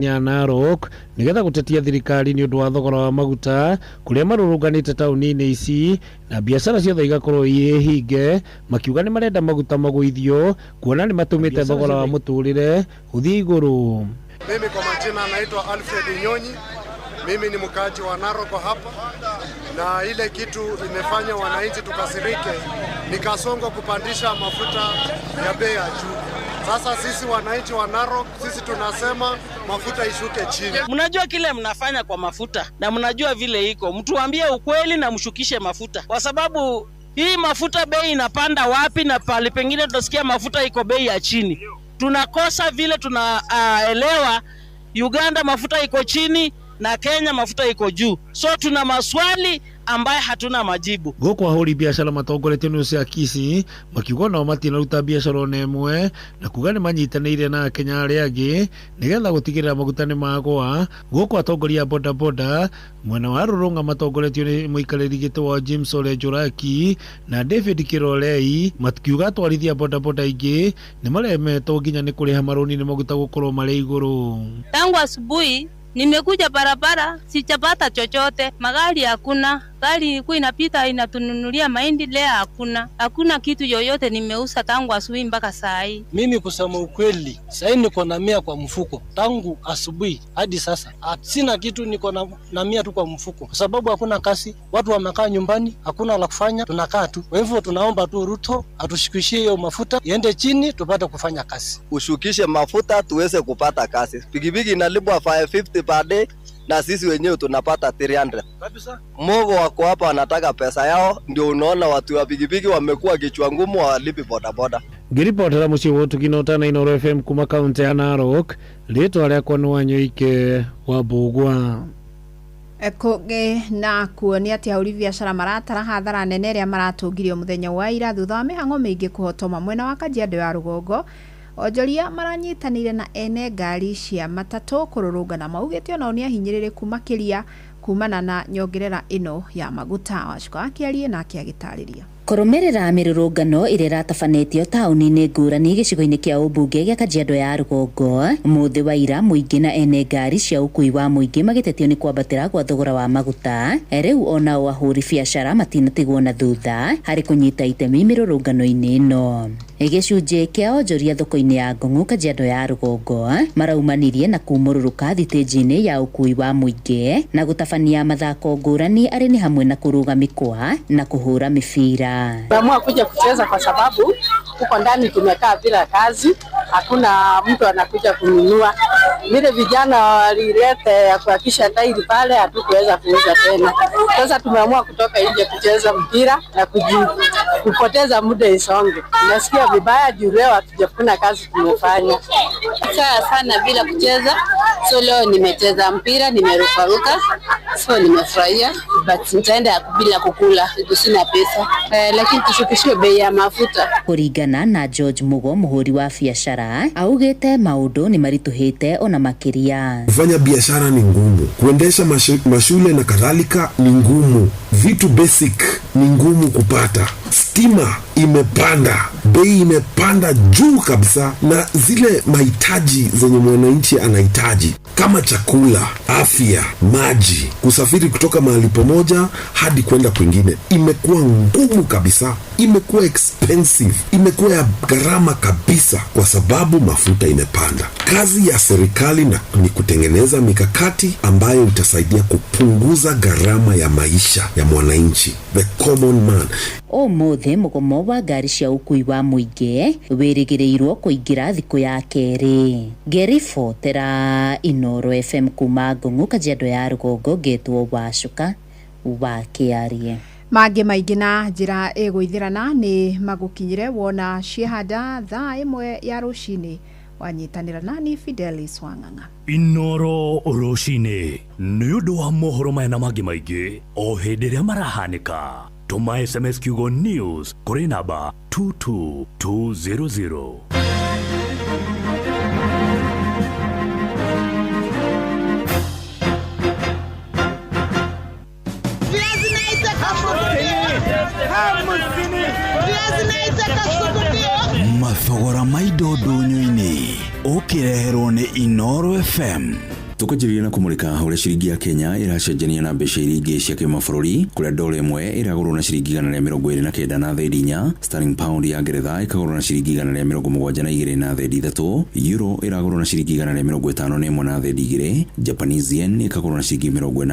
Ya Narok nigetha gutetia thirikari ni undu wa thogora wa maguta kuria marurunganite tauni-ini ici na biacara ciothe igakorwo ii hinge, makiuga ni marenda maguta magũithio kuona ni matumite thogora wa muturire uthie iguru. Mimi kwa majina naitwa Alfred Nyonyi. Mimi ni mkaaji wa Narok hapa, na ile kitu imefanya wananchi tukasirike ni Kasongo kupandisha mafuta ya bei ya juu. Sasa sisi wananchi wa Narok, sisi tunasema mafuta ishuke chini. Mnajua kile mnafanya kwa mafuta na mnajua vile iko. Mtuambie ukweli na mshukishe mafuta, kwa sababu hii mafuta bei inapanda wapi na pale pengine tunasikia mafuta iko bei ya chini. Tunakosa vile tunaelewa Uganda mafuta iko chini na Kenya mafuta iko juu. So tuna maswali ambaye hatuna majibu. Guku ahuri biashara matongoretio ni Hosea Kisi makiuga nao matinaruta biashara ona ĩmwe na kuga nĩ manyitanĩire na Akenya arĩa angĩ nĩgetha gũtigĩrĩra maguta nĩ magũa. Guku atongoria a boda boda mwena wa Rũrũng'a matongoretio nĩ mũikarĩri gĩtĩ wa James Ole Njoraki na David Kirolei makiuga atwarithia boda boda aingĩ nĩ maremetwo nginya nĩ kũrĩha marũni nĩ maguta gũkorwo marĩ igũrũ. Tangu asubuhi nimekuja barabara sijapata chochote, magari hakuna, gari ilikuwa inapita inatununulia mahindi, leo hakuna, hakuna kitu yoyote nimeuza tangu asubuhi mpaka saa hii. Mimi kusema ukweli, saa hii niko na 100 kwa mfuko tangu asubuhi hadi sasa. Sina kitu, niko na 100 tu kwa mfuko kwa sababu hakuna kazi, watu wamekaa nyumbani, hakuna la kufanya, tunakaa tu. Kwa hivyo tunaomba tu Ruto atushukishie hiyo mafuta iende chini tupate kufanya kazi. Ushukishe mafuta tuweze kupata kazi. Pikipiki inalipwa 550 per day na sisi wenyewe tunapata 300. Kabisa. Mogo wako hapa wanataka pesa yao, ndio unaona watu wa pikipiki wamekuwa kichwa ngumu, hawalipi boda boda. Ngiripotera muciĩ wa Ũtugi na Ũtana Inooro FM kuma kaunti ya Narok, rĩtwa rĩakwa nĩ Wanyoike wa Mbũgua. Kũngĩ na kuo nĩ atĩ ahũri biacara maratara hathara nene ĩrĩa maratũngirio mũthenya wa ira thutha wa mĩhang'o mĩingĩ kũhotoma mwena wa Kajiado ya rũgongo. Onjoria maranyitanĩire na ene ngari cia matatũ kũrũrũngana maugĩte onao nĩ ahinyĩrĩrĩku makĩria kumana na nyongerera ĩno ya maguta. Wacuka akĩarie nake agĩtarĩria. Kũrũmĩrĩra mĩrũrũngano ĩrĩa ĩratabanĩtio taũni-inĩ ngũrani gĩcigo-inĩ kĩa ũmbunge gĩa Kajiado ya rũgongo mũthĩ wa ira mũingĩ na ene ngari cia ũkui wa mũingĩ magĩtetio nĩ kwambatĩra gwa thogora wa maguta. Rĩu onao ahũri biacara matinatigwo na thutha harĩ kũnyita itemi mĩrũrũngano-inĩ ĩno. Gĩcunjĩ kĩa onjoria thoko-inĩ ya Ngong'u Kajiado ya rũgongo maraumanirie na kumũrũrũka thitĩnji-inĩ ya ũkui wa mũingĩ na gũtabania mathako ngũrani arĩ nĩ hamwe na kũrũga mĩkwa na kũhũra mĩbira. Tumeamua kuja kucheza kwa sababu huko ndani tumekaa bila kazi, hakuna mtu anakuja kununua. Vile vijana walileta ya kuhakisha tairi pale, hatukuweza kuuza tena. Sasa tumeamua kutoka nje kucheza mpira na kupoteza muda isonge. Nasikia vibaya juu leo hatujafuna kazi tumefanya. Kaa sana bila kucheza, so leo nimecheza mpira, nimerukaruka, so nimefurahia, but nitaenda bila kukula, sina pesa. Lakini tushukishiwe bei ya mafuta. Kũringana na George Mugo mũhũri wa biacara augĩte maũndũ nĩ maritũhĩte ona makĩria. Kufanya biashara ni ngumu, kuendesha mashule na kadhalika ni ngumu, vitu basic ni ngumu kupata. Stima imepanda, bei imepanda juu kabisa, na zile mahitaji zenye mwananchi anahitaji kama chakula, afya, maji, kusafiri kutoka mahali pamoja hadi kwenda kwingine imekuwa ngumu kabisa, imekuwa expensive, imekuwa ya gharama kabisa kwa sababu mafuta imepanda. Kazi ya serikali ni kutengeneza mikakati ambayo itasaidia kupunguza gharama ya maisha ya mwananchi, the common man. Ũmũthĩ mũgomo wa ngari cia ũkui wa mũingĩ wĩrĩgĩrĩirwo kũingĩra thikũ ya kerĩ. Ngĩribotera Inooro FM kuma Ngong'u Kajiado ya rũgongo ngetwo Wacuka wa Kĩarie. Mangĩ maingĩ na njĩra ĩgũithĩrana nĩ magũkinyire wona ciehanda thaa 1 ya rũcinĩ. Wanyitanĩra nani Fidelis Wang'ang'a. Inooro rũcinĩ nĩ ũndũ wa mohoro maya na mangĩ maingĩ o hĩndĩ ĩrĩa marahanĩka. Tũma SMS kiugo news kũrĩ namba 22200. Mathogora ma indo ndũnyũ-inĩ. Ũkĩ Ũkĩreherwo nĩ Inoro FM. Tukajĩrĩria na kũmũrĩka ũrĩa ciringi ya Kenya ĩracenjania na mbeca iria ingĩ cia kĩmabũrũri, kũrĩa dola ĩmwe ĩragũrwo na ciringi 129 na thendi 4, sterling pound ya Ngeretha ĩkagũrwo na ciringi 172 na thendi 3, euro ĩragũrwo na ciringi 151 na thendi 2, Japanese yen ĩkagũrwo na ciringi 81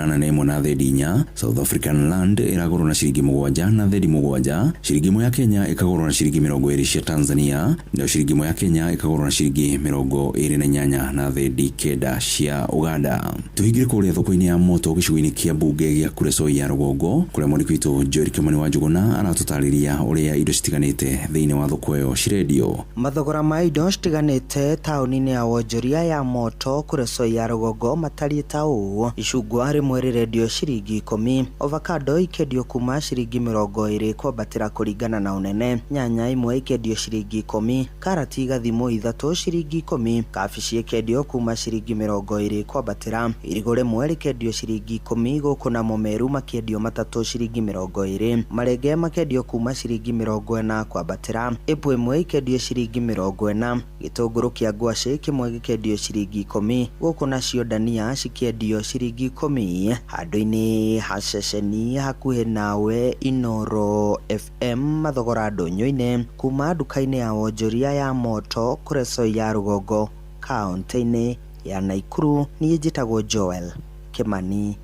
na thendi 4, South African rand ĩragũrwo na ciringi 7 na thendi 7, ciringi ĩmwe ya Kenya ĩkagũrwo na ciringi 20 cia Tanzania, nayo ciringi ĩmwe ya Kenya ĩkagũrwo na ciringi 28 na thendi 9 cia Uganda. Tuhingire kũrĩa thoko-inĩ ya moto gĩcigo-inĩ kĩa mbunge gĩa Kuresoi ya rũgongo, kũrĩa mwandĩki witũ Joel Kimani wa Njũgũna aratũtarĩria ũrĩa indo citiganĩte thĩinĩ wa thoko ĩyo cirendio. Mathogora ma indo citiganĩte taũni-inĩ ya wonjoria ya moto Kuresoi ya rũgongo matariĩ ta ũũ: icungwa rĩmwe rĩrendio ciringi 10, avocado ikendio kuma ciringi 20 kwambatĩra kũringana na ũnene, nyanya imwe ikendio ciringi 10, karati igathimwo 3 ciringi 10, kabici ikendio kuma ciringi 20 kwambatĩra, irigũ rĩmwe rĩkendio ciringi 10, gũkũ namo meru makendio 3 ciringi 20, marenge makendio kuma ciringi 40 kwambatĩra, ĩpũ ĩmwe ikendio ciringi 40, gĩtũngũrũ kĩa ngwacĩ kĩmwe gĩkendio ciringi 10, gũkũ nacio ndania cikendio ciringi 10. Handũ-inĩ ha ceceni hakuhĩ nawe Inoro FM mathogora ndũnyũ-inĩ kuma nduka-inĩ ya wonjoria ya moto Kuresoi ya rũgongo kaũntĩ-inĩ ya Naikuru. Niĩ njĩtagwo Joel Kimani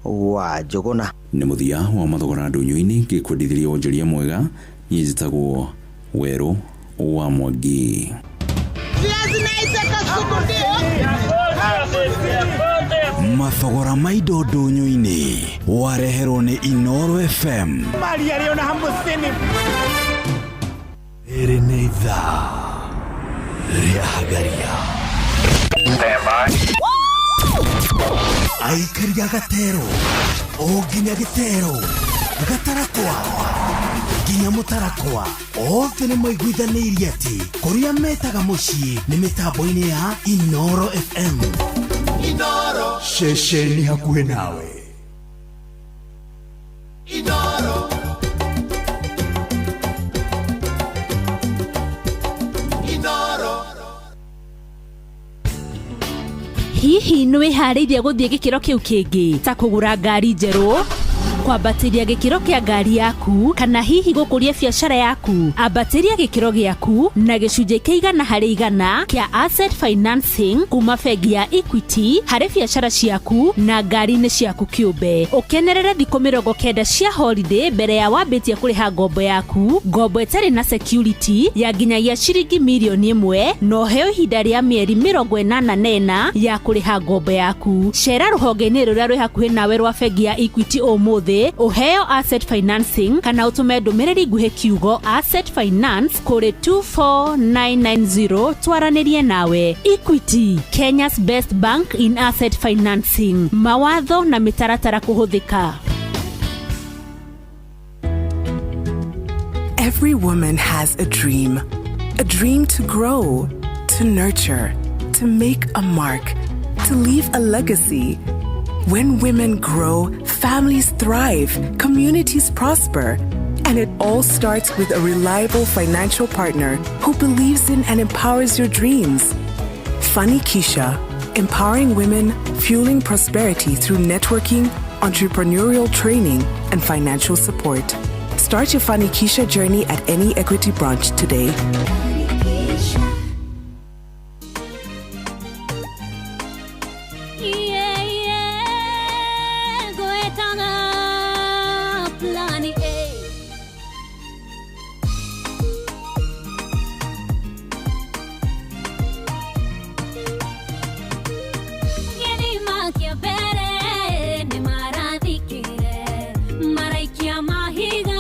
wa Njũgũna. Nĩ mũthia wa mathogora ndũnyũ-inĩ ngĩkwendithĩria wonjoria mwega. Niĩ njĩtagwo Werũ wa Mwangi. Mathogora ma indo ndũnyũ-inĩ wareherwo nĩ Inoro FM. Rĩrĩ nĩ ithaa rĩa Hagaria. Aikaria gatero o nginya gĩtero gatarakwa nginya mũtarakwa, othe nĩ maiguithanĩirie atĩ kũrĩa metaga mũciĩ nĩ mĩtambo-inĩ ya Inoro FM. Inoro ceceni hakuhĩ nawe. Inoro. Inoro. Hihi nĩ wĩharĩirie gũthiĩ gĩkĩro kĩu kĩngĩ ta kũgũra ngari njerũ, kwambatĩria gĩkĩro kĩa ngari yaku, kana hihi gũkũria biacara yaku? Ambatĩria gĩkĩro gĩaku na gĩcunjĩ kĩa 100% kĩa asset financing kuma bengi ya Equity harĩ biacara ciaku na ngari-inĩ ciaku kĩũmbe. Ũkenerere thikũ 90 cia holiday mbere ya wambĩtie kũrĩha ngombo yaku, ngombo ĩtarĩ na security ya nginyagia ciringi mirioni 1, na ũheo ihinda rĩa mĩeri 84 ya kũrĩha ngombo yaku. Cera rũhonge-inĩ rũrĩa rwĩ hakuhĩ nawe rwa bengi ya Equity ũmũthĩ ũheo asset financing, kana ũtũme ndũmĩrĩri nguhĩ kiugo asset finance kũrĩ 24990 twaranĩrie nawe. Equity, Kenya's best bank in asset financing. Mawatho na mĩtaratara kũhũthĩka. Every woman has a dream. A dream to grow, to nurture, to make a mark, to leave a legacy. When women grow, families thrive, communities prosper. And it all starts with a reliable financial partner who believes in and empowers your dreams. Fanikisha, empowering women, fueling prosperity through networking, entrepreneurial training, and financial support. Start your Fanikisha journey at any Equity branch today. Mahiga,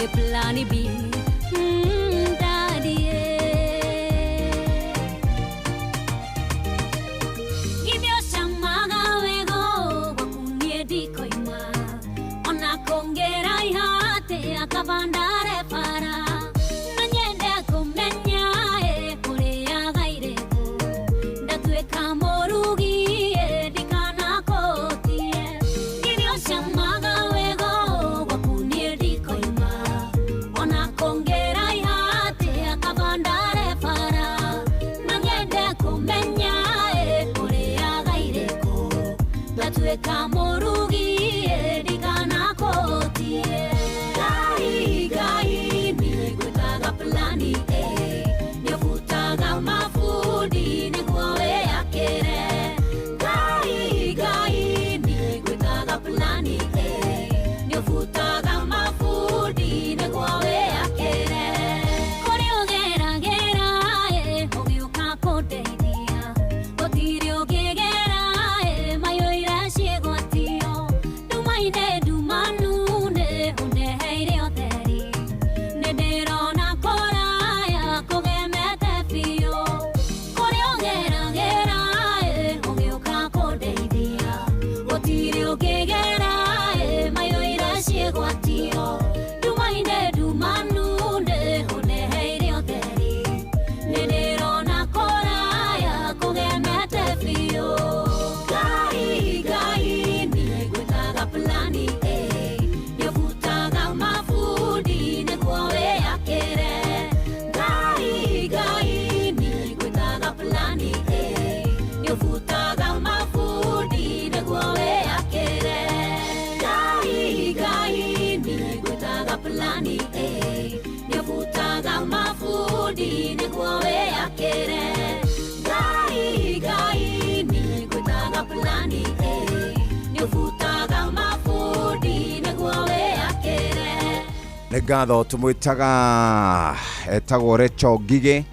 Ndĩ plan B, daddy, eh. Githĩ ũcamaga wega gwaku niĩ ndikoima ona kũngĩraiha atĩa kaba ndare bara na nyende kũmenya ĩ ũrĩaga irĩkũ ndatuĩka mũrugi ĩ ndikanakũtie. Githĩ ũcamaga wega gwaku niĩ ndikoima ona kũngĩraiha atĩa kaba ndare bara na nyende kũmenya ĩ ũrĩaga irĩkũ ndatuĩka mũrugi ĩ ndikanakũtie. Ngai Ngai niĩ ngwĩtaga plan A, nĩũbutaga mabundi nĩguo wĩyakĩre. Ngai Ngai niĩ ngwĩtaga plan A, nĩũbutaga mabundi nĩguo wĩyakĩre. Kũrĩa ũgeragĩra ĩ ũgĩũka kũndeithia gũtirĩ ũngĩgera ĩ mayũire ciĩgwatio ndumainĩ ndumanu nĩ ũndeheire ũtheri nĩ ndĩrona kũraya kũgemete biũ. Kũrĩa ũgeragĩra ĩ ũgĩũka kũndeithia gũtirĩ ũngĩgera ĩ mayũire ciĩgwatio ndumainĩ ndumanu nĩ ũndeheire ũtheri nĩ ndĩrona kũraya kũgemete biũ. Ngai Ngai niĩ ngwĩtaga plan A, nĩũbutaga mabundi nĩguo wĩyakĩre. Ngai Ngai niĩ ngwĩtaga plan A, nĩũbutaga mabundi nĩguo wĩyakĩre. Ngai Ngai niĩ ngwĩtaga plan A, nĩũbutaga mabundi nĩguo wĩyakĩre. Ngai Ngai niĩ ngwĩtaga plan A, nĩũbutaga mabundi nĩguo wĩyakĩre. Nĩ ngatho tũmwĩtaga etagwo Recho Ngigĩ,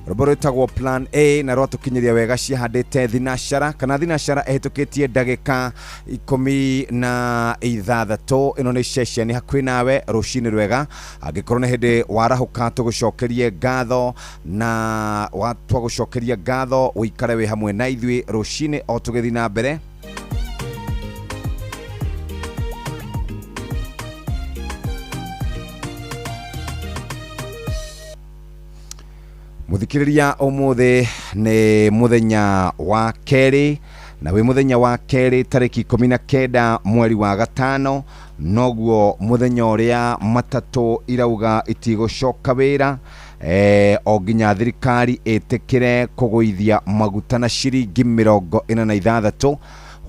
rwĩmbo rwĩtagwo Plan A na rwatũkinyĩria wega ciahandĩte thinacara kana thinacara ĩhĩtũkĩtie ndagĩka 16. Ĩno nĩ ceceni hakuhĩ nawe rũcinĩ rwega. Angĩkorwo nĩ hĩndĩ warahũka tũgũcokerie ngatho na twagũcokeria ngatho ũikare wĩ hamwe na ithuĩ rũcinĩ o tũgĩthiĩ na mbere. Muthikiriria, umuthi ni muthenya wa keri na wi muthenya wa keri tariki 19 mweri wa gatano, noguo muthenya uria matatu irauga itigocoka wira o nginya thirikari itikire kugũithia maguta na ciringi 46.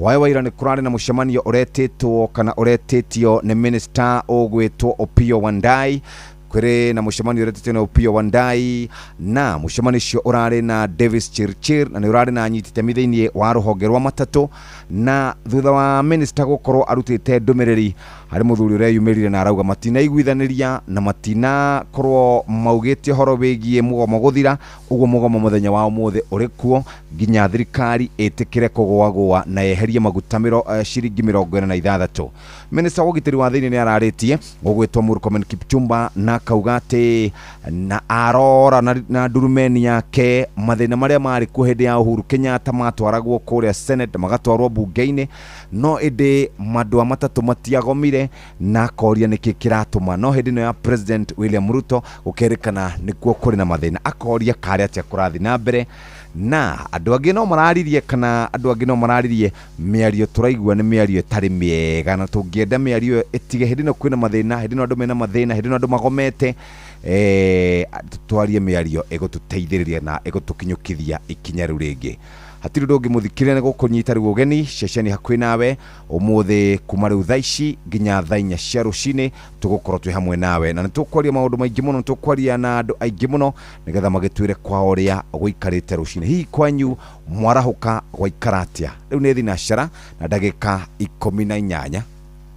Hwaĩ wa ira nĩ kũrarĩ na mũcemanio ũretĩtwo kana ũretĩtio nĩ minister ũgwĩtwo Opiyo Wandayi. Kwĩrĩ na mũcemanio ũretĩtio nĩ Opiyo Wandayi na mũcemanio ũcio ũrarĩ na Davis Chirchir na nĩ ũrarĩ na anyiti itemi thĩinĩ wa rũhonge rwa matatũ. Na thutha wa minister gũkorwo arutĩte ndũmĩrĩri harĩ mũthuri ũreyumĩrire na arauga matinaiguithanĩria na matinakorwo maugĩte ũhoro wĩgiĩ mũgomo gũthira. Ũguo mũgomo mũthenya wa ũmũthĩ ũrĩ kuo nginya thirikari ĩtĩkĩre kũgũagũa na yeherie maguta ciringi 46. Minister wa ũgitĩri wa thĩinĩ nĩ ararĩtie ũgwĩtwo Murkomen Kipchumba na akauga atĩ na arora na ndurumeni yake mathĩna marĩa marĩ kuo hĩndĩ ya Uhuru Kenyatta matwaragwo kũrĩa Senate magatwarwo bunge-inĩ, no ĩndĩ mandũ a matatũ matiagomire na akoria nĩkĩ kĩratũma. No hĩndĩ ĩno ya President William Ruto gũkerĩkana nĩkuo kũrĩ na mathĩna, akoria karĩ atĩa kũrathiĩ na mbere. Na andũ angĩ no mararirie kana andũ angĩ no mararirie mĩario tũraigua nĩ mĩario ĩtarĩ mĩega na tũngĩenda mĩario ĩyo ĩtige. Hĩndĩ ĩno kwĩna mathĩna, hĩndĩ ĩno andũ mena mathĩna, hĩndĩ ĩno andũ magomete, twarie mĩario ĩgũtũteithĩrĩria na ĩgũtũkinyũkithia ikinya rĩu rĩngĩ. Hatirĩ ũndũ ũngĩmũthikĩrĩria nĩ gũkũnyita rĩu ũgeni ceceni hakuhĩ nawe ũmũthĩ kuma rĩu thaa ici nginya thaa 4 cia rũcinĩ tũgũkorwo twĩ hamwe nawe na nĩ tũkwaria maũndũ maingĩ mũno, nĩ tũkwaria na andũ aingĩ mũno nĩgetha magĩtwĩre kwao ũrĩa gũikarĩte rũcinĩ. Hihi kwanyu mwarahũka gwaikara atĩa? Rĩu nĩ thinacara na ndagĩka 18.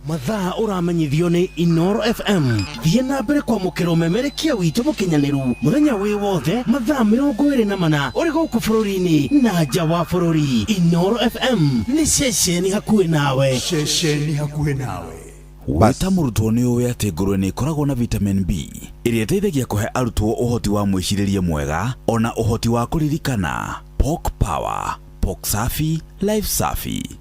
Mathaa ũramenyithio nĩ Inoro FM. Thiĩ na mbere kwamũkĩra ũmemerekia witũ mũkinyanĩru mũthenya wĩ wothe mathaa 24 ũrĩ gũkũ bũrũri-inĩ na nja wa bũrũri. Inoro FM nĩ ceceni hakuhĩ nawe. Ceceni hakuhĩ nawe. Wĩ ta mũrutwo nĩ ũĩ atĩ ngũrwe nĩ ĩkoragwo na vitamin B ĩrĩa ĩteithagia kũhe arutwo ũhoti wa mwĩcirĩrie mwega ona ũhoti wa kũririkana. Pork Power, Pork Safi, Life Safi.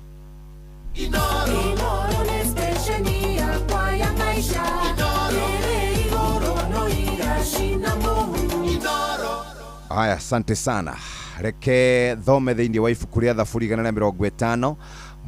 Inooro nĩ stesheni yakwa ya maisha ĩrĩ igũrũ no iracina mũhu. Haya, asante sana. Reke thome thĩinĩ wa ibuku rĩa Thaburi 150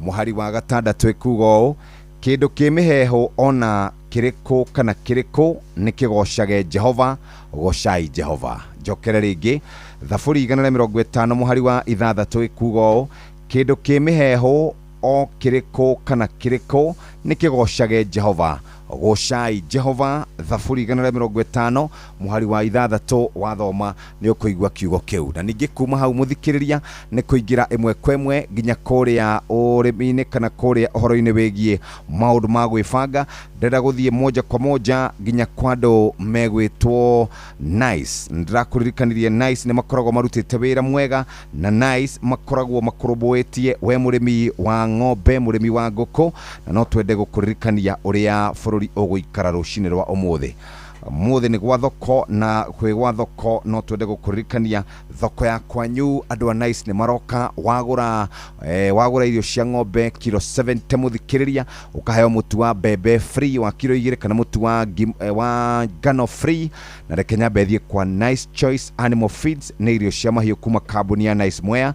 mũhari wa 6 ĩkuga ũũ: kĩndũ kĩ mĩheehũ ona kĩrĩkũ kana kĩrĩkũ nĩ kĩgocage Jehova, gocai Jehova. Njokere rĩngĩ, Thaburi 150 mũhari wa 6 ĩkuga ũũ: kĩndũ kĩ mĩheehũ o kĩrĩkũ kana kĩrĩkũ nĩ kĩgocage Jehova, gocai Jehova. Thaburi 150 mũhari wa 6 wathoma nĩ ũkũigua kiugo kĩu. Na ningĩ kuma hau mũthikĩrĩria nĩ kũingĩra ĩmwe kwa ĩmwe nginya kũrĩa ũrĩmi-inĩ kana kũrĩa ũhoro-inĩ wĩgiĩ maũndũ ma gwĩbanga. Ndĩrenda gũthiĩ moja kwa moja nginya kwa andũ megwĩtwo Nice. Ndĩrakũririkanirie Nice nĩ makoragwo marutĩte wĩra mwega, na Nice makoragwo makũrũmbũĩtie we mũrĩmi wa ng'ombe, mũrĩmi wa ngũkũ, na no twende gũkũririkania ũrĩa bũrũri ũgũikara rũcinĩ rwa ũmũthĩ. Mũthĩ nĩ gwa thoko, na kwĩ gwa thoko no twende gũkũririkania thoko ya kwanyu. Andũ a Nice nĩ maroka. Wagũra wagũra irio cia ng'ombe kiro 70, mũthikĩrĩria, ũkaheo mũtu wa mbembe free wa kiro 2 kana mũtu wa ngano free. Na reke nyambe thiĩ kwa Nice Choice Animal Feeds. Nĩ irio cia mahiũ kuma kambuni ya Nice Mwea.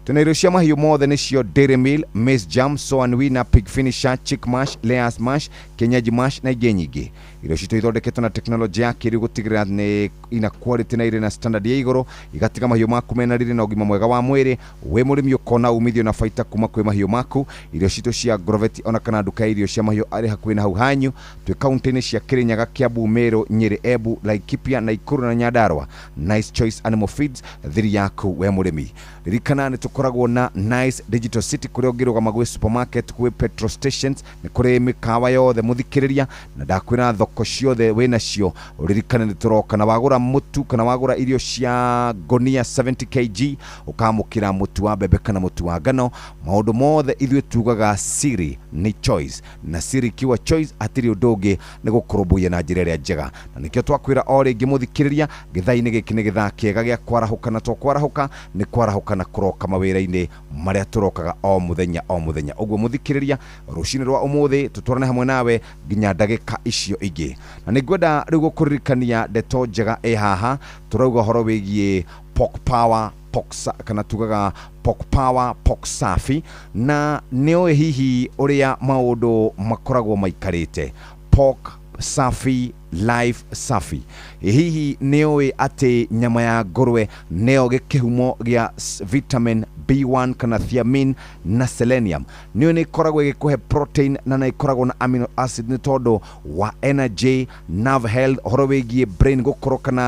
Twĩna irio cia mahiũ mothe, nĩcio Dairy Meal, Maize Jam, Soan Winner, Pig Finisher, Chick Mash, Layers Mash, Kienyeji Mash na ingĩ nyingĩ. Irio citũ ithondeketwo na tekinoronjĩ ya kĩrĩu gũtigĩrĩra nĩ ina quality na irĩ na standard ya igũrũ, igatiga mahiũ maku mena riri na ũgima mwega wa mwĩrĩ. Wĩ mũrĩmi ũkona umithio na baita kuma kwĩ mahiũ maku. Irio citũ cia Groveti ona kana nduka ya irio cia mahiũ arĩ hakuhĩ na hau hanyu. Twĩ kaunti-inĩ cia Kirinyaga, Kiambu, Meru, Nyĩrĩ, Embu, Laikipia, Nakuru na Nyandarua. Nice Choice Animal Feeds, thiri yaku we mũrĩmi. Ririkana nĩ tũkoragwo na Nice Digital City, kũrĩa ũngĩrũgama gwĩ supermarket, gwĩ petrol stations, nĩ kũrĩ mĩkawa yothe, mũthikĩrĩria, na ndakwĩra thoko ciothe wĩnacio. Ũririkane nĩ tũroka na wagũra mũtu kana wagũra irio cia ngonia 70 kg, ũkamũkĩra mũtu wa mbembe kana mũtu wa ngano. Maũndũ mothe ithuĩ tugaga siri nĩ choice, na siri ikiwa choice hatirĩ ũndũ ũngĩ, nĩ gũkũrũmbũiya na njĩra ĩrĩa njega. Na nĩkĩo twakwĩra o rĩngĩ, mũthikĩrĩria, gĩthaa-inĩ gĩkĩ nĩ gĩthaa kĩega gĩa kwarahũka, na to kwarahũka, nĩ kwarahũka na kũroka mawĩra-inĩ marĩa tũrokaga o mũthenya o mũthenya. Ũguo mũthikĩrĩria, rũcinĩ rwa ũmũthĩ tũtwarane hamwe nawe nginya ndagĩka icio ingĩ. Na nĩ ngwenda rĩu gũkũririkania ndeto njega ĩ haha. Tũrauga ũhoro wĩgiĩ Pork Power Pork, kana tugaga Pork Power Pork Safi. Na nĩ ũĩ hihi ũrĩa maũndũ makoragwo maikarĩte? Pork Safi, Life Safi. Hihi nĩ ũĩ atĩ nyama ya ngũrwe nĩyo gĩkĩhumo gĩa vitamin B1 kana thiamine na selenium? Nĩyo nĩ ĩkoragwo ĩgĩkũhe protein na nĩ ĩkoragwo na amino acid nĩ tondũ wa energy, nerve health, ũhoro wĩgiĩ brain gũkorwo kana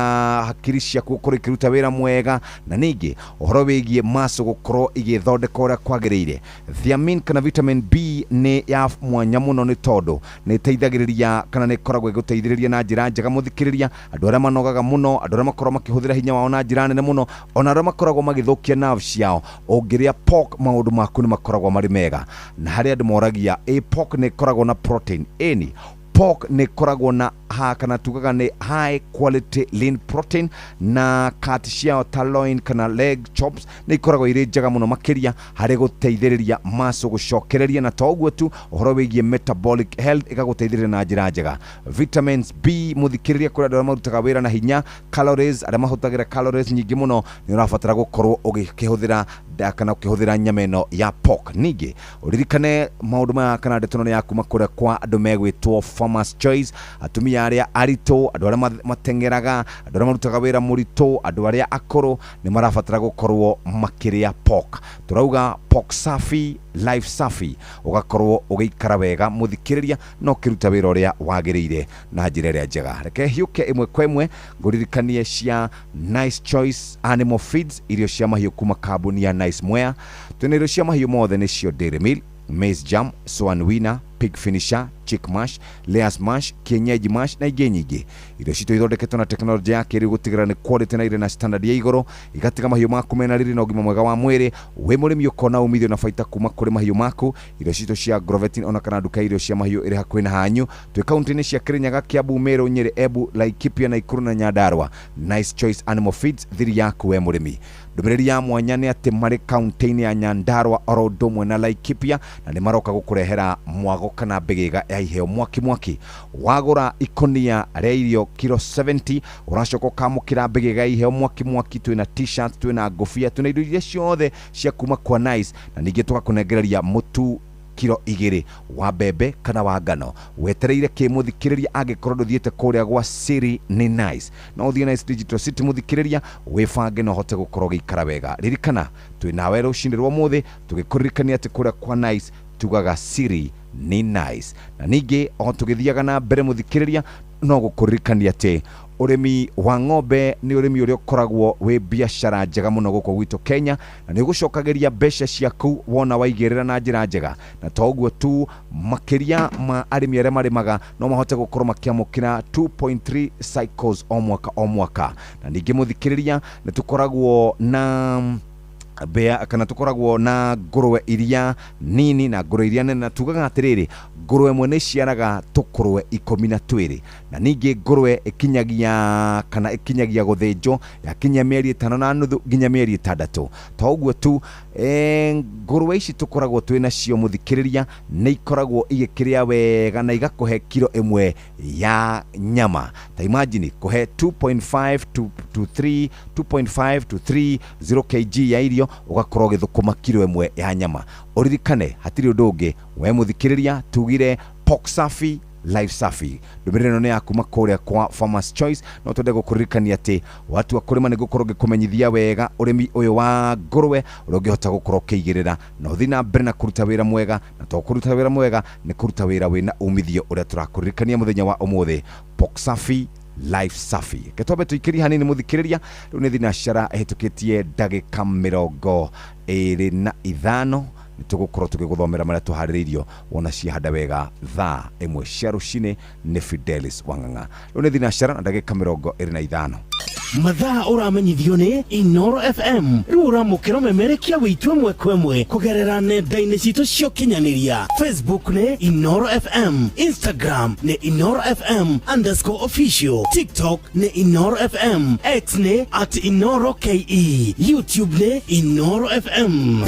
hakiri ciaku gũkorwo ikĩruta wĩra mwega, na ningĩ ũhoro wĩgiĩ muscle gũkorwo igĩthondeka ũrĩa kwagĩrĩire. Thiamine kana vitamin B nĩ ya mwanya mũno nĩ tondũ nĩ ĩteithagĩrĩria kana nĩ ĩkoragwo ĩgũteithĩrĩria na njĩra njega, mũthikĩrĩria, andũ arĩa manogaga mũno, andũ arĩa makoragwo makĩhũthĩra hinya wao na njĩra nene mũno, ona arĩa makoragwo magĩthũkia nerve ciao. Ũngĩrĩa pork, maũndũ maku nĩ makoragwo marĩ mega. Na harĩ andũ moragia, ĩ pork nĩ ĩkoragwo na protein? Ĩni, pork nĩ ĩkoragwo na ha kana tugaga nĩ high quality lean protein, na cut ciao ta loin kana leg chops nĩ ikoragwo irĩ njega mũno makĩria harĩ gũteithĩrĩria muscle gũcokereria. Na to ũguo tu, ũhoro wĩgiĩ metabolic health ĩgagũteithĩrĩria na njĩra njega. Vitamins B, mũthikĩrĩria, kũrĩ andũ arĩa marutaga wĩra na hinya, calories, arĩa mahũthagĩra calories nyingĩ mũno, nĩ ũrabatara gũkorwo ũgĩkĩhũthĩra kana ũkĩhũthĩra nyama ĩno ya pork. Ningĩ ũririkane maũndũ maya kana ndeto ĩno nĩ ya kuma kũrĩa kwa andũ megwĩtwo Farmers Choice. Atumia arĩa aritũ, andũ arĩa mateng'eraga, andũ arĩa marutaga wĩra mũritũ, andũ arĩa akũrũ nĩ marabatara gũkorwo makĩrĩa pork. Tũrauga Pork Safi, Life Safi, ũgakorwo ũgĩikara wega, mũthikĩrĩria, na ũkĩruta wĩra ũrĩa wagĩrĩire na njĩra ĩrĩa njega. Reke hiũke ĩmwe kwa ĩmwe ngũririkanie cia Nice Choice Animal Feeds, irio cia mahiũ kuma kambuni ya Nice Mwea. Twĩna irio cia mahiũ mothe, nĩcio Dairy Meal, Maize Jam, Swan Winner. Pig Finisher, Chick Mash, Layers Mash, Kienyeji Mash na ingĩ nyingĩ. Irio citũ ithondeketwo na tekinoronjĩ ya kĩrĩu gũtigĩrĩra nĩ quality na irĩ na standard ya igũrũ, igatiga mahiũ maku mena riri na ũgima mwega wa mwĩrĩ. Wĩ mũrĩmi ũkona umithio na baita kuma kũrĩ mahiũ maku. Irio citũ cia Grovetin ona kana nduka ya irio cia mahiũ ĩrĩ hakuhĩ na hanyu. Twĩ kaunti-inĩ cia Kirinyaga, Kiambu, Meru, Nyeri, Embu, Laikipia, Nakuru na Nyandarua. Nice Choice Animal Feeds, thiri yaku we mũrĩmi. Ndũmĩrĩri ya mwanya nĩ atĩ marĩ kaunti-inĩ ya Nyandarua oro ũndũ ũmwe na Laikipia, na nĩ maroka gũkũrehera mwago kana mbĩgĩga ya iheo mwaki mwaki. Wagũra ikũnia rĩa irio kiro 70 ũracoka ũkamũkĩra mbĩgĩga ya iheo mwaki mwaki. Twĩna t-shirt, twĩna ngũbia, twĩna indo iria ciothe cia kuma kwa Nice, na ningĩ tũgakũnengereria mũtu kiro 2 wa mbembe kana wa ngano. Wetereire kĩ mũthikĩrĩria? Angĩkorwo ndũthiĩte kũrĩa gwa Siri nĩ Nice, no ũthiĩ Nice Digital City mũthikĩrĩria, wĩbange na ũhote gũkorwo ũgĩikara wega. Ririkana twĩ nawe rũcinĩ rwa ũmũthĩ tũgĩkũririkania atĩ kũrĩa kwa Nice tugaga Siri nĩ Nice. Na ningĩ o tũgĩthiaga na mbere mũthikĩrĩria, no gũkũririkania atĩ ũrĩmi wa ng'ombe nĩ ũrĩmi ũrĩa ũkoragwo wĩ biacara njega mũno gũkũ gwitũ Kenya, na nĩ ũgũcokagĩria mbeca ciaku wona waigĩrĩra na njĩra njega. Na to ũguo tu, makĩria ma arĩmi arĩa marĩmaga no mahote gũkorwo makĩamũkĩra 2.3 cycles o mwaka o mwaka. Na ningĩ mũthikĩrĩria, nĩ tũkoragwo na mbea kana tũkoragwo na ngũrwe iria nini na ngũrwe iria nene, na tugaga atĩrĩrĩ, ngũrwe ĩmwe nĩ iciaraga tũkũrwe 12, na ningĩ ngũrwe ĩkinyagia kana ĩkinyagia gũthĩnjwo yakinyia mĩeri 5.5 nginya mĩeri 6. To ũguo tu, ngũrwe ici tũkoragwo twĩ nacio mũthikĩrĩria nĩ ikoragwo igĩkĩrĩa wega na igakũhe kiro 1 ya nyama. Ta imagine kũhe 2.5 to 3 2.5 to 3 0 kg ya irio, ũgakorwo ũgĩthũkũma kiro 1 ya nyama. Ũririkane hatirĩ ũndũ ũngĩ we mũthikĩrĩria, tugire pork safi life safi. Ndũmĩrĩri ĩno nĩ ya kuma kũrĩa kwa Farmers Choice. No twende gũkũririkania atĩ watua kũrĩma nĩ gũkorwo ngĩkũmenyithia wega ũrĩmi ũyũ wa ngũrwe ũrĩa ũngĩhota gũkorwo ũkĩigĩrĩra na ũthiĩ na mbere na kũruta wĩra mwega. Na to kũruta wĩra mwega, nĩ kũruta wĩra wĩna umithio ũrĩa tũrakũririkania mũthenya wa ũmũthĩ. Pork safi life safi. Reke twambe tũikĩrie hanini mũthikĩrĩria. Rĩu nĩ thinacara ĩhĩtũkĩtie ndagĩka 25, nĩ tũgũkorwo tũgĩgũthomera marĩa tũharĩrĩirio wona ciahanda wega thaa 1 cia rũcinĩ. Nĩ Fidelis Wang'ang'a. Rĩu nĩ thinacara na ndagĩka 25. Mathaa ũramenyithio nĩ Inoro FM. Rĩu ũramũkĩra ũmemerekia witũ ĩmwe kwa ĩmwe kũgerera nenda-inĩ citũ cia ũkinyanĩria. Facebook nĩ Inoro FM, Instagram nĩ Inoro FM underscore official, TikTok nĩ Inoro FM, X nĩ at Inoro KE, YouTube nĩ Inoro FM.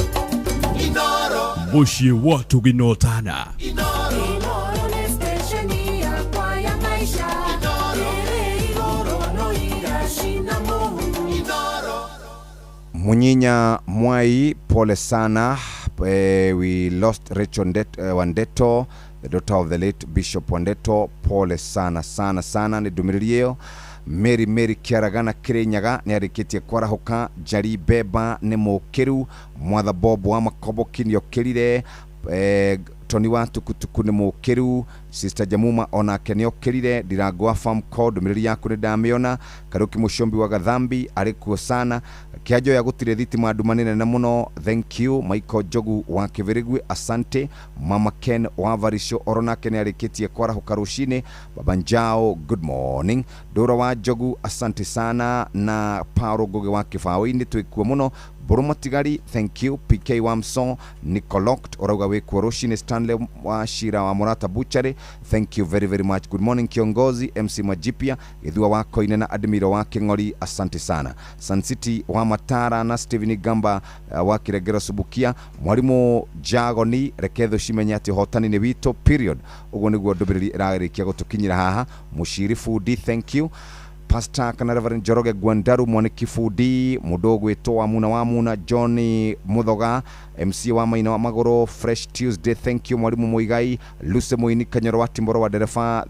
Mũciĩ wa tũginotana. Inoro nĩ stesheni yakwa ya maisha. Ĩrĩ igũrũ no iracina mũhu. Munyinya Mwai, pole sana. We lost Rachel Wandeto, the daughter of the late Bishop Wandeto. Pole sana sana sana, nĩ ndũmĩrĩri ĩyo. Mary Mary Kiaragana Kirinyaga nĩ arĩkĩtie kwarahũka. Njari Beba nĩ mũkĩru. Mwatha Bob wa Makoboki nĩ okĩrire. Tony wa tukutuku nĩ mũkĩru. Sister Jamuma onake nĩ okĩrire. Ndirango wa Famco, ndũmĩrĩri yaku nĩ ndamĩona. Karuki Mũcombi wa Gathambi arĩ kuo sana. Kĩanjo ya gũtirĩ thitima nduma nĩ nene mũno, thank you. Michael Njogu wa Kĩbĩrĩgwi, asante. Mama Ken wa Varisho oro nake nĩ arĩkĩtie kwarahũka rũcinĩ. Baba Njao, good morning. Ndũra wa Njogu, asante sana. Na Paulo Ngugi wa Kĩbaũ-inĩ twĩkuo mũno. Mbũrũ Matigari, thank you. PK Wamson, Nicoloct ũrauga wĩkuo rũcinĩ. Stanley wa Shira wa Murata Butchery, thank you very very much. Good morning kiongozi. MC Majipia Gĩthua wa Koine na Admiro wa Kĩng'ori, asante sana. Sun City wa Matara na Steven Gamba wa Kiregero Subukia. Mwarimu Jagoni, reke thũ cimenye atĩ ũhotani nĩ witũ period. Ũguo nĩguo ndũmĩrĩri ĩrarĩkia gũtũkinyĩra haha. Mũciri Fundi, thank you. Pastor kana Reverend Njoroge Gwandaru Mwaniki Fundi, mũndũ ũgwĩtwo wa Muna wa Muna, John Muthoga, MC wa Maina wa Magũrũ, Fresh Tuesday, thank you. Mwarimu Muigai, Lucy Muini Kanyoro wa Timboro wa Dereba,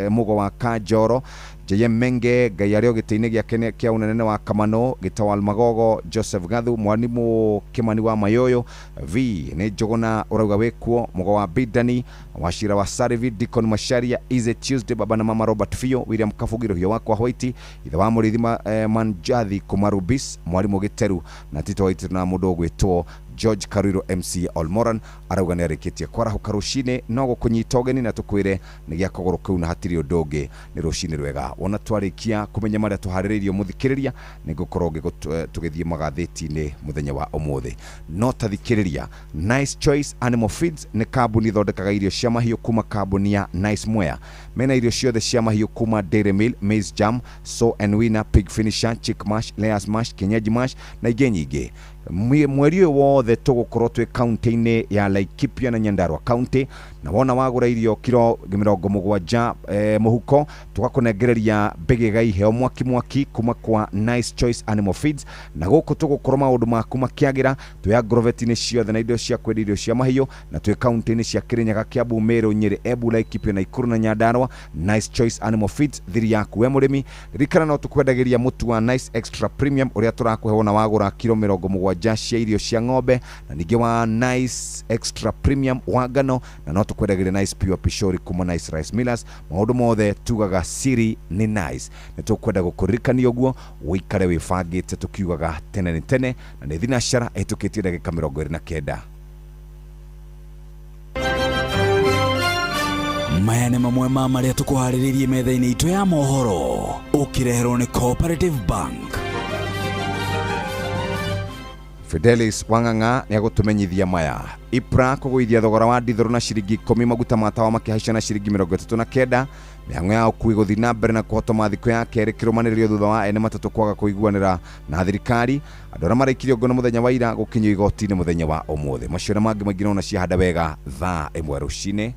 Mugo wa Kanjoro, JM Menge, Ngai arĩ o gĩtĩ-inĩ gĩake kĩa ũnene wa Kamano, Gĩtawal Magogo, Joseph Gathu, Mwarimu Kimani wa Mayoyo, V nĩ Njũgũna ũrauga wĩkuo, Mugo wa Bidani, Wachira wa Sarivi, Deacon Macharia, Easy Tuesday, baba na mama Robert Fio, William Kabugi, Rũhiũ wakwa White, ithe wa Mũrĩithi Manjathi Kumarubis, Mwarimu Gĩteru na Tito Waititu na mũndũ ũgwĩtwo George Karuiro MC Olmoran arauga nĩ arĩkĩtie kwarahũka rũcinĩ no gũkũnyita ũgeni na tũkwĩre nĩ gĩa kũgũrũ kũu na hatirĩ ũndũ ũngĩ nĩ rũcinĩ rwega. Wona twarĩkia kũmenya marĩa tũharĩrĩirio mũthikĩrĩria nĩ ngũkorwo tũgĩthiĩ magathĩti-inĩ mũthenya wa ũmũthĩ. No ta thikĩrĩria, Nice Choice Animal Feeds nĩ kambuni ĩthondekaga irio cia mahiũ kuma kambuni ya Nice Mwea. Mena irio ciothe cia mahiũ kuma Dairy Meal, Maize Jam, Sow and Winner, Pig Finisher, Chick Mash, Layers Mash, Kienyeji Mash na ingĩ nyingĩ. Mweri ũyũ wothe tũgũkorwo twĩ kaunti-inĩ ya Laikipia na Nyandarua kaunti, na wona wagũra irio kiro 70 mũhuko tũgakũnengereria mbĩgĩga iheo mwaki mwaki kuma kwa Nice Choice Animal Feeds. Na gũkũ tũgũkorwo maũndũ maku makĩagĩra twĩ agroveti-inĩ ciothe na indo cia kwendia irio cia mahiũ, na twĩ kaunti-inĩ cia Kirinyaga, Kiambu, Meru, Nyeri, Embu, Laikipia, Nakuru na Nyandarua. Nice Choice Animal Feeds, thiri yaku we mũrĩmi. Ririkana no tũkwendagĩria mũtu wa Nice Extra Premium ũrĩa tũrakũhe wona wagũra kiro 70 cia irio cia ng'ombe, na ningĩ wa Nice Extra Premium wa ngano, na no tũkwendagĩria Nice Pure Pishori kuma Nice Rice Millers. Maũndũ mothe tugaga siri nĩ nice. Nĩ tũkwenda gũkũririkania ũguo ũikare wĩbangĩte tũkiugaga tene nĩ tene, na nĩ thinacara ĩhĩtũkĩtie ndagĩka 29. Maya nĩ mamwe ma marĩa tũkũharĩrĩirie metha-inĩ itũ ya mohoro ũkĩreherwo nĩ Cooperative Bank. Fidelis Wang'ang'a nĩ agũtũmenyithia maya. IPRA kũgũithia thogora wa ndithũrũ na ciringi 10, maguta ma tawa makĩhaica na ciringi 39. Mĩhang'o ya ũkui gũthiĩ na mbere na kũhotoma thikũ ya kerĩ kĩrũmanĩrĩrio thutha wa ene matatũ kwaga kũiguanĩra na thirikari. Andũ arĩa maraikirio ngono mũthenya wa ira gũkinyio igoti-inĩ mũthenya wa ũmũthĩ. Macio na mangĩ maingĩ nona ciahanda wega thaa 1 rũcinĩ.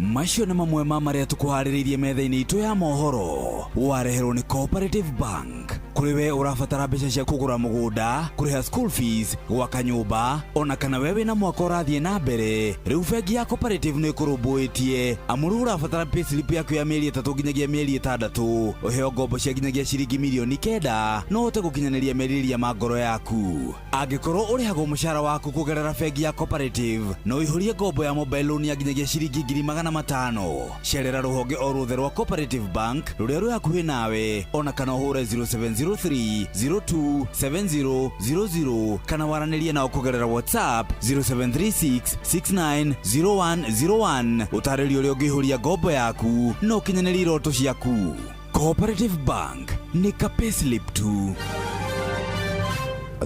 Macio nĩ mamwe ma marĩa tũkũharĩrĩirie metha-inĩ itũ ya mohoro wareherwo nĩ Cooperative Bank. Kũrĩ we ũrabatara mbeca cia kũgũra mũgũnda, kũrĩha school fees, gwaka nyũmba, ona kana we wĩna mwaka ũrathiĩ na mbere, rĩu bengi ya Cooperative nĩ ĩkũrũmbũĩtie. Amu rĩu ũrabatara payslip yaku ya mĩeri 3 nginyagia mĩeri 6, ũheo ngombo cia nginyagia ciringi mirioni 9, no ũhote gũkinyanĩria merirĩria ma ngoro yaku. Angĩkorwo ũrĩhagwo mũcara waku kũgerera bengi ya Cooperative, no ũihũrie ngombo ya mobile loan ya nginyagia ciringi 500,000. Cerera rũhonge o ruothe rwa Cooperative Bank rũrĩa rwĩ hakuhĩ nawe, ona kana ũhũre 0703 02 7000 kana waranĩrie nao kũgerera WhatsApp 0736 690101. Ũtarĩrio ũrĩa ũngĩihũria ngombo yaku na ũkinyanĩrie iroto ciaku. Cooperative Bank nĩ ka payslip tu.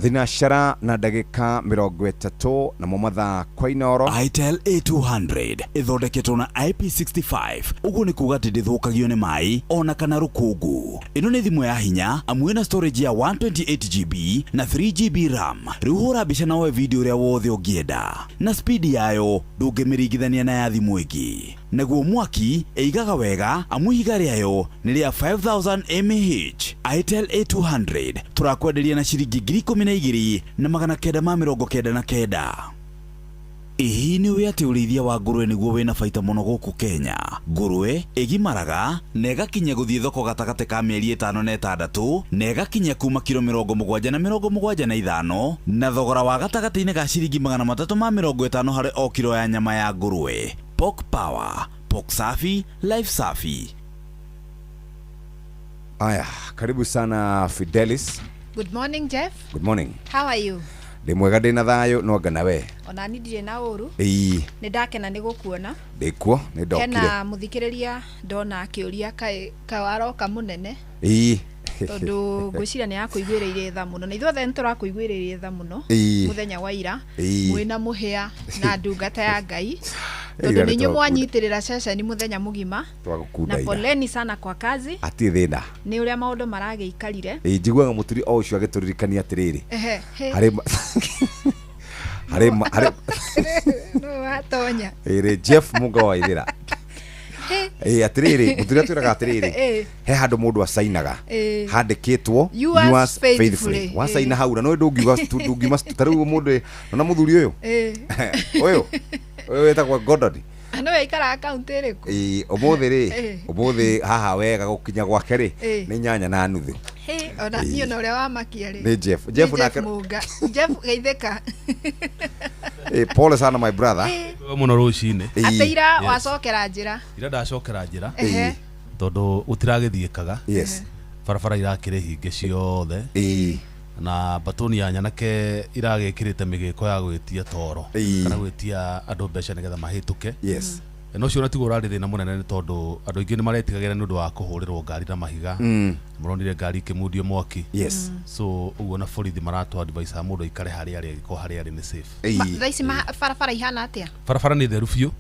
Thinacara na ndagĩka 30 namo mathaa kwa Inooro. Itel A200 ĩthondeketwo na IP65, ũguo nĩ kuga atĩ ndĩthũkagio nĩ maĩ ona kana rũkũngũ. Ĩno nĩ thimũ ya hinya amu ĩna storage ya 128GB na 3GB RAM. Rĩu hũra mbica na woe video ũrĩa wothe ũngĩenda, na speed yayo ndũngĩmĩringithania na ya thimũ ĩngĩ. Naguo mwaki ĩigaga wega amu ihiga rĩayo nĩ rĩa 5000 mAh. Itel A200 tũrakwenderia na ciringi 12,999. Ĩĩ nĩ ũĩ atĩ ũrĩithia wa ngũrwe nĩguo wĩna baita mũno gũkũ Kenya. Ngũrwe ĩgimaraga na ĩgakinya gũthiĩ thoko gatagatĩ ka mĩeri 5 na 6, na ĩgakinya kuma kiro 70 na 75, na thogora wa gatagatĩ-inĩ ga ciringi 350 harĩ o kiro ya nyama ya ngũrwe. Pork Power, Pork Safi, Life Safi. Aya, karibu sana Fidelis. Good morning, Jeff. Good morning. How are you? Ndĩ mwega, ndĩ na thayũ, no anga nawe. Ona ni ndirĩ na ũru. Ĩĩ. Nĩ ndakena nĩ gũkuona. Ndĩkuo, nĩ ndokire. Hena mũthikĩrĩria ndona akĩũria kaĩ kawaroka mũnene. Ĩĩ. Tondũ ngwĩciria nĩ akũiguĩrĩire tha mũno, na ithuothe nĩ tũrakũiguĩrĩire tha mũno mũthenya wa ira, mwĩna mũhĩa na ndungata ya Ngai, tondũ nĩ inyuĩ mwanyitĩrĩra ceceni mũthenya mũgima, na poleni sana kwa kazi. Hatirĩ thĩna. Nĩ ũrĩa maũndũ maragĩikarire. Ĩĩ, njiguaga mũturi o ũcio agĩtũririkania atĩrĩrĩ, harĩ harĩ no watonya. Ĩrĩ Jeff Mũga wa Ithĩra. Ĩĩ, atĩrĩrĩ, mũturi atwĩraga atĩrĩrĩ, he handũ mũndũ acainaga handĩkĩtwo yours faithfully. Wacaina hau na no ndũngiuga ndũngiuma ta rĩu mũndũ ona mũthuri ũyũ ũyũ wĩtagwo Gordon. No aikaraga kaunti ĩrĩkũ? Ĩĩ, ũmũthĩ rĩ, ũmũthĩ haha wega gũkinya gwake rĩ nĩ 8:30. Ona niĩ ona ũrĩa wamakia rĩ nĩ Jeff. Jeff nake Jeff geithĩka. Pole sana my brother. Mũno rũcinĩ. Atĩ ira wacokera njĩra. Ira ndacokera njĩra. Tondũ gũtiragĩthiĩkaga. Yes. Barabara irakĩrĩ hinge ciothe. Na batoni ya nyanake iragĩkĩrĩte mĩgĩko ya gwĩtia toro kana gwĩtia andũ mbeca nĩgetha mahĩtũke. Yes. Na ũcio ona tiguo ũrarĩ thĩna mũnene, nĩ tondũ andũ aingĩ nĩ maretigagĩra nĩ ũndũ wa kũhũrĩrwo ngari na mahiga. Mũronire ngari ikĩmundio mwaki. Yes. So ũguo na borithi maratũ advice a mũndũ aikare harĩa arĩ, angĩkorwo harĩa arĩ nĩ safe. Thaa ici barabara ihana atĩa? Barabara nĩ theru biũ,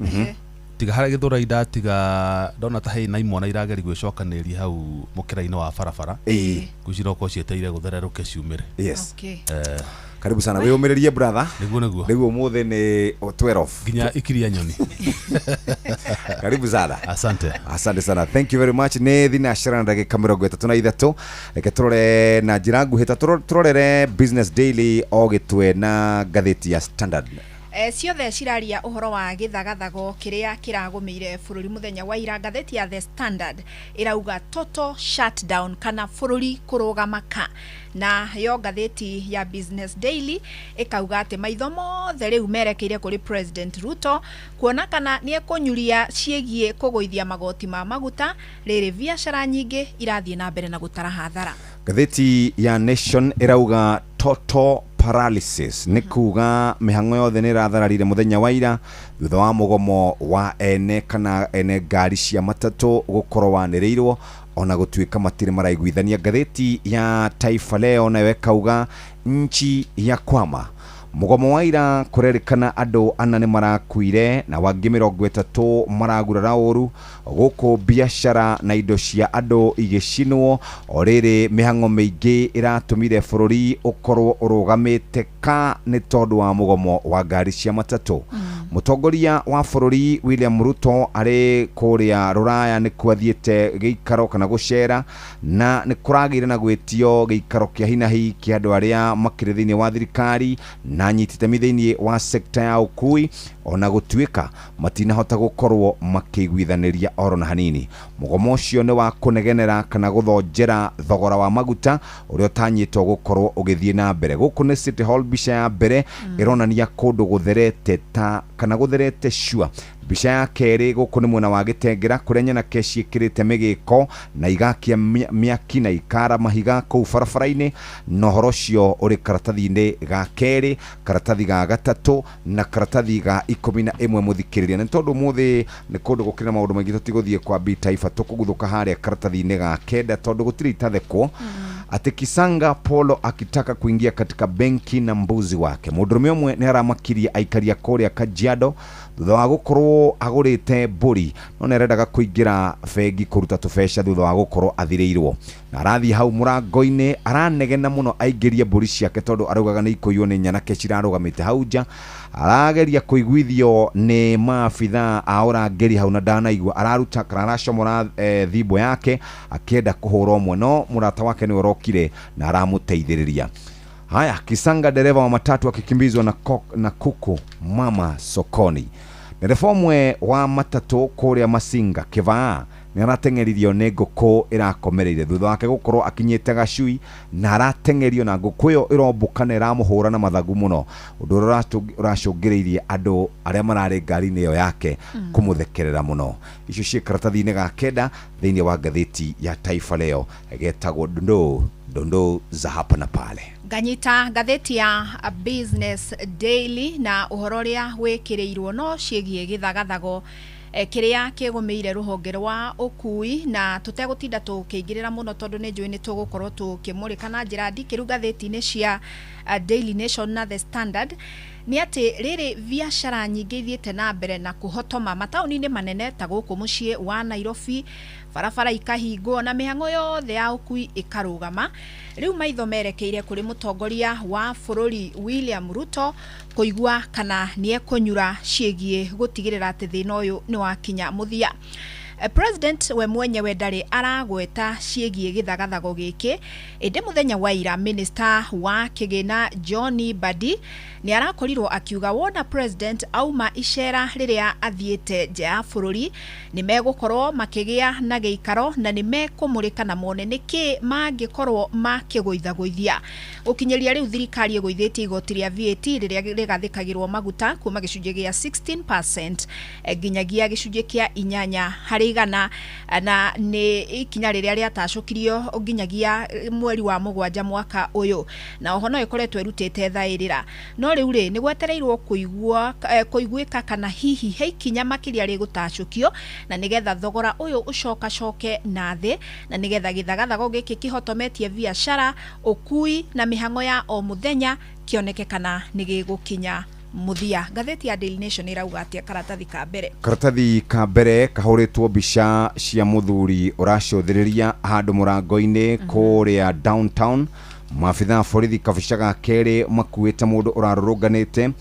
tiga harĩa Gĩthũrai ndatiga ndona ta hena imwana irageria gwĩcokanĩrĩria hau mũkĩra-inĩ wa barabara. Ngwĩciria okorwo cietereire gũthererũke ciumĩre. Yes. Okay. Karibu sana, wĩyũmĩrĩrie brother. Nĩguo nĩguo. Rĩu ũmũthĩ nĩ 12 nginya ikiria nyoni. Karibu sana. Asante. Asante sana, thank you very much. Nĩ thinacara na ndagĩka 33. Reke tũrore na njĩra nguhĩ ta tũrorere Business Daily o gĩtwe na ngathĩti ya Standard. Ciothe ciraria ũhoro wa gĩthagathago kĩrĩa kĩragũmĩire bũrũri mũthenya wa ira. Ngathĩti ya The Standard ĩrauga total shutdown kana bũrũri kũrũgama ka, na yo ngathĩti ya Business Daily ĩkauga atĩ maitho mothe rĩu merekeire kũrĩ President Ruto kuona kana nĩ ekũnyuria ciĩgiĩ kũgũithia magoti ma maguta, rĩrĩ biacara nyingĩ irathiĩ na mbere na gũtara hathara. Ngathĩti ya Nation ĩrauga total paralysis, nĩ kuga mĩhang'o yothe nĩ ĩrathararire mũthenya wa ira thutha wa mũgomo wa ene kana ene ngari cia matatũ gũkorwo wanĩrĩirwo, ona gũtuĩka matirĩ maraiguithania. Ngathĩti ya Taifa Leo nayo ĩkauga nchi ya kwama. Mũgomo wa ira kũrerĩkana andũ ana nĩ marakuire na wangĩ 30 maragurara ũru, gũkũ biacara na indo cia andũ igĩcinwo, o rĩrĩ mĩhang'o mĩingĩ ĩratũmire bũrũri ũkorwo ũrũgamĩte ka nĩ tondũ wa mũgomo wa ngari cia matatũ. Mũtongoria wa bũrũri William Ruto arĩ kũrĩa Rũraya nĩkuo athiĩte gĩikaro kana gũcera, na nĩ kũragĩire na gwĩtio gĩikaro kĩa hinahi kĩa andũ arĩa makĩrĩ thĩinĩ wa thirikari na anyiti itemi thĩinĩ wa sekta ya ũkui, ona gũtuĩka matinahota gũkorwo makĩiguithanĩria oro na hanini. Mũgomo ũcio nĩ wa kũnegenera kana gũthonjera thogora wa maguta ũrĩa ũtanyĩtwo gũkorwo ũgĩthiĩ na mbere. Gũkũ nĩ City Hall, mbica ya mbere ĩronania kũndũ gũtherete ta kana gũtherete cua. Mbica ya kerĩ gũkũ nĩ mwena wa Gĩtengera kũrĩa nyanake ciĩkĩrĩte mĩgĩko na igakia mĩaki na ikara mahiga kũu barabara-inĩ, na ũhoro ũcio ũrĩ karatathi-inĩ ga kerĩ, karatathi ga gatatũ na karatathi ga 11. Mũthikĩrĩria, nĩ tondũ ũmũthĩ nĩ kũndũ gũkĩrĩ na maũndũ maingĩ tũtigũthiĩ kwa B Taifa, tũkũguthũka harĩa karatathi-inĩ ga kenda tondũ gũtirĩ itathekwo. Atĩ Kisanga Polo akitaka kuingia katika benki na mbuzi wake. Mũndũrũme ũmwe nĩ aramakirie aikaria kũrĩa Kajiado thutha wa gũkorwo agũrĩte mbũri, no nĩ arendaga kũingĩra bengi kũruta tũbeca thutha wa gũkorwo athirĩirwo, na arathiĩ hau mũrango-inĩ aranegena mũno aingĩrie mbũri ciake tondũ araugaga nĩ ikũiywo nĩ nyanake cirarũgamĩte hau nja. Arageria kũiguithio nĩ maabithaa a ũrangĩri hau na ndanaigua, araruta kana aracomora thimbo yake akĩenda kũhũra ũmwe, no mũrata wake nĩwe ũrokire na aramũteithĩrĩria. Haya, Kisanga dereva wa matatu akikimbizwa na kuku mama sokoni. Ndereba ũmwe wa matatũ kũrĩa Masinga Kĩbaa nĩ arateng'eririo nĩ ngũkũ ĩrakomereire thutha wake gũkorwo akinyĩte gacui, na arateng'erio na ngũkũ ĩyo ĩrombũka na ĩramũhũra na mathagu mũno, ũndũ ũrĩa ũracũngĩrĩirie andũ arĩa mararĩ ngari-inĩ ĩyo yake kũmũthekerera mũno. Icio ciĩ karatathi-inĩ ga kenda thĩinĩ wa ngathĩti ya Taifa Leo getagwo dondoo dondoo za hapa na pale. Nganyita ngathĩti ya Business Daily na ũhoro ũrĩa wĩkĩrĩirwo no ciĩgiĩ gĩthagathago kĩrĩa kĩgũmĩire rũhonge rwa ũkui, na tũtegũtinda tũkĩingĩrĩra mũno tondũ nĩ njũĩ nĩ tũgũkorwo tũkĩmũrĩka na njĩra ndikĩru ngathĩti-inĩ cia Daily Nation na The Standard, nĩ atĩ rĩrĩ biacara nyingĩ ithiĩte na mbere na kũhotoma mataũni-inĩ manene ta gũkũ mũciĩ wa Nairobi, barabara ikahingwo na mĩhang'o yothe ya ũkui ĩkarũgama. Rĩu maitho merekeire kũrĩ mũtongoria wa bũrũri William Ruto kũigua kana nĩ ekũnyura ciĩgiĩ gũtigĩrĩra atĩ thĩna ũyũ nĩ wakinya mũthia. President we mwenyewe ndarĩ aragweta ciĩgiĩ gĩthagathago gĩkĩ, ĩndĩ mũthenya wa ira minister wa kĩgĩna John Mbadi nĩ arakorirwo akiuga wona president auma icera rĩrĩa athiĩte nja ya bũrũri nĩ megũkorwo makĩgĩa na gĩikaro na nĩ mekũmũrĩka na mone nĩkĩ mangĩkorwo makĩgũithagũithia. Gũkinyĩria rĩu thirikari ĩgũithĩtie igoti rĩa VAT rĩrĩa rĩgathĩkagĩrwo maguta kuma gĩcunjĩ gĩa 16% nginyagia gĩcunjĩ kĩa 8 harĩ igana, na nĩ ikinya rĩrĩa rĩatacũkirio nginyagia mweri wa 7 mwaka ũyũ, na oho no ĩkoretwo ĩrutĩte thaĩrĩra. No rĩu rĩ, nĩ gwetereirwo kũiguĩka kana hihi he ikinya makĩria rĩgũtacũkio na nĩgetha thogora ũyũ ũcokacoke na thĩ, na nĩgetha gĩthagathago gĩkĩ kĩhotometie biacara, ũkui na mĩhang'o ya o mũthenya kĩoneke kana nĩ gĩgũkinya mũthia. Ngathĩti ya Daily Nation ĩrauga atĩa karatathi ka mbere? Karatathi ka mbere kahũrĩtwo mbica cia mũthuri ũracũthĩrĩria handũ mũrango-inĩ kũrĩa downtown. Maabithaa borithi kabica ga kerĩ makuĩte mũndũ ũrarũrũnganĩte.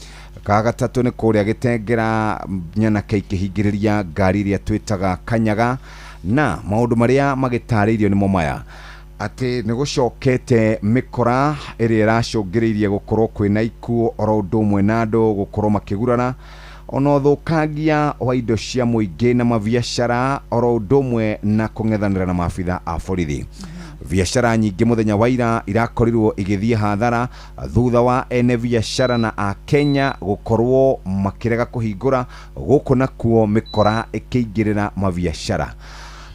Ka gatatũ nĩ kũrĩa Gĩtengera nyanake ikĩhingĩrĩria ngari ĩrĩa twĩtaga kanyaga. Na maũndũ marĩa magĩtarĩirio nĩmo maya, atĩ nĩ gũcokete mĩkora ĩrĩa ĩracũngĩrĩirie gũkorwo kwĩna ikuũ oro ũndũ ũmwe na andũ gũkorwo makĩgurara, ona ũthũkangia wa indo cia mũingĩ na mabiacara oro ũndũ ũmwe na kũng'ethanĩra na maabithaa a borithi. Biacara nyingĩ mũthenya wa ira irakorirwo igĩthiĩ hathara thutha wa ene biacara na akenya gũkorwo makĩrega kũhingũra, gũkũ nakuo mĩkora ĩkĩingĩrĩra mabiacara.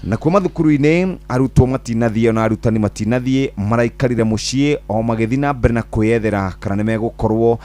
Na kuo mathukuru-inĩ arutwo matinathiĩ ona arutani matinathiĩ, maraikarire mũciĩ o magĩthiĩ na mbere na kwĩyethera kana nĩ megũkorwo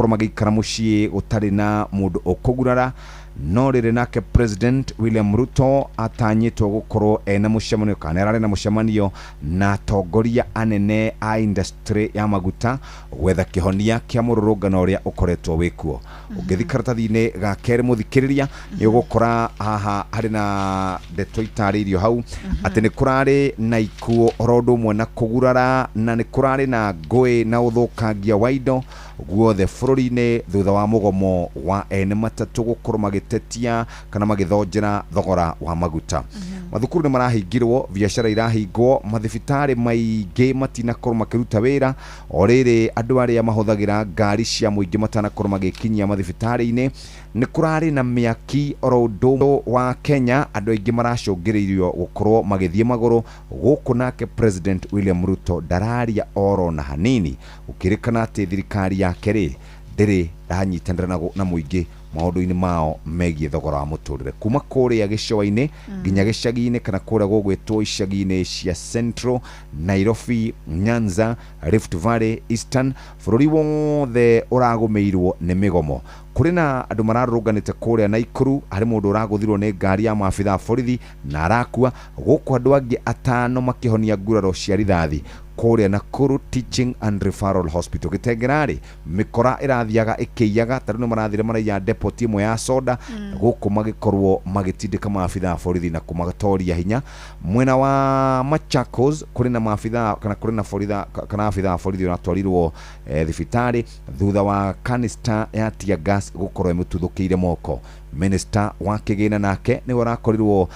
magĩikara mũciĩ gũtarĩ na mũndũ ũkũgurara. No rĩrĩ, nake President William Ruto atanyĩtwo gũkorwo ena mũcemanio kana ararĩ na mũcemanio na atongoria anene a industry ya maguta gwetha kĩhonia kĩa mũrũrũngano ũrĩa ũkoretwo wĩkuo. Ũngĩthiĩ karatathi-inĩ ga kerĩ mũthikĩrĩria, nĩ ũgũkora haha harĩ na ndeto itarĩirio hau atĩ nĩ kũrarĩ na ikuũ oro ũndũ ũmwe na kũgurara, na nĩ kũrarĩ na ngũĩ na ũthũkangia wa indo guothe bũrũri-inĩ thutha wa mũgomo wa ene matatũ gũkorwo magĩtetia kana magĩthonjera thogora wa maguta. Mathukuru nĩ marahingirwo, biacara irahingwo, mathibitarĩ maingĩ matinakorwo makĩruta wĩra. O rĩrĩ, andũ arĩa mahũthagĩra ngari cia mũingĩ matanakorwo magĩkinyia mathibitarĩ-inĩ. Nĩ kũrarĩ na mĩaki oro ũndũ wa Kenya, andũ aingĩ maracũngĩrĩirio gũkorwo magĩthiĩ magũrũ. Gũkũ nake President William Ruto ndararia oro na hanini, gũkĩrĩkana atĩ thirikari yake rĩ ndĩrĩ ranyitanĩra na mũingĩ maũndũ-inĩ mao megiĩ thogora wa mũtũrĩre, kuma kũrĩa gĩcũa-inĩ nginya gĩcagi-inĩ kana kũrĩa gũgwĩtwo icagi-inĩ cia Central, Nairobi, Nyanza, Rift Valley, Eastern, bũrũri wothe ũragũmĩirwo nĩ mĩgomo. Kũrĩ na andũ mararũrũnganĩte kũrĩa Naikuru, harĩ mũndũ ũragũthirwo nĩ ngari ya maabithaa borithi na arakua. Gũkũ andũ angĩ 5 makĩhonia nguraro cia rithathi kũrĩa Nakuru Teaching and Referral Hospital. Gĩtengera-rĩ, mĩkora ĩrathiaga ĩkĩiyaga, tarĩu nĩ marathire maraiya depot ĩmwe ya soda, gũkũ magĩkorwo magĩtindĩka maabithaa borithi na kũmatoria hinya. Mwena wa Machakos kũrĩ na maabithaa kana kũrĩ na boritha kana abithaa borithi ũratwarirwo thibitarĩ thutha wa canister ya tear gas gũkorwo ĩmũtuthũkĩire moko. Minister wa kĩgĩna nake nĩwe ũrakorirwo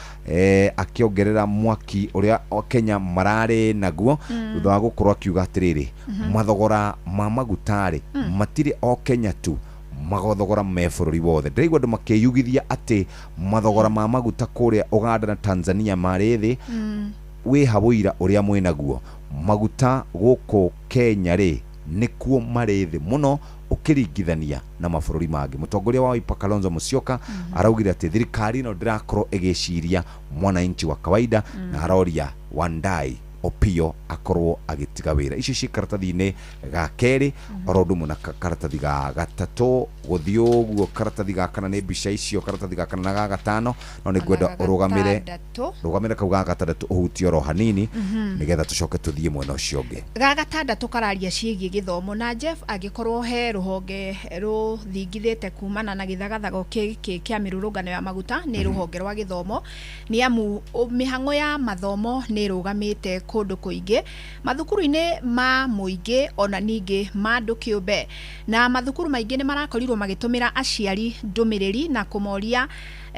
akĩongerera mwaki ũrĩa Kenya mararĩ naguo thutha wa gũkorwo akiuga atĩrĩrĩ, mathogora ma maguta-rĩ matirĩ o Kenya tu, mathogora me bũrũri wothe. Ndĩraigua andũ makĩyugithia atĩ mathogora ma maguta kũrĩa Uganda na Tanzania marĩ thĩ. Wĩha ũira ũrĩa mwĩnaguo, maguta gũkũ Kenya rĩ nĩkuo marĩ thĩ mũno ũkĩringithania na mabũrũri mangĩ. Mũtongoria wa Wiper Kalonzo Musyoka araugire atĩ thirikari ĩno ndĩrakorwo ĩgĩciria mwananchi wa kawaida, na aroria Wandai Opiyo akorwo agĩtiga wĩra. Icio ci karatathi-inĩ ga kerĩ oro ũndũ ũmwe na karatathi ga gatatũ gũthiĩ ũguo, karatathi ga kana nĩ mbica icio, karatathi ga kana na ga gatano, no nĩ ngwenda ũrũgamĩre rũgamĩre kau ga gatandatũ ũhutie oro hanini nĩgetha tũcoke tũthiĩ mwena ũcio ũngĩ. Ga gatandatũ kararia ciĩgiĩ gĩthomo, na Jeff angĩkorwo he rũhonge rũthingithĩte kumana na gĩthagathago gĩkĩ kĩa mĩrũrũngano ya maguta nĩ rũhonge rwa gĩthomo, nĩ amu mĩhang'o ya mathomo nĩ ĩrũgamĩte kũndũ kũingĩ mathukuru-inĩ ma mũingĩ ona ningĩ ma andũ kĩũmbe, na mathukuru maingĩ nĩ marakorirwo magĩtũmĩra aciari ndũmĩrĩri na kũmoria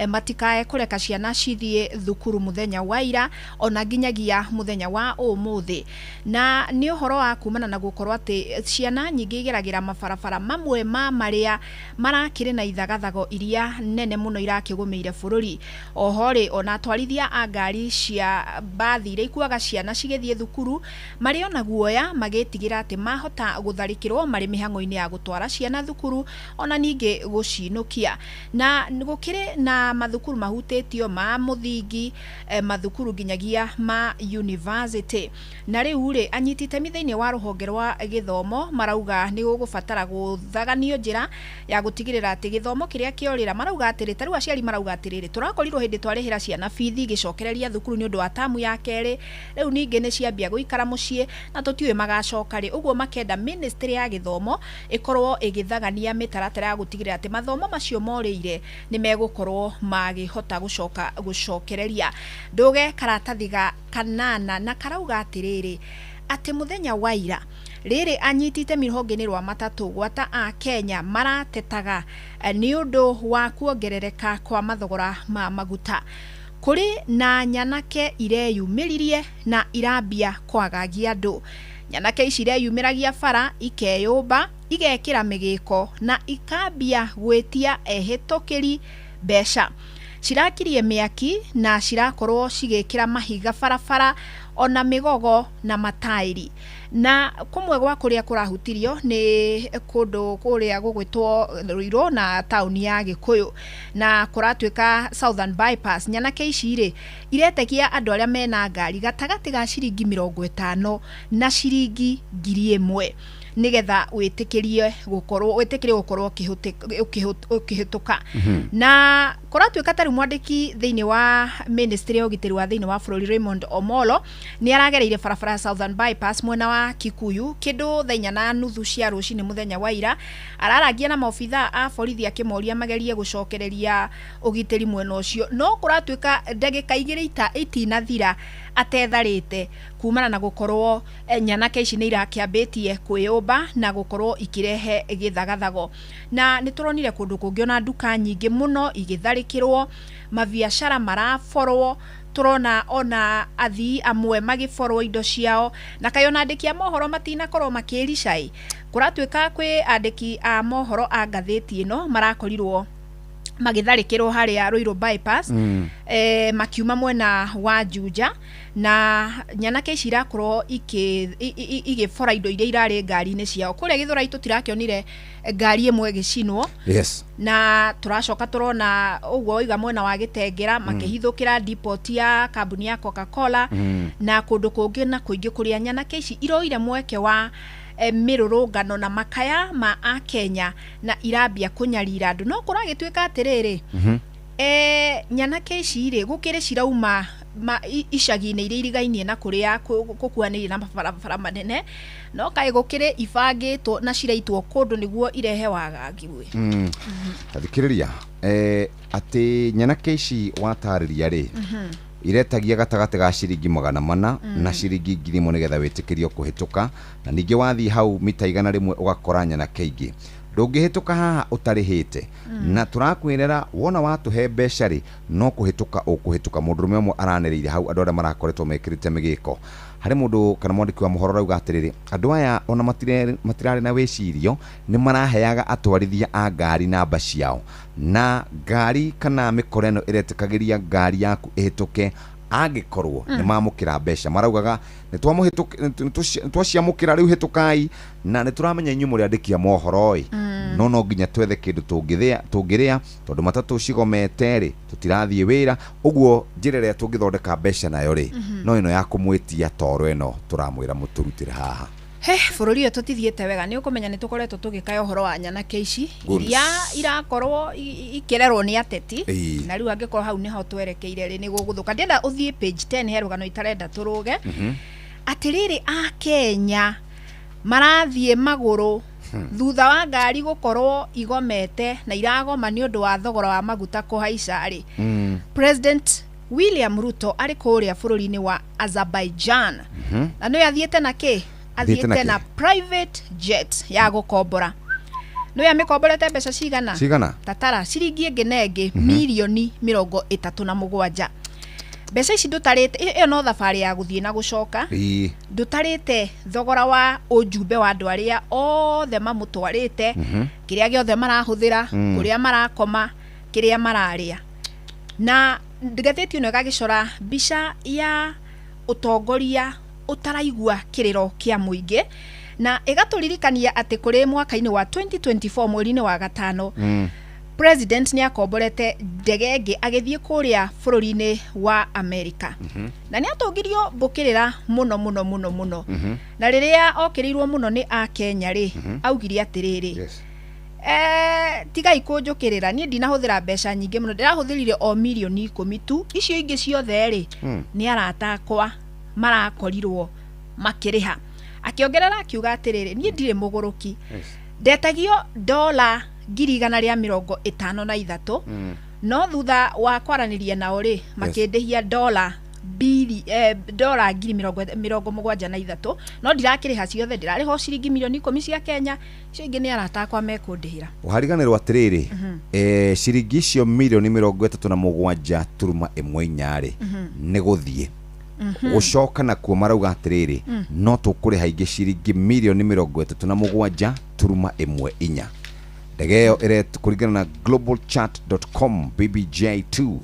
matikae kũreka ciana cithiĩ thukuru mũthenya wa ira ona nginyagia mũthenya wa ũmũthĩ. Na nĩ ũhoro wa kumana na gũkorwo atĩ ciana nyingĩ igeragĩra mabarabara mamwe ma marĩa marakĩrĩ na ithagathago iria nene mũno irakĩgũmĩire bũrũri. Oho rĩ, ona atwarithia a ngari cia mbathi iria ikuaga ciana cigĩthiĩ thukuru marĩ ona guoya magĩtigĩra atĩ mahota gũtharĩkĩrwo marĩ mĩhang'o-inĩ ya gũtwara ciana thukuru ona ningĩ gũcinũkia. Na gũkĩrĩ na na mathukuru mahutĩtio ma mũthingi, mathukuru nginyagia ma university. Na rĩu rĩ, anyiti itemi thĩinĩ wa rũhonge rwa gĩthomo marauga nĩ gũgũbatara gũthaganio njĩra ya gũtigĩrĩra atĩ gĩthomo kĩrĩa kĩorĩra. Marauga atĩrĩ, ta rĩu aciari marauga atĩrĩrĩ, tũrakorirwo hĩndĩ twarĩhĩra ciana bithi igĩcokereria thukuru nĩ ũndũ wa tamu ya kerĩ, rĩu ningĩ nĩ ciambia gũikara mũciĩ na tũtiũĩ magacoka rĩ. Ũguo makenda ministry ya gĩthomo ĩkorwo ĩgĩthagania mĩtaratara ya gũtigĩrĩra atĩ mathomo macio morĩire nĩ megũkorwo magĩhota gũcoka gũcokereria. Ndũge karatathi ga kanana na karauga atĩrĩrĩ, atĩ mũthenya wa ira rĩrĩ anyiti itemi rũhonge-inĩ rwa matatũ gwata a Kenya maratetaga nĩ ũndũ wa kuongerereka kwa mathogora ma maguta. Kũrĩ na nyanake ireyumĩririe na irambia kwagagia andũ. Nyanake ici ireyumĩragia bara ikeyũmba, igekĩra mĩgĩko na ikambia gwĩtia ehĩtũkĩri mbeca. Cirakirie mĩaki na cirakorwo cigĩkĩra mahiga barabara ona mĩgogo na mataĩri. Na kũmwe gwa kũrĩa kũrahutirio nĩ kũndũ kũrĩa gũgwĩtwo Ruiru na taũni ya Gĩkũyũ, na kũratuĩka Southern Bypass. Nyanake ici rĩ, iretekia andũ arĩa mena ngari gatagatĩ ga ciringi 50 na ciringi 1000 nĩgetha wĩtĩkĩrie gũkorwo ũkĩhĩtũka. Na kũratuĩka ta rĩu mwandĩki thĩinĩ wa ministry ya ũgitĩri wa thĩinĩ wa bũrũri Raymond Omolo nĩ aragereire barabara ya Southern Bypass mwena wa Kikuyu kĩndũ thaa 4:30 cia rũcinĩ mũthenya wa ira. Araragia na maobithaa a borithi akĩmoria magerie gũcokereria ũgitĩri mwena ũcio, no kũratuĩka ndagĩka 2 itinathira atetharĩte kumana na gũkorwo nyanake ici nĩ irakĩambĩtie kwĩyũmba na gũkorwo ikĩrehe gĩthagathago. Na nĩ tũronire kũndũ kũngĩ ona nduka nyingĩ mũno igĩtharĩkĩrwo, mabiacara maraborwo, tũrona ona athii amwe magĩborwo indo ciao, na kaĩ ona andĩki a mohoro matinakorwo makĩrica. Kũratuĩka kwĩ andĩki a mohoro a ngathĩti ĩno marakorirwo magĩtharĩkĩrwo harĩa Ruiru Bypass, makiuma mwena wa Juja, na nyanake ici irakorwo igĩbora indo iria irarĩ ngari-inĩ ciao. Kũrĩa Gĩthũrai tũtirakĩonire ngari ĩmwe ĩgĩcinwo. Na tũracoka tũrona ũguo oiga mwena wa Gĩtengera makĩhithũkĩra depot ya kambuni ya Coca-Cola, na kũndũ kũngĩ na kũingĩ kũrĩa nyanake ici iroire mweke wa mĩrũrũngano na makaya ma akenya na irambia kũnyarira andũ. No kũragĩtuĩka atĩrĩrĩ, nyanake ici rĩ, gũkĩrĩ cirauma icagi-inĩ iria irigainie na kũrĩa gũkuhanĩrĩirie na mabarabara manene, no kaĩ gũkĩrĩ ibangĩtwo na ciraitwo kũndũ nĩguo irehe wagagi we. Tathikĩrĩria, atĩ nyanake ici watarĩria rĩ, iretagia gatagatĩ ga ciringi 400 na ciringi 1000 nĩgetha wĩtĩkĩrio kũhĩtũka, na ningĩ wathiĩ hau mita 100 ũgakora nyanake ingĩ ndũngĩhĩtũka haha ũtarĩhĩte. Na tũrakwĩrera wona watũhe mbeca rĩ, no kũhĩtũka ũkũhĩtũka. Mũndũrũme ũmwe aranĩrĩire hau andũ arĩa marakoretwo mekĩrĩte mĩgĩko. Harĩ mũndũ kana mwandĩki wa mohoro arauga atĩrĩrĩ, andũ aya ona matirarĩ na wĩcirio, nĩ maraheaga atwarithia a ngari namba ciao, na ngari kana mĩkora ĩno ĩretĩkagĩria ngari yaku ĩhĩtũke angĩkorwo nĩ mamũkĩra mbeca. Maraugaga nĩ twaciamũkĩra rĩu hĩtũkai, na nĩ tũramenya inyuĩ mũrĩ andĩki a mohoro ĩ, no nginya twethe kĩndũ tũngĩrĩa tondũ matatũ cigomete rĩ, tũtirathiĩ wĩra. Ũguo njĩra ĩrĩa tũngĩthondeka mbeca nayo rĩ, no ĩno ya kũmwĩtia toro ĩno tũramwĩra mũtũrutĩre haha. He bũrũri ũyũ tũtithiĩte wega. Nĩ ũkũmenya nĩ tũkoretwo tũgĩkaya ũhoro wa nyanake ici iria irakorwo ikĩrerwo nĩ ateti, na rĩu angĩkorwo hau nĩho twerekeire rĩ, nĩ gũgũthũka. Ndĩrenda ũthiĩ page 10 he rũgano itarenda tũrũge. Atĩrĩrĩ, a Kenya marathiĩ magũrũ thutha wa ngari gũkorwo igomete na iragoma nĩ ũndũ wa thogora wa maguta kũhaica rĩ. President William Ruto arĩ kũrĩa bũrũri-inĩ wa Azerbaijan, na nĩwe athiĩte na kĩ? Athiĩte na private jet ya gũkombora. Nĩwe amĩkomborete mbeca cigana? Tatara ciringi ĩngĩ na ĩngĩ mirioni 37. Mbeca ici ndũtarĩte, ĩyo no thabarĩ ya gũthiĩ na gũcoka. Ndũtarĩte thogora wa ũjumbe wa andũ arĩa othe mamũtwarĩte, kĩrĩa gĩothe marahũthĩra, kũrĩa marakoma, kĩrĩa mararĩa. Na ngathĩti ĩno ĩgagĩcora mbica ya ũtongoria ũtaraigua kĩrĩro kĩa mũingĩ, na ĩgatũririkania atĩ kũrĩ mwaka-inĩ wa 2024 mweri-inĩ wa gatano, President nĩ akomborete ndege ĩngĩ agĩthiĩ kũrĩa bũrũri-inĩ wa America. Na nĩ atũngirio mbũkĩrĩra mũno mũno mũno mũno. Na rĩrĩa okĩrĩirwo mũno nĩ akenya rĩ, augire atĩrĩrĩ, tigai kũnjũkĩrĩra, niĩ ndinahũthĩra mbeca nyingĩ mũno, ndĩrahũthĩrire o mirioni 10 tu, icio ingĩ ciothe rĩ, nĩ arata akwa marakorirwo makĩrĩha. Akĩongerera akiuga atĩrĩrĩ, niĩ ndirĩ mũgũrũki, ndetagio dola 153,000, no thutha wa kwaranĩria nao rĩ, makĩndĩhia dola bili dola ngiri mĩrongo mũgwanja na ithatũ, no ndirakĩrĩha ciothe, ndĩrarĩha o ciringi mirioni 10 cia Kenya, icio ingĩ nĩ arata akwa mekũndĩhĩra. Ũhariganĩrwo atĩrĩrĩ, ciringi icio mirioni 37.14 rĩ, nĩ gũthiĩ gũcoka nakuo marauga atĩrĩrĩ, no tũkũrĩha ingĩ ciringi mirioni 37.14. Ndege ĩyo ĩret kũringana na globalchat.com BBJ2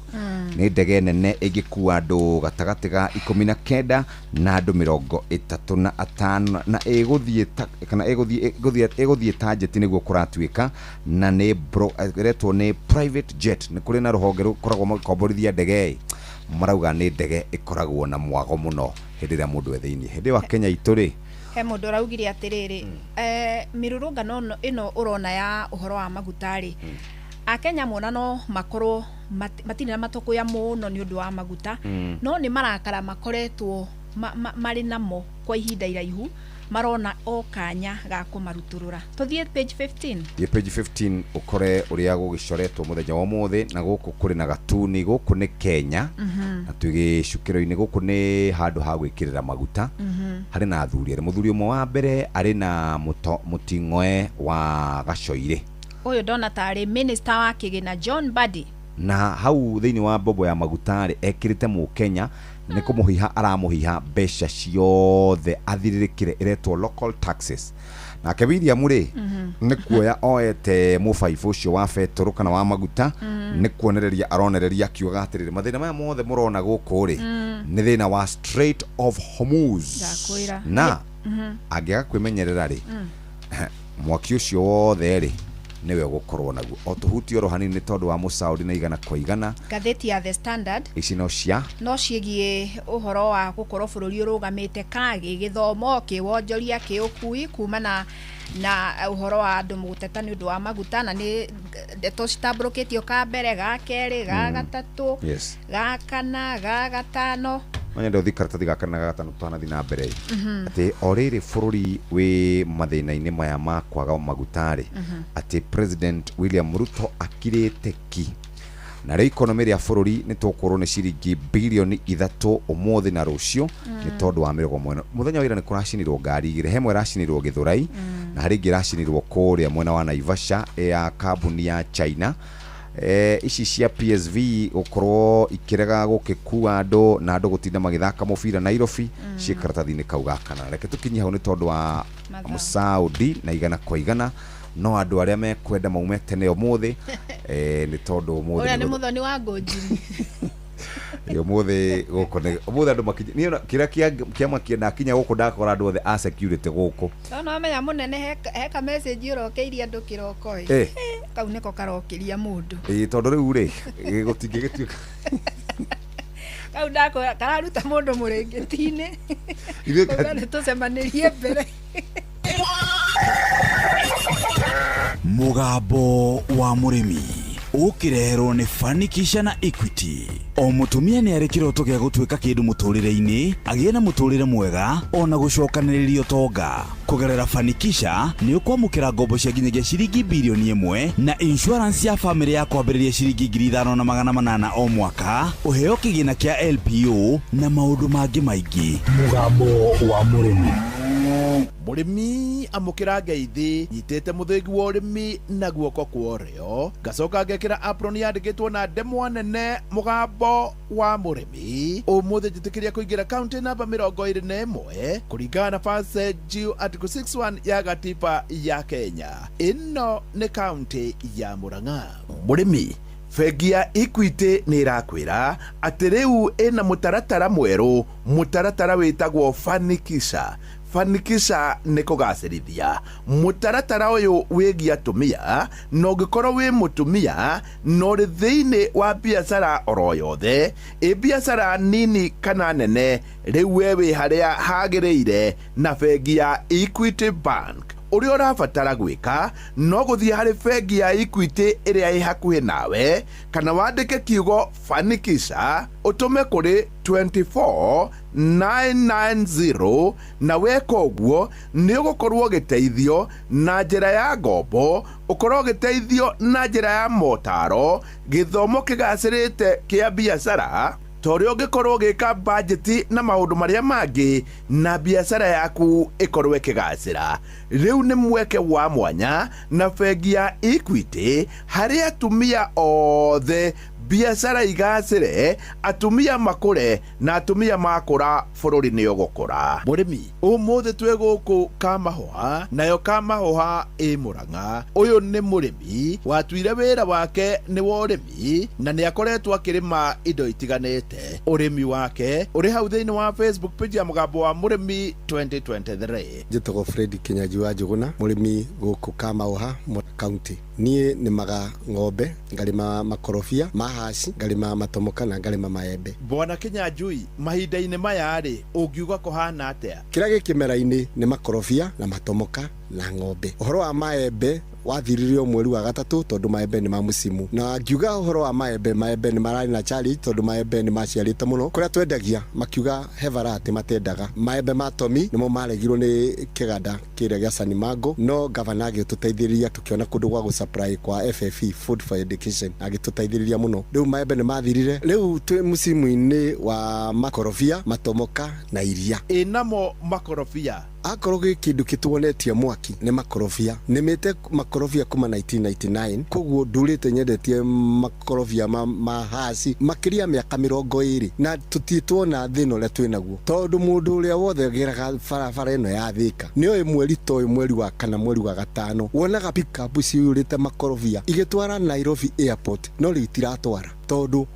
nĩ ndege nene ĩngĩkua andũ gatagatĩ ga 19 na andũ 35, na ĩgũthiĩ ta kana ĩgũthiĩ ta jet nĩguo kũratuĩka, na nĩ ĩretwo nĩ private jet. Nĩ kũrĩ na rũhonge rũkoragwo magĩkomborithia ndege ĩ, marauga nĩ ndege ĩkoragwo na mwago mũno hĩndĩ ĩrĩa mũndũ e thĩiniĩ. Hĩndĩ ĩyo Kenya itũ rĩ, He mũndũ ũraugire atĩrĩrĩ, mĩrũrũngano ĩno ũrona ya ũhoro wa maguta rĩ, akenya mona no makorwo matirĩ na matũkũya mũno nĩ ũndũ wa maguta, no nĩ marakara makoretwo marĩ namo kwa ihinda iraihu, marona o kanya ga kũmarutũrũra. Tũthiĩ page 15. Thiĩ page 15 ũkore ũrĩa gũgĩcoretwo mũthenya wa ũmũthĩ, na gũkũ kũrĩ na gatuni, gũkũ nĩ Kenya, na twĩ gĩcukĩro-inĩ, gũkũ nĩ handũ ha gwĩkĩrĩra maguta. Harĩ na athuri erĩ, mũthuri ũmwe wa mbere arĩ na mũting'oe wa gacoirĩ. Ũyũ ndona tarĩ minister wa kĩgĩna John Mbadi. Na hau thĩinĩ wa mbombo ya maguta rĩ, ekĩrĩte mũkenya nĩ kũmũhiha aramũhiha mbeca ciothe athirĩrĩkĩre, ĩretwo local taxes. Nake William rĩ, nĩ kuoya oete mũbaibũ ũcio wa betũrũ kana wa maguta, nĩ kuonereria aronereria akiugaga atĩrĩrĩ, mathĩna maya mothe mũrona gũkũ rĩ, nĩ thĩna wa Strait of Hormuz. Ndakwĩra. Na angĩaga kwĩmenyerera rĩ, mwaki ũcio wothe rĩ, nĩwe ũgũkorwo naguo. O tũhutie oro hanini nĩ tondũ wa mũsaudi na igana kwa igana. Ngathĩti ya The Standard. Ici no cia no ciĩgiĩ ũhoro wa gũkorwo bũrũri ũrũgamĩte ka gĩgĩthomo, kĩwonjoria, kĩũkui, kumana na ũhoro wa andũ gũteta nĩ ũndũ wa maguta, na nĩ ndeto citambũrũkĩtio ka mbere, ga kerĩ, ga gatatũ, ga kana, ga gatano. No nyende ũthiĩ karatathi ga kana ga gatano tũtanathiĩ na mbere, atĩ o rĩrĩ bũrũri wĩ mathĩna-inĩ maya ma kwaga maguta rĩ, atĩ President William Ruto akirĩte ki, na rĩu economy rĩa bũrũri nĩ tũkũrwo nĩ ciringi birioni 3 ũmũthĩ na rũciũ, nĩ tondũ wa mĩrogo ĩno. Mũthenya wa ira nĩ kũracinirwo ngari igĩrĩ, he ĩmwe ĩracinirwo Gĩthũrai, na harĩ ĩngĩ ĩracinirwo kũrĩa mwena wa Naivasha ya kambuni ya China. Ici cia PSV gũkorwo ikĩrega gũgĩkua andũ na andũ gũtinda magĩthaka mũbira Nairobi, ciĩ karatathi-inĩ kau ga kana. Reke tũkinye hau nĩ tondũ wa Mathaa. mũsaudi na igana kwa igana, no andũ arĩa mekwenda maume tene ũmũthĩ, nĩ tondũ ũmũthĩ Ũrĩa nĩ nĩ mũthoni wa ngũnjiri. Ũmũthĩ gũkũ nĩ ũmũthĩ andũ makinya, niĩ ona kĩrĩa kĩamakia ndakinya gũkũ ndakora andũ othe a security gũkũ. No no amenya mũnene, he ka message ũrokeirie andũ kĩroko ĩ. Kau nĩko karokĩria mũndũ. Ĩ, tondũ rĩu rĩ, gũtingĩgĩtuĩka. Kau ndakwĩra kararuta mũndũ mũrĩngĩti-inĩ. Ithuĩ Uga nĩ tũcemanĩrie mbere. Mũgambo wa mũrĩmi ũkĩreherwo nĩ Fanikisha na Equity. O mũtumia nĩ arĩ kĩroto gĩa gũtuĩka kĩndũ mũtũrĩre-inĩ, agĩe na mũtũrĩre mwega ona gũcokanĩrĩria ũtonga. Kũgerera Fanikisha nĩ ũkwamũkĩra ngombo cia nginyagia ciringi birioni 1 na insurance ya famĩlĩ ya kwambĩrĩria ciringi 5800 o mwaka, ũheo kĩgĩna kĩa LPO na maũndũ mangĩ maingĩ. Mũgambo wa mũrĩmi. Mũrĩmi, amũkĩra ngeithi. Nyitĩte mũthĩgi wa ũrĩmi na guoko kwa ũrĩo, ngacoka ngekĩra apron yandĩkĩtwo na ndemwa nene mũgambo wa mũrĩmi. Ũmũthĩ njĩtĩkĩria kũingĩra kaunti namba 21 kũringana na First G Article 61 ya gatiba ya Kenya. Ĩno nĩ kaunti ya Murang'a. Mũrĩmi, bengi ya Equity nĩ ĩrakwĩra atĩ rĩu ĩna mũtaratara mwerũ, mũtaratara wĩtagwo Fanikisha. Fanikisha nĩ kũgacĩrithia mũtaratara ũyũ wĩgiĩ atumia, na ũngĩkorwo wĩ mũtumia na ũrĩ thĩinĩ wa biacara oro yothe, ĩ biacara nini kana nene, rĩu we wĩ harĩa hagĩrĩire na bengi ya Equity Bank. Ũrĩa ũrabatara gwĩka no gũthiĩ harĩ bengi ya Equity ĩrĩa ĩ hakuhĩ nawe, kana wandĩke kiugo Fanikisha ũtũme kũrĩ 24990, na weka ũguo nĩ ũgũkorwo ũgĩteithio na njĩra ya ngombo, ũkorwo ũgĩteithio na njĩra ya motaro, gĩthomo kĩgacĩrĩte kĩa biacara, ta ũrĩa ũngĩkorwo ũgĩka bajeti na maũndũ marĩa mangĩ, na biacara yaku ĩkorwo ĩkĩgacĩra. Rĩu nĩ mweke wa mwanya na bengi ya Equity harĩ atumia othe, biacara igacĩre, atumia makũre, na atumia makũra bũrũri nĩ ũgũkũra. Mũrĩmi, ũmũthĩ twĩ gũkũ Kamahũha, nayo Kamahũha ĩ Mũrang'a. Ũyũ nĩ mũrĩmi watuire wĩra wake nĩ wa ũrĩmi, na nĩ akoretwo akĩrĩma indo itiganĩte. Ũrĩmi wake ũrĩ hau thĩinĩ wa Facebook page ya Mũgambo wa Mũrĩmi 2023. Njĩtagwo Fred Kinyanjui wa Njũgũna, mũrĩmi gũkũ Kamauha, Murang'a County. Niĩ nĩmaga ng'ombe, ngarĩma makorobia ma haci, ngarĩma matomoka na ngarĩma maembe. Bwana Kinyanjui, mahinda-inĩ maya rĩ, ũngiuga kũhana atĩa? Kĩrĩa gĩ kĩmera-inĩ nĩ makorobia na matomoka na ng'ombe. Ũhoro wa maembe wathirire o mweri wa gatatũ tondũ maembe nĩ ma mũcimu. Na ngiuga ũhoro wa maembe, maembe nĩ mararĩ na challenge tondũ maembe nĩ maciarĩte mũno. Kũrĩa twendagia makiuga he variety matendaga. Maembe ma Tomi nĩmo maregirwo nĩ kĩganda kĩrĩa gĩa Sanimango, no gavana agĩtũteithĩrĩria tũkĩona kũndũ gwa gũsupply kwa FFE, Food for Education, agĩtũteithĩrĩria mũno. Rĩu maembe nĩ mathirire. Rĩu twĩ mũcimu-inĩ wa makorobia, matomoka na iria. Ĩ namo makorobia? Akorwo gwĩ kĩndũ kĩtuonetie mwaki nĩ makorobia. Nĩmĩte makorobia kuma 1999, koguo ndurĩte nyendetie makorobia ma haci makĩria mĩaka 20, na tũtirĩ tuona thĩna ũrĩa twĩnaguo, tondũ mũndũ ũrĩa wothe ũgeraga barabara ĩno ya Thĩka nĩoĩ mweri ta ũyũ, mweri wa kana, mweri wa gatano, wonaga pickup ciyũrĩte makorobia igĩtwara Nairobi Airport, no rĩu itiratwara tondũ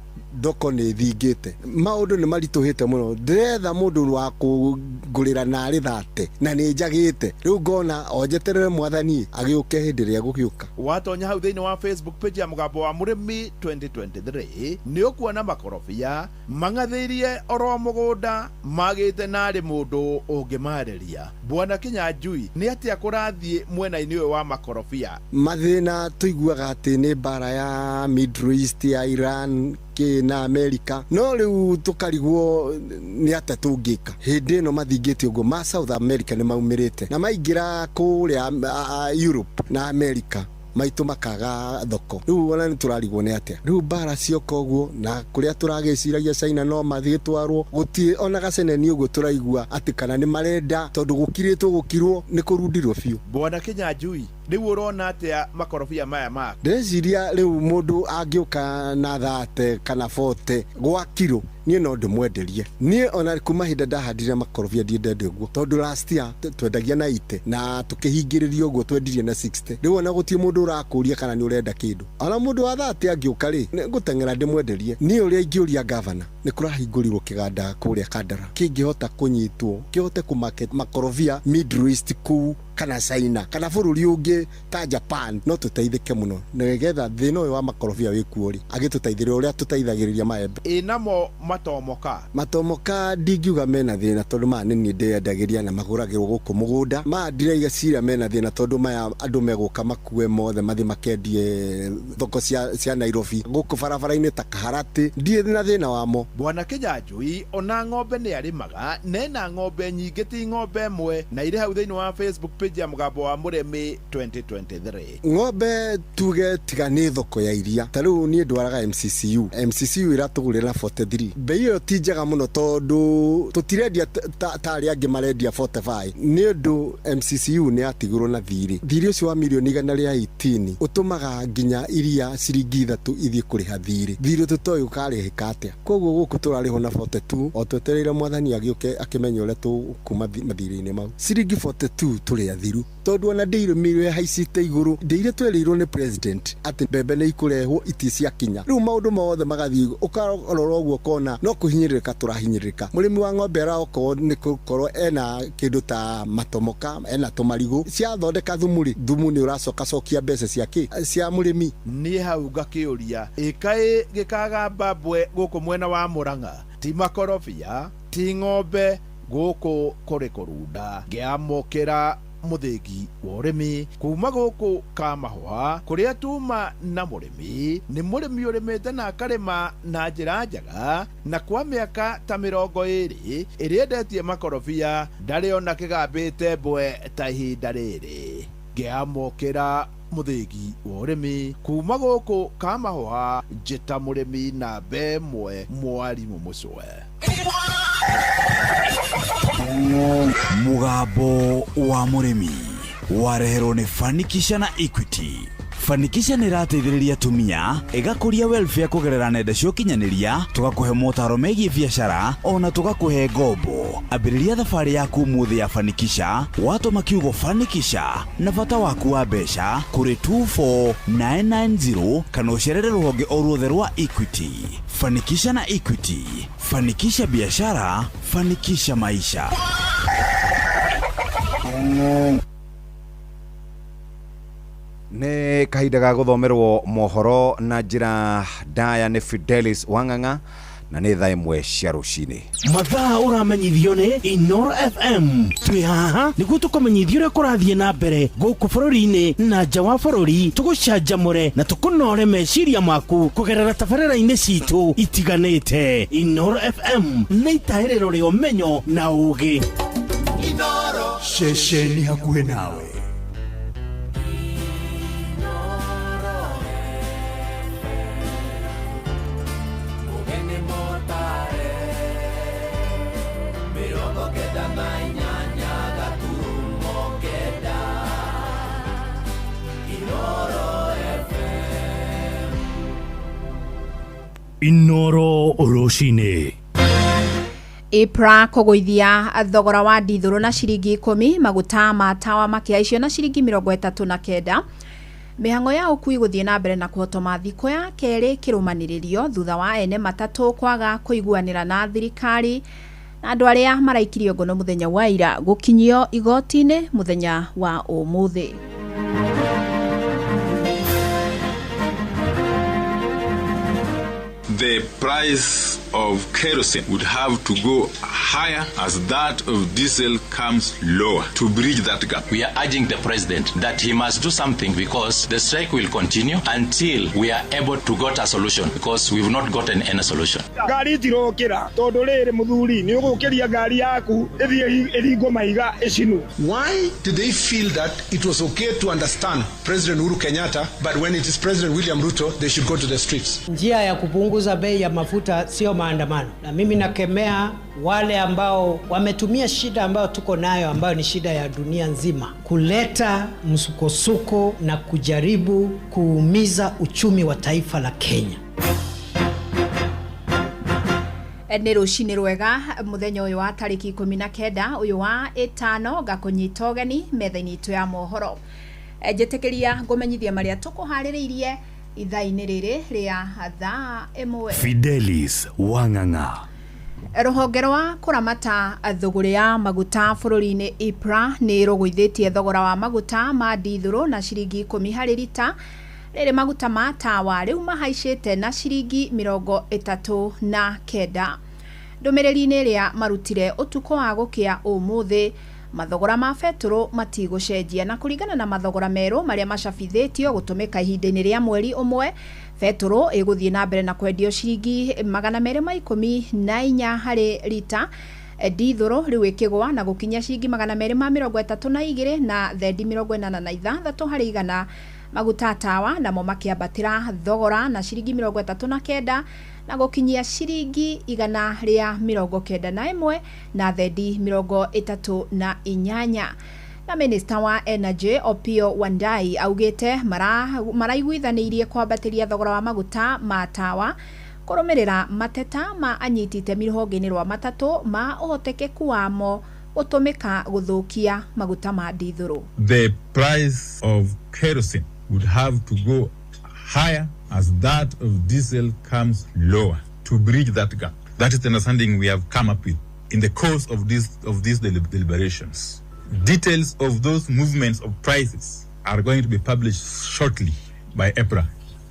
thoko nĩ ĩthingĩte. Maũndũ nĩ maritũhĩte mũno. Ndĩretha mũndũ wa kũngũrĩra narĩ thate na nĩ njagĩte. Rĩu ngona o njeterere mwathani agĩũke hĩndĩ ĩrĩa egũgĩũka. Watonya hau thĩinĩ wa Facebook page ya Mũgambo wa Mũrĩmi 2023 nĩ ũkuona makorobia mang'athĩirie oro mũgũnda magĩte narĩ mũndũ ũngĩmarĩria. Bwana Kinyanjui, nĩ atĩa kũrathiĩ mwena-inĩ ũyũ wa makorobia? Mathĩna tũiguaga atĩ nĩ mbara ya Middle East, ya Iran kĩ na America, no rĩu tũkarigwo nĩ atĩa tũngĩka. Hĩndĩ ĩno mathingĩte ũguo ma South America nĩ maumĩrĩte na maingĩra kũrĩa Europe na America, maitũ makaga thoko. Rĩu ona nĩ tũrarigwo nĩ atĩa. Rĩu mbara cioka ũguo, na kũrĩa tũragĩciragia China no magĩtwarwo, gũtirĩ ona gaceneni ũguo tũraigua atĩ kana nĩ marenda, tondũ gũkirĩtwo gũkirwo nĩ kũrundirwo biũ. Bwana Kinyanjui, rĩu ũrona atĩa makorobia maya maku? Ndĩreciria rĩu mũndũ angĩũka na 30 kana 40 gwa kiro, niĩ no ndĩmwenderie. Niĩ ona kuma hĩndĩ ndahandire makorobia ndiendete ũguo, tondũ last year twendagia na 80 na tũkĩhingĩrĩria ũguo twendirie na 60. Rĩu ona gũtirĩ mũndũ ũrakũria kana nĩ ũrenda kĩndũ. Ona mũndũ wa 30 angĩũka rĩ, ngũteng'era ndĩmwenderie. Niĩ ũrĩa ingĩũria gavana, nĩ kũrahingũrirwo kĩganda kũrĩa Kandara kĩngĩhota kũnyitwo, kĩhote kũmarket makorobia Middle East kũu kana China kana bũrũri ũngĩ ta Japan, no tũteithĩke mũno, nĩgetha thĩna ũyũ wa makorobia wĩkuo rĩ, agĩtũteithĩrĩria ũrĩa tũteithagĩrĩria maembe. Ĩ namo matomoka? Matomoka ndingiuga mena thĩna, tondũ maya nĩ niĩ ndĩyendagĩria na magũragĩrwo gũkũ mũgũnda. Maya ndiraiga cira mena thĩna, tondũ maya andũ megũka makue mothe mathiĩ makendie thoko cia Nairobi gũkũ barabara-inĩ ta Kaharatĩ, ndirĩ na thĩna wamo. Bwana Kinyanjui, ona ng'ombe nĩ arĩmaga, na ena ng'ombe nyingĩ, ti ng'ombe ĩmwe, na irĩ hau thĩinĩ wa Facebook page ya Mũgambo wa Mũrĩmi 2023. Ng'ombe tuge tiga nĩ thoko ya iria, ta rĩu niĩ ndwaraga MCCU. MCCU ĩratũgũrĩra 43. Bei ĩyo ti njega mũno, tondũ tũtirendia ta arĩa angĩ marendia 45, nĩ ũndũ MCCU nĩ yatigirwo na thirĩ. Thirĩ ũcio wa mirioni igana rĩa 18 ũtũmaga nginya iria ciringi 3 ithiĩ kũrĩha thirĩ. Thirĩ tũtoĩ ũkarĩhĩka atĩa. Koguo gũkũ tũrarĩhwo na 42, o twetereire mwathani agĩũke akĩmenye ũrĩa tũkuma mathirĩ-inĩ mau. Ciringi 42 tũrĩaga. ĩrĩa thiru tondũ ona ndĩirũmĩire haicite igũrũ ndĩire twerĩirwo nĩ president atĩ mbembe nĩ ikũrehwo iti ciakinya rĩu maũndũ mothe magathiĩ ũkarora ũguo ũkona no kũhinyĩrĩrĩka tũrahinyĩrĩrĩka. Mũrĩmi wa ng'ombe araokorwo nĩ gũkorwo ena kĩndũ ta matomoka, ena tũmarigũ, ciathondeka thumu rĩ, thumu nĩ ũracokacokia mbeca cia kĩ cia mũrĩmi. Niĩ hau ngakĩũria ĩkaĩ gĩkagamba mbwe gũkũ mwena wa Murang'a ti makorobia ti ng'ombe gũkũ kũrĩ kũrunda. Ngĩamũkĩra mũthĩgi wa ũrĩmi kuma gũkũ Kamahũa kũrĩa tuma na mũrĩmi nĩ mũrĩmi ũrĩmĩte na akarĩma na njĩra njega na kwa mĩaka ta 20 ĩrĩa endetie makorobia ndarĩ ona kĩgambĩte mbwe ta ihinda rĩrĩ. Ngĩamũkĩra mũthĩgi wa ũrĩmi kuma gũkũ Kamahũa njĩta mũrĩmi namba 1 Mwarimũ Mũcwe. Mũgambo wa mũrĩmi wareherwo nĩ Fanikisha na Equity. Fanikisha nĩ ĩrateithĩrĩria atumia ĩgakũria welfare kũgerera nenda cia ũkinyanĩria, tũgakũhe motaro megiĩ biacara ona tũgakũhe ngombo. Ambĩrĩria thabarĩ yaku ũmũthĩ ya Fanikisha watũma kiugo Fanikisha na bata waku wa mbeca kũrĩ 24990 kana ũcerere rũhonge o ruothe rwa Equity. Fanikisha na Equity, fanikisha biashara, fanikisha maisha. Nĩ kahinda ga gũthomerwo mohoro na njĩra ndaya nĩ Fidelis Wang'ang'a na nĩ thaa 1 cia rũcinĩ. Mathaa ũramenyithio nĩ Inoro FM. Twĩ haha nĩguo tũkũmenyithie ũrĩa kũrathiĩ na mbere gũkũ bũrũri-inĩ na nja wa bũrũri, tũgũcanjamũre na tũkũnore meciria maku kũgerera tabarĩra-inĩ citũ itiganĩte. Inoro FM nĩ itahĩrĩro rĩa ũmenyo na ũũgĩ. Ceceni hakuhĩ nawe. Inoro rũcinĩ. EPRA kũgũithia thogora wa ndithũrũ na ciringi 10, maguta ma tawa makĩhaicio na ciringi 39. Mĩhang'o ya ũkui gũthiĩ na mbere na kũhotoma thikũ ya kerĩ kĩrũmanĩrĩrio thutha wa ene matatũ kwaga kũiguanĩra na thirikari na andũ arĩa maraikirio ngono mũthenya wa ira gũkinyio igoti-inĩ mũthenya wa ũmũthĩ. The price of kerosene would have to go higher as that of diesel comes lower to bridge that gap. We are urging the president that he must do something because the strike will continue until we are able to get a solution, because we've not gotten any solution. Ngari itirokĩra tondũ rĩrĩ mũthuri nĩ ũgũkĩria ngari yaku ĩthiĩ ĩringwo mahiga ĩcinwo. Why did they feel that it was okay to understand President Uhuru Kenyatta, but when it is President William Ruto, they should go to the streets? Njia ya kupunguza bei ya mafuta sio maandamano, na mimi nakemea wale ambao wametumia shida ambayo tuko nayo, ambayo ni shida ya dunia nzima, kuleta msukosuko na kujaribu kuumiza uchumi wa taifa la Kenya. Nĩ rũcinĩ rwega mũthenya ũyũ wa tarĩki 19 ũyũ wa 5 ngakũnyita ũgeni metha-inĩ itũ ya mohoro. Njĩtĩkĩria ngũmenyithia marĩa tũkũharĩrĩirie ithaa-inĩ rĩrĩ rĩa thaa 1. Fidelis Wang'ang'a. Rũhonge rwa kũramata thũgũrĩ ya maguta bũrũri-inĩ EPRA nĩ rũgũithĩtie thogora wa maguta ma ndithũrũ na ciringi 10 harĩ rita. Rĩrĩ maguta ma tawa rĩu mahaicĩte na ciringi 39. Ndũmĩrĩri-inĩ ĩrĩa marutire ũtukũ wa gũkĩa ũmũthĩ, mathogora ma betũrũ matigũcenjia na kũringana na mathogora merũ marĩa macabithĩtio gũtũmĩka ihinda-inĩ rĩa mweri ũmwe, betũrũ ĩgũthiĩ na mbere na kwendio ciringi 214 harĩ rita, ndithũrũ rĩu ĩkĩgũa na gũkinya ciringi 232 na thendi 86 harĩ igana. Maguta tawa namo makĩambatĩra thogora na ciringi 39 na gũkinyia ciringi 191 na thendi 38. Na Minister wa Energy Opiyo Wandayi augĩte maraiguithanĩirie kwambatĩria thogora wa maguta ma tawa kũrũmĩrĩra mateta ma anyiti itemi rũhonge-inĩ rwa matatũ ma ũhotekeku wamo gũtũmĩka gũthũkia maguta ma ndithũrũ. The price of kerosene would have to go higher as that of diesel comes lower to bridge that gap. That is the understanding we have come up with in the course of these deliberations. Details of those movements of prices are going to be published shortly by EPRA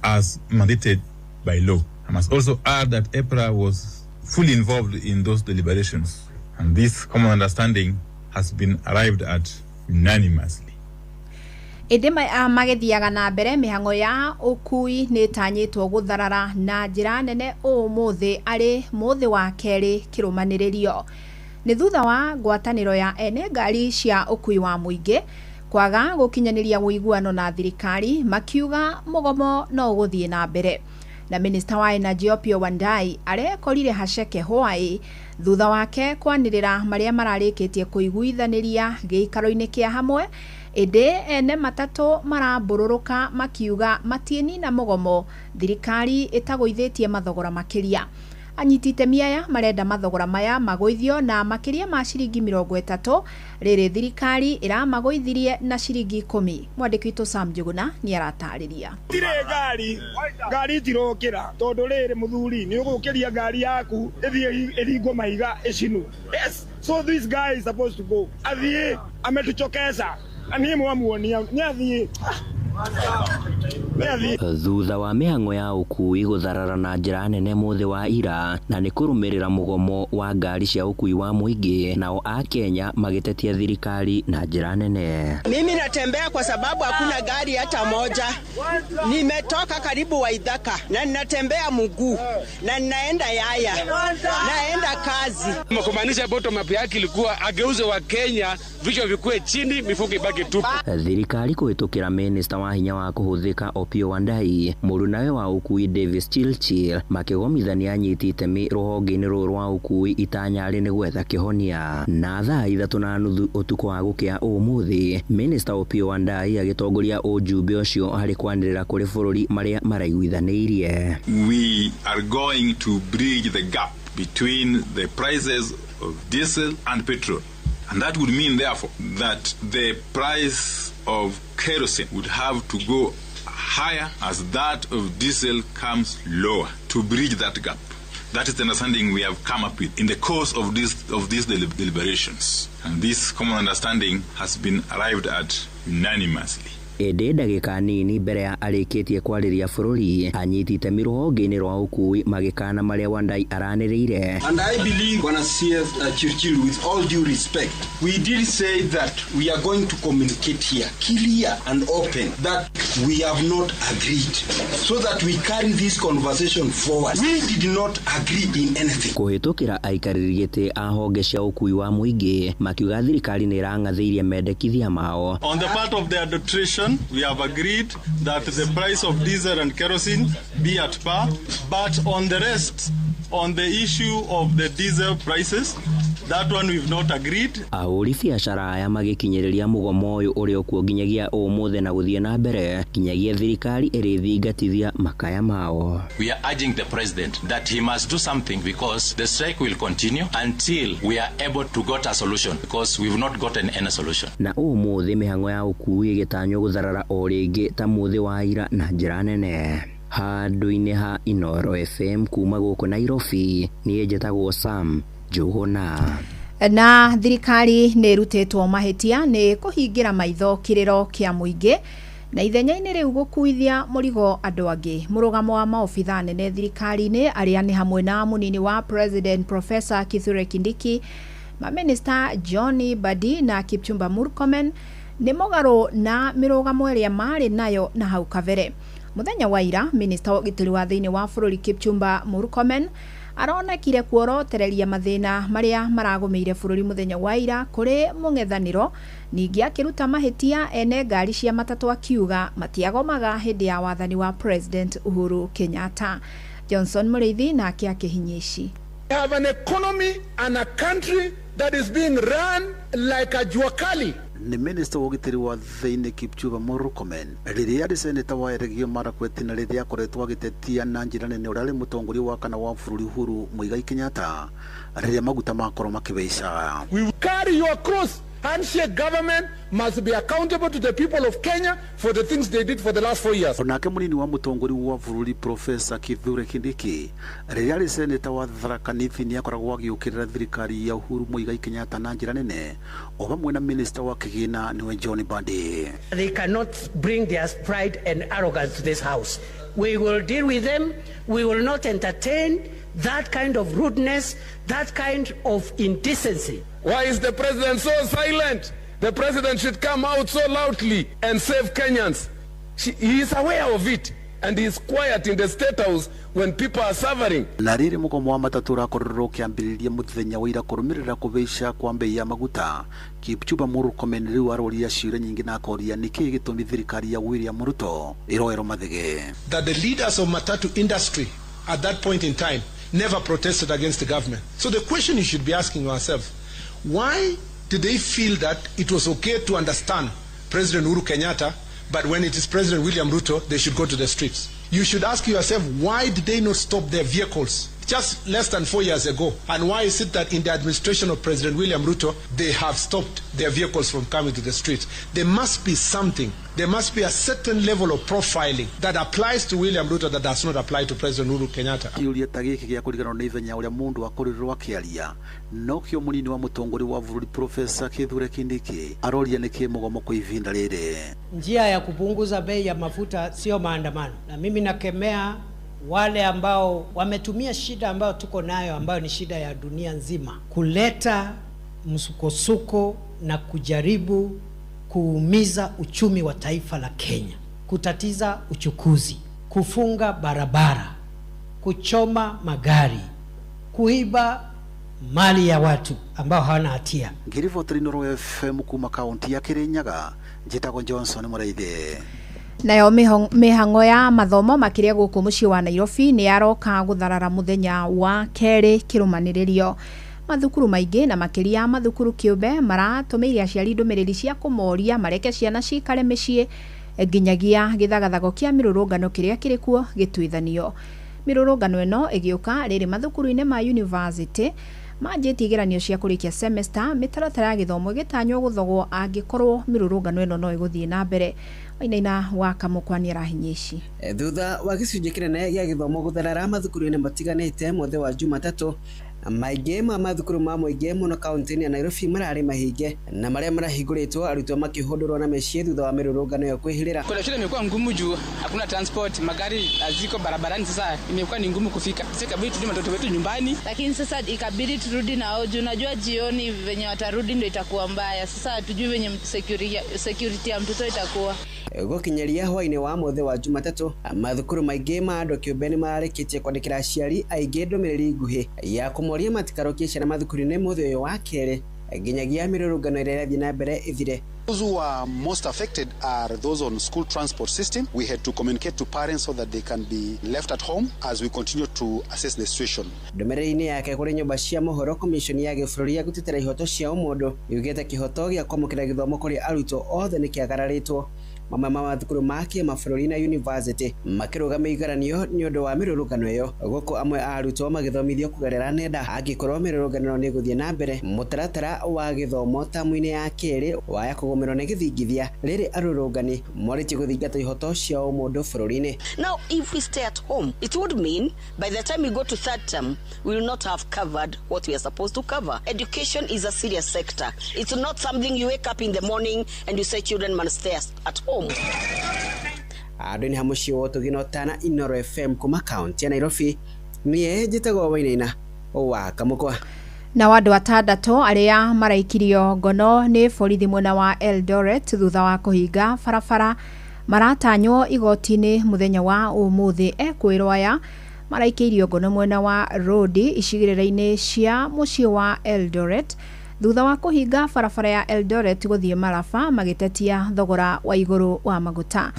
as mandated by law. I must also add that EPRA was fully involved in those deliberations, and this common understanding has been arrived at unanimously. Ĩndĩ magĩthiaga na mbere mĩhang'o ya ũkui nĩ ĩtanyĩtwo gũtharara na njĩra nene ũmũthĩ arĩ mũthĩ wa kerĩ kĩrũmanĩrĩrio. Nĩ thutha wa ngwatanĩro ya ene ngari cia ũkui wa mũingĩ kwaga gũkinyanĩria ũiguano na thirikari makiuga mũgomo no ũgũthiĩ na mbere. Na minista wa Energy Opiyo Wandayi arekorire haceke hwaĩ thutha wake kwanĩrĩra marĩa mararĩkĩtie kũiguithanĩria gĩikaro-inĩ kĩa hamwe. Ĩndĩ ene matatũ marambũrũrũka makiuga matiĩnina mũgomo thirikari ĩtagũithĩtie mathogora makĩria. Anyiti itemi aya marenda mathogora maya magũithio na makĩria ma ciringi 30 rĩrĩ thirikari ĩramagũithirie na ciringi 10. Mwandĩki witũ Sam Njuguna nĩ aratarĩria. Tirĩ ngari, ngari itirokĩra tondũ rĩrĩ mũthuri nĩ ũgũkĩria ngari yaku ĩthiĩ ĩringwo mahiga ĩcinwo. Yes, so this guy is supposed to go. Athiĩ ametuchokesha. Niĩ mwamuonia nĩ athiĩ. Thutha wa mĩhang'o ya ũkui gũtharara na njĩra nene mũthĩ wa ira na nĩ kũrũmĩrĩra mũgomo wa ngari cia ũkui wa mũingĩ, nao a Kenya magĩtetia thirikari na njĩra nene. Mimi natembea kwa sababu hakuna gari hata moja. Nimetoka karibu Waithaka na ninatembea mguu na ninaenda Yaya, naenda kazi. Kumaanisha bottom up yake ilikuwa ageuze wa Kenya vichwa vikue chini, mifuko ibaki tupu. Thirikari kũhĩtũkĩra minista wa hinya wa kũhũthĩka Opiyo Wandayi, mũrunawe wa ũkui Davis Chirchir makĩgomithania anyiti itemi rũhonge-inĩ rũrũ rwa ũkui itanya rĩ nĩ gwetha kĩhonia. Na thaa 3:30 ũtukũ wa gũkĩa ũmũthĩ, minista Opiyo Wandayi agĩtongoria ũjumbe ũcio harĩ kwanĩrĩra kũrĩ bũrũri marĩa maraiguithanĩirie. We are going to bridge the gap between the prices of diesel and petrol. And that would mean, therefore, that the price of kerosene would have to go higher as that of diesel comes lower to bridge that gap. That is the understanding we have come up with in the course of these deliberations. And this common understanding has been arrived at unanimously. Ĩndĩ ndagĩka nini mbere ya arĩkĩtie kwarĩria bũrũri, anyiti itemi rũhonge-inĩ rwa ũkui magĩkana marĩa Wandayi aranĩrĩire. And I believe Bwana CS Chirchir, with all due respect, we did say that we are going to communicate here clear and open that we have not agreed, so that we carry this conversation forward. We did not agree in anything. Kũhĩtũkĩra aikarĩri gĩtĩ a honge cia ũkui wa mũingĩ makiuga thirikari nĩ ĩrang'athĩirie mendekithia mao. On the part of the arbitration, we have agreed that the price of diesel and kerosene be at par, but on the rest, on the issue of the diesel prices, that one we've not agreed. Ahũri biacara aya magĩkinyĩrĩria mũgomo ũyũ ũrĩ okuo nginyagia ũmũthĩ na gũthiĩ na mbere nginyagia thirikari ĩrĩthingatithia makaya mao. We are urging the president that he must do something because the strike will continue until we are able to get a solution, because we've not gotten any solution. Na ũmũthĩ mĩhang'o ya ũkui ĩgĩtanywo gũtharara o rĩngĩ ta mũthĩ wa ira na njĩra nene. Handũ-inĩ ha Inooro FM kuma gũkũ Nairobi, niĩ njĩtagwo Sam Njuguna. Na thirikari nĩ ĩrutĩtwo mahĩtia nĩ kũhingĩra maitho kĩrĩro kĩa mũingĩ na ithenya-inĩ rĩu gũkuithia mũrigo andũ angĩ. Mũrũgamo wa maobitha nene thirikari-inĩ arĩa nĩ hamwe na mũnini wa President Professor Kithure Kindiki, maminista John Mbadi na Kipchumba Murkomen nĩ mũgarũ na mĩrũgamo ĩrĩa marĩ nayo na hau kabere. Mũthenya wa ira, minista wa ũgitĩri wa thĩinĩ wa bũrũri Kipchumba Murkomen aronekire kuorotereria mathĩna marĩa maragũmĩire bũrũri mũthenya wa ira kũrĩ mũng'ethanĩro, ningĩ akĩruta mahĩtia ene ngari cia matatũ akiuga matiagomaga hĩndĩ ya wathani wa President Uhuru Kenyatta. Johnson Mũrĩithi nake akĩhinyia ici. We have an economy and a country that is being run like a juakali. Nĩ minista wa ũgitĩri wa thĩinĩ Kipchumba Murkomen rĩrĩa arĩ seneta wa Elgeyo Marakwet na rĩrĩa akoretwo agĩtetia na njĩra nene ũrĩa arĩ mũtongoria wa kana wa bũrũri Uhuru Muigai Kenyatta rĩrĩa maguta makorwo makĩbeca. We carry Carry your cross. Handshake government must be accountable to the people of Kenya for the things they did for the last 4 years. Onake munini wa mũtongoria wa bũrũri Profesa Kithure Kindiki rĩrĩa arĩ seneta wa Tharaka Nithi nĩ akoragwo agĩũkĩrĩra thirikari ya Uhuru Muigai Kenyatta na njĩra nene, o hamwe na minista wa kĩgĩna nĩwe John Mbadi. They cannot bring their pride and arrogance to this house. We will deal with them. We will not entertain that kind of rudeness, that kind of indecency. Why is the president so silent? The president should come out so loudly and save Kenyans. He is aware of it and he is quiet in the State House when people are suffering. Na rĩrĩ mũgomo wa matatũ ũrakorirwo ũkĩambĩrĩria mũthenya wa ira kũrũmĩrĩra kũhaica kwa mbei ya maguta, Kipchumba Murkomen rĩu aroria ciũria nyingĩ na akoria nĩkĩĩ gĩtũmi thirikari ya William Ruto ĩroerwo mathege. That the leaders of matatu industry at that point in time never protested against the government. So the question you should be asking yourself, why did they feel that it was okay to understand President Uhuru Kenyatta, but when it is President William Ruto, they should go to the streets? You should ask yourself, why did they not stop their vehicles just less than 4 years ago? And why is it that in the administration of President William Ruto, they have stopped their vehicles from coming to the streets? There must be something. There must be a certain level of profiling that applies to William Ruto that does not apply to President Uhuru Kenyatta. Kĩũria ta gĩkĩ gĩa kũriganĩrwo nĩ ithenya ũrĩa mũndũ akorirwo akĩaria nokĩo mũnini wa mũtongoria wa bũrũri Profesa Kithure Kindiki aroria nĩkĩ mũgomo kwa ihinda rĩrĩ. Njia ya kupunguza bei ya mafuta sio maandamano, na mimi nakemea wale ambao wametumia shida ambayo tuko nayo, ambayo ni shida ya dunia nzima, kuleta msukosuko na kujaribu kuumiza uchumi wa taifa la Kenya, kutatiza uchukuzi, kufunga barabara, kuchoma magari, kuiba mali ya watu ambao hawana hatia. Ngĩribotera Inooro FM kuma kaunti ya Kirinyaga, njĩtagwo Johnson Mũraithi. Nayo mĩhang'o ya mathomo makĩria gũkũ mũciĩ wa Nairobi nĩ yaroka gũtharara mũthenya wa kerĩ kĩrũmanĩrĩrio. Mathukuru maingĩ na makĩria mathukuru kĩũmbe maratũmĩire aciari ndũmĩrĩri cia kũmoria mareke ciana cikare mĩciĩ nginyagia gĩthagathago kĩa mĩrũrũngano kĩrĩa kĩrĩ kuo gĩtuithanio. Mĩrũrũngano ĩno ĩgĩũka rĩrĩ mathukuru-inĩ ma university manjĩtie igeranio cia kũrĩkia semester, mĩtaratara ya gĩthomo ĩgĩtanywo gũthogwo angĩkorwo mĩrũrũngano ĩno no ĩgũthiĩ na mbere. Wainaina wa Kamũkwa nĩarahinya ici. Thutha wa gĩcunjĩ kĩnene gĩa gĩthomo gũtharara mathukuru-inĩ matiganĩte mwthĩ wa Jumatatũ, maingĩ ma mathukuru ma mũingĩ mũno kaunti-inĩ ya Nairobi mararĩ mahinge na marĩa marahingũrĩtwo arutwo makĩhũndũrwo na mĩciĩ thutha wa mĩrũrũngano ĩyo kwĩhĩrĩra. Kwenda shule imekuwa ngumu juu hakuna transport, magari haziko barabarani. Sasa imekuwa ni ngumu kufika. Sasa ikabidi turudi watoto wetu nyumbani. Lakini sasa ikabidi turudi nao juu najua jioni venye watarudi ndo itakuwa mbaya. Sasa hatujui venye security ya mtoto itakuwa. Gũkinyaria hwaĩ-inĩ wa mũthĩ wa Jumatatũ, mathukuru maingĩ ma andũ kĩũmbe nĩ mararĩkĩtie kwandĩkĩra aciari aingĩ ndũmĩrĩri nguhĩ ya kũmoria matikarokie ciana mathukuru-inĩ mũthĩ ũyũ wa kerĩ nginyagia mĩrũrũngano ĩrĩa ĩrathiĩ na mbere ĩthire. Those who are most affected are those on school transport system. We had to communicate to parents so that they can be left at home as we continue to assess the situation. Ndũmĩrĩri-inĩ yake kũrĩ nyũmba cia mohoro, Commission ya gĩbũrũri ya gũtetera ihoto cia ũmũndũ yugĩte kĩhoto gĩa kwamũkĩra gĩthomo kũrĩ arutwo othe nĩ kĩagararĩtwo. Mamwe ma mathukuru ma kĩmabũrũri na university makĩrũgamia igeranio nĩ ũndũ wa mĩrũrũngano ĩyo, gũkũ amwe a arutwo magĩthomithio kũgerera nenda. Angĩkorwo mĩrũrũngano nĩ ĩgũthiĩ na mbere, mũtaratara wa gĩthomo tamu-inĩ ya kerĩ waya kũgũmĩrwo nĩ gĩthingithia rĩrĩ arũrũngani morĩtie gũthingata ihoto cia ũmũndũ bũrũri-inĩ. Now, if we stay at home, it would mean by the time we go to third term, we will not have covered what we are supposed to cover. Education is a serious sector. It's not something you wake up in the morning and you say children must stay at home. Andũ-inĩ ha mũciĩ wa ũtugi na ũtana, Inooro FM kuma kaunti ya Nairobi, niĩ njĩtagwo Wainaina wa Kamũkwa. Nao andũ atandatũ arĩa maraikirio ngono nĩ borithi mwena wa Eldoret thutha wa kũhinga barabara maratanywo igoti-inĩ mũthenya wa ũmũthĩ. Ekwĩrwo aya maraikĩirio ngono mwena wa Rodi icigĩrĩra-inĩ cia mũciĩ wa Eldoret thutha wa kũhinga barabara ya Eldoret gũthiĩ Maraba magĩtetia thogora wa igũrũ wa maguta.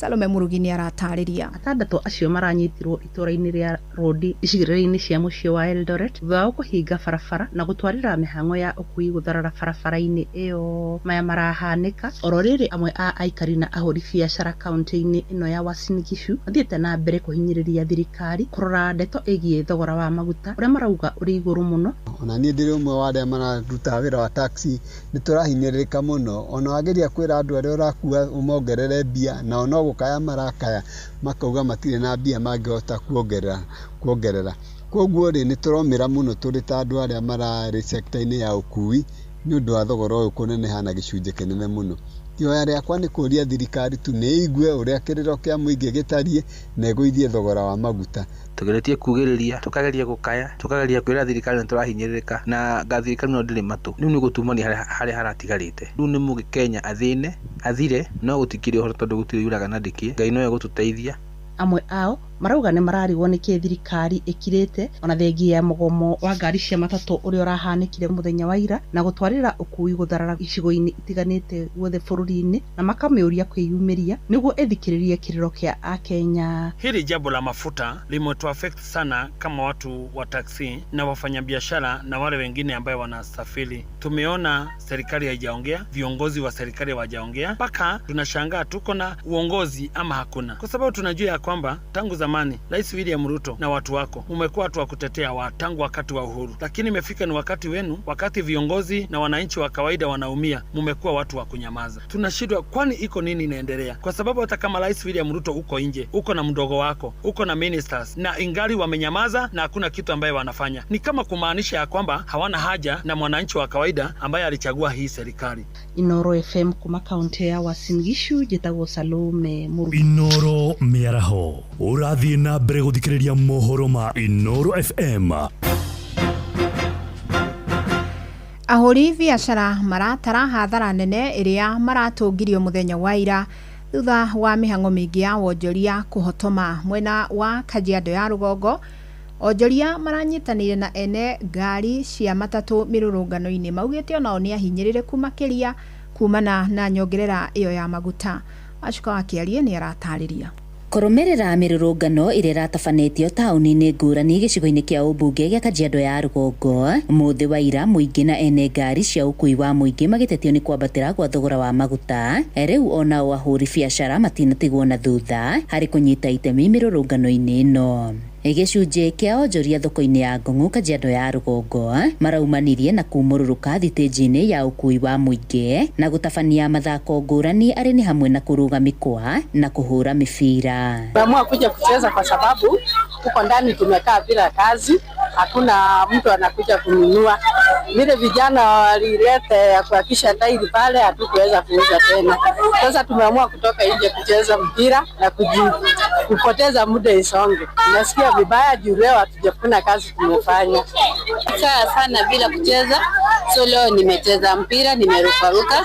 Salome Murugi nĩ aratarĩria. Atandatũ acio maranyitirwo itũra-inĩ rĩa Rodi icigĩrĩra-inĩ cia mũciĩ wa Eldoret thutha wa kũhinga barabara na gũtwarĩra mĩhang'o ya ũkui gũtharara barabara-inĩ ĩyo. Maya marahanĩka oro rĩrĩ amwe a aikari na ahũri biacara kaunti-inĩ ĩno ya Uasin Gishu mathiĩte na mbere kũhinyĩrĩria thirikari kũrora ndeto ĩgiĩ thogora wa maguta ũrĩa marauga ũrĩ igũrũ mũno. Ona niĩ ndĩrĩ ũmwe wa arĩa mararuta wĩra wa taxi, nĩ tũrahinyĩrĩrĩka mũno. Ona wageria kwĩra andũ arĩa ũrakua ũmongerere mbia, nao no gũkaya marakaya makauga matirĩ na mbia mangĩhota kuongerera. Koguo rĩ, nĩ tũromĩra mũno tũrĩ ta andũ arĩa mararĩ sector-inĩ ya ũkui nĩ ũndũ wa thogora ũyũ kũneneha na gĩcunjĩ kĩnene mũno. Ihoya rĩakwa nĩ kũria thirikari tu nĩ ĩigue ũrĩa kĩrĩro kĩa mũingĩ gĩtariĩ na ĩgũithie thogora wa maguta. Tugeretie kugĩrĩria, tukageria gũkaya, tukageria kwĩra thirikari nĩ tũrahinyĩrĩrĩka na nga thirikari no ndĩrĩ matũ. Rĩu nĩ gũtumania harĩa haratigarĩte. Rĩu nĩ mũgĩkenya athĩne, athire, no gũtikĩrĩ ũhoro tondũ gũtirĩ yuraga na ndĩkĩ. Ngai nowe gũtũteithia. Amwe ao marauga nĩ mararigwo nĩkĩ thirikari ĩkirĩte ona thengia ya mũgomo wa ngari cia matatũ ũrĩa ũrahanĩkire mũthenya wa ira na gũtwarĩra ũkui gũtharara icigo-inĩ itiganĩte guothe bũrũri-inĩ na makamĩũria kwĩyumĩria nĩguo ĩthikĩrĩrie kĩrĩro kĩa Akenya. Hili jambo la mafuta limetuaffect sana kama watu wa taksi na wafanyabiashara na wale wengine ambayo wanasafiri. Tumeona serikali haijaongea, viongozi wa serikali hawajaongea, mpaka tunashangaa tuko na uongozi ama hakuna, kwa sababu tunajua ya kwamba tangu zamani Rais William Ruto na watu wako umekuwa watu wa kutetea watu tangu wakati wa uhuru, lakini imefika ni wakati wenu, wakati viongozi na wananchi wa kawaida wanaumia, mumekuwa watu wa kunyamaza. Tunashindwa, kwani iko nini inaendelea? Kwa sababu hata kama Rais William Ruto uko nje, uko na mdogo wako, uko na ministers, na ingali wamenyamaza na hakuna kitu ambaye wanafanya, ni kama kumaanisha ya kwamba hawana haja na mwananchi wa kawaida ambaye alichagua hii serikali. Inoro FM kuma kaunti ya Uasin Gishu, njĩtagwo Salome Murugi. Inoro mĩaraho ũrathiĩ na mbere gũthikĩrĩria mohoro ma Inoro FM. Ahũri biacara maratara hathara nene ĩrĩa maratũngirio mũthenya wa ira thutha wa mĩhang'o mĩingĩ ya wonjoria kũhotoma mwena wa Kajiado ya rũgongo. Onjoria maranyitanĩire na ene ngari cia matatũ mĩrũrũngano-inĩ maugĩte onao nĩ ahinyĩrĩrĩku makĩria kumana na nyongerera ĩyo ya maguta. Wacuka wa Kĩarie nĩ aratarĩria. Kũrũmĩrĩra mĩrũrũngano ĩrĩa ĩratabanĩtio taũni-inĩ ngũrani gĩcigo-inĩ kĩa ũmbunge gĩa Kajiado ya rũgongo mũthĩ wa ira mũingĩ na ene ngari cia ũkui wa mũingĩ magĩtetio nĩ kwambatĩra gwa thogora wa maguta. Rĩu onao ahũri biacara matinatigwo na thutha harĩ kũnyita itemi mĩrũrũngano-inĩ ĩno. Gĩcunjĩ kĩa onjoria thoko-inĩ ya Ngong'u Kajiado ya rũgongo maraumanirie na kumũrũrũka thitĩnji-inĩ ya ũkui wa mũingĩ na gũtabania mathako ngũrani arĩ nĩ hamwe na kũrũga mĩkwa na kũhũra mĩbira. Tumeamua kuja kucheza kwa sababu huko ndani tumekaa bila kazi, hakuna mtu anakuja kununua. Vile vijana walileta ya kuhakisha tairi pale, hatukuweza kuuza tena. Sasa tumeamua kutoka nje kucheza mpira na kupoteza muda isonge. Nasikia vibaya juu leo hatujafuna kazi tumefanya. Kaa sana bila kucheza, so leo nimecheza mpira, nimerukaruka,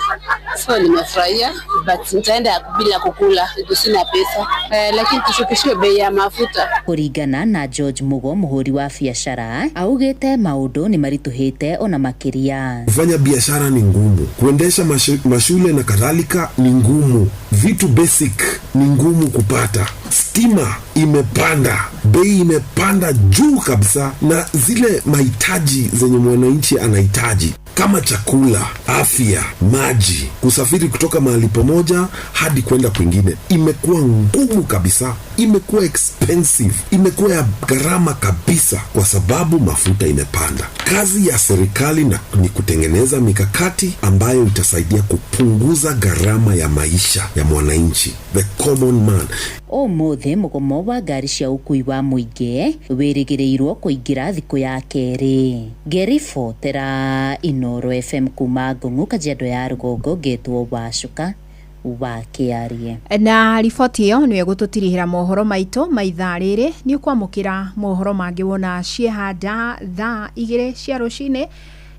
so nimefurahia, but nitaenda bila kukula, sina pesa. Lakini tushukishiwe bei ya mafuta. Kũringana na George Mugo mũhũri wa biacara augĩte maũndũ nĩ maritũhĩte ona makĩria. Kufanya biashara ni ngumu, kuendesha mashule na kadhalika ni ngumu, vitu basic ni ngumu kupata. Stima imepanda, bei imepanda juu kabisa, na zile mahitaji zenye mwananchi anahitaji kama chakula, afya, maji, kusafiri kutoka mahali pamoja hadi kwenda kwingine imekuwa ngumu kabisa, imekuwa expensive, imekuwa ya gharama kabisa kwa sababu mafuta imepanda. Kazi ya serikali ni kutengeneza mikakati ambayo itasaidia kupunguza gharama ya maisha ya mwananchi, the common man. Ũmũthĩ mũgomo wa ngari cia ũkui wa mũingĩ wĩrĩgĩrĩirwo kũingĩra thikũ ya kerĩ. Ngĩribotera Inoro FM kuma Ngong'u Kajiado ya rũgongo, ngetwo Wacuka wa Kĩarie. Na riboti ĩyo nĩyo ĩgũtũtirihĩra mohoro maitũ ma ithaa rĩrĩ. Nĩ ũkwamũkĩra mohoro mangĩ wona ciehanda thaa 2 cia rũcinĩ.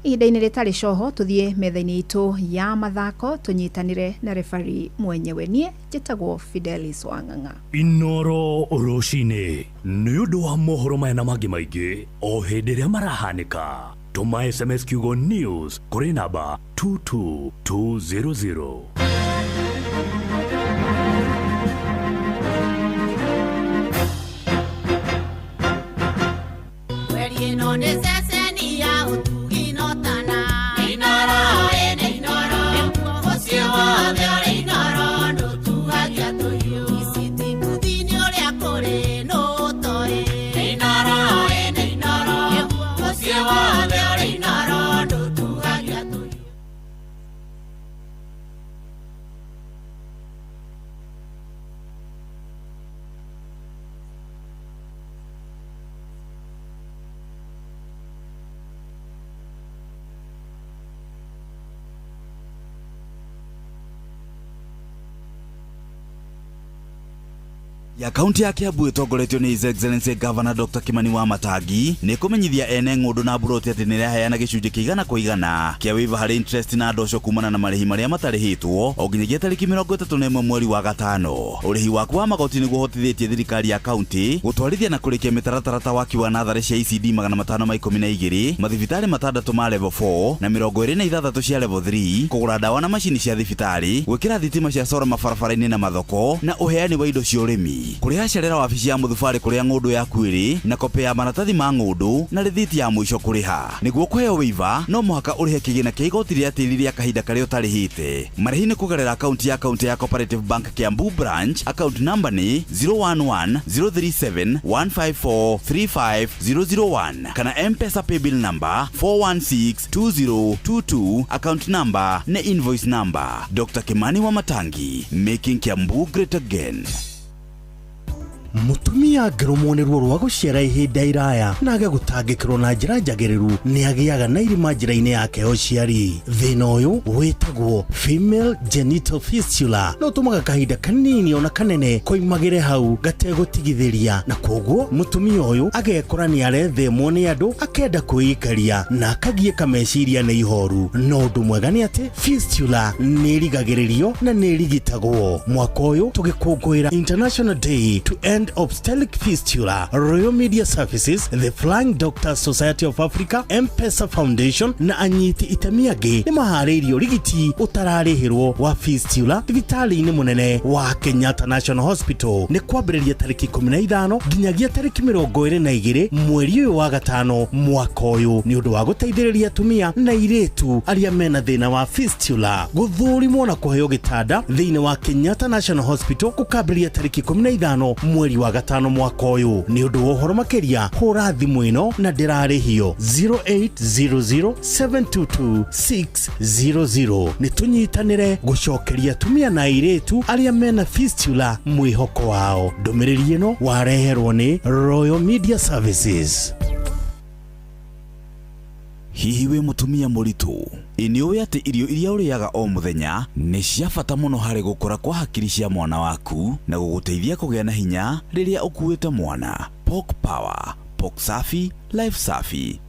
Ihinda-inĩ rĩtarĩ coho tũthiĩ metha-inĩ itũ ya mathako tũnyitanĩre na refari mwenyewe. Niĩ njĩtagwo Fidelis Wang'ang'a. Inoro rũcinĩ nĩ ũndũ wa mohoro maya na mangĩ maingĩ o hĩndĩ ĩrĩa marahanĩka. Tũma SMS kiugo news kũrĩ namba 22200. Nĩ ceceni ya ũtugi notana. Inooro ĩ Inooro. Mũciĩ wothe ũrĩ Inooro ndũtuagia tũhiũ. Iciti mbuthi-inĩ ũrĩa kũrĩ nũtoĩ. Inooro ĩ Inooro. Mũciĩ wothe ũrĩ Inooro ndũtuagia tũhiũ. Ya kaunti ya Kiambu ĩtongoretio nĩ His Excellency Governor Dr. Kimani Wamatangi nĩ kũmenyithia ene ng'ũndũ na mburoti atĩ nĩraheana gĩcunjĩ kĩa igana kwa igana kĩa waiver harĩ interest na ndosho kumana na marĩhi marĩa matarĩhĩtwo o nginyagia tarĩki 31 mweri wa gatano. Ũrĩhi waku wa magoti nĩguo ũhotithĩtie thirikari ya kaunti gũtwarithia na kũrĩkia mĩtaratara ta waki wa natharĩ cia ECD 512, mathibitarĩ matandatũ ma level 4 na 26 cia level 3, kũgũra ndawa na macini cia thibitarĩ, gwĩkĩra thitima cia sora mabarabara-inĩ na mathoko, na ũheani wa indo cia ũrĩmi. Kũrĩha cerera wabici ya mũthubarĩ kũrĩa ng'ũndũ yaku ĩrĩ na kopĩ ya maratathi ma ng'ũndũ na rĩthiti ya mũico kũrĩha. Nĩguo kũheo waiver no mũhaka ũrĩhe kĩgĩna kĩa igoti rĩa tĩri rĩa kahinda karĩa ũtarĩhĩte. Marĩhi nĩ kũgerera akaunti ya kaunti ya Cooperative Bank Kiambu branch, account number nĩ 0110371543501 kana M-Pesa paybill number 4162022, account number na invoice number. Dr. Kimani Wamatangi, making Kiambu great again. Mutumia angĩrũmwo nĩ ruo rwa gũciara ihinda iraya na age gũtangĩkĩrwo na njĩra njagĩrĩru nĩ agĩaga na irima njĩra-inĩ yake ya ũciari. Thĩna ũyũ wĩtagwo female genital fistula na ũtũmaga kahinda kanini ona kanene koimagĩre hau gategũtigithĩria, na koguo mũtumia ũyũ agekora nĩ arethemwo nĩ andũ, akenda kwĩikaria na akagiĩka meciria nĩ ihoru. No ũndũ mwega nĩ atĩ fistula nĩ ĩrigagĩrĩrio na nĩ ĩrigitagwo. Mwaka ũyũ tũgĩkũngũĩra International Day to End Obstetric Fistula, Royal Media Services, The Flying Doctors Society of Africa, M-Pesa Foundation na anyiti itemi angĩ nĩ maharĩirie ũrigiti ũtararĩhĩrwo wa fistula thibitarĩ-inĩ mũnene wa Kenyatta National Hospital. Nĩ kwambĩrĩria tarĩki 15 nginyagia tarĩki 22 mweri ũyũ wa gatano mwaka ũyũ, nĩ ũndũ wa gũteithĩrĩria atumia na airĩtu arĩa mena thĩna wa fistula gũthũrimwo na kũheo gĩtanda thĩinĩ wa Kenyatta National Hospital gũkambĩrĩria tarĩki 15 mweri wa gatano mwaka ũyũ. Nĩ ũndũ wa ũhoro makĩria hũra thimũ ĩno na ndĩrarĩhio 0800722600. Nĩ tũnyitanĩre gũcokeria atumia na airĩtu arĩa mena fistula mwĩhoko wao. Ndũmĩrĩri ĩno wareherwo nĩ Royal Media Services. Hihi wĩ mũtumia mũritũ? Ĩ nĩ ũĩ atĩ irio iria ũrĩaga o mũthenya nĩ cia bata mũno harĩ gũkũra kwa hakiri cia mwana waku na gũgũteithia kũgĩa na hinya rĩrĩa ũkuĩte mwana. Pork Power, Pork Safi, Life Safi.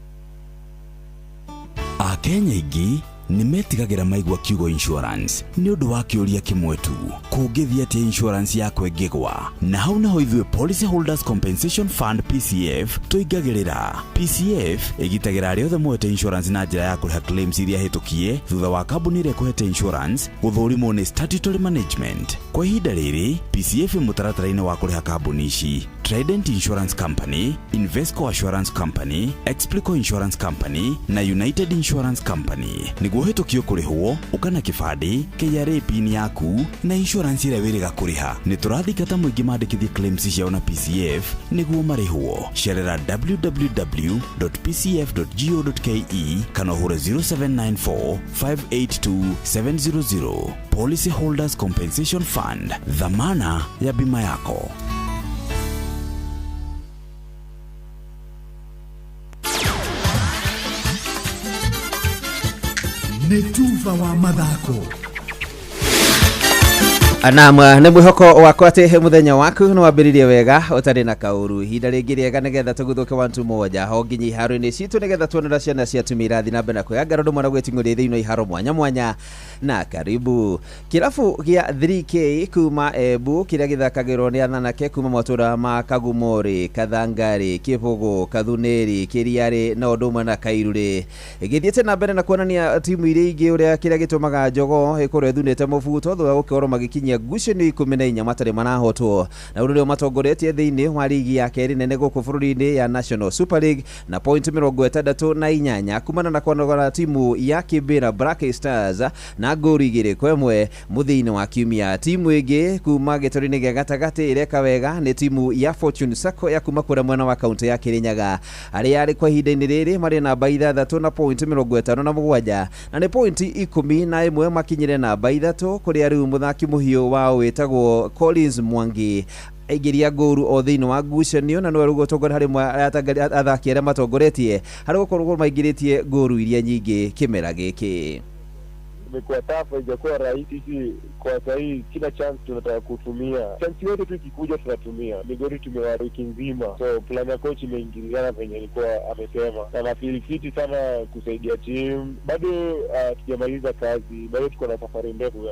Akenya aingĩ nĩ metigagĩra maigua kiugo insurance nĩ ũndũ wa kĩũria kĩmwe tu, kũngĩthiĩ atĩa insurance yakwa ĩngĩgwa? Na hau naho ithuĩ Policy Holders Compensation Fund PCF tũingagĩrĩra. PCF ĩgitagĩra arĩa othe moete insurance na njĩra ya kũrĩha claims iria hĩtũkie thutha wa kambuni ĩrĩa ĩkũhete insurance gũthũrimwo nĩ statutory management. Kwa ihinda rĩrĩ PCF ĩ mũtaratara-inĩ wa kũrĩha kambuni ici: Trident Insurance Company, Invesco Assurance Company, Explico Insurance Company na United Insurance Company. Nĩguo ũhĩtũkio kũrĩhwo, ũka na kĩbandĩ, KRA PIN yaku na insurance ĩrĩa wĩrĩga kũrĩha. Nĩ tũrathingata mũingĩ mandĩkithie claims ciao na PCF nĩguo marĩhwo. Cerera www.pcf.go.ke kana ũhũre 0794 582 700. Policy Holders Compensation Fund, dhamana ya bima yako. Nĩ tuba wa mathako. Naam, nĩ mwĩhoko wakwa atĩ mũthenya waku nĩ wambĩrĩirie wega ũtarĩ na kaũru. Ihinda rĩngĩ rĩega nĩgetha tũguthũke wantu moja ho nginya iharo-inĩ citũ nĩgetha tuone ũrĩa ciana cia atumia irathiĩ na mbere na kwĩyangara ũndũ mwana gwĩting'ũria thĩinĩ wa iharo mwanya mwanya. Na karibu kirabu gia 3K kuma Embu kiria githakagirwo ni athanake kuma matura ma Kagumori, Kathangari, Kibugu, Kathuneri, Kiriari na undu umwe na Kairuri githiete na mbere na kuonania timu iria ingĩ ũrĩa kĩrĩa gĩtũmaga jogoo ĩkorwo ĩthunĩte mũbuto thutha wa gũkorwo magĩkinyia ngucanio 14 matarĩ marahotwo na ũndũ ũrĩa matongoretie thĩinĩ wa ligi ya kerĩ nene gũkũ bũrũri-inĩ ya National Super League na point 68 kumana na kwanogora timu ya Kibera Black Stars na ngũru 2-1 mũthia-inĩ wa kiumia. Timu ĩngĩ kuma gĩtũri-inĩ gĩa gatagatĩ ĩreka wega nĩ timu ya Fortune Sacco ya kuma kũrĩa mwena wa kaunti ya Kirinyaga arĩa arĩ kwa ihinda-inĩ rĩrĩ marĩ namba 6 na point 57 na nĩ point 11 makinyire namba 3 kũrĩa rĩu mũthaki mũhiũ wao wĩtagwo Collins Mwangi aingĩria ngũru o thĩinĩ wa ngucanio na nĩwe rĩu ũtongoria harĩ athaki arĩa matongoretie harĩ gũkorwo maingĩrĩtie ngũru iria nyingĩ kĩmera gĩkĩ. Imekuwa tough, haijakuwa rahisi. Sisi kwa sahii kila chance tunataka kutumia, chance yote tu ikikuja tunatumia. Migori tumewa wiki nzima, so plan ya coach imeingiliana venye alikuwa amesema, na nafeel fiti sana kusaidia team. Bado tujamaliza kazi, bado tuko na safari ndefu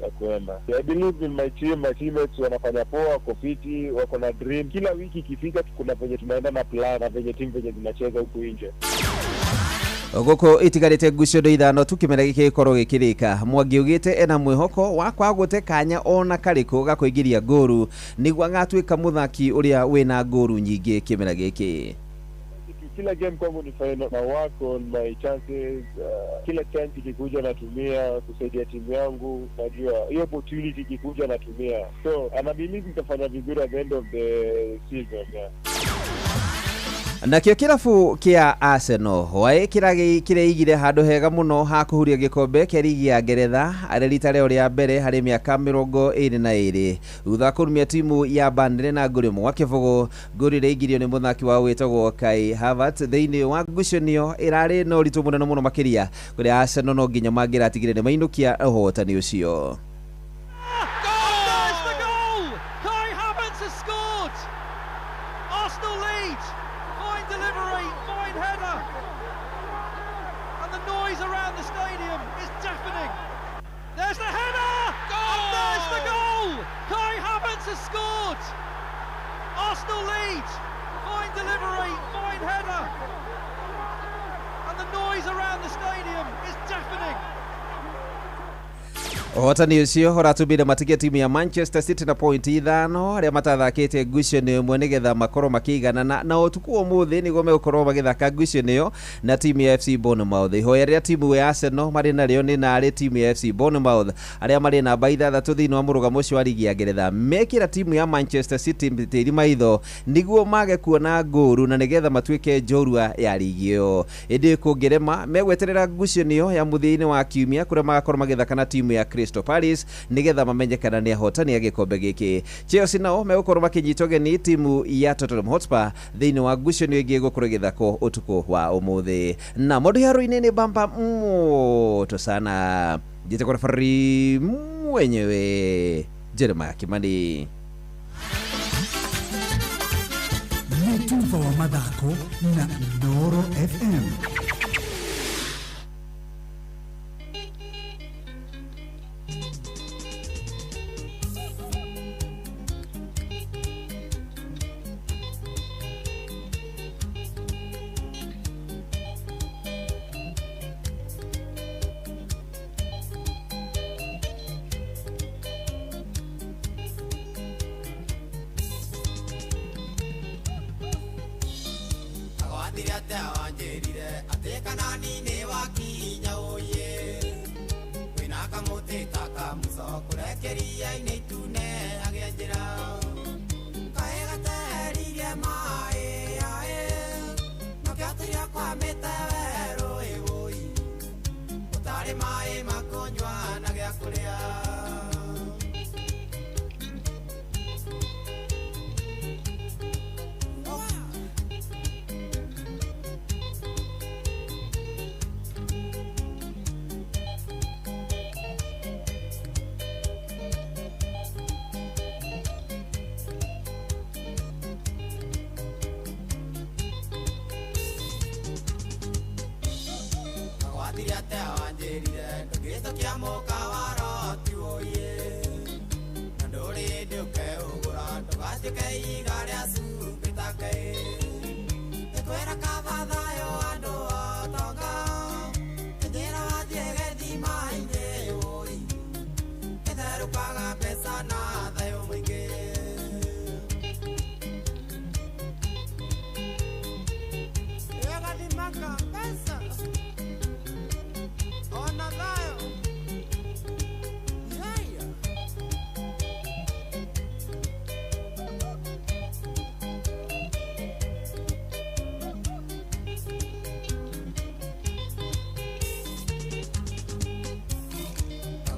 ya kuenda. I believe in my team, my teammates wanafanya poa, wako fiti, wako na dream. Kila wiki ikifika kuna venye tunaenda na plan na venye team venye zinacheza huku nje. Gũkũ itigarĩte ngucanio 5 tu kĩmera gĩkĩ gĩkorwo gĩkĩrĩka. Mwangi augĩte ena mwĩhoko wa kwaga gũte kanya ona karĩkũ ga kũingĩria ngũru nĩguo agatuĩka mũthaki ũrĩa wĩna ngũru nyingĩ kĩmera gĩkĩ. Kila game kwangu ni final, na work on my chances. Kila chance ikikuja natumia kusaidia timu yangu, najua hiyo opportunity ikikuja natumia, so and I believe nitafanya vizuri at the end of the season, yeah. Nakĩo kĩrabu kĩa Arsenal hwaĩ kĩreigire handũ hega mũno ha kũhuria gĩkombe kĩa ligi ya Ngeretha arĩ rita rĩao rĩa mbere harĩ mĩaka 22 thutha wa kũrumia timu ya Burnley na ngũru 1-0. Ngũru ĩrĩa ĩingĩrio nĩ mũthaki wao wĩtagwo Kai Havertz thĩinĩ wa ngucanio ĩrarĩ na ũritũ mũnene mũno makĩria kũrĩa Arsenal no nginya mangĩratigire nĩ mainũkia ũhotani ũcio. Ũhotani ũcio ũratũmire matige timu ya Manchester City na point 5 arĩa matathakĩte ngucanio ĩmwe nĩgetha makorwo makĩiganana na ũtukũ ũmũthĩ nĩguo megũkorwo magĩthaka ngucanio na timu ya FC Bournemouth. Ihoya rĩa timu ya Arsenal marĩ narĩo nĩ narĩ timu ya FC Bournemouth arĩa marĩ namba 6 thĩinĩ wa mũrũgamo ũcio wa ligi ya Ngeretha mekĩra timu ya Manchester City tĩri maitho nĩguo mage kuona ngũru na nĩgetha matuĩke njorua ya ligi ĩyo. Ĩndĩ kũngĩrema megweterera ngucanio ya mũthia-inĩ wa kiumia kũrĩa magakorwo magĩthaka na timu ya Crystal Palace nigetha mamenye kana nĩ ahotani a gĩkombe gĩkĩ. Chelsea nao megũkorwo makĩnyita ũgeni timu ya Tottenham Hotspur thĩinĩ wa ngucanio ĩngĩ ĩgũkorwo ĩgĩthakwo ũtukũ wa ũmũthĩ. Na mũndũ haro-inĩ nĩ bamba moto sana njĩtagwo referee mwenyewe Jeremiah Kimani. Mũtuva wa mathako na Inooro FM. Wanjirire ndũngĩtũkia mũka Ndũgatuĩke ihiga rĩa cumbĩ take. Ngĩkwĩra kaba thayũ andũ otonga. Njĩra wathiĩ gĩthima-inĩ ũi. Gĩtherũkaga mbeca na thayũ mũingĩ. Ĩgathimaka mbeca ona thayũ. Yeah.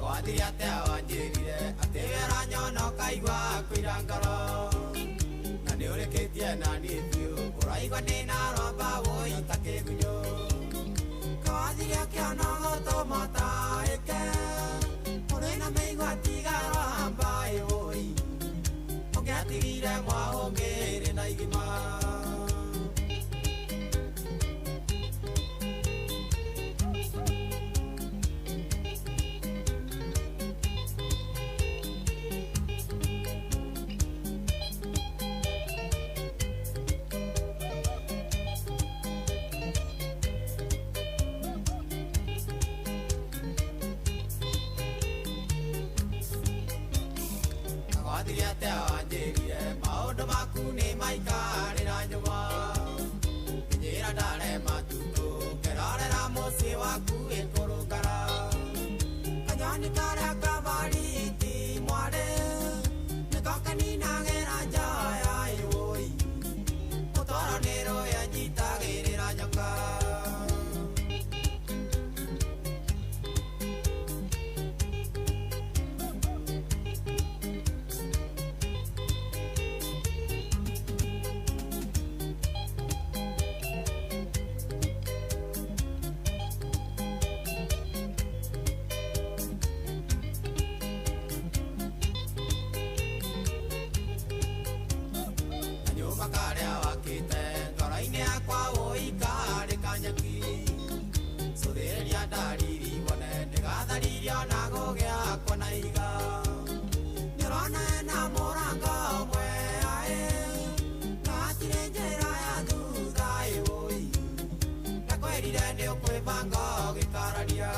Gwathirie atĩa wanjĩrire atĩ wĩra nyona ũkaigua kũira ngoro na nĩ ũrĩkĩtie na niĩ biũ ũraigua ndĩna romba wũi ta kĩgunyũ kawathirie kĩona gũtũma ũtaĩke ũrĩ na mĩigua tiga rwamba ĩwũi ũngĩatigire mwa ũngĩrĩ na igima. Gwathirie atĩa wanjĩrire maũndũ maku nĩ maikarĩra nyũma njĩra ndare matukũ ngerorera mũciĩ waku ĩkũrũngara kanyoni karĩa kabariti mwarĩ nĩko kaninagĩra njoya ĩwũi mũtoro nĩ rũĩ nyitagĩrĩra nyoka. Kanyũmba karĩa wakĩte ngoro-inĩ yakwa wũi karĩ kanyeki cũthĩrĩria ndariri wone ndĩgatharirio na gũgĩakwo na ihiga nĩũrona ena mũrango ũmwe aĩ na hatirĩ njĩra ya thutha ĩwũi ndakwĩrire nĩũkwĩbanga ũgĩkararia.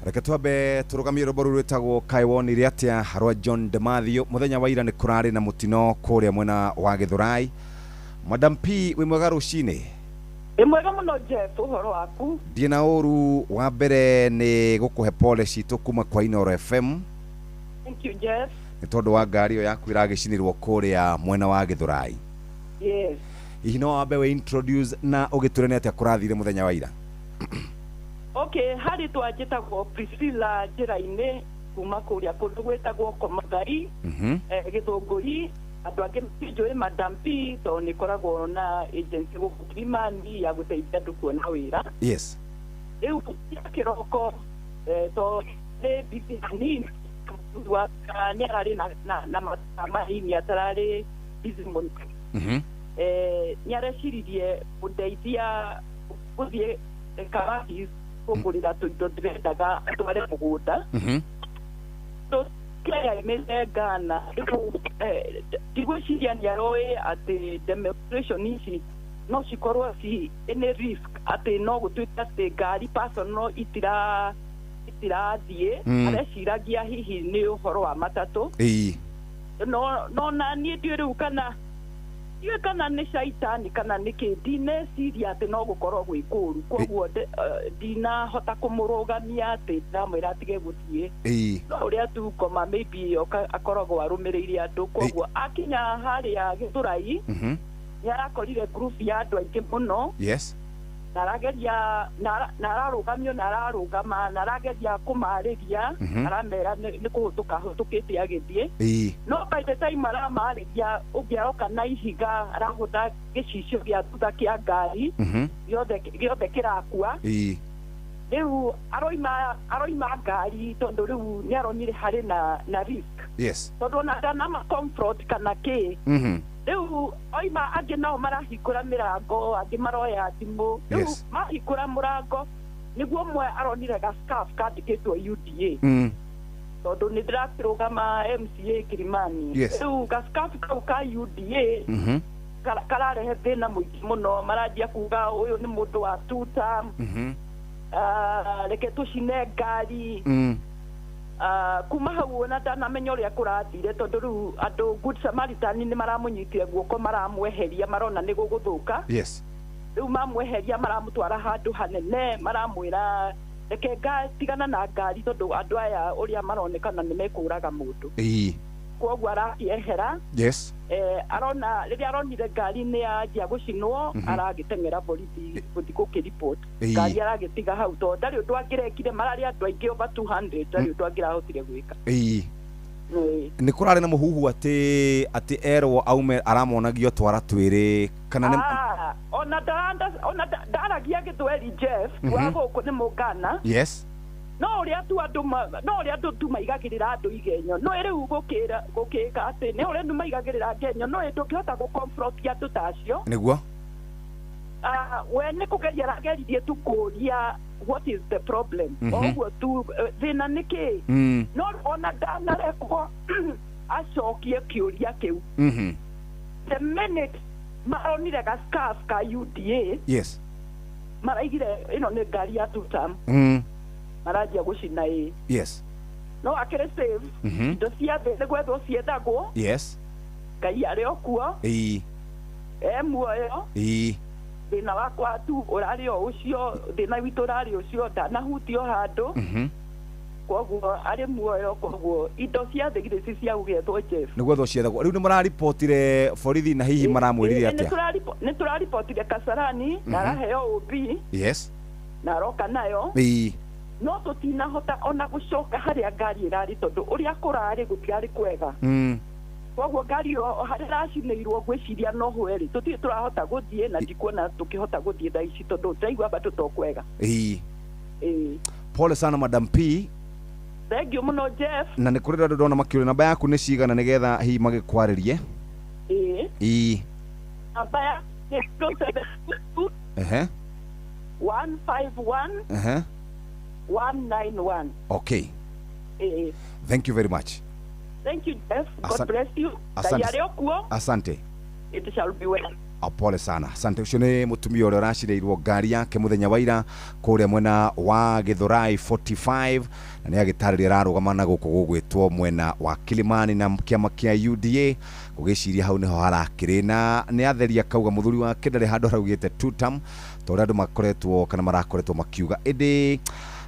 Reke twambe tũrũgamie rwĩmbo rũu rwĩtagwo kaĩ wonire atĩa rwa John Demathew. Mũthenya wa ira nĩ kũrarĩ na mũtino kũrĩa mwena wa Gĩthũrai. Madam P, wĩ mwega rũcinĩ? Ĩ mwega mũno Jeff, ũhoro waku? Ndiĩ na ũru. Wa mbere nĩ gũkũhe pole citũ kuma kwa Inooro FM. Thank you, Jeff. Nĩ tondũ wa ngari ĩyo yaku ĩragĩcinirwo kũrĩa mwena wa Gĩthũrai. Yes. Hihi no wambe wĩ introduce na ũgĩtwĩre nĩ atĩa kũrathire mũthenya wa ira? Okay, harĩ twanjĩtagwo Priscilla njĩra-inĩ kuma kũrĩa kũndũ gwĩtagwo Komathai, Gĩthũngũri. Andũ angĩ matinjũĩ Madam P tondũ nĩ koragwo na agency gũkũ Kilimani ya gũteithia andũ kuona wĩra. Yes. Rĩu ya kĩroko to nĩ busy hanini mũthuri wakwa nĩ ararĩ na mathaa manini atararĩ busy mũno. Nĩ areciririe kũndeithia gũthiĩ Kawakis kũngũrĩra tũindo ndĩrendaga atware mũgũnda. Kĩrĩa aimĩte Ghana rĩu ndigwĩciria nĩ aroĩ atĩ demonstration ici no cikorwo ci any risk atĩ no gũtuĩke atĩ ngari personal itirathiĩ. Areciragia hihi nĩ ũhoro wa matatũ. No na niĩ ndiũĩ rĩu kana ndiũĩ kana nĩ caitani kana nĩ kĩ ndineciria atĩ no gũkorwo gwĩ kũũru koguo ndinahota kũmũrũgamia atĩ ndĩramwĩra atige gũthiĩ. No ũrĩa tu ngoma maybe akoragwo arũmĩrĩire andũ koguo akinya harĩa Gĩthũrai nĩ arakorire group ya andũ aingĩ mũno. Yes. Na arageria na ararũgamio na ararũgama na arageria kũmarĩria aramera nĩ kũhũtũka ahũtũkĩte agĩthiĩ. No by the time aramarĩria ũngĩ aroka na ihiga arahũtha gĩcicio gĩa thutha kĩa ngari gĩothe kĩrakua. Rĩu aroima ngari tondũ rĩu nĩ aronire harĩ na risk. Yes. Tondũ ona ndanama comfort kana kĩ. Rĩu oima angĩ nao marahingũra mĩrango angĩ maroya thimũ rĩu mahingũra mũrango nĩguo ũmwe aronire ga scarf kandĩkĩtwo UDA. Tondũ nĩ ndĩrakĩrũgama MCA Kilimani. Yes. Rĩu gaskafu kau ka UDA kararehe thĩna mũingĩ mũno, maranjia kuga ũyũ nĩ mũndũ wa tuta. Reke tũcine ngari. Kuma hau ona ndanamenya ũrĩa kũrathire, tondũ rĩu andũ Good Samaritan nĩ maramũnyitire guoko, maramweheria, marona nĩ gũgũthũka. Rĩu mamweheria maramũtwara handũ hanene, maramwĩra reke tigana na ngari tondũ andũ aya ũrĩa maronekana nĩ mekũraga mũndũ. Koguo arakĩehera. Arona rĩrĩa aronire ngari nĩ yanjia gũcinwo, aragĩteng'era borithi gũthiĩ gũkĩripoti. Ngari aragĩtiga hau tondũ ndarĩ ũndũ angĩrekire, mararĩ andũ aingĩ over 200, ndarĩ ũndũ angĩrahotire gwĩka. Nĩ kũrarĩ na mũhuhu atĩ erwo aume aramonagio twara twĩrĩ kana nĩ Ona ndaragia gĩthweri Jeff, wa gũkũ nĩ Mũngana. No ũrĩa tu andũ no ũrĩa andũ tu maigagĩrĩra andũ igenyo, no rĩu gũkĩra gũkĩka atĩ nĩ ũrĩa andũ maigagĩrĩra ngenyo, no ndũngĩhota gũ-confront andũ ta acio. Nĩguo. We nĩ kũgeria arageririe tu kũũria what is the problem. Ũguo tu, thĩna nĩ kĩ? No ona ndanarekwo acokie kĩũria kĩu. The minute maronire ga scarf ka UDA, maraigire ĩno nĩ ngari ya tutam. Maranjia gũcina ĩ. No akĩrĩ safe. Indo cia thĩ nĩ gwethwo ciethagwo. Ngai arĩ o kuo. E muoyo. Thĩna wakwa tu ũrarĩ o ũcio, thĩna witũ ũrarĩ ũcio, ndanahutio handũ. Koguo arĩ muoyo, koguo indo cia thĩ githĩ ci cia gũgĩethwo Jeff. Nĩ gwethwo ciethagwo. Rĩu nĩ mararipotire borithi na hihi maramwĩrire atĩa? Nĩ tũraripotire Kasarani na araheo OB. Na aroka nayo. No tũtinahota ona gũcoka harĩa ngari ĩrarĩ tondũ ũrĩa kũrarĩ gũtiarĩ kwega. Koguo ngari ĩyo harĩa ĩracinĩirwo ngwĩciria no ho ĩrĩ, tũtirĩ tũrahota gũthiĩ na ndikuona tũkĩhota gũthiĩ thaa ici tondũ ndĩraigua bado to kwega. Pole sana Madam P. Thank you mũno Jeff. Na nĩ kũrĩ andũ ndona makĩũria namba yaku nĩ cigana nĩgetha hihi magĩkwarĩrie. Namba ya nĩ 072 151 191. Okay. Thank you very much. Thank you, Jeff. God bless you. Asante. Ngai arĩ o kuo. Asante. It shall be well. Pole sana. Asante. Ũcio nĩ mũtumia ũrĩa ũracinĩirwo ngari yake mũthenya wa ira kũrĩa mwena wa Githurai 45, na nĩ agĩtarĩria ararũgama na gũkũ gũgwĩtwo mwena wa Kilimani na kĩama kĩa UDA, gũgĩciria hau nĩho harakĩrĩ, na nĩ atheria akauga mũthuri wake ndarĩ handũ araugĩte two term ta ũrĩa andũ makoretwo kana marakoretwo makiuga. Ĩndĩ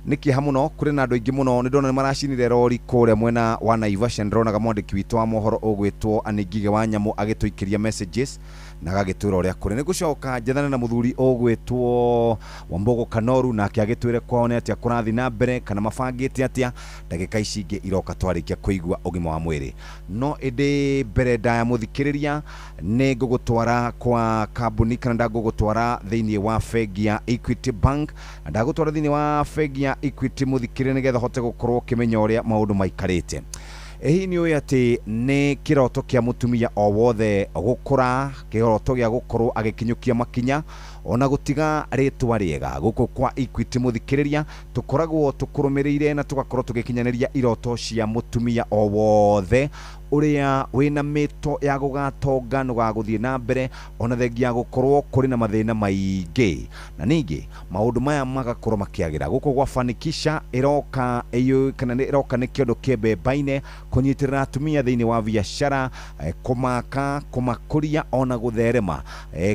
nĩ kĩeha mũno, kũrĩ na andũ aingĩ mũno nĩ ndona nĩ maracinire rori kũrĩa mwena wa Naivasha. Ndĩronaga mwandĩki witũ wa mohoro ũgwĩtwo Anĩ Ngige wa Nyamũ agĩtũikĩria messages na agagĩtwĩra ũrĩa kũrĩ. Nĩ ngũcoka njethane na mũthuri ũgwĩtwo Wambogo Kanoru, nake agĩtwĩre kwao nĩ atĩa kũrathiĩ na mbere kana mabangĩte atĩa ndagĩka ici ingĩ iroka twarĩkia kũigua ũgima wa mwĩrĩ. No ĩndĩ mbere ndaya mũthikĩrĩria, nĩ ngũgũtwara kwa kambuni kana ndangũgũtwara thĩinĩ wa bengi ya Equity Bank, na ndagũtwara thĩinĩ wa bengi ya Equity mũthikĩrĩria nĩgetha ũhote gũkorwo ũkĩmenya ũrĩa maũndũ maikarĩte. Hihi nĩ ũĩ atĩ nĩ kĩroto kĩa mũtumia o wothe gũkũra, kĩroto gĩa gũkorwo agĩkinyũkia makinya ona gũtiga rĩtwa rĩega. Gũkũ kwa Equity mũthikĩrĩria tũkoragwo tũkũrũmĩrĩire na tũgakorwo tũgĩkinyanĩria iroto cia mũtumia o wothe ũrĩa wĩna mĩto ya gũgatonga na gũthiĩ na mbere ona thengia ya gũkorwo kũrĩ na mathĩna maingĩ, na ningĩ maũndũ maya magakorwo makĩagĩra. Gũkũ gwa Fanikisha ĩroka ĩyo kana nĩ ĩroka nĩ kĩondo kĩa mbembaine kũnyitĩrĩra atumia thĩinĩ wa biacara, kũmaka, kũmakũria ona gũtherema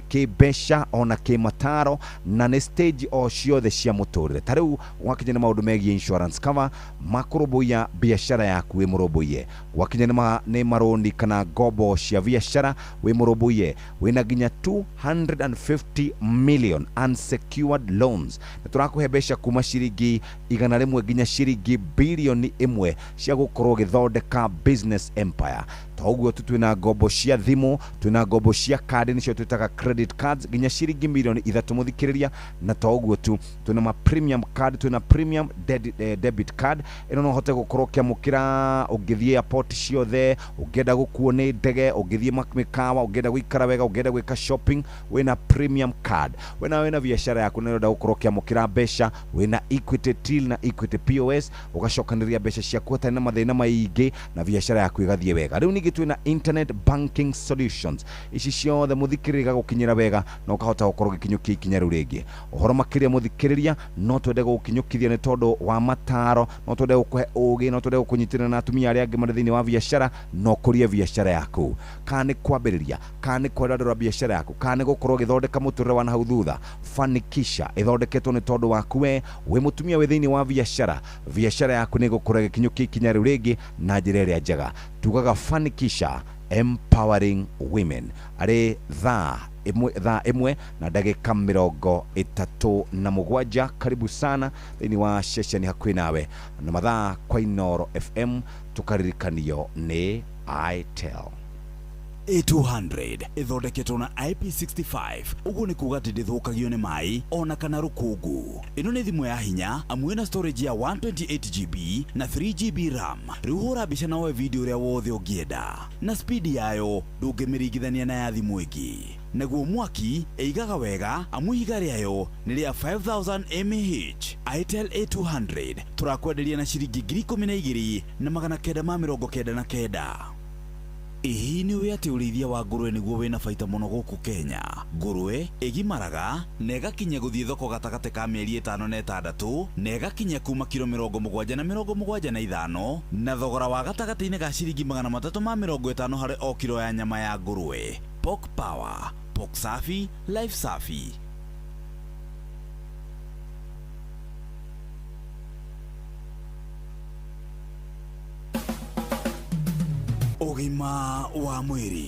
kĩmbeca ona kĩmataro, na nĩ stage o ciothe cia mũtũrĩre. Ta rĩu gwakinya nĩ maũndũ megiĩ insurance cover makũrũmbũiya biacara yaku wĩ mũrũmbũiye, gwakinya nĩ marũni kana ngombo cia biacara wĩ mũrũmbũiye, wĩna nginya 250 million unsecured loans, na tũrakũhe mbeca kuma ciringi 100 nginya ciringi bilioni 1 cia gũkorwo ũgĩthondeka business empire. To ũguo tu, twĩna ngombo cia thimũ, twĩna ngombo cia kandi, nĩcio twĩtaga credit cards, nginya ciringi mirioni 3, mũthikĩrĩria. Na to ũguo tu, twĩna ma premium card, twĩna premium debit card. Ĩno no ũhote gũkorwo ũkĩamũkĩra ũngĩthiĩ airport ciothe, ũngĩenda gũkuo nĩ ndege, ũngĩthiĩ mĩkawa, ũngĩenda gũikara wega, ũngĩenda gwĩka shopping, wĩna premium card. Wĩna biacara yaku na ũrenda gũkorwo ũkĩamũkĩra mbeca, wĩna Equity Till na Equity POS, ũgacokanĩrĩria mbeca ciaku hatarĩ na mathĩna maingĩ na biacara yaku ĩgathiĩ wega. Rĩu ningĩ twĩna internet banking solutions. Ici ciothe, mũthikĩrĩria, igagũkinyĩra wega na ũkahota gũkorwo ũgĩkinyũkia ikinya rĩu rĩngĩ. Ũhoro makĩria, mũthikĩrĩria, no twende gũgũkinyũkithia nĩ tondũ wa mataro, no twende gũkũhe ũgĩ, no twende gũkũnyitĩrĩra na atumia arĩa angĩ marĩ thĩinĩ wa biacara na ũkũrie biacara yaku. Kana nĩ kwambĩrĩria, kana nĩ kwandandũra biacara yaku, kana nĩ gũkorwo ũgĩthondeka mũtũrĩre wa nahau thutha, Fanikisha ĩthondeketwo nĩ tondũ waku we wĩ mũtumia wĩ thĩinĩ wa biacara. Biacara yaku nĩ ĩgũkũra ĩgĩkinyũkia ikinya rĩu rĩngĩ na njĩra ĩrĩa njega. Tugaga Fanikisha, empowering women. Arĩ thaa 1, thaa 1 na ndagĩka 37. Karibu sana thĩinĩ wa ceceni hakuhĩ nawe. Na mathaa kwa Inoro FM tũkaririkanio nĩ Itel. A200 ĩthondeketwo na IP65, ũguo nĩ kuga atĩ ndĩthũkagio nĩ maĩ ona kana rũkũngũ. Ĩno nĩ thimũ ya hinya amu ĩna storage ya 128 GB na 3 GB RAM. Rĩu hũra mbica na woe video ũrĩa wothe ũngĩenda, na speed yayo ndũngĩmĩringithania na ya thimũ ĩngĩ. Naguo mwaki ĩigaga wega amu ihiga rĩayo nĩ rĩa 5000 mAh. Itel A200 tũrakwenderia na ciringi 12,999. Ĩĩ, nĩ ũĩ atĩ ũrĩithia wa ngũrwe nĩguo wĩna baita mũno gũkũ Kenya? Ngũrwe ĩgimaraga na ĩgakinya gũthiĩ thoko gatagatĩ ka mĩeri 5 na 6, na ĩgakinya kuma kiro 70 na 75, na thogora wa gatagatĩ-inĩ ga ciringi 350 harĩ o kiro ya nyama ya ngũrwe. Pork Power, Pork Safi, Life Safi. Ũgima wa mwĩrĩ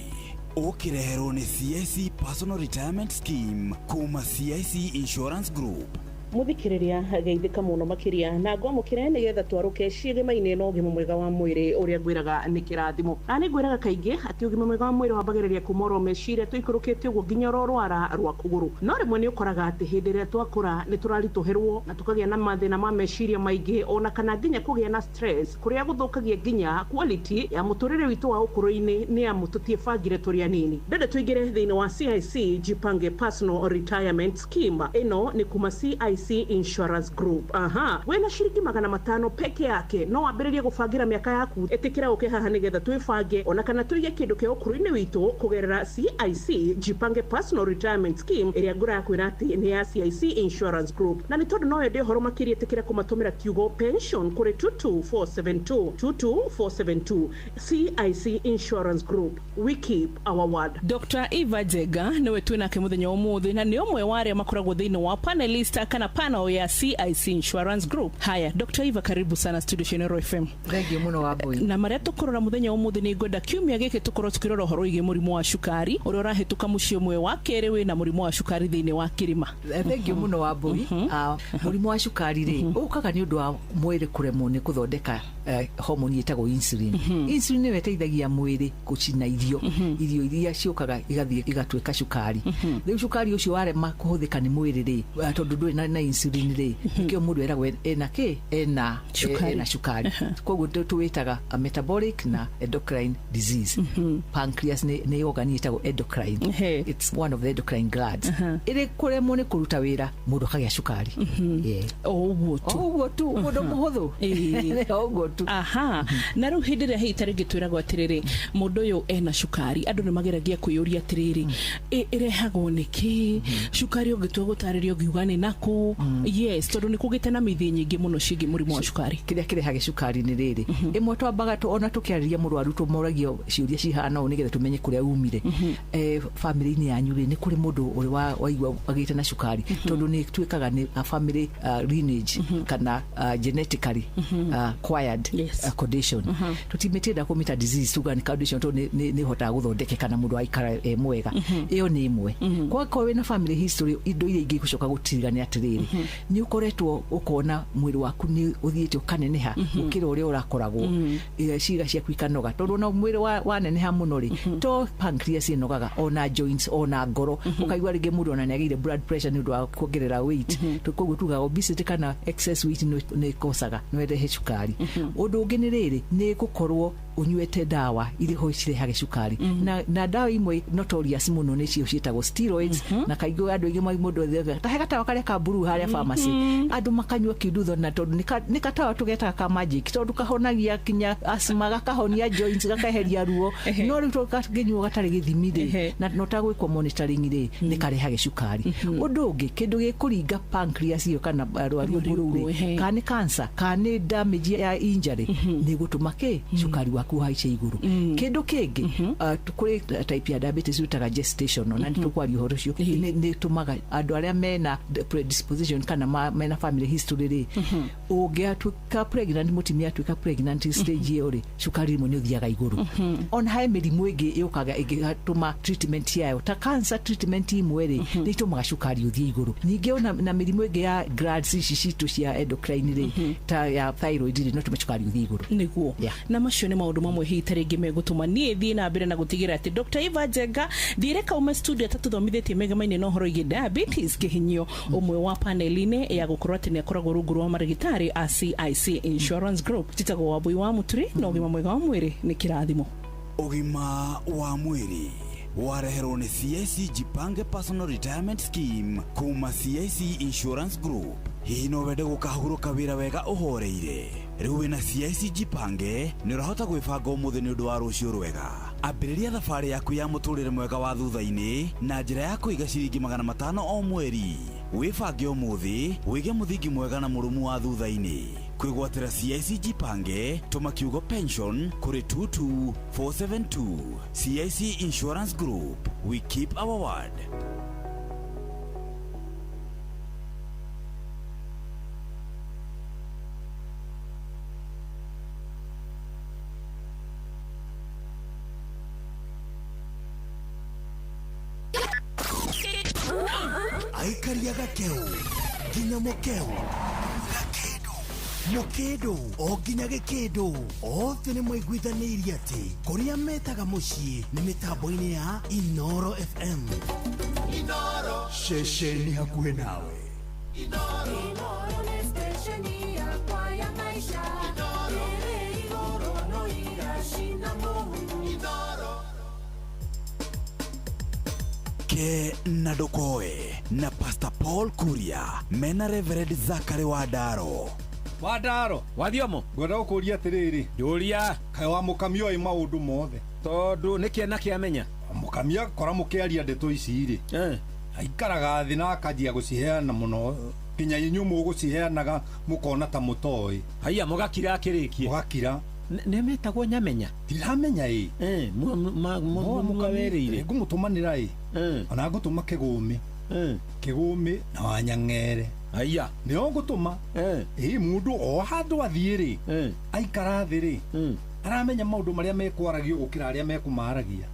ũkĩreherwo nĩ CIC Personal Retirement Scheme kuma CIC Insurance Group. Muthikiriria, geithĩka mũno makĩria na ngwamũkĩre nĩgetha twarũke ciĩgĩma-inĩ na ũgima mwega wa mwĩrĩ ũrĩa ngwĩraga nĩ kĩrathimo. Na nĩ ngwĩraga kaingĩ atĩ ũgima mwega wa mwĩrĩ wambagĩrĩria kuma oro meciria tũikũrũkĩte ũguo nginya oro rwara rwa kũgũrũ. No rĩmwe nĩ ũkoraga atĩ hĩndĩ ĩrĩa twakũra nĩ tũraritũhĩrwo na tũkagĩa na mathĩna ma meciria maingĩ, ona kana nginya kũgĩa na stress kũrĩa gũthũkagia nginya quality ya mũtũrĩre witũ wa ũkũrũ-inĩ, nĩ amu tũtiĩbangire tũrĩ anini. Ndende tũingĩre thĩinĩ wa CIC Jipange Personal Retirement Scheme. Ĩno nĩ kuma CIC Insurance Group. Aha, wĩna ciringi 500 peke yake no wambĩrĩrie gũbangĩra mĩaka yaku. Ĩtĩkĩra ũke haha nĩgetha twĩbange ona kana tũige kĩndũ kĩa ũkũrũ-inĩ witũ kũgerera CIC Jipange Personal Retirement Scheme ĩrĩa ngũra ya kwĩra atĩ nĩ ya CIC Insurance Group. Na nĩ tondũ no wende ũhoro makĩria, ĩtĩkĩra kũmatũmĩra kiugo pension kũrĩ 22472, 22472. CIC Insurance Group, we keep our word. Dr. Eva Jega niwe twĩ nake mũthenya wa ũmũthĩ, na nĩ ũmwe wa arĩa makoragwo thĩinĩ wa panelist kana panel ya CIC Insurance Group. Haya, Dr. Eva, karibu sana studio cia Inooro FM. Thengiũ mũno, Wambui. Na marĩa tũkũrora mũthenya wa ũmũthĩ, nĩ ngwenda kiumia gĩkĩ tũkorwo tũkĩrora ũhoro wĩgiĩ mũrimũ wa cukari ũrĩa ũrahĩtũka mũciĩ ũmwe wa kerĩ wĩna mũrimũ wa cukari thĩinĩ wa kĩrĩma. Thengiũ mũno, Wambui. Mũrimũ wa cukari rĩ, ũkaga nĩ ũndũ wa mwĩrĩ kũremwo nĩ kũthondeka homoni ĩtagwo insulin. Insulin nĩyo ĩteithagia mwĩrĩ gũcina irio iria ciũkaga igathiĩ igatuĩka cukari. Rĩu cukari ũcio warema kũhũthĩka nĩ mwĩrĩ rĩ, tondũ ndũrĩ na insulin rĩ, nĩkĩo mũndũ eragwo ena kĩ, ena Cukari. Ena cukari. Koguo tũwĩtaga a metabolic na endocrine disease. Pancreas nĩ organ ĩtagwo endocrine. It's one of the endocrine glands. Ĩrĩ kũremwo nĩ kũruta wĩra, mũndũ akagĩa cukari. Yeah. O ũguo tu. O ũguo tu, ũndũ mũhũthũ. O ũguo tu. Aha, na rĩu hĩndĩ ĩrĩa hihi ta rĩngĩ twĩragwo atĩrĩrĩ, mũndũ ũyũ ena cukari, andũ nĩ mageragia kwĩyũria atĩrĩrĩ, ĩrehagwo nĩ kĩ cukari? Ũngĩtua gũtarĩria ũngiuga nĩ nakũ? Yes, tondũ nĩ kũgĩte na mĩthĩ nyingĩ mũno ciĩgiĩ mũrimũ wa cukari. Kĩrĩa kĩrehaga cukari nĩ rĩrĩ, ĩmwe twambaga ona tũkĩarĩria mũrwaru tũmoragio ciũria cihana ũũ nĩgetha tũmenye kũrĩa umire. Bamĩrĩ-inĩ yanyu rĩ, nĩ kũrĩ mũndũ ũrĩ waigua agĩte na cukari? Tondũ nĩ tuĩkaga nĩ a family lineage kana genetically acquired condition. Tũtimĩtĩenda kũmĩta disease, tuga nĩ condition, tondũ nĩ ĩhotaga gũthondekeka na mũndũ aikara e mwega. Ĩyo nĩ ĩmwe. Kwakorwo wĩna family history, indo iria ingĩ igũcoka gũtiriga nĩ atĩrĩrĩ, rĩrĩ, nĩ ũkoretwo ũkona mwĩrĩ waku nĩ ũthiĩte ũkaneneha gũkĩra ũrĩa ũrakoragwo. Ciĩga ciaku ikanoga, tondũ ona mwĩrĩ waneneha mũno rĩ, to pancreas ĩnogaga, ona joints, ona ngoro. Ũkaigua rĩngĩ mũndũ ona nĩ agĩire blood pressure nĩ ũndũ wa kuongerera weight. Koguo tugaga obesity kana excess weight nĩ ĩkosaga no ĩrehe cukari. Ũndũ ũngĩ nĩ rĩrĩ, nĩ gũkorwo ũnyuĩte ndawa irĩ ho cirehage cukari, na ndawa imwe notorious mũno nĩcio ciĩtagwo steroids. Na kaingĩ andũ aingĩ mũndũ athiaga ta he gatawa karĩa ka blue harĩa pharmacy, andũ makanyua kiundutho, na tondũ nĩ gatawa tũgetaga ka magic, tondũ kahonagia kinya asthma, gakahonia joints, gakeheria ruo. No rĩu tondũ kangĩnyuo gatarĩ gĩthimi rĩ, na no tagwĩkwo monitoring rĩ, nĩ karehage cukari. Ũndũ ũngĩ, kĩndũ gĩkũringa pancreas ĩyo kana rwariũngũ rũu rĩ, kana nĩ cancer kana nĩ damage ya injury, nĩ gũtũma kĩ cukari waku ũhaice igũrũ. Kĩndũ kĩngĩ, kũrĩ type ya diabetes ĩtaga gestational, na nĩ tũkwaria ũhoro ũcio. Nĩ ĩtũmaga andũ arĩa mena predisposition kana mena family history rĩ, ũngĩatuĩka pregnant, mũtumia atuĩka pregnant stage ĩyo rĩ, cukari rĩmwe nĩ ũthiaga igũrũ. Ona he mĩrimũ ĩngĩ yũkaga ĩngĩtũma treatment yayo, ta cancer treatment imwe rĩ, nĩ itũmaga cukari ũthiĩ igũrũ. Ningĩ ona na mĩrimũ ĩngĩ ya glands ici citũ cia endocrine rĩ, ta ya thyroid rĩ, no tũme cukari ũthiĩ igũrũ. Nĩguo. Na macio nĩ maũndũ mamwe hihi ta rĩngĩ megũtũma niĩ thiĩ na mbere na gũtigĩrĩra atĩ Dr. Eva Njenga ndireka ume studio atatũthomithĩtie mĩgema-inĩ na ũhoro wĩgiĩ diabetes, kĩhinyio ũmwe wa panel-inĩ ya gũkorwo atĩ nĩ akoragwo rungu rwa marĩgĩtarĩ a CIC Insurance Group. Njĩtagwo Wambui wa Mũturi, na ũgima mwega wa mwĩrĩ nĩ kĩrathimo. Ũgima wa mwĩrĩ wareherwo nĩ CIC Jipange Personal Retirement Scheme kuma CIC Insurance Group. Hihi no wende gũkahurũka wĩra wega ũhoreire? Rĩu wĩna CIC Jipange nĩ ũrahota gwĩbanga ũmũthĩ nĩ ũndũ wa rũciũ rwega. Ambĩrĩria thabarĩ yaku ya mũtũrĩre mwega wa thutha-inĩ na njĩra ya kũiga ciringi 500 o mweri. Wĩbange ũmũthĩ, wĩige mũthingi mwega na mũrũmu wa thutha-inĩ. Kwĩgwatĩra CIC Jipange, tũma kiugo pension kũrĩ 22472. CIC Insurance Group, we keep our word. Aikaria gakeu nginya mukeu, gakindu mukindu o nginya gikindu, othe nĩ maiguithanĩirie atĩ kũrĩa metaga mũciĩ nĩ mĩtambo-inĩ ya Inoro FM. Inoro ceceni hakuhĩ nawe. Inoro nĩ stesheni yakwa ya maisha. Inoro ĩrĩ igũrũ no iracina mũhu. Inoro Ke na Ndokoe na Pastor Paul Kuria mena Reverend Zachary Wandaro. Wandaro wathiomo, ngwenda gũkũria atĩrĩrĩ. Ndũria. Kaĩ wa mũkamia oĩ maũndũ mothe? Tondũ nĩ kĩana kĩamenya. Mũkamia kora mũkĩaria ndeto ici rĩ, aikaraga thĩ na akanjia gũciheana mũno, nginya inyuĩ mũgũciheanaga mũkona ta mũtoĩ. Haiya, mũgakira akĩrĩkie. Mũgakira. Nĩ metagwo nyamenya. Ndiramenya ĩ. Mũkawerĩire. Ngũmũtũmanĩra ĩ. Ona ngũtũma kĩgũmĩ. Kĩgũmĩ na wanyang'ere. Haiya. Nĩo ngũtũma. Ĩ mũndũ o handũ athiĩ rĩ, aikara thĩ rĩ, aramenya maũndũ marĩa mekwaragio gũkĩra arĩa mekũmaragia.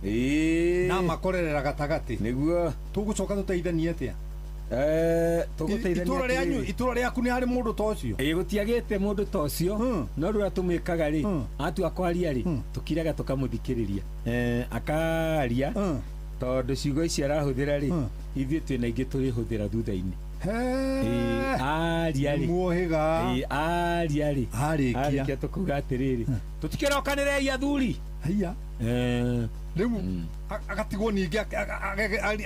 Na makorerera gatagatĩ. Nĩguo. Tũgũcoka tũteithanie atĩa? Tũgũteithania itũra rĩanyu, itũra rĩaku nĩ harĩ mũndũ ta ũcio? Ĩ gũtiagĩte mũndũ ta ũcio, no rĩrĩa tũmwĩkaga rĩ, atua kwaria rĩ, tũkiraga tũkamũthikĩrĩria. Akaria tondũ ciugo ici arahũthĩra rĩ, ithuĩ twĩna ingĩ tũrĩhũthĩra thutha-inĩ. Aria rĩ, muohĩga. Aria rĩ, arĩkia tũkuga atĩrĩrĩ, tũtikĩrokanĩrei athuri. Haiya. Rĩu agatigwo ningĩ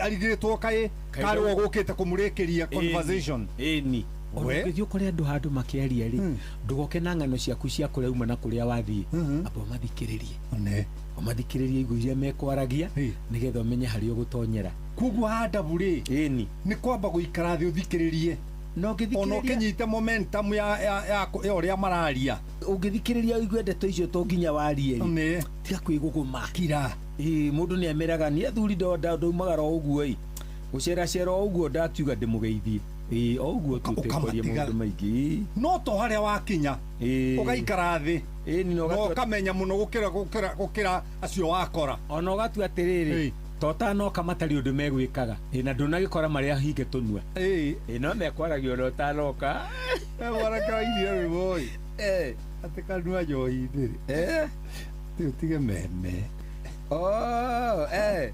arigĩtwo kaĩ karĩ we gũkĩte kũmũrĩkĩria conversation. Ĩni. Ũngĩthiĩ ũkore andũ handũ makĩaria rĩ, ndũgoke na ng'ano ciaku cia kũrĩa uma na kũrĩa wathiĩ, amba ũmathikĩrĩrie. Ũmathikĩrĩrie igu iria mekwaragia nĩgetha ũmenye harĩa ũgũtonyera. Koguo handabu rĩ, ĩni, nĩ kwamba gũikara thĩ ũthikĩrĩrie. Na ũngĩthikĩrĩria ona ũkĩnyite momentum ya ũrĩa mararia. Ũngĩthikĩrĩria ũigue ndeto icio to nginya warie rĩ, tiga kwĩgũgũma. Kira. Mũndũ nĩ ameraga nĩ athuri ndaumagara o ũguo ĩ, gũceracera o ũguo ndakiuga ndĩmũgeithie. O ũguo tũtekwaria maũndũ maingĩ. No to harĩa wakinya ũgaikara thĩ na ũkamenya mũno gũkĩra acio wakora. Ona ũgatua atĩrĩrĩ, To ũtanoka matarĩ ũndũ megwĩkaga. Ĩ na ndũnagĩkora marĩa hinge tũnua. Ĩ no mekwaragia ona ũtanoka. Mwanake wainire rwĩmbo ĩ atĩ kanua njohi-inĩ rĩ atĩ ũtige meme. Oh, eh.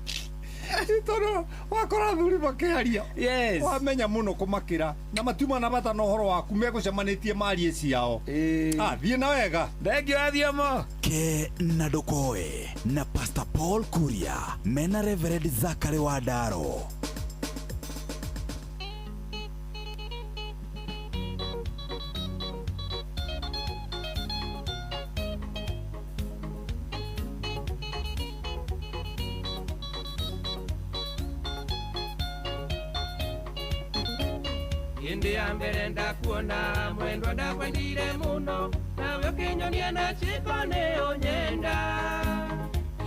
Tondũ wakora athuri makĩaria Yes. wamenya mũno kũmakĩra na matiuma na bata na ũhoro waku megũcemanĩtie marie ciao. Ah, thiĩ na wega. Thengio athiomo. Ke na ndũkoe na Pastor Paul Kuria mena Reverend Zachary Wandaro. Hĩndĩ ya mbere ndakuona mwendwa ndakwendire mũno nawe ũkĩnyonia na ciĩko nĩ ũnyenda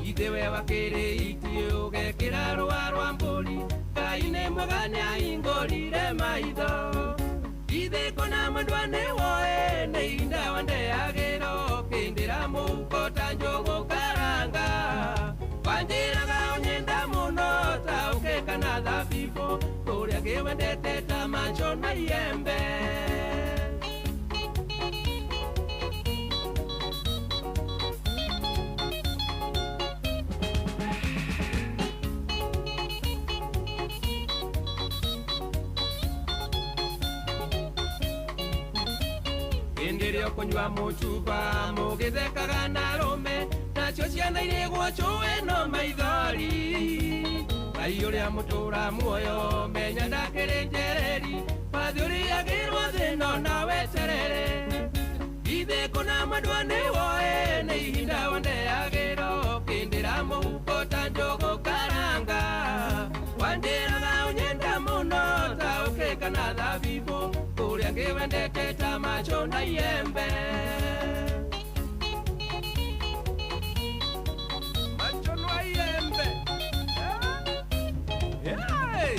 ithe we wakĩrĩ iti ũgekĩra rũa rwa mbũri Ngai nĩ mwega nĩahingũrire maitho ithe kona mwendwa nĩ woe nĩ ihinda wandeagĩra ũkĩndĩra mũhuko ta njũgũ karanga wanjĩraga ũnyenda mũno ta ũkeka na thabibũ kũrĩa ngĩwendete ta macho na iembe. Hĩndĩ ĩrĩa ũkũnyua mũcuba mũgĩthekaga na arũme nacio ciana irĩgwo cũĩ no maithori Ngai ũrĩa mũtũra muoyo menya ndakĩrĩ njereri wathi ũrĩagĩrwo thĩna na weterere ithe kũna mwendwa nĩ woe nĩ ihinda wandeagĩra ũkĩndĩra mũhuko ta njũgũ karanga wanjĩraga ũnyenda mũno ta ũkĩka na thabibũ kũrĩa ngĩwendete ta macho na iembe. Macho na iembe. Hey!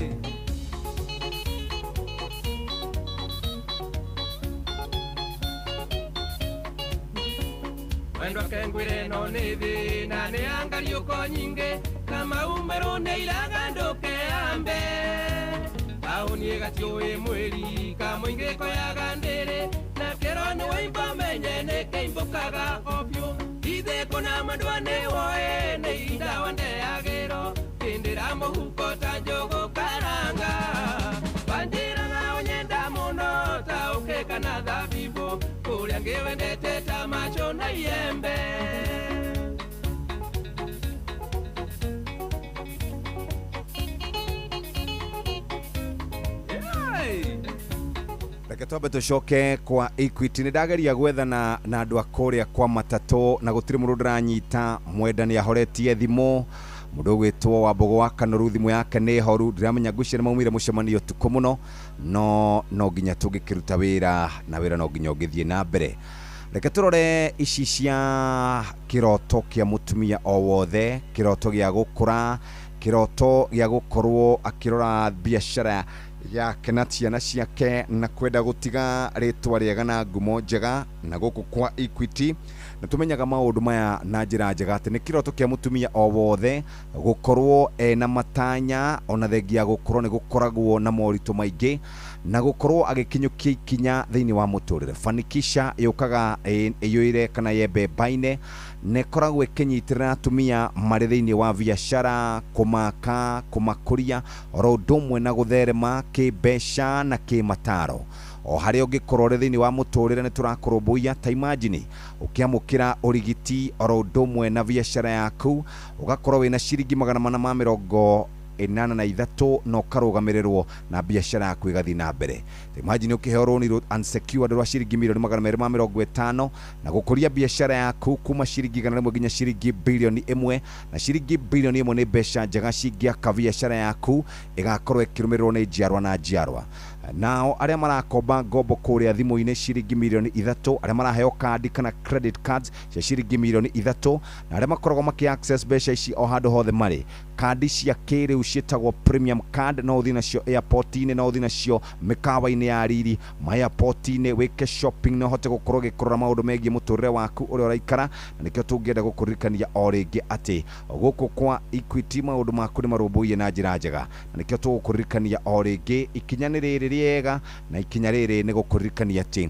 Mwendwa kengwire no nĩ thĩna nĩ angariũko nyingĩ na maumĩrwo nĩ iraga ndũkeambe taũni ĩgatiũĩ mwĩri kamũingĩ koyaga ndĩrĩ na kĩro nĩ waimba menye nĩ kĩimbũkaga o biũ ithe kũna mwendwa nĩ woe nĩ ihinda wandeagĩrwo kĩndĩra mũhuko ta njũgũ karanga wanjĩraga ũnyenda mũno ta ũkeka na thabibũ kũrĩa ngĩwendete ta macho na iembe. Reke twambe tũcoke kwa Equity. Nĩ ndageria gwethana na andũ a kũrĩa kwa matatũ na gũtirĩ mũndũ ndĩranyita. Mwenda nĩ ahoretie thimũ mũndũ ũgwĩtwo Wambogo wa Kanoru thimũ yake nĩ horu ndiramenya ngwĩciria nĩ maumire mũcemanio ũtukũ mũno no no nginya tũngĩkĩruta wĩra na wĩra no nginya ũngĩthiĩ na mbere. Reke tũrore ici cia kĩroto kĩa mũtumia o wothe, kĩroto gĩa gũkũra, kĩroto gĩa gũkorwo akĩrora biacara yake na ciana ciake na kwenda gũtiga rĩtwa rĩega na ngumo njega. Na gũkũ kwa Equity na tumenyaga maũndũ maya na njĩra njega atĩ nĩ kĩroto kĩa mũtumia o wothe gũkorwo ena matanya ona thengia gũkorwo nĩ gũkoragwo na moritũ maingĩ na gũkorwo agĩkinyũkia ikinya thĩinĩ wa mũtũrĩre. Fanikisha yũkaga ĩiyũire kana yembembaine na ĩkoragwo ĩkĩnyitĩrĩra atumia marĩ thĩinĩ wa biacara kũmaka kũmakũria oro ũndũ ũmwe na gũtherema kĩmbeca na kĩmataro. O harĩa ũngĩkorwo ũrĩ thĩinĩ wa mũtũrĩre nĩ tũrakũrũmbũiya. Ta imagine ũkĩamũkĩra ũrigiti oro ũndũ ũmwe na biacara yaku ũgakorwo wĩna ciringi 483 na ũkarũgamĩrĩrwo na biacara yaku ĩgathiĩ na mbere. Ta imagine ũkĩheo rũni unsecured rwa ciringi mirioni 250 na gũkũria biacara yaku kuma ciringi 100 nginya ciringi bilioni 1 na ciringi bilioni 1 nĩ mbeca njega cingĩaka biacara yaku ĩgakorwo ĩkĩrũmĩrĩrwo nĩ njiarwa na njiarwa. Nao arĩa marakomba ngombo kũrĩa thimũ-inĩ ciringi mirioni 3, arĩa maraheo kandi kana credit cards cia ciringi mirioni 3, na arĩa makoragwo makĩ access mbeca ici o handũ hothe marĩ. Kandi cia kĩrĩu ciĩtagwo premium card, no ũthiĩ nacio airport-inĩ, no ũthiĩ nacio mĩkawa-inĩ ya riri, ma airport-inĩ wĩke shopping na ũhote gũkorwo ũgĩkũrora maũndũ megiĩ mũtũrĩre waku ũrĩa ũraikara. Na nĩkĩo tũngĩenda gũkũririkania o rĩngĩ atĩ gũkũ kwa Equity maũndũ maku nĩ marũmbũiye na njĩra njega, na nĩkĩo tũgũkũririkania o rĩngĩ ikinya nĩ rĩrĩ rĩega, na ikinya rĩrĩ nĩ gũkũririkania atĩ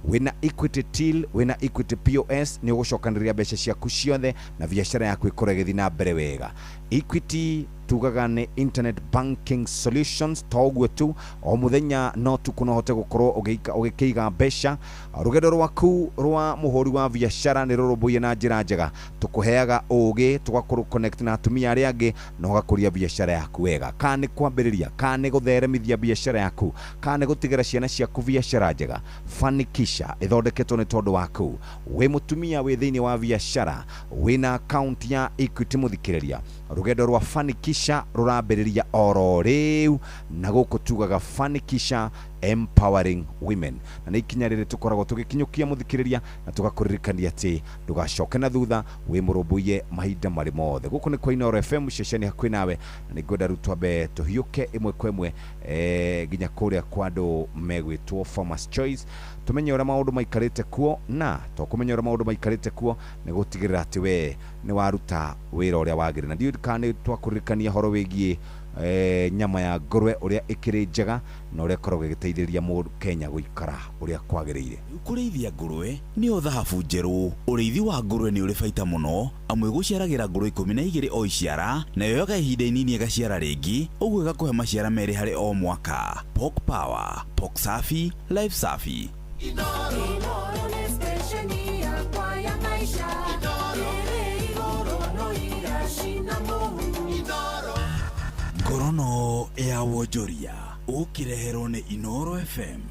wĩna Equity Till, wĩna Equity POS nĩ ũgũcokanĩrĩria mbeca ciaku ciothe na biacara yaku ĩkorwo ĩgĩthiĩ na mbere wega. Equity tugaga nĩ internet banking solutions, to ũguo tu, o mũthenya no tuku no ũhote gũkorwo ũgĩkĩiga mbeca. Rũgendo rwaku rwa mũhũri wa biacara nĩ rũrũmbũiye na njĩra njega, tũkũheaga ũgĩ, tũgakũrũ connect na atumia arĩa angĩ na ũgakũria biacara yaku wega. Kana nĩ kwambĩrĩria, kana nĩ gũtheremithia biacara yaku, kana nĩ gũtigĩra ciana ciaku biacara njega, Fanikisha ĩthondeketwo nĩ tondũ waku. Wĩ mũtumia wĩ thĩinĩ wa biacara, wĩna account ya Equity mũthikĩrĩria, rũgendo rwa Fanikisha rũrambĩrĩria oro rĩu, na gũkũ tugaga Fanikisha empowering women. Na nĩ ikinya rĩrĩ tũkoragwo tũgĩkinyũkia mũthikĩrĩria na tũgakũririkania atĩ ndũgacoke na thutha, wĩ mũrũmbũiye mahinda marĩ mothe. Gũkũ nĩ kwa Inooro FM, ceceni hakuhĩ nawe, na nĩ ngwenda rĩu twambe tũhiũke ĩmwe kwa ĩmwe nginya kũrĩa kwa andũ megwĩtwo Farmers Choice, tũmenye ũrĩa maũndũ maikarĩte kuo, na to kũmenya ũrĩa maũndũ maikarĩte kuo nĩ gũtigĩrĩra atĩ we nĩ waruta wĩra ũrĩa wagĩrĩire. Na ndiũĩ kana nĩ twakũririkania ũhoro wĩgiĩ nyama ya ngũrwe ũrĩa ĩkĩrĩ njega na ũrĩa ĩkoragwo ĩgĩteithĩrĩria mũndũ Kenya gũikara ũrĩa kwagĩrĩire. Kũrĩithia ngũrwe nĩyo thahabu njerũ. Ũrĩithi wa ngũrwe nĩ ũrĩ baita mũno, amu ĩgũciaragĩra ngũrwe 12 o iciara, na yoyaga ihinda inini ĩgaciara rĩngĩ, ũguo ĩgakũhe maciara 2 harĩ o mwaka. Pork Power, Pork Safi, Life Safi. Inooro nĩ stesheni yakwa ya maisha, ĩrĩ igũrũ no iracina mũhu. Ngorono ya wonjoria ũkĩreherwo nĩ Inooro FM.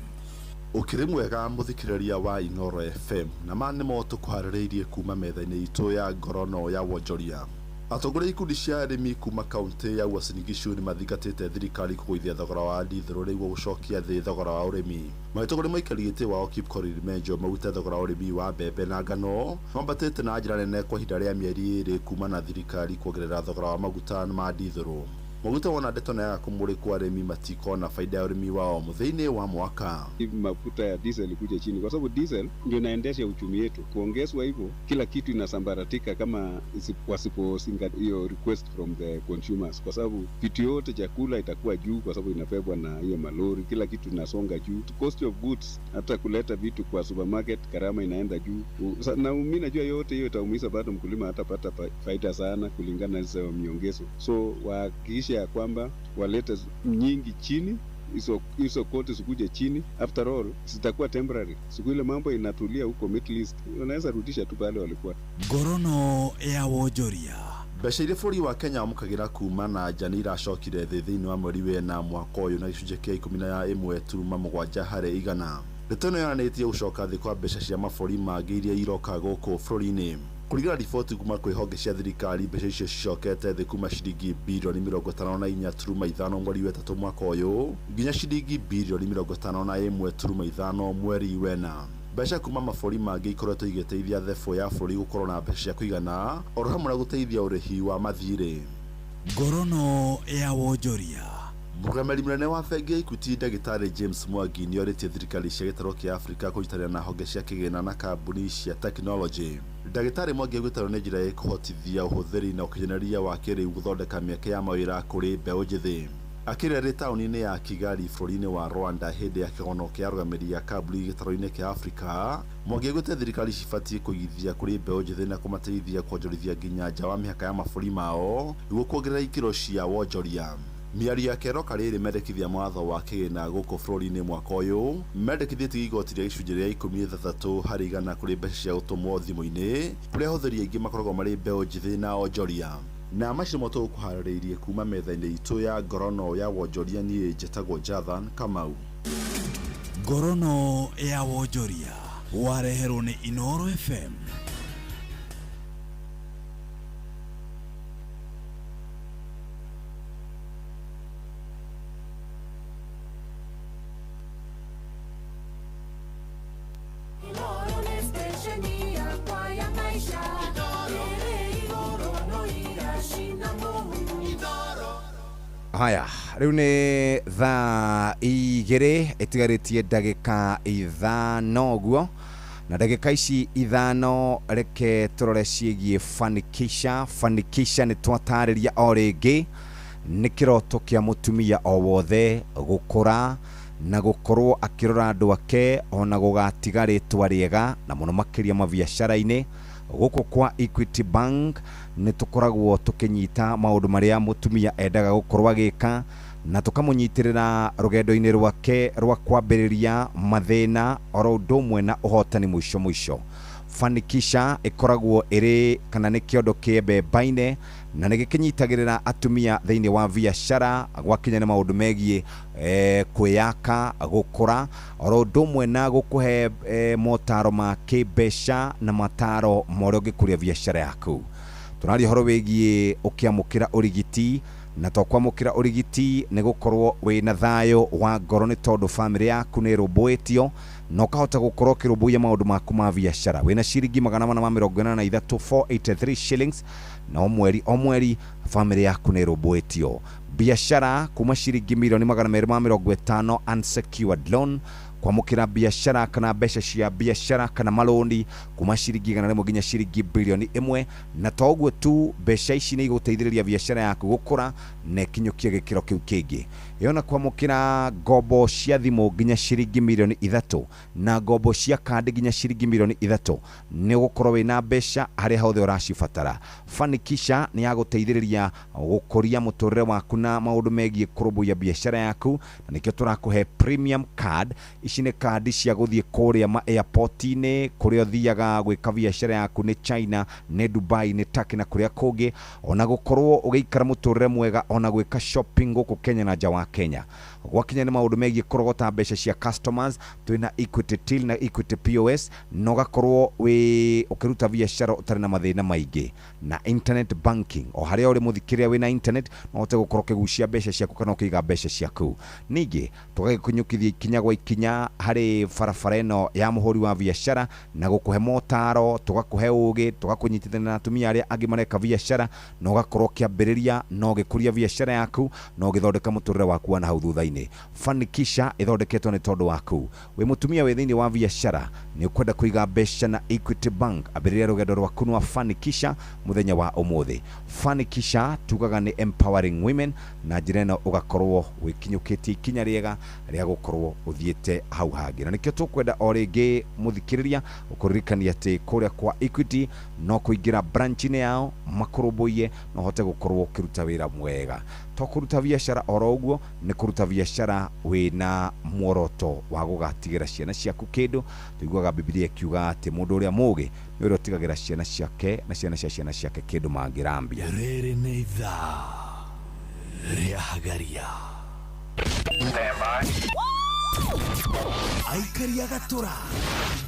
Ũkĩrĩ mwega mũthikĩrĩria wa Inooro FM, na ma nĩmo tũkũharĩrĩirie kuma metha-inĩ itũ ya ngorono ya wonjoria. Atongoria a ikundi cia arĩmi kuma kaunti ya Uasin Gishu nĩ mathingatĩte thirikari kũgũithia thogora wa ndithũrũ nĩguo gũcokia thĩ thogora wa ũrĩmi. Magĩtongoria mũikari gĩtĩ wao Kipkorir Menjo maugĩte thogora wa ũrĩmi wa mbembe na ngano wambatĩte na njĩra nene kwa ihinda rĩa mĩeri 2 kuma na thirikari kuongerera thogora wa maguta ma ndithũrũ. Maguta wona ndeto na yaga kũmũrĩkwo arĩmi matikona faida ya ũrĩmi wao mũthia-inĩ wa mwaka. Mafuta ya diesel ikuje chini kwa sababu diesel ndio inaendesha uchumi wetu. Kuongezwa hivyo kila kitu inasambaratika kama wasipozingatia hiyo request from the consumers, kwa sababu vitu yote chakula itakuwa juu kwa sababu inabebwa na hiyo malori, kila kitu inasonga juu. Cost of goods, hata kuleta vitu kwa supermarket gharama inaenda juu. Na mimi najua yote hiyo itaumiza bado mkulima hatapata faida sana kulingana na hizo miongezo. So wahakikishe ya kwamba walete nyingi chini, hizo koti zikuje chini. After all zitakuwa temporary, siku ile mambo inatulia huko Middle East wanaweza rudisha tu pale walikuwa. Ngorono ya wonjoria. Mbeca iria bũrũri wa Kenya wamũkagĩra kuma na nja nĩ iracokire thĩ thĩinĩ wa mweri wena mwaka ũyũ na gĩcunjĩ kĩa 11.7 harĩ igana. Ndeto ĩno yonanĩtie gũcoka thĩ kwa mbeca cia mabũrũri mangĩ iria iroka gũkũ bũrũri-inĩ. Kũringana na riboti kuma kwĩ honge cia thirikari, mbeca icio cicokete thĩ kuma ciringi birioni 54.5 mweri wa 3 mwaka ũyũ nginya ciringi birioni 51.5 mweri wena. Mbeca kuma mabũrũri mangĩ ikoretwo igĩteithia thebũ ya bũrũri gũkorwo na mbeca cia kũigana oro hamwe na gũteithia ũrĩhi wa mathirĩ. Ngorono ya wonjoria. Mũrũgamĩrĩri mũnene wa bengi ya Equity ndagĩtarĩ James Mwangi nĩ orĩtie thirikari cia gĩtarũ kĩa Afrika kũnyitanĩra na honge cia kĩgĩna na kambuni cia tekinoronjĩ. Ndagĩtarĩ Mwangi augĩte ĩno nĩ njĩra ĩkũhotithia ũhũthĩri na ũkinyanĩria wa kĩrĩu gũthondeka mĩeke ya mawĩra kũrĩ mbeũ njĩthĩ. Akĩrĩa rĩ taũni-inĩ ya Kigali bũrũri-inĩ wa Rwanda hĩndĩ ya kĩgongano kĩa arũgamĩrĩri a kambuni gĩtarũ-inĩ kĩa Afrika, Mwangi augĩte thirikari cibatiĩ kũigithia kũrĩ mbeũ njĩthĩ na kũmateithia kuonjorithia nginya nja wa mĩhaka ya mabũrũri mao nĩguo kuongerera ikĩro cia wonjoria. Mĩario yake ĩroka rĩrĩ mendekithia ma watho wa kĩgĩna gũkũ bũrũri-inĩ mwaka ũyũ mendekithĩtie igoti rĩa gĩcunjĩ gĩa 16 harĩ igana kũrĩ mbeca cia gũtũmwo thimũ-inĩ kũrĩa ahũthĩri aingĩ makoragwo marĩ mbeũ njĩthĩ na onjoria. Na macio nĩmo tũgũkũharĩrĩirie kuma metha-inĩ itũ ya ngorono ya wonjoria. Niĩ njĩtagwo Jathan Kamau. Ngorono ya wonjoria wareherwo nĩ Inooro FM. Haya, rĩu nĩ thaa 2 ĩtigarĩtie ndagĩka 5 ũguo, na ndagĩka ici 5 reke tũrore ciĩgiĩ fanikisha. Fanikisha nĩ twatarĩria o rĩngĩ nĩ kĩroto kĩa mũtumia o wothe gũkũra na gũkorwo akĩrora andũ ake ona gũgatiga rĩtwa rĩega na mũno makĩria mabiacara-inĩ. Gũkũ kwa Equity Bank nĩ tũkoragwo tũkĩnyita maũndũ marĩa mũtumia endaga gũkorwo agĩka na tũkamũnyitĩrĩra rũgendo-inĩ rwake rwa kwambĩrĩria mathĩna oro ũndũ ũmwe na ũhotani mũico mũico. Fanikisha ĩkoragwo ĩrĩ kana nĩ kĩondo kĩ mbemba-inĩ na nĩ gĩkĩnyitagĩrĩra atumia thĩinĩ wa biacara gwakinya nĩ maũndũ megiĩ kwĩyaka, gũkũra oro ũndũ ũmwe na gũkũhe motaro ma kĩmbeca na mataro ma ũrĩa ũngĩkũria biacara yaku. Tũraria ũhoro wĩgiĩ ũkĩamũkĩra ũrigiti, na to kwamũkĩra ũrigiti nĩ gũkorwo wĩna thayũ wa ngoro nĩ tondũ bamĩrĩ yaku nĩ ĩrũmbũĩtio na ũkahota gũkorwo ũkĩrũmbũiya maũndũ maku ma biacara. Wĩna ciringi 483 483 shillings na o mweri o mweri bamĩrĩ yaku nĩ ĩrũmbũĩtio. Biacara kuma ciringi mirioni 250 unsecured loan, kwamũkĩra biacara kana mbeca cia biacara kana maloni kuma ciringi 100 nginya ciringi bilioni 1, na to ũguo tu, mbeca ici nĩ igũteithĩrĩria biacara yaku gũkũra na ĩkinyũkie gĩkĩro kĩu kĩngĩ. Ĩyo na kwamũkĩra ngombo cia thimũ nginya ciringi mirioni 3 na ngombo cia kandi nginya ciringi mirioni 3, nĩ ũgũkorwo wĩna mbeca harĩa hothe ũracibatara. Fanikisha nĩ yagũteithĩrĩria gũkũria mũtũrĩre waku na maũndũ megiĩ kũrũmbũiya biacara yaku, na nĩkĩo tũrakũhe premium card. Ici nĩ kandi cia gũthiĩ kũrĩa ma airport-inĩ kũrĩa ũthiaga gwĩka biacara yaku, nĩ China, nĩ Dubai, nĩ Turkey na kũrĩa kũngĩ, ona gũkorwo ũgĩikara mũtũrĩre mwega, ona gwĩka shopping gũkũ Kenya na nja wa Kenya. Gwakinya nĩ maũndũ megiĩ kũrogota mbeca cia customers, twĩna Equity Till na Equity POS, na ũgakorwo wĩ ũkĩruta biacara ũtarĩ na mathĩna maingĩ, na internet banking o harĩa ũrĩ mũthikĩrĩria wĩna internet no ũhote gũkorwo ũkĩgucia mbeca ciaku kana ũkĩiga mbeca ciaku. Ningĩ tũgagĩkunyũkithia ikinya gwa ikinya harĩ barabara ĩno ya mũhũri wa biacara na gũkũhe motaro, tũgakũhe ũgĩ, tũgakũnyitithania na atumia arĩa angĩ mareka biacara, na ũgakorwo ũkĩambĩrĩria na ũgĩkũria biacara yaku na ũgĩthondeka mũtũrĩre waku wa na hau thutha-inĩ. Fanikisha ĩthondeketwo nĩ tondũ waku. Wĩ mũtumia wĩ thĩinĩ wa biacara nĩ ũkwenda kũiga mbeca na Equity Bank, ambĩrĩria rũgendo rwaku rwa Fanikisha mũthenya wa ũmũthĩ. Fanikisha tugaga nĩ empowering women, na njĩra ĩno ũgakorwo wĩkinyũkĩtie ikinya rĩega rĩa gũkorwo ũthiĩte hau hangĩ. Na nĩkĩo tũkwenda o rĩngĩ mũthikĩrĩria ũkũririkania atĩ kũrĩa kwa Equity no kũingĩra branch-inĩ yao makũrũmbũiye na ũhote gũkorwo ũkĩruta wĩra mwega. To kũruta biacara oro ũguo, nĩ kũruta biacara wĩna muoroto wa gũgatigĩra ciana ciaku kĩndũ. Tũiguaga Bibilia ĩkiuga atĩ mũndũ ũrĩa mũũgĩ nĩ ũrĩa ũtigagĩra ciana ciake na ciana cia ciana ciake kĩndũ mangĩrambia. Rĩrĩ nĩ ithaa rĩa Hagaria. Aikaria gatũra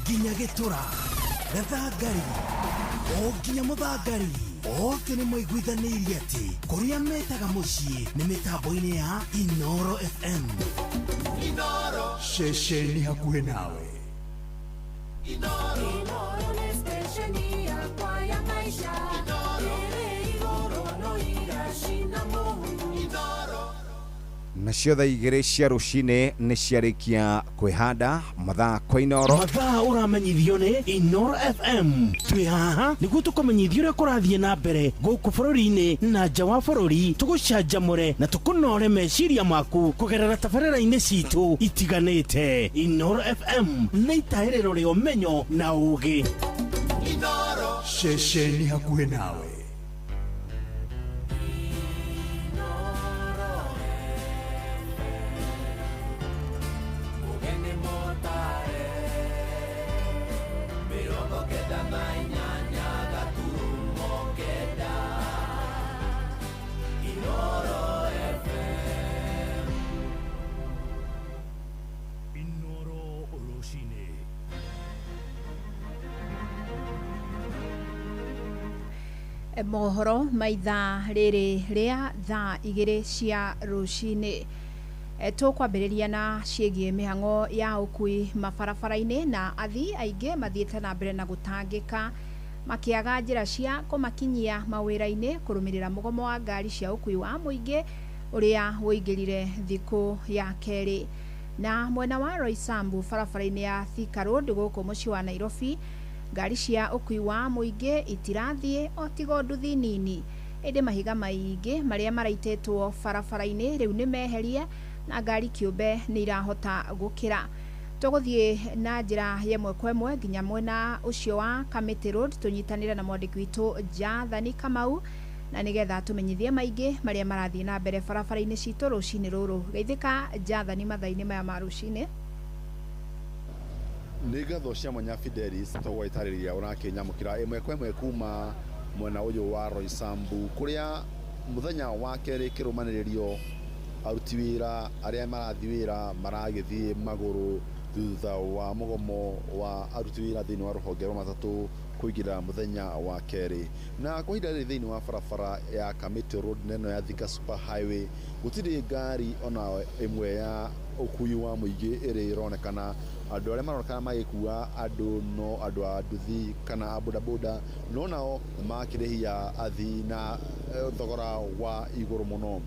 nginya gĩtũra, gathangari o nginya mũthangari, othe nĩ maiguithanĩirie atĩ kũrĩa metaga mũciĩ nĩ mĩtambo-inĩ ya Inoro FM. Ceceni hakuhĩ nawe. Inoro nĩ stesheni yakwa ya maisha. Ĩrĩ igũrũ no iracina mũhu. Nacio thaa 2 cia rũcinĩ nĩ ciarĩkia kwĩhanda mathaa kwa Inoro. Mathaa ũramenyithio nĩ Inoro FM. Twĩ haha nĩguo tũkũmenyithia ũrĩa kũrathiĩ na mbere gũkũ bũrũri-inĩ na nja wa bũrũri, tũgũcanjamũre na tũkũnore meciria maku kũgerera tabarĩra-inĩ citũ itiganĩte. Inoro FM nĩ itahĩrĩro rĩa ũmenyo na ũgĩ. Ceceni hakuhĩ nawe. Mohoro ma ithaa rĩrĩ rĩa thaa 2 cia rũcinĩ. Tũkwambĩrĩria na ciĩgiĩ mĩhang'o ya ũkui mabarabara-inĩ, na athii aingĩ mathiĩte na mbere na gũtangĩka makĩaga njĩra cia kũmakinyia mawĩra-inĩ kũrũmĩrĩra mũgomo wa ngari cia ũkui wa mũingĩ Ũrĩa wũingĩrire thikũ ya kerĩ. Na mwena wa Roysambu barabara-inĩ ya Thika Road gũkũ mũciĩ wa Nairobi, ngari cia ũkui wa mũingĩ itirathiĩ o tiga nduthi nini, ĩndĩ mahiga maingĩ marĩa maraitĩtwo barabara-inĩ rĩu nĩ meherie na ngari kĩũmbe nĩ irahota gũkĩra. Tũgũthiĩ na njĩra ya ĩmwe kwa ĩmwe nginya mwena ũcio wa Kamĩtĩ Road tũnyitanĩre na mwandĩki witũ Jathani Kamau, na nĩgetha tũmenyithie maingĩ marĩa marathiĩ na mbere barabara-inĩ citũ rũcinĩ rũrũ. Geithĩka Jathani mathaa-inĩ maya ma rũcinĩ. Nĩ ngatho cia mwanya Fidelis tũgũgĩtarĩria ũrakĩnyamũkĩra ĩmwe kwa ĩmwe kuma mwena ũyũ wa Roysambu, kũrĩa mũthenya wa kerĩ kĩrũmanĩrĩrio aruti wĩra arĩa marathiĩ wĩra maragĩthiĩ magũrũ thutha wa mũgomo wa aruti wĩra thĩinĩ wa rũhonge rwa matatũ kũingĩra mũthenya wa kerĩ. Na kwa ihinda rĩrĩ thĩinĩ wa barabara ya Kamĩtĩ Road neno ya Thika Super Highway gũtirĩ ngari ona ĩmwe ya ũkui wa mũingĩ ĩrĩ ĩronekana. Andũ arĩa maronekana magĩkua andũ no andũ a nduthi kana a bodaboda, no nao makĩrĩhia athii na thogora wa igũrũ mũno.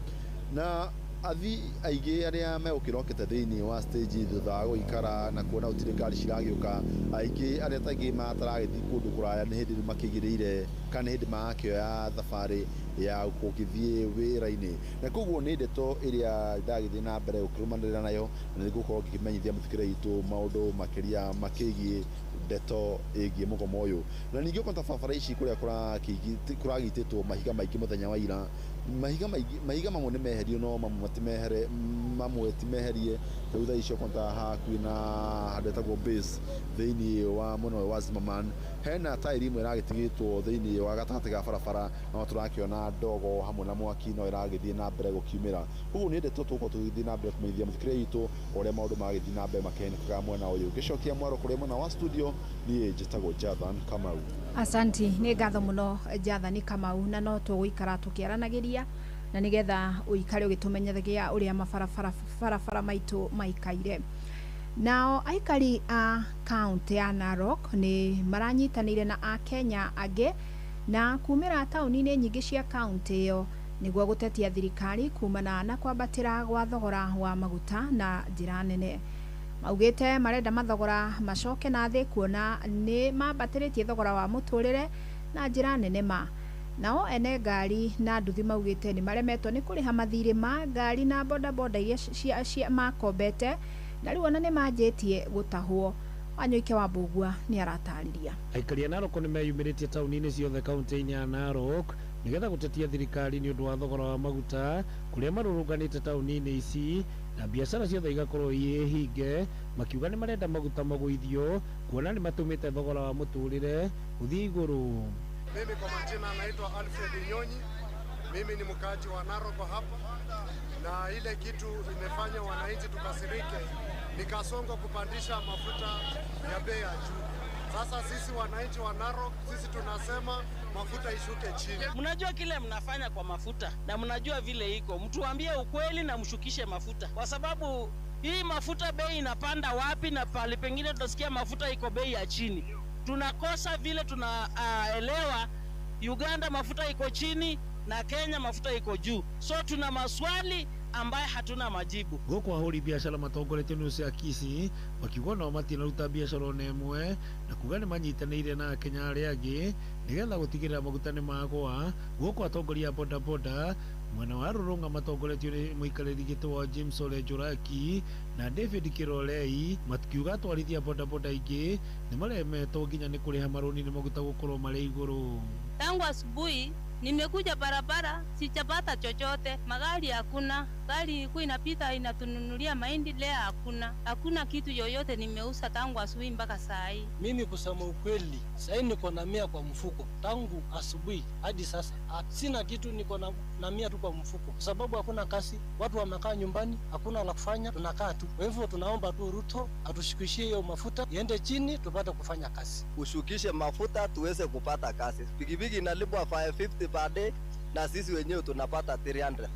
Na athii aingĩ arĩa megũkĩrokete thĩinĩ wa stage thutha wa gũikara na kuona gũtirĩ ngari ciragĩũka, aingĩ arĩa taingĩ mataragĩthiĩ kũndũ kũraya nĩ hĩndĩ makĩigĩrĩire kana nĩ hĩndĩ marakĩoya thabarĩ ya gũgĩthiĩ wĩra-inĩ. Na koguo nĩ ndeto ĩrĩa ndagĩthiĩ na mbere gũkĩrũmanĩrĩra nayo, na nĩ ngũkorwo ngĩkĩmenyithia mũthikĩrĩria witũ maũndũ makĩria makĩgiĩ ndeto ĩgiĩ mũgomo ũyũ. Na ningĩ ũkona barabara ici kũrĩa kũragitĩtwo mahiga maingĩ mũthenya wa ira, mahiga mamwe nĩ meherio no mamwe matimehere, mamwe ti meherie. Rĩu thaa ici ũkona hakuhĩ na handũ hetagwo base thĩinĩ wa mwena ũyũ wa Zimmerman hena taĩri ĩmwe ĩragĩtigĩtwo thĩinĩ wa gatagatĩ ga barabara, no tũrakĩona ndogo hamwe na mwaki no ĩragĩthiĩ na mbere gũkiumĩra. Koguo nĩ ndeto tũgũkorwo tũgĩthiĩ na mbere kũmenyithia mũthikĩrĩria witũ ũrĩa maũndũ maragĩthiĩ na mbere makĩhanĩkaga mwena ũyũ. Ngĩcokia mwaro kũrĩ mwena wa studio, niĩ njĩtagwo Jathan Kamau. Asanti, nĩ ngatho mũno Jathani Kamau, na no tũgũikara tũkĩaranagĩria na nĩgetha ũikare ũgĩtũmenyithagia ũrĩa mabarabara maitũ maikaire. Nao aikari a kaunti ya Narok nĩ maranyitanĩire na Akenya angĩ na kumĩra taũni-inĩ nyingĩ cia kaunti ĩyo nĩguo gũtetia thirikari kumana na kwambatĩra gwa thogora wa maguta na njĩra nene. Maugĩte marenda mathogora macoke na thĩ kuona nĩ mambatĩrĩtie thogora wa mũtũrĩre na njĩra nene ma. Nao ene ngari na nduthi maugĩte nĩ maremetwo nĩ kũrĩha mathirĩ ma ngari na bodaboda iria cia makombete, na rĩu ona nĩ manjĩtie gũtahwo. Wanyoike wa Mbũgua nĩ aratarĩria. Aikari a Narok nĩ meyumĩrĩtie taũni-inĩ ciothe kaunti-inĩ ya Narok nĩgetha gũtetia thirikari nĩ ũndũ wa thogora wa maguta kũrĩa marũrũnganĩte taũni-inĩ ici na biacara ciothe igakorwo irĩ hinge, makiuga nĩ marenda maguta magũithio kuona nĩ matũmĩte thogora wa mũtũrĩre ũthiĩ igũrũ. Mimi kwa majina naitwa Alfred Nyonyi. Mimi ni mkaaji wa Narok hapa, na ile kitu imefanya wananchi tukasirike ni Kasongo kupandisha mafuta ya bei ya juu. Sasa sisi wananchi wa Narok, sisi tunasema mafuta ishuke chini. Mnajua kile mnafanya kwa mafuta na mnajua vile iko. Mtuambie ukweli na mshukishe mafuta, kwa sababu hii mafuta bei inapanda wapi na pale pengine tutasikia mafuta iko bei ya chini. Tunakosa vile tunaelewa Uganda mafuta iko chini na Kenya mafuta iko juu. So tuna maswali ambaye hatuna majibu. Gũkũ ahũri biacara matongoretio nĩ Hosea Kisi makiuga nao matinaruta biacara ona ĩmwe na kuga nĩ manyitanĩire na Akenya arĩa angĩ nĩgetha gũtigĩrĩra maguta nĩ magũa. Gũkũ atongoria a bodaboda mwena wa Rũrũng'a matongoretio nĩ mũikarĩri gĩtĩ wa James Ole Njũraki na David Kirolei makiuga atwarithia bodaboda aingĩ nĩ maremetwo nginya nĩ kũrĩha marũni nĩ maguta gũkorwo marĩ igũrũ. Tangu asubuhi nimekuja barabara sijapata chochote, magari hakuna, gari ilikuwa inapita inatununulia mahindi, leo hakuna, hakuna kitu yoyote nimeuza tangu asubuhi mpaka saa hii. Mimi kusema ukweli, saa hii niko na 100 kwa mfuko tangu asubuhi hadi sasa sina kitu, niko na 100 tu kwa mfuko, kwa sababu hakuna kazi, watu wamekaa nyumbani, hakuna la kufanya, tunakaa tu. Kwa hivyo tunaomba tu Ruto atushukishie hiyo mafuta iende chini tupate kufanya kazi. Ushukishe mafuta tuweze kupata kazi. Pikipiki inalipwa 550 per day na sisi wenyewe tunapata 300.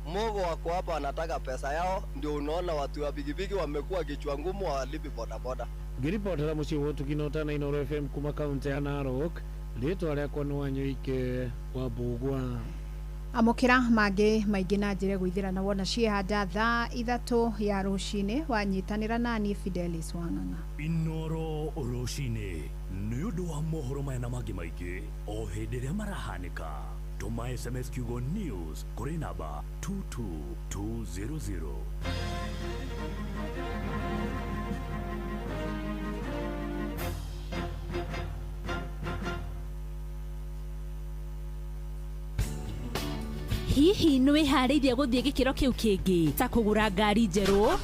Mogo wako hapa wanataka pesa yao, ndio unaona watu wa pikipiki wamekuwa kichwa ngumu, hawalipi bodaboda. Ngĩribotera mũciĩ wa ũtugi na ũtana Inooro FM kuma kaunti ya Narok, rĩtwa rĩakwa nĩ Wanyoike wa Mbũgua. Amũkĩra mangĩ maingĩ na njĩra ĩgũithĩra na wona ciĩhanda thaa 3 ya rũcinĩ wanyitanĩra nani Fidelis Wang'ang'a. Inoro rũcinĩ nĩ ũndũ wa mohoro maya na mangĩ maingĩ o hĩndĩ ĩrĩa marahanĩka. Tũma SMS kiugo news kũrĩ namba 22200. Hihi nĩ wĩharĩirie gũthiĩ gĩkĩro kĩu kĩngĩ ta kũgũra ngari njerũ,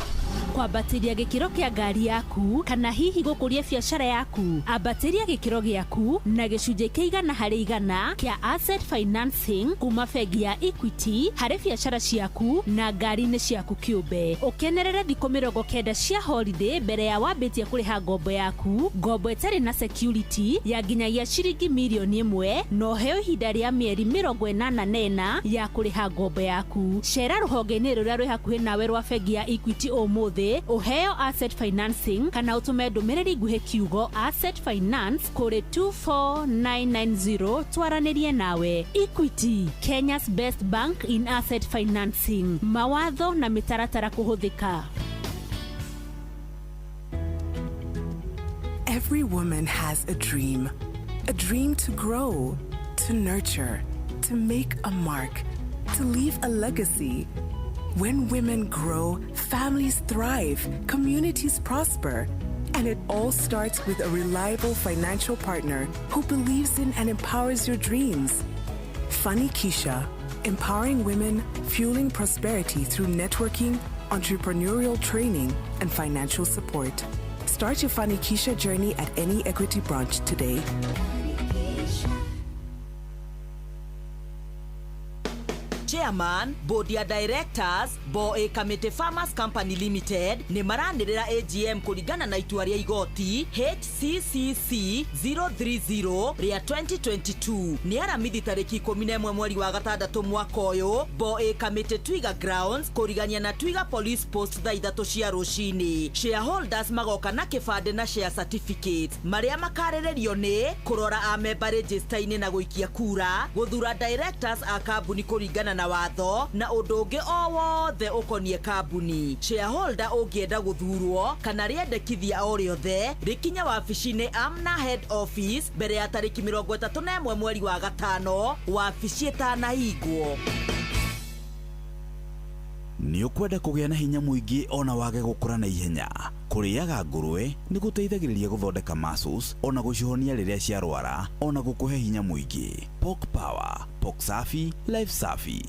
kwambatĩria gĩkĩro kĩa ngari yaku, kana hihi gũkũria biacara yaku? Ambatĩria gĩkĩro gĩaku na gĩcunjĩ kĩa 100% kĩa asset financing kuma bengi ya Equity harĩ biacara ciaku na ngari-inĩ ciaku kĩũmbe. Ũkenerere thikũ 90 cia holiday mbere ya wambĩtie kũrĩha ngombo yaku, ngombo ĩtarĩ na security ya nginyagia ciringi mirioni 1, na ũheo ihinda rĩa mĩeri 84 ya kũrĩha ngombo yaku. Cera rũhonge-inĩ rũrĩa rwĩ hakuhĩ nawe rwa bengi ya Equity ũmũthĩ ũheo asset financing, kana ũtũme ndũmĩrĩri nguhĩ kiugo asset finance kũrĩ 24990 twaranĩrie nawe. Equity, Kenya's best bank in asset financing. Mawatho na mĩtaratara kũhũthĩka. Every woman has a dream. A dream to grow, to nurture, to make a mark, to leave a legacy. When women grow, families thrive, communities prosper. And it all starts with a reliable financial partner who believes in and empowers your dreams. Funny Keisha, empowering women, fueling prosperity through networking, entrepreneurial training, and financial support. Start your Funny Keisha journey at any Equity branch today. Chairman, Board ya Directors, Boe Kamete Farmers Company Limited nĩ maranĩrĩra AGM kũringana na itua rĩa igoti HCCC 030 rĩa 2022 nĩ aramithi tarĩki 11 mweri wa gatandatũ mwaka ũyũ, Boe Kamete Twiga Grounds kũrigania na Twiga Police Post thaa 3 cia rũcinĩ. Shareholders magoka na kĩbandĩ na share certificate marĩa makarĩrĩrio nĩ kũrora amemba register-inĩ na gũikia kura, gũthura directors a kambuni kũringana na watho na ũndũ ũngĩ o wothe ũkoniĩ kambuni. Shareholder ũngĩenda gũthurwo kana rĩendekithia o rĩothe rĩkinye wabici-inĩ Amna Head Office mbere ya tarĩki 31 mweri wa gatano, wabici ĩtanahingwo. Nĩ ũkwenda kũgĩa na hinya mũingĩ ona wage gũkũra na ihenya. Kũrĩaga ngũrwe nĩ gũteithagĩrĩria gũthondeka muscles ona gũcihonia rĩrĩa ciarwara, ona gũkũhe hinya mũingĩ. Pork Power, Pork Safi, Life Safi.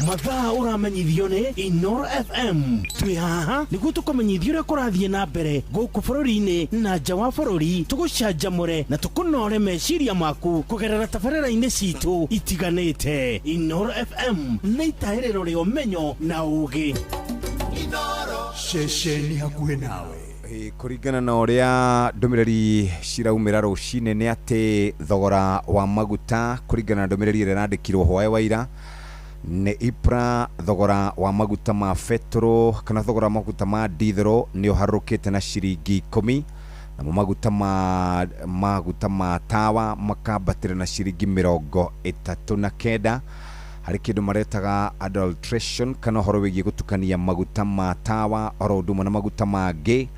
Mathaa ũramenyithio nĩ Inoro FM. Twĩ haha nĩguo tũkũmenyithia ũrĩa kũrathiĩ na mbere gũkũ bũrũri-inĩ na nja wa bũrũri, tũgũcanjamũre na tũkũnore meciria maku kũgerera tabarĩra-inĩ citũ itiganĩte. Inoro FM nĩ itahĩrĩro rĩa ũmenyo na ũũgĩ. Ceceni hakuhĩ nawe. Kũringana na ũrĩa ndũmĩrĩri ciraumĩra rũcinĩ nĩ atĩ thogora wa maguta kũringana na ndũmĩrĩri ĩrĩa ĩrandĩkirwo hwaĩ wa ira nĩ IPRA, thogora wa maguta ma betũrũ kana thogora wa maguta ma dithero nĩ ũharũrũkĩte na ciringi 10, namo maguta ma tawa makambatĩra na ciringi 39. Harĩ kĩndũ maretaga adulteration kana ũhoro wĩgiĩ gũtukania maguta ma tawa oro ũndũ ũmwe na maguta mangĩ,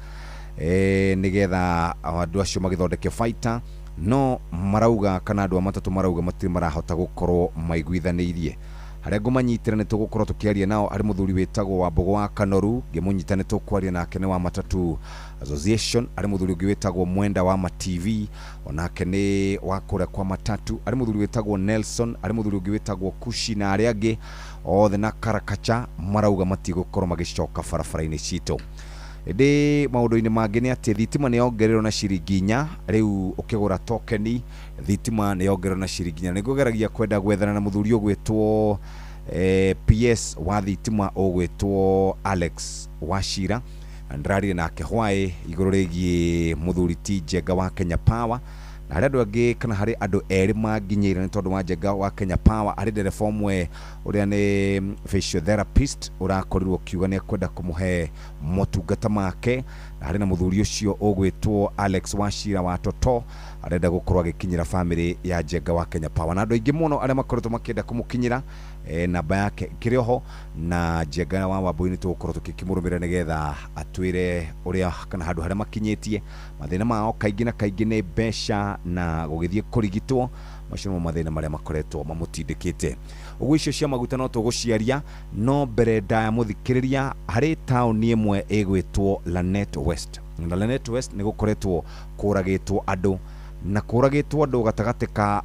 nĩgetha andũ acio magĩthondeke baita, no marauga kana andũ a matatũ marauga matirĩ marahota gũkorwo maiguithanĩirie. Harĩa ngũmanyitĩra nĩ tũgũkorwo tũkĩaria nao harĩ mũthuri wĩtagwo Wambũgũ wa Kanoru, ngĩmũnyita nĩ tũkwaria nake nĩ wa Matatu Association. Harĩ mũthuri ũngĩ wĩtagwo Mwenda wa Ma-TV, onake nĩ wa kũrĩa kwa Matatu. Harĩ mũthuri wĩtagwo Nelson, harĩ mũthuri ũngĩ wĩtagwo Kushi na arĩa angĩ othe na Karakacha marauga matigũkorwo magĩcoka barabara-inĩ citũ. Ĩndĩ maũndũ-inĩ mangĩ nĩ atĩ thitima nĩ yongereirwo na ciringi 4, rĩu ũkĩgũra tokeni thitima nĩ yongereirwo na ciringi 4. Nĩngũgeragia kwenda gwethana na mũthuri ũgwĩtwo PS wa thitima ũgwĩtwo Alex Wachira, na ndĩrarire nake hwaĩ igũrũ rĩgiĩ mũthuri ti Njenga wa Kenya Power, Na harĩ andũ angĩ kana harĩ andũ erĩ manginyĩire nĩ tondũ wa Njenga wa Kenya Power, harĩ ndereba ũmwe ũrĩa nĩ physiotherapist ũrakorirwo ũkiuga nĩ ekwenda kũmũhe motungata make, na harĩ na mũthuri ũcio ũgwĩtwo Alex Wachira wa Toto arenda gũkorwo agĩkinyĩra family ya Njenga wa Kenya Power, na andũ aingĩ mũno arĩa makoretwo makĩenda kũmũkinyĩra namba yake ĩkĩrĩ oho, na Njenga wa Wambui nĩ tũgũkorwo tũkĩmũrũmĩrĩra nĩgetha atwĩre ũrĩa kana handũ harĩa makinyĩtie mathĩna mao kaingĩ na kaingĩ nĩ mbeca na gũgĩthiĩ kũrigitwo, macio nĩmo mathĩna marĩa makoretwo mamũtindĩkĩte. Ũguo icio cia maguta no tũgũciaria, no mbere ndaya mũthikĩrĩria harĩ taũni ĩmwe ĩgwĩtwo Lanet West, na Lanet West nĩ gũkoretwo kũragĩtwo andũ, na kũragĩtwo andũ gatagatĩ ka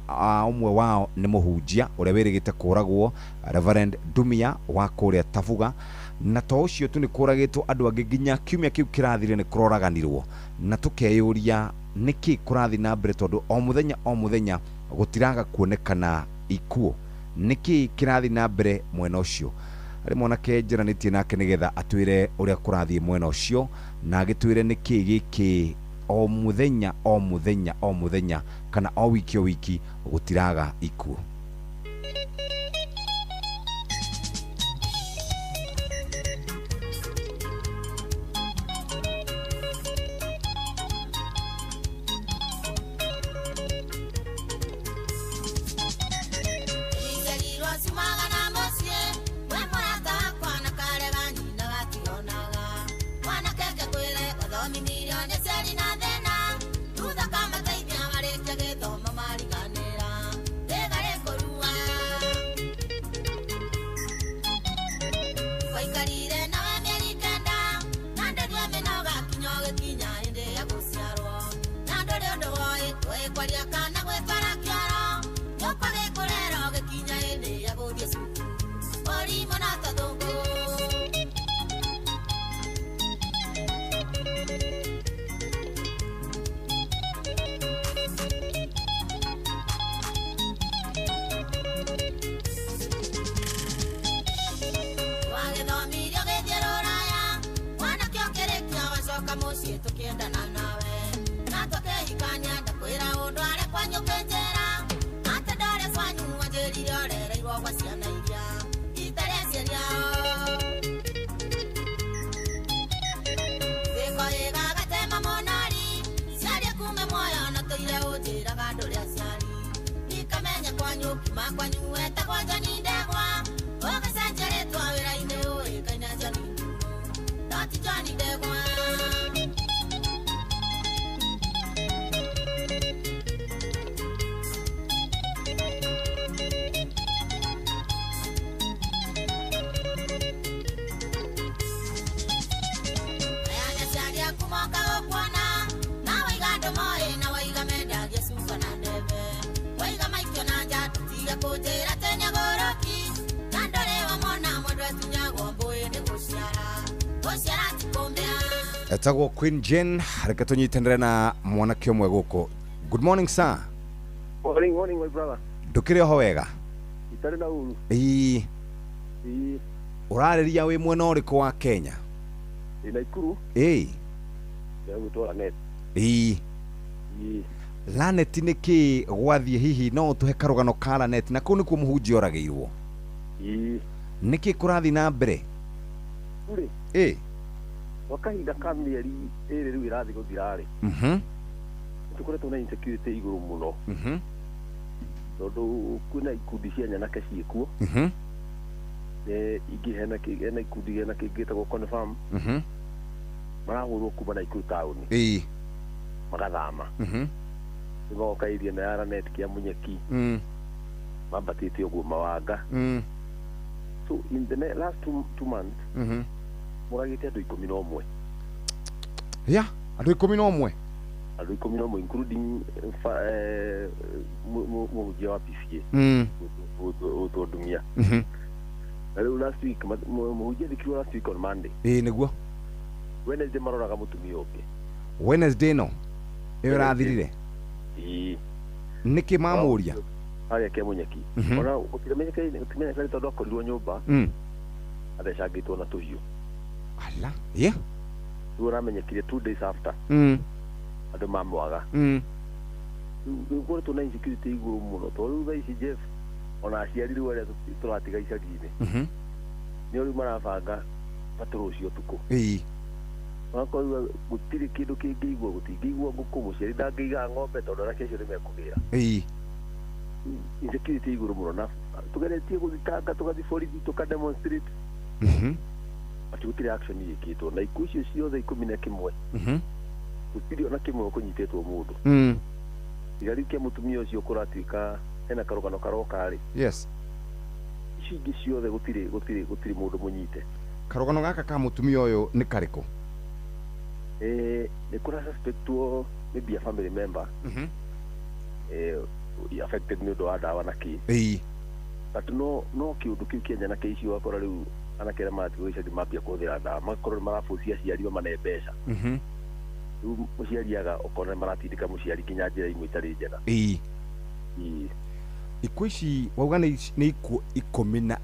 ũmwe wao nĩ mũhunjia ũrĩa wĩrĩgĩte kũragwo Reverend Dumia wa kũrĩa Tabuga, na to ũcio tu nĩ kũragĩtwo andũ angĩ nginya kiumia kĩu kĩrathire nĩ kũroraganirwo, na tũkeyũria nĩkĩ kũrathiĩ na mbere tondũ o mũthenya o mũthenya gũtiraga kuonekana ikuũ, nĩkĩ kĩrathiĩ na mbere mwena ũcio. Harĩ mwanake njaranĩtie nake nĩgetha atwĩre ũrĩa kũrathiĩ mwena ũcio, na agĩtwĩre nĩkĩ gĩkĩ o mũthenya o mũthenya o mũthenya kana o wiki o wiki gũtiraga ikuũ. Etagwo Queen Jane, reke tũnyitanĩre na mwanake ũmwe gũkũ. Good morning sir. Morning, morning my brother. Ndũkĩrĩ oho wega? Itarĩ na ũru. Ĩĩ. Ĩĩ. Ũrarĩria wĩ mwena ũrĩkũ wa Kenya? Ndĩ Naikuru. Ĩĩ. Ndĩragwĩtwo Lanet. Ĩĩ. Ĩĩ. Lanet nĩ kĩ gwathiĩ hihi no ũtũhe karũgano ka Lanet, na kũu nĩkuo mũhunjia oragĩirwo? Ĩĩ. Nĩkĩ kũrathiĩ na mbere? Rĩ. Ĩĩ. Kwa kahinda ka mĩeri ĩrĩ rĩu ĩrathiĩ gũthira rĩ, tũkoretwo na insecurity igũrũ mũno, tondũ kwĩna ikundi cia nyanake ciĩkuo, ingĩ hena ikundi hena kĩngĩ gĩtagwo Confirm, marahũrwo kuma Naikuru taũni magathama, magoka area ĩno ya Lanet kĩa Munyeki, mambatĩte ũguo Mawanga. So in the last two months mũragĩte andũ 11. Yeah, andũ 11. Andũ 11 including mũhunjia wa PCA ũtwo Ndumia. Na rĩu last week mũhunjia thikirwo last week on Monday. Ĩĩ nĩguo. Wednesday maroraga mũtumia ũngĩ. Wednesday no ĩyo ĩrathirire. Ĩĩ. Nĩkĩ mamũria? Harĩa Kĩamunyeki. Ona gũtiramenyekire tondũ akorirwo nyũmba athecangĩtwo na tũhiũ. Ala, yeah. Rĩu ũramenyekire 2 days after. Andũ mamwaga. Rĩu gũkoretwo na insecurity igũrũ mũno tondũ rĩu thaa ici Jeff ona aciari rĩu arĩa tũratiga icagi-inĩ nĩo rĩu marabanga patrol ũcio ũtukũ. Magakorwo rĩu gũtirĩ kĩndũ kĩngĩigua, gũtingĩigua ngũkũ, mũciari ndangĩiga ng'ombe tondũ anake acio nĩ mekũgĩra. Insecurity igũrũ mũno na tũgeretie gũthitanga, tũgathiĩ borithi, tũka demonstrate, but gũtirĩ action ĩkĩtwo na ikuũ icio ciothe 11 gũtirĩ ona kĩmwe kũnyitĩtwo mũndũ. Tiga rĩu kĩa mũtumia ũcio kũratuĩka hena karũgano karoka rĩ. Ici ingĩ ciothe gũtirĩ mũndũ mũnyite. Karũgano gaka ka mũtumia ũyũ nĩ karĩkũ? Nĩ kũra suspectwo maybe a family member affected nĩ ũndũ wa ndawa na kĩ. But no kĩũndũ kĩu kĩa nyanake icio wakora rĩu anake arĩa maratigwo icagi mambia kũhũthĩra ndawa magakorwo nĩ marabucia aciari mamane mbeca. Rĩu mũciari aga ũkona nĩ maratindĩka mũciari nginya njĩra imwe itarĩ njega. Ikuũ ici wauga nĩ ikuũ 11.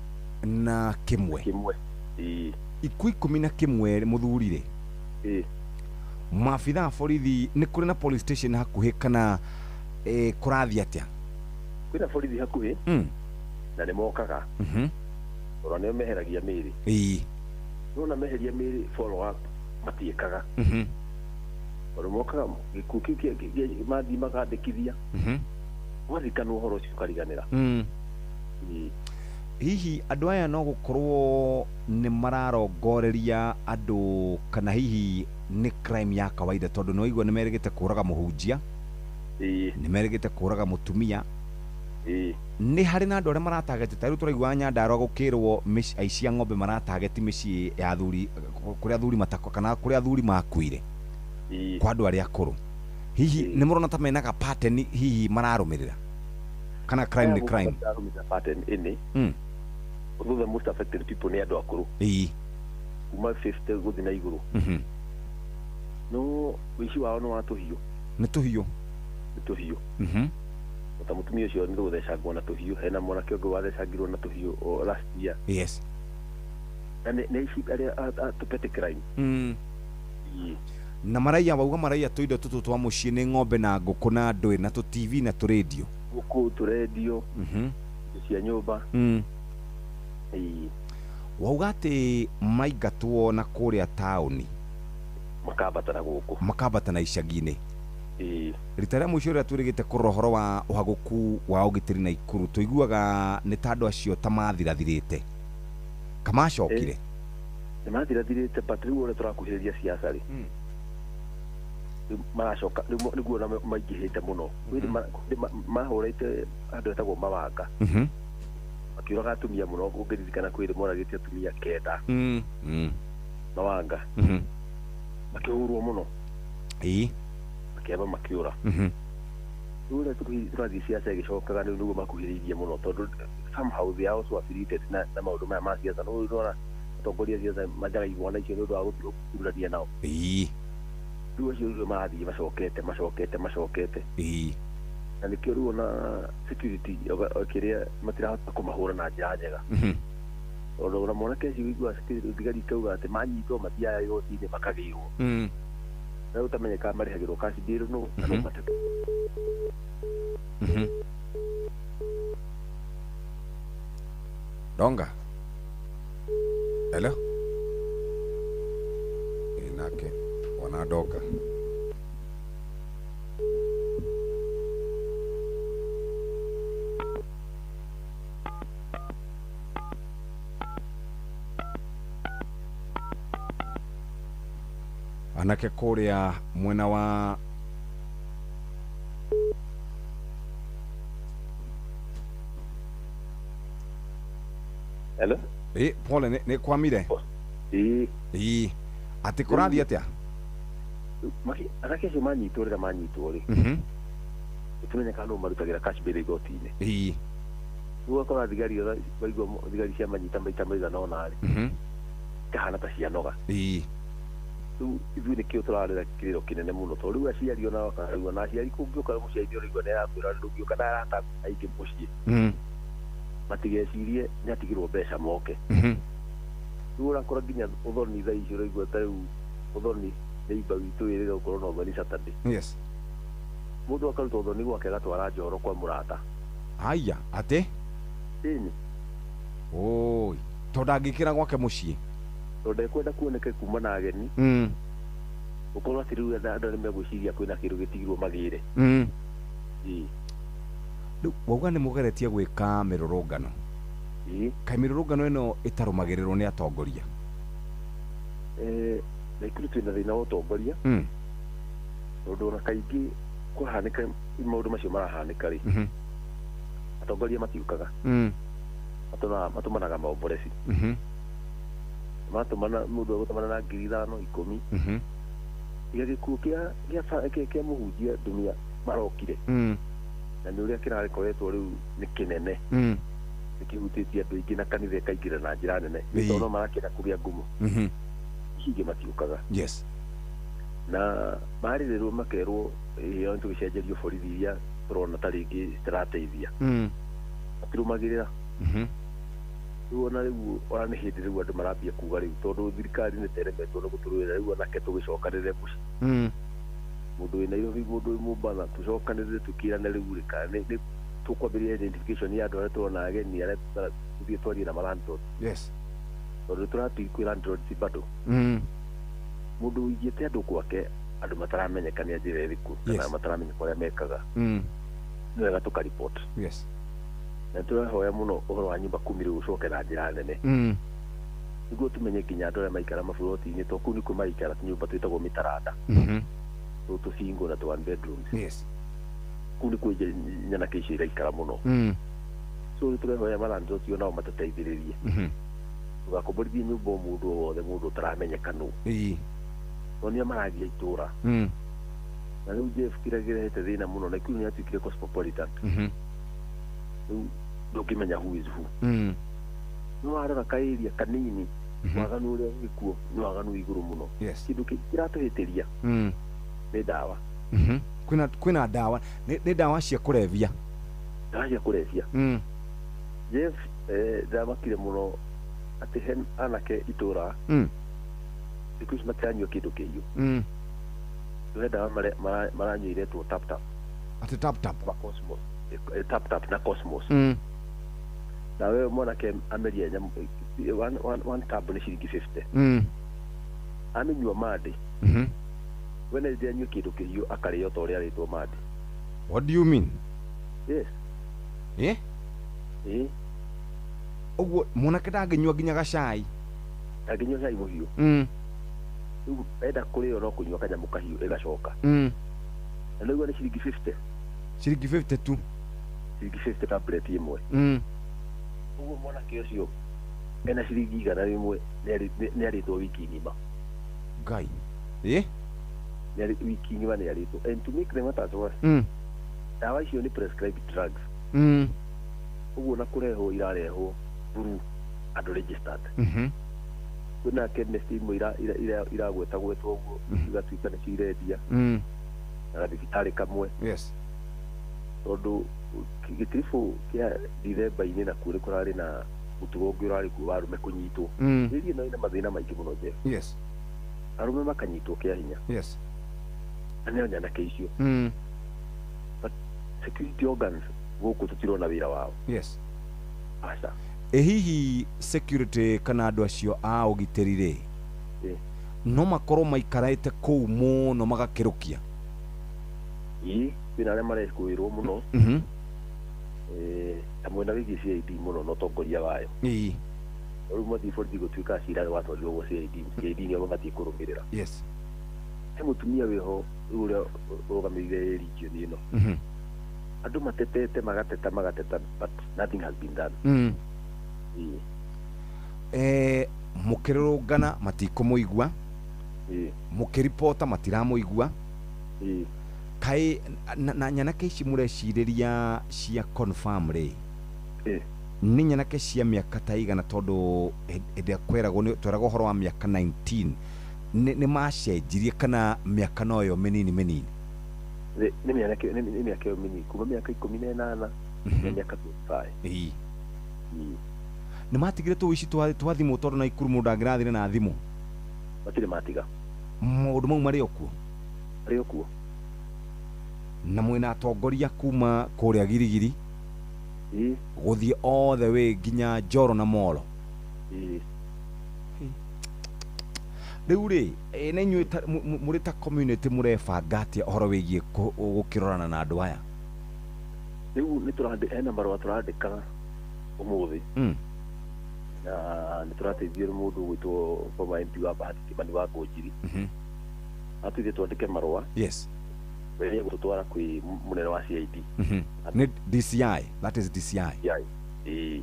Ikuũ 11 mũthuri rĩ. Maabithaa borithi nĩ kũrĩ na police station hakuhĩ kana kũrathiĩ atĩa? Kwĩna borithi hakuhĩ na nĩ mokaga. Ona nĩo meheragia mĩĩrĩ. Nona meheria mĩĩrĩ follow up matiĩkaga. Tondũ mokaga gĩkuũ kĩu mathiĩ makandĩkithia. Wathikanwo ũhoro ũcio ũkariganĩra. Hihi andũ aya no gũkorwo nĩ mararongoreria andũ kana hihi nĩ crime ya kawaida tondũ nĩ waigua nĩ merĩgĩte kũraga mũhunjia, nĩ merĩgĩte kũraga mũtumia. Nĩ harĩ na andũ arĩa maratageti ta rĩu tũraigua Nyandarua gũkĩrwo aici a ng'ombe maratageti mĩciĩ ya athuri kũrĩa athuri matakwa kana kũrĩa athuri makuire kwa andũ arĩa akũrũ. Hihi nĩ mũrona ta menaga pattern hihi mararũmĩrĩra kana crime nĩ crime? Pattern ĩnĩ. Although the most affected people nĩ andũ akũrũ. Kuma 50 gũthiĩ na igũrũ. No ũici wao nĩ wa tũhiũ. Nĩ tũhiũ. Nĩ tũhiũ. Ta mũtumia ũcio nĩ gũthecangwo na tũhiũ, hena mwanake ũngĩ wathecangirwo na tũhiũ last year. Na nĩ ici arĩa tũ petty crime. Na maraiya wauga maraiya tũindo tũtũ twa mũciĩ nĩ ng'ombe na ngũkũ na ndũĩ na tũ TV na tũ radio. Ngũkũ, tũ radio, indo cia nyũmba. Wauga atĩ maingatwo na kũrĩa taũni makambata na gũkũ, makambata na icagi-inĩ. Rita rĩa mũico rĩrĩa twĩrĩgĩte kũrora ũhoro wa ũhagũku wa ũgitĩri Naikuru tũiguaga nĩ ta andũ acio ta mathirathirĩte kamacokire. Nĩ mathirathirĩte but rĩu ũrĩa tũrakuhĩrĩria siasa rĩ maracoka rĩu nĩguo ona maingĩhĩte mũno. Mahũrĩte andũ etagwo mawanga makiũraga atumia mũno, ũngĩririkana kwĩrĩ moragĩte atumia 9 mawanga makĩhũrwo mũno. Makĩamba makĩũra. Rĩu ũrĩa tũrathiĩ siasa ĩgĩcokaga rĩu nĩguo makuhĩrĩirie mũno tondũ somehow they are also affiliated na maũndũ maya ma siasa. No ũrona atongoria a siasa manjaga igwana icio nĩ ũndũ wa gũthurania nao. Rĩu acio rĩu marathiĩ macokete. Na nĩkĩo rĩu ona security kĩrĩa matirahota kũmahũra na njĩra njega. Tondũ ona mwanake ũcio ũiguaga security thigari ikauga atĩ manyitwo mathiaga igoti-inĩ makagĩrwo. Na rĩu ũtamenyekaga marĩhagĩrwo cash bail no na no mate. Donga. Hello. Nake wana donga. Anake kũrĩa mwena wa Hello? Pole nĩ kwamire. Atĩ kũrathiĩ atĩa? Anake acio manyitwo rĩrĩa manyitwo rĩ gũtimenyekaga nũ marutagĩra cash bail igoti-inĩ. Rĩu ũgakora thigari waigua thigari ciamanyita maita maigana ũna rĩ ikahana ta cianoga. Rĩu ithuĩ nĩkĩo tũrarĩra kĩrĩro kĩnene mũno tondũ rĩu aciari ona makarigwo na aciari kũngĩũka mũciari nĩ ũraigua nĩ arakwĩra ndũngĩũka na arata aingĩ mũciĩ matigecirie nĩ atigĩrwo mbeca moke. Rĩu ũrakora nginya ũthoni thaa ici ũraigua ta rĩu ũthoni neighbor witũ wĩrĩga gũkorwo na ũthoni Saturday. Mũndũ akaruta ũthoni gwake agatwara njoro kwa mũrata. Aya atĩ ĩni. Oi, tondũ angĩkĩra gwake mũciĩ, tondũ ndekwenda kuoneke kuma na ageni. Ũkorwo atĩ rĩu andũ nĩ megwĩciria kwĩna kĩndũ gĩtigirwo magĩre. Ĩĩ. Rĩu wauga nĩ mũgeretie gwĩka mĩrũrũngano. Ĩĩ. Kaĩ mĩrũrũngano ĩno ĩtarũmagĩrĩrwo nĩ atongoria? Naikuru twĩna thĩna wa ũtongoria. Tondũ ona kaingĩ kwahanĩka maũndũ macio marahanĩka rĩ, atongoria matiũkaga. Matũmanaga maomboreci. Matũmana mũndũ egũtũmana na 5,000 10,000. Tiga gĩkuũ kĩa mũhunjia Ndumia marokire. Na nĩ ũrĩa kĩrakoretwo rĩu nĩ kĩnene. Nĩkĩhutĩtie andũ aingĩ na kanitha ĩkaingĩra na njĩra nene. Nĩ tondũ no marakĩenda kũgĩa ngumo. Ici ingĩ matiũkaga. Yes. Na marĩrĩrwo makerwo ĩyo tũgĩcenjerio borithi iria tũrona ta rĩngĩ citirateithia. Matirũmagĩrĩra. Rĩu ona rĩu ona nĩ hĩndĩ rĩu andũ marambia kuga rĩu tondũ thirikari nĩ teremetwo nĩ gũtũrũĩra rĩu onake tũgĩcokanĩrĩre mũciĩ. Mũndũ wĩ Nairobi, mũndũ wĩ Mombasa, tũcokanĩrĩre tũkĩrane rĩu rĩ kana nĩ tũkwambĩrĩria identification ya andũ arĩa tũrona ageni arĩa tũthiĩ twarie na malandlord. Yes. Tondũ tũrathiĩ kwĩ landlord ti bado. Mũndũ ũigĩte andũ gwake andũ mataramenyeka nĩ njĩra ĩrĩkũ kana mataramenya kũrĩa mekaga. Nĩ wega tũkaripot. Yes. Na tũrahoya mũno ũhoro wa nyumba kumi rĩu ũcoke na njĩra nene. Nĩguo tũmenye nginya andũ arĩa maikara maburoti-inĩ to kũu nĩkuo maraikara nyũmba twĩtagwo mĩtaranda. Tũtũ single na 1 bedrooms. Yes. Kũu nĩkuo nyanake icio iraikara mũno. So rĩu tũrehoya malandlord nao matũteithĩrĩrie. Tũgakomborithie nyũmba o mũndũ o wothe mũndũ ũtaramenyeka nũ. No nĩo maragia itũra. Na rĩu Jeff kĩrĩa kĩrehete thĩna mũno na kĩu nĩatuĩkire cosmopolitan. Rĩu ndũngĩmenya who is who. No warora ka area kanini waganu ũrĩa wĩkuo nĩ waganu wĩ igũrũ mũno. Yes. Kĩndũ kĩratũhĩtĩria nĩ ndawa. Kwĩna ndawa nĩ ndawa cia kũrebia. Ndawa cia kũrebia. Jeff ndamakire mũno atĩ he anake itũra thikũ ici matiranyua kĩndũ kĩhiũ. He ndawa maranyua iretwo tap tap. Atĩ tap tap? Na Cosmos. Tap tap na Cosmos. Na wewe mwanake ameria nyamũ one tab nĩ ciringi 50. Amenyua mandĩ. Wednesday anyue kĩndũ kĩhiũ akarĩo ta ũrĩa arĩtwo mandĩ. What do you mean? Yes. Eh? Eh. Ũguo mwanake ndangĩnyua nginya gacai. Ndangĩnyua cai mũhiũ. Rĩu enda kũrĩo no kũnyua kanyamũ kahiũ ĩgacoka. Na rĩu nĩ ciringi 50. Ciringi 50 tu. Ciringi 50 tablet ĩmwe. Ũguo mwanake ũcio ena ciringi 100 nĩ arĩtwo wiki ng'ima. Ngai. Eh? Wiki ng'ima nĩ arĩtwo. And to make the matters worse, ndawa icio nĩ prescribed drugs. Ũguo na kũrehwo irarehwo through andũ registered. Kwĩna chemist imwe iragwetagwetwo ũguo igatuĩka nĩcio irendia. Na gathibitarĩ kamwe. Yes. Tondũ gĩtiribũ kĩa Dithemba-inĩ nakuo nĩ kũrarĩ na mũtugo ũngĩ ũrarĩ kuo wa arũme kũnyitwo. Ĩria ĩno ĩna mathĩna maingĩ mũno Jeff. Yes. Arũme makanyitwo kĩa hinya. Yes. Na nĩo nyanake icio. But security organs gũkũ tũtirona wĩra wao. Yes. Aca. Ĩ hihi security kana andũ acio a ũgitĩri rĩ, no makorwo maikarĩte kũu mũno magakĩrũkia? Ĩĩ, kwĩna arĩa marekũĩrwo mũno. Ta mwena wĩgiĩ CID mũno na ũtongoria wayo. Rĩu mathiĩ borithi gũtuĩka cira watwarirwo gwa CID, CID nĩo mabatiĩ kũrũmĩrĩra. Yes. He mũtumia wĩho rĩu ũrĩa ũrũgamĩrĩire region ĩno. Andũ matetete magateta magateta but nothing has been done. Mũkĩrũrũngana matikũmũigua. Mũkĩripota matiramũigua. Kaĩ na nyanake ici mũrecirĩria cia confirm rĩ, nĩ nyanake cia mĩaka ta igana tondũ hĩndĩ ĩrĩa kweragwo tweragwo ũhoro wa mĩaka 19 nĩ macenjirie kana mĩaka noyo mĩnini mĩnini? Nĩ mĩaka ĩyo mĩnini kuma mĩaka 18 nginya mĩaka 25. Nĩ matigire tũici twa thimũ tondũ Naikuru mũndũ angĩrathire na thimũ? Matirĩ matiga. Maũndũ mau marĩ o kuo? Marĩ o kuo. Na mwĩna atongoria kuma kũrĩa Girigiri gũthiĩ all the way nginya Njoro na Molo. Rĩu rĩ, na inyuĩ mũrĩ ta community mũrebanga atĩa ũhoro wĩgiĩ gũkĩrorana na andũ aya? Rĩu nĩ tũrandĩ hena marũa tũrandĩka ũmũthĩ. Na nĩ tũrateithio nĩ mũndũ ũgwĩtwo former MP wa Bahati Kimani wa Ngũnjiri. Atwĩre twandĩke marũa. Yes. We nĩ egũtũtwara kwĩ mũnene wa CID. Nĩ DCI, that is DCI. Ĩĩ.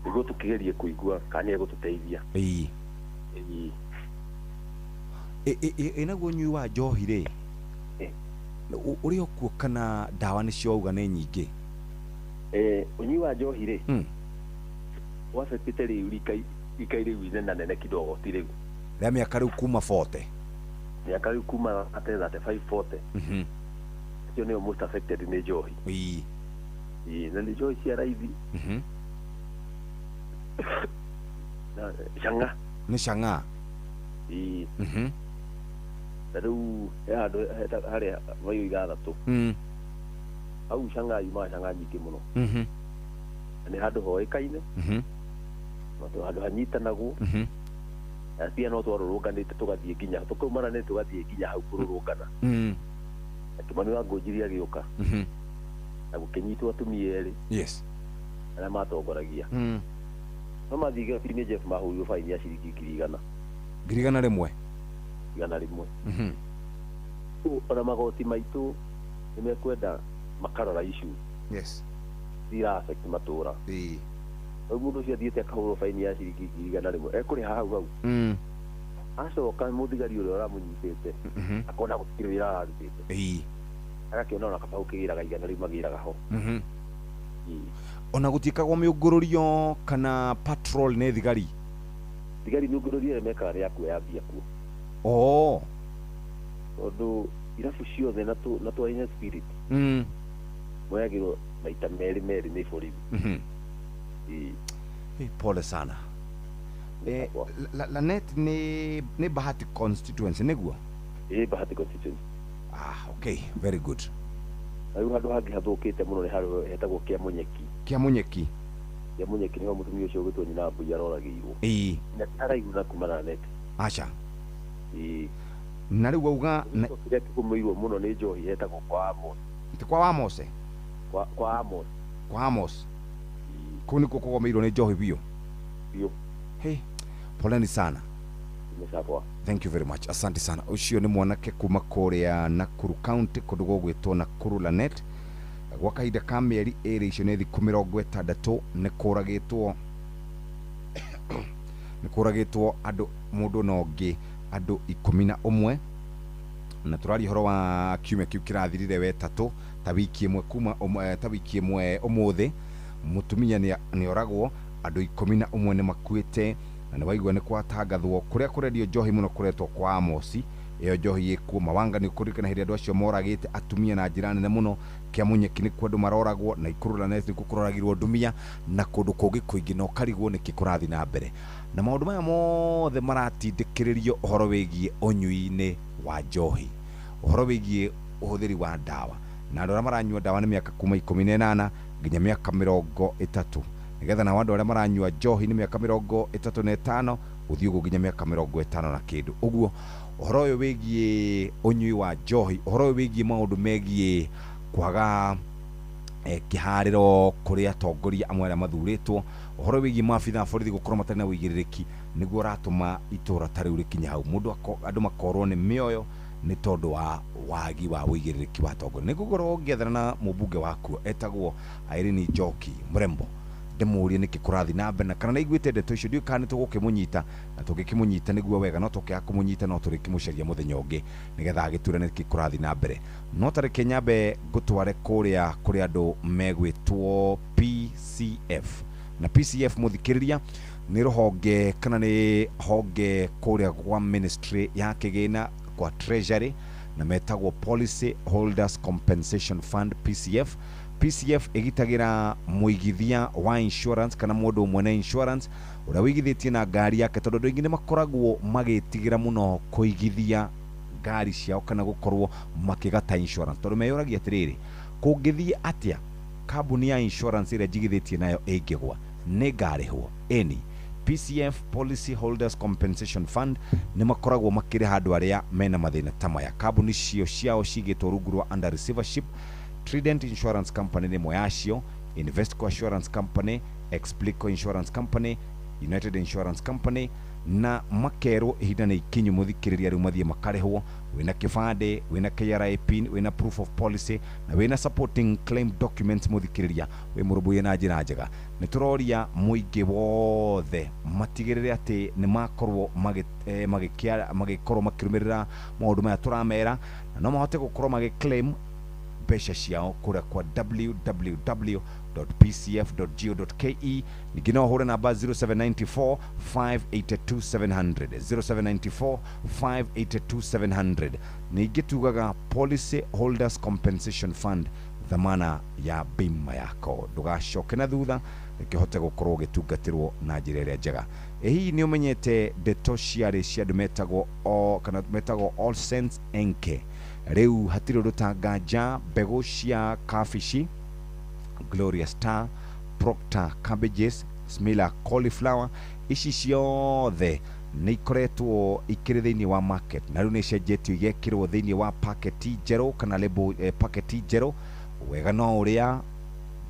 Nĩguo tũkĩgerie kũigua kana nĩ egũtũteithia. Ĩĩ. Ĩĩ. Ĩ naguo ũnyui wa njohi rĩ, ũrĩ o kuo kana ndawa nĩcio wauga nĩ nyingĩ? Ũnyui wa njohi rĩ, wabetete rĩu rika rĩu inenanene kidogo, ti rĩu. Rĩa mĩaka rĩu kuma 40. Mĩaka rĩu kuma 35 40. Acio nĩo most affected nĩ njohi. Ĩĩ. Ĩĩ, na nĩ njohi cia raithi. Na cang'a. Nĩ cang'a. Ĩĩ. Na rĩu he handũ harĩa maiyũ 6. Hau cang'a yumaga cang'a nyingĩ mũno. Na nĩ handũ hoĩkaine. Handũ hanyitanagwo. Na pia no twarũrũnganĩte tũgathiĩ nginya tũkaumana nĩ tũgathiĩ nginya hau kũrũrũngana. Na Kimani wa Ngũnjiri agĩũka. Na gũkĩnyitwo atumia erĩ. Yes. Arĩa matongoragia. No mathiĩ igoti-inĩ Jeff mahũrirwo baini ya ciringi 100,000. 100,000? 100,000. Ona magoti maitũ nĩ mekwenda makarora issue. Yes. Ira affect matũra. Ĩĩ. Rĩu mũndũ ũcio athiĩte akahũrwo baini ya ciringi 100,000 ekũrĩha hau hau. Acoka mũthigari ũrĩa ũramũnyitĩte akona gũtirĩ wĩra ararutĩte. Ĩĩ. Agakĩona ona kaba gũkĩgĩraga 100 rĩu magĩraga ho. Ona gũtiĩkagwo mĩũngũrũrio kana patrol nĩ thigari? Thigari mĩũngũrũrio ĩrĩa mekaga nĩ ya kuoya mbia kuo. Oh. Tondũ irabu ciothe na twa spirit. Moyagĩrwo maita merĩ merĩ nĩ borithi. Hey, pole sana. Lanet nĩ Bahati constituency nĩguo? Ĩĩ, Bahati constituency. Ah, okay, very good. Rĩu handũ hangĩ hathũkĩte mũno nĩ handũ hetagwo Kĩamunyeki. Kĩamunyeki. Kĩamunyeki nĩho mũtumia ũcio ũgwĩtwo nyina Mbui aroragĩirwo. Ĩĩ. Na ti haraihu na kuma Lanet. Aca. Ĩĩ. Na rĩu wauga kĩrĩa kĩgũmĩirwo mũno nĩ njohi hetagwo kwa Amos. Ti kwa Amos? Kwa Amos. Kwa Amos. Kũu nĩkuo kũgũmĩirwo nĩ njohi biũ? Biũ. Hey, poleni sana. Nimeshapoa. Thank you very much. Asante sana. Ũcio nĩ mwanake kuma kũrĩa Nakuru County kũndũ gũgwĩtwo Nakuru Lanet. Gwa kahinda ka mĩeri ĩrĩ icio nĩ thikũ 60 nĩ kũragĩtwo andũ mũndũ na ũngĩ andũ 11 na tũraria ũhoro wa kiumia kĩu kĩrathirire wetatũ ta wiki ĩmwe kuma ta wiki ĩmwe ũmũthĩ mũtumia nĩ oragwo andũ 11 nĩ makuĩte na nĩ waigua nĩ kwatangathwo kũrĩa kũrendio njohi mũno kũretwo kwa Amosi. Ĩyo njohi ĩkuo Mawanga nĩ ũkũririkana hĩndĩ andũ acio moragĩte atumia na njĩra nene mũno. Kĩamunyeki nĩkuo andũ maroragwo na Ikuru Lanet nĩkuo kũroragirwo ndumia na kũndũ kũngĩ kũingĩ na ũkarigwo nĩkĩ kũrathiĩ na mbere. Na maũndũ maya mothe maratindĩkĩrĩrio ũhoro wĩgiĩ ũnyui-inĩ wa njohi, ũhoro wĩgiĩ ũhũthĩri wa ndawa, na andũ arĩa maranyua ndawa nĩ mĩaka kuma 18 nginya mĩaka 30 nĩgetha nao andũ arĩa maranyua njohi nĩ mĩaka 35 gũthiĩ ũguo nginya mĩaka 50 na kĩndũ. Ũguo ũhoro ũyũ wĩgiĩ ũnyui wa njohi, ũhoro ũyũ wĩgiĩ maũndũ megiĩ kwaga kĩharĩro kũrĩ atongoria amwe arĩa mathurĩtwo, ũhoro wĩgiĩ maabitha a borithi gũkorwo matarĩ na ũigĩrĩrĩki nĩguo ũratũma itũra ta rĩu rĩkinye hau mũndũ andũ makorwo nĩ mĩoyo nĩ tondũ wa wagi wa ũigĩrĩrĩki wa atongoria. Nĩngũkorwo ngĩethana na mũmbunge wakuo etagwo Irene Njoki Mrembo ndĩmũrie nĩkĩ kũrathiĩ na mbere na kana nĩaiguĩte ndeto icio. Ndiũĩ kana nĩtũgũkĩmũnyita na tũngĩkĩmũnyita nĩguo wega, no tũkĩaga kũmũnyita no tũrĩkĩmũcaria mũthenya ũngĩ nĩgetha agĩtwĩre nĩkĩ kũrathiĩ na mbere. No ta reke nyambe ngũtware kũrĩa kũrĩ andũ megwĩtwo PCF. Na PCF mũthikĩrĩria nĩ rũhonge kana nĩ honge kũrĩa gwa ministry ya kĩgĩna kwa Treasury na metagwo Policy Holders Compensation Fund PCF. PCF ĩgitagĩra mũigithia wa insurance kana mũndũ ũmwe na insurance ũrĩa wĩigithĩtie na ngari yake, tondũ andũ aingĩ nĩ makoragwo magĩtigĩra mũno kũigithia ngari ciao kana gũkorwo makĩgata insurance tondũ meyũragia atĩrĩrĩ, kũngĩthiĩ atĩa kambuni ya insurance ĩrĩa njigithĩtie nayo ĩngĩgwa nĩ ngarĩhwo? Ĩni, PCF Policy Holders Compensation Fund nĩ makoragwo makĩrĩha andũ arĩa mena mathĩna ta maya. Kambuni cio ciao cigĩtwo rungu rwa under receivership. Trident Insurance Company nĩ ĩmwe yacio, Investco Assurance Company, Explico Insurance Company, United Insurance Company, na makerwo ihinda nĩ ikinyu mũthikĩrĩria rĩu mathiĩ makarĩhwo. Wĩna kĩbandĩ, wĩna KRA PIN, wĩna proof of policy na wĩna supporting claim documents, mũthikĩrĩria wĩ mũrũmbũiye na njĩra njega. Nĩ tũroria mũingĩ wothe matigĩrĩre atĩ nĩ makorwo magĩkorwo makĩrũmĩrĩra maũndũ maya tũramera, na no mahote gũkorwo magĩ claim mbeca ciao kũrĩa kwa www.pcf.go.ke. Ningĩ no ũhũre namba 0794 582 700, 0794 582 700. Ningĩ tugaga Policy Holders Compensation Fund, thamana ya bima yako, ndũgacoke na thutha, rĩkĩhote gũkorwo ũgĩtungatĩrwo na njĩra ĩrĩa njega. Ĩ hihi nĩ ũmenyete ndeto ciarĩ cia andũ metagwo o kana metagwo All Saints Enke? Rĩu hatirĩ ũndũ ta nganja mbegũ cia kabici, Gloria Star, Procter cabbages, Smila cauliflower, ici ciothe nĩ ikoretwo ikĩrĩ thĩinĩ wa market na rĩu nĩ icenjetio igekĩrwo thĩinĩ wa paketi njerũ kana label, paketi njerũ. Wega no ũrĩa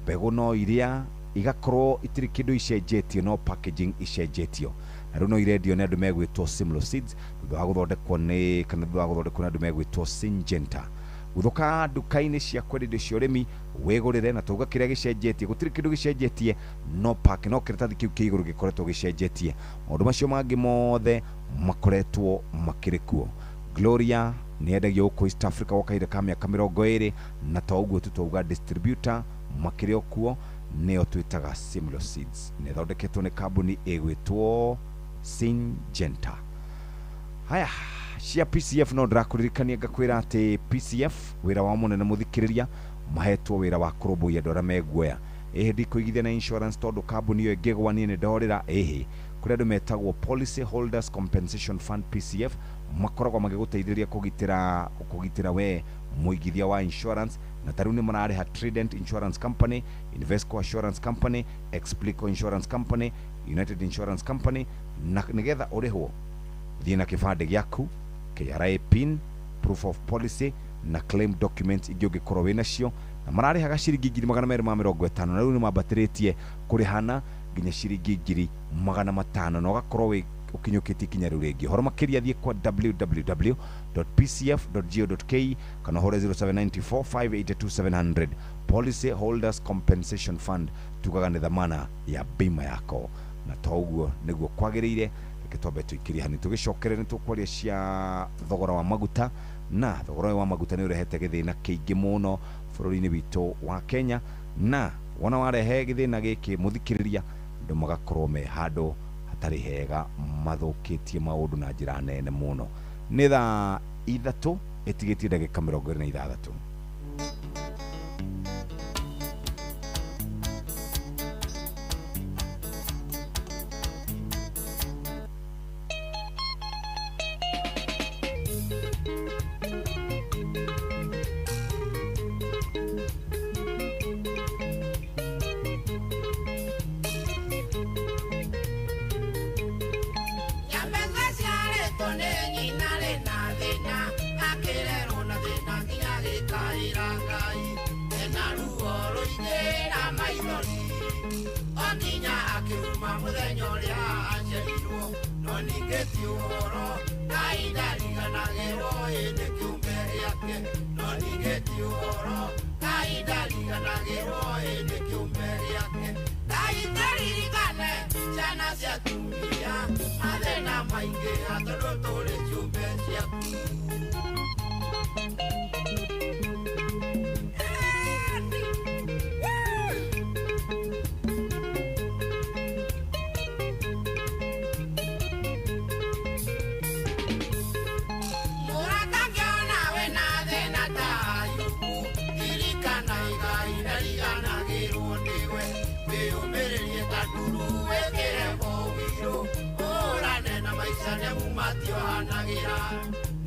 mbegũ no iria igakorwo itirĩ kĩndũ icenjetio, no packaging icenjetio, na rĩu no irendio nĩ andũ megwĩtwo Simlo Seeds thutha wa gũthondekwo nĩ kana thutha wa gũthondekwo nĩ andũ megwĩtwo Syngenta. Gũthũka nduka-inĩ cia kwendia indo cia ũrĩmi wĩgũrĩre, na tauga kĩrĩa gĩcenjetie gũtirĩ kĩndũ gĩcenjetie, no pack, no kĩratathi kĩu kĩa igũrũ gĩkoretwo gĩcenjetie, maũndũ macio mangĩ mothe makoretwo makĩrĩ kuo. Gloria nĩ yendagio gũkũ East Africa gwa kahinda ka mĩaka 20, na to ũguo tu, twauga distributor makĩrĩ o kuo, nĩyo twĩtaga Simlo Seeds, nĩ ĩthondeketwo nĩ kambuni ĩgwĩtwo Syngenta. Haya, cia PCF no ndĩrakũririkania ngakwĩra atĩ PCF wĩra wao mũnene mũthikĩrĩria mahetwo wĩra wa kũrũmbũiya andũ arĩa meguoya. Ĩhĩ, ndikũigithia na insurance tondũ kambuni ĩyo ĩngĩgwa niĩ nĩ ndorĩra. Ĩhĩ, kũrĩ andũ metagwo Policy Holders Compensation Fund PCF, makoragwo magĩgũteithĩrĩria kũgitĩra we mũigithia wa insurance, na tarĩu nĩ mararĩha Trident Insurance Company, Invesco Assurance Company, Explico Insurance Company, United Insurance Company, na nĩgetha ũrĩhwo thiĩ na kĩbandĩ gĩaku, KRA PIN, proof of policy na claim documents ingĩ ũngĩkorwo wĩ nacio, na mararĩhaga ciringi 250,000, na rĩu nĩ mambatĩrĩtie kũrĩhana nginya ciringi 500,000, na ũgakorwo wĩ ũkinyũkĩtie ikinya rĩu rĩngĩ. Ũhoro makĩria thiĩ kwa www.pcf.go.ke kana ũhũre 0794 582 700. Policy Holders Compensation Fund tugaga nĩ thamana ya bima yako, na to ũguo nĩguo kwagĩrĩire. Reke twambe tũikĩrie hani, tũgĩcokere nĩ tũkwaria cia thogora wa maguta, na thogora ũyũ wa maguta nĩ ũrehete gĩthĩna kĩingĩ mũno bũrũri-inĩ witũ wa Kenya, na wona warehe gĩthĩna gĩkĩ mũthikĩrĩria, andũ magakorwo me handũ hatarĩ hega, mathũkĩtie maũndũ na njĩra nene mũno. Nĩ thaa 3 ĩtigĩtie ndagĩka 26.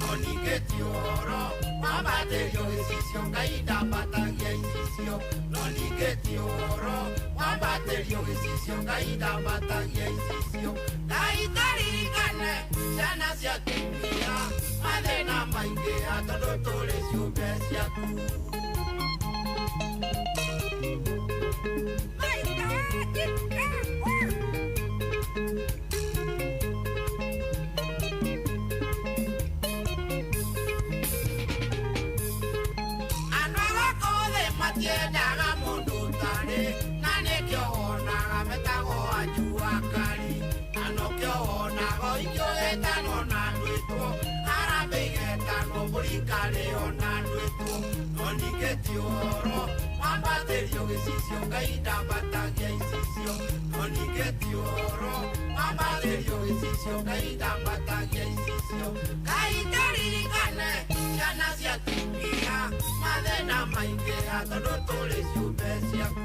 No ningĩ ti ũhoro wambatĩrio gĩcicio Ngai ndambatagia icicio. No ningĩ ti ũhoro wambatĩrio gĩcicio Ngai ndambatagia icicio. Ngai taririkane ciana cia atumia mathĩna maingĩha tondũ tũrĩ ciũmbe ciaku. Andũ a gũkũ thĩ matiendaga mũndũ ũtarĩ na nĩkĩo wonaga metagwo anjua kari na nokĩo wonaga ingĩũgĩtanwo na ndwĩtwo harambee igetanwo mbũri ikarĩo na ndwĩtwo. No ningĩ ti ũhoro wambatĩrio gĩcicio Ngai ndambatagia icicio. No ningĩ ti ũhoro wambatĩrio gĩcicio Ngai ndambatagia icicio. Ngai taririkane ciana cia atumia mathĩna maingĩha tondũ tũrĩ ciũmbe ciaku.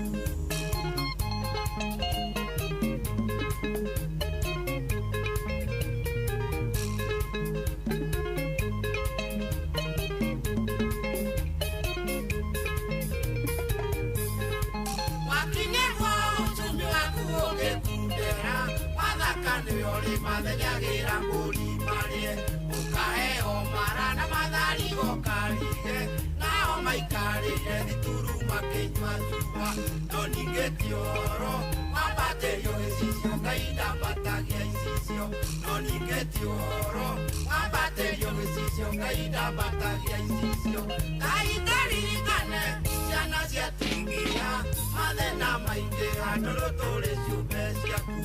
Wakinyĩrwo uchumi waku ũgĩkundera wathaka nĩwe ũrĩmathengagĩra mbũri marĩe ũkaheo mara na matharigo karige nao maikarĩire thituru makĩnyua cua. No ningĩ ti ũhoro wambatĩrio gĩcicio Ngai ndambatagia icicio. No ningĩ ti ũhoro wambatĩrio gĩcicio Ngai ndambatagia icicio. Ngai taririkane ciana cia atumia mathĩna maingĩha tondũ tũrĩ ciũmbe ciaku.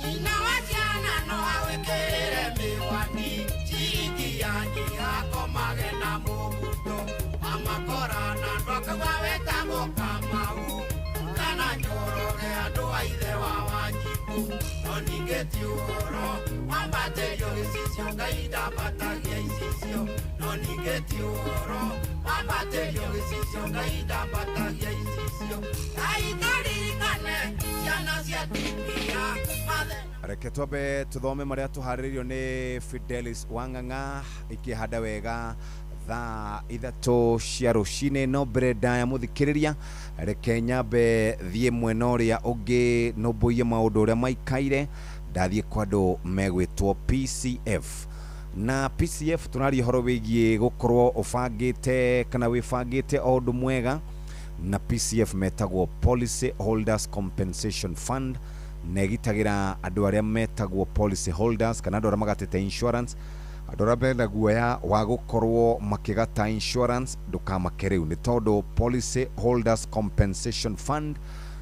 Nyina wa ciana no awĩkĩrĩre mĩwani ciringi yanyiha akomage na mũbuto amakora na andũ akaigua wetagwo Kamau kana Njoroge andũ a ithe wa Wanjikũ. No ningĩ ti ũhoro wambatĩrio gĩcicio Ngai ndambatagia icicio. No ningĩ ti ũhoro wambatĩrio gĩcicio Ngai ndambatagia icicio. Ngai taririkane ciana cia atumia mathĩna. Reke twambe tuthome maria tuharĩrĩirio nĩ Fidelis Wang'ang'a ikĩhanda wega thaa 3 cia rũcinĩ. No mbere ndaya mũthikĩrĩria, reke nyambe thiĩ mwena ũrĩa ũngĩ nũmbũiye maũndũ ũrĩa maikaire. Ndathiĩ kwa andũ megwĩtwo PCF na PCF tũraria ũhoro wĩgiĩ gũkorwo ũbangĩte kana wĩbangĩte o ũndũ mwega, na PCF metagwo Policy Holders Compensation Fund na ĩgitagĩra andũ arĩa metagwo policy holders kana andũ arĩa magatĩte insurance, andũ arĩa mena guoya wa gũkorwo makĩgata insurance. Ndũkamake rĩu nĩ tondũ Policy Holders Compensation Fund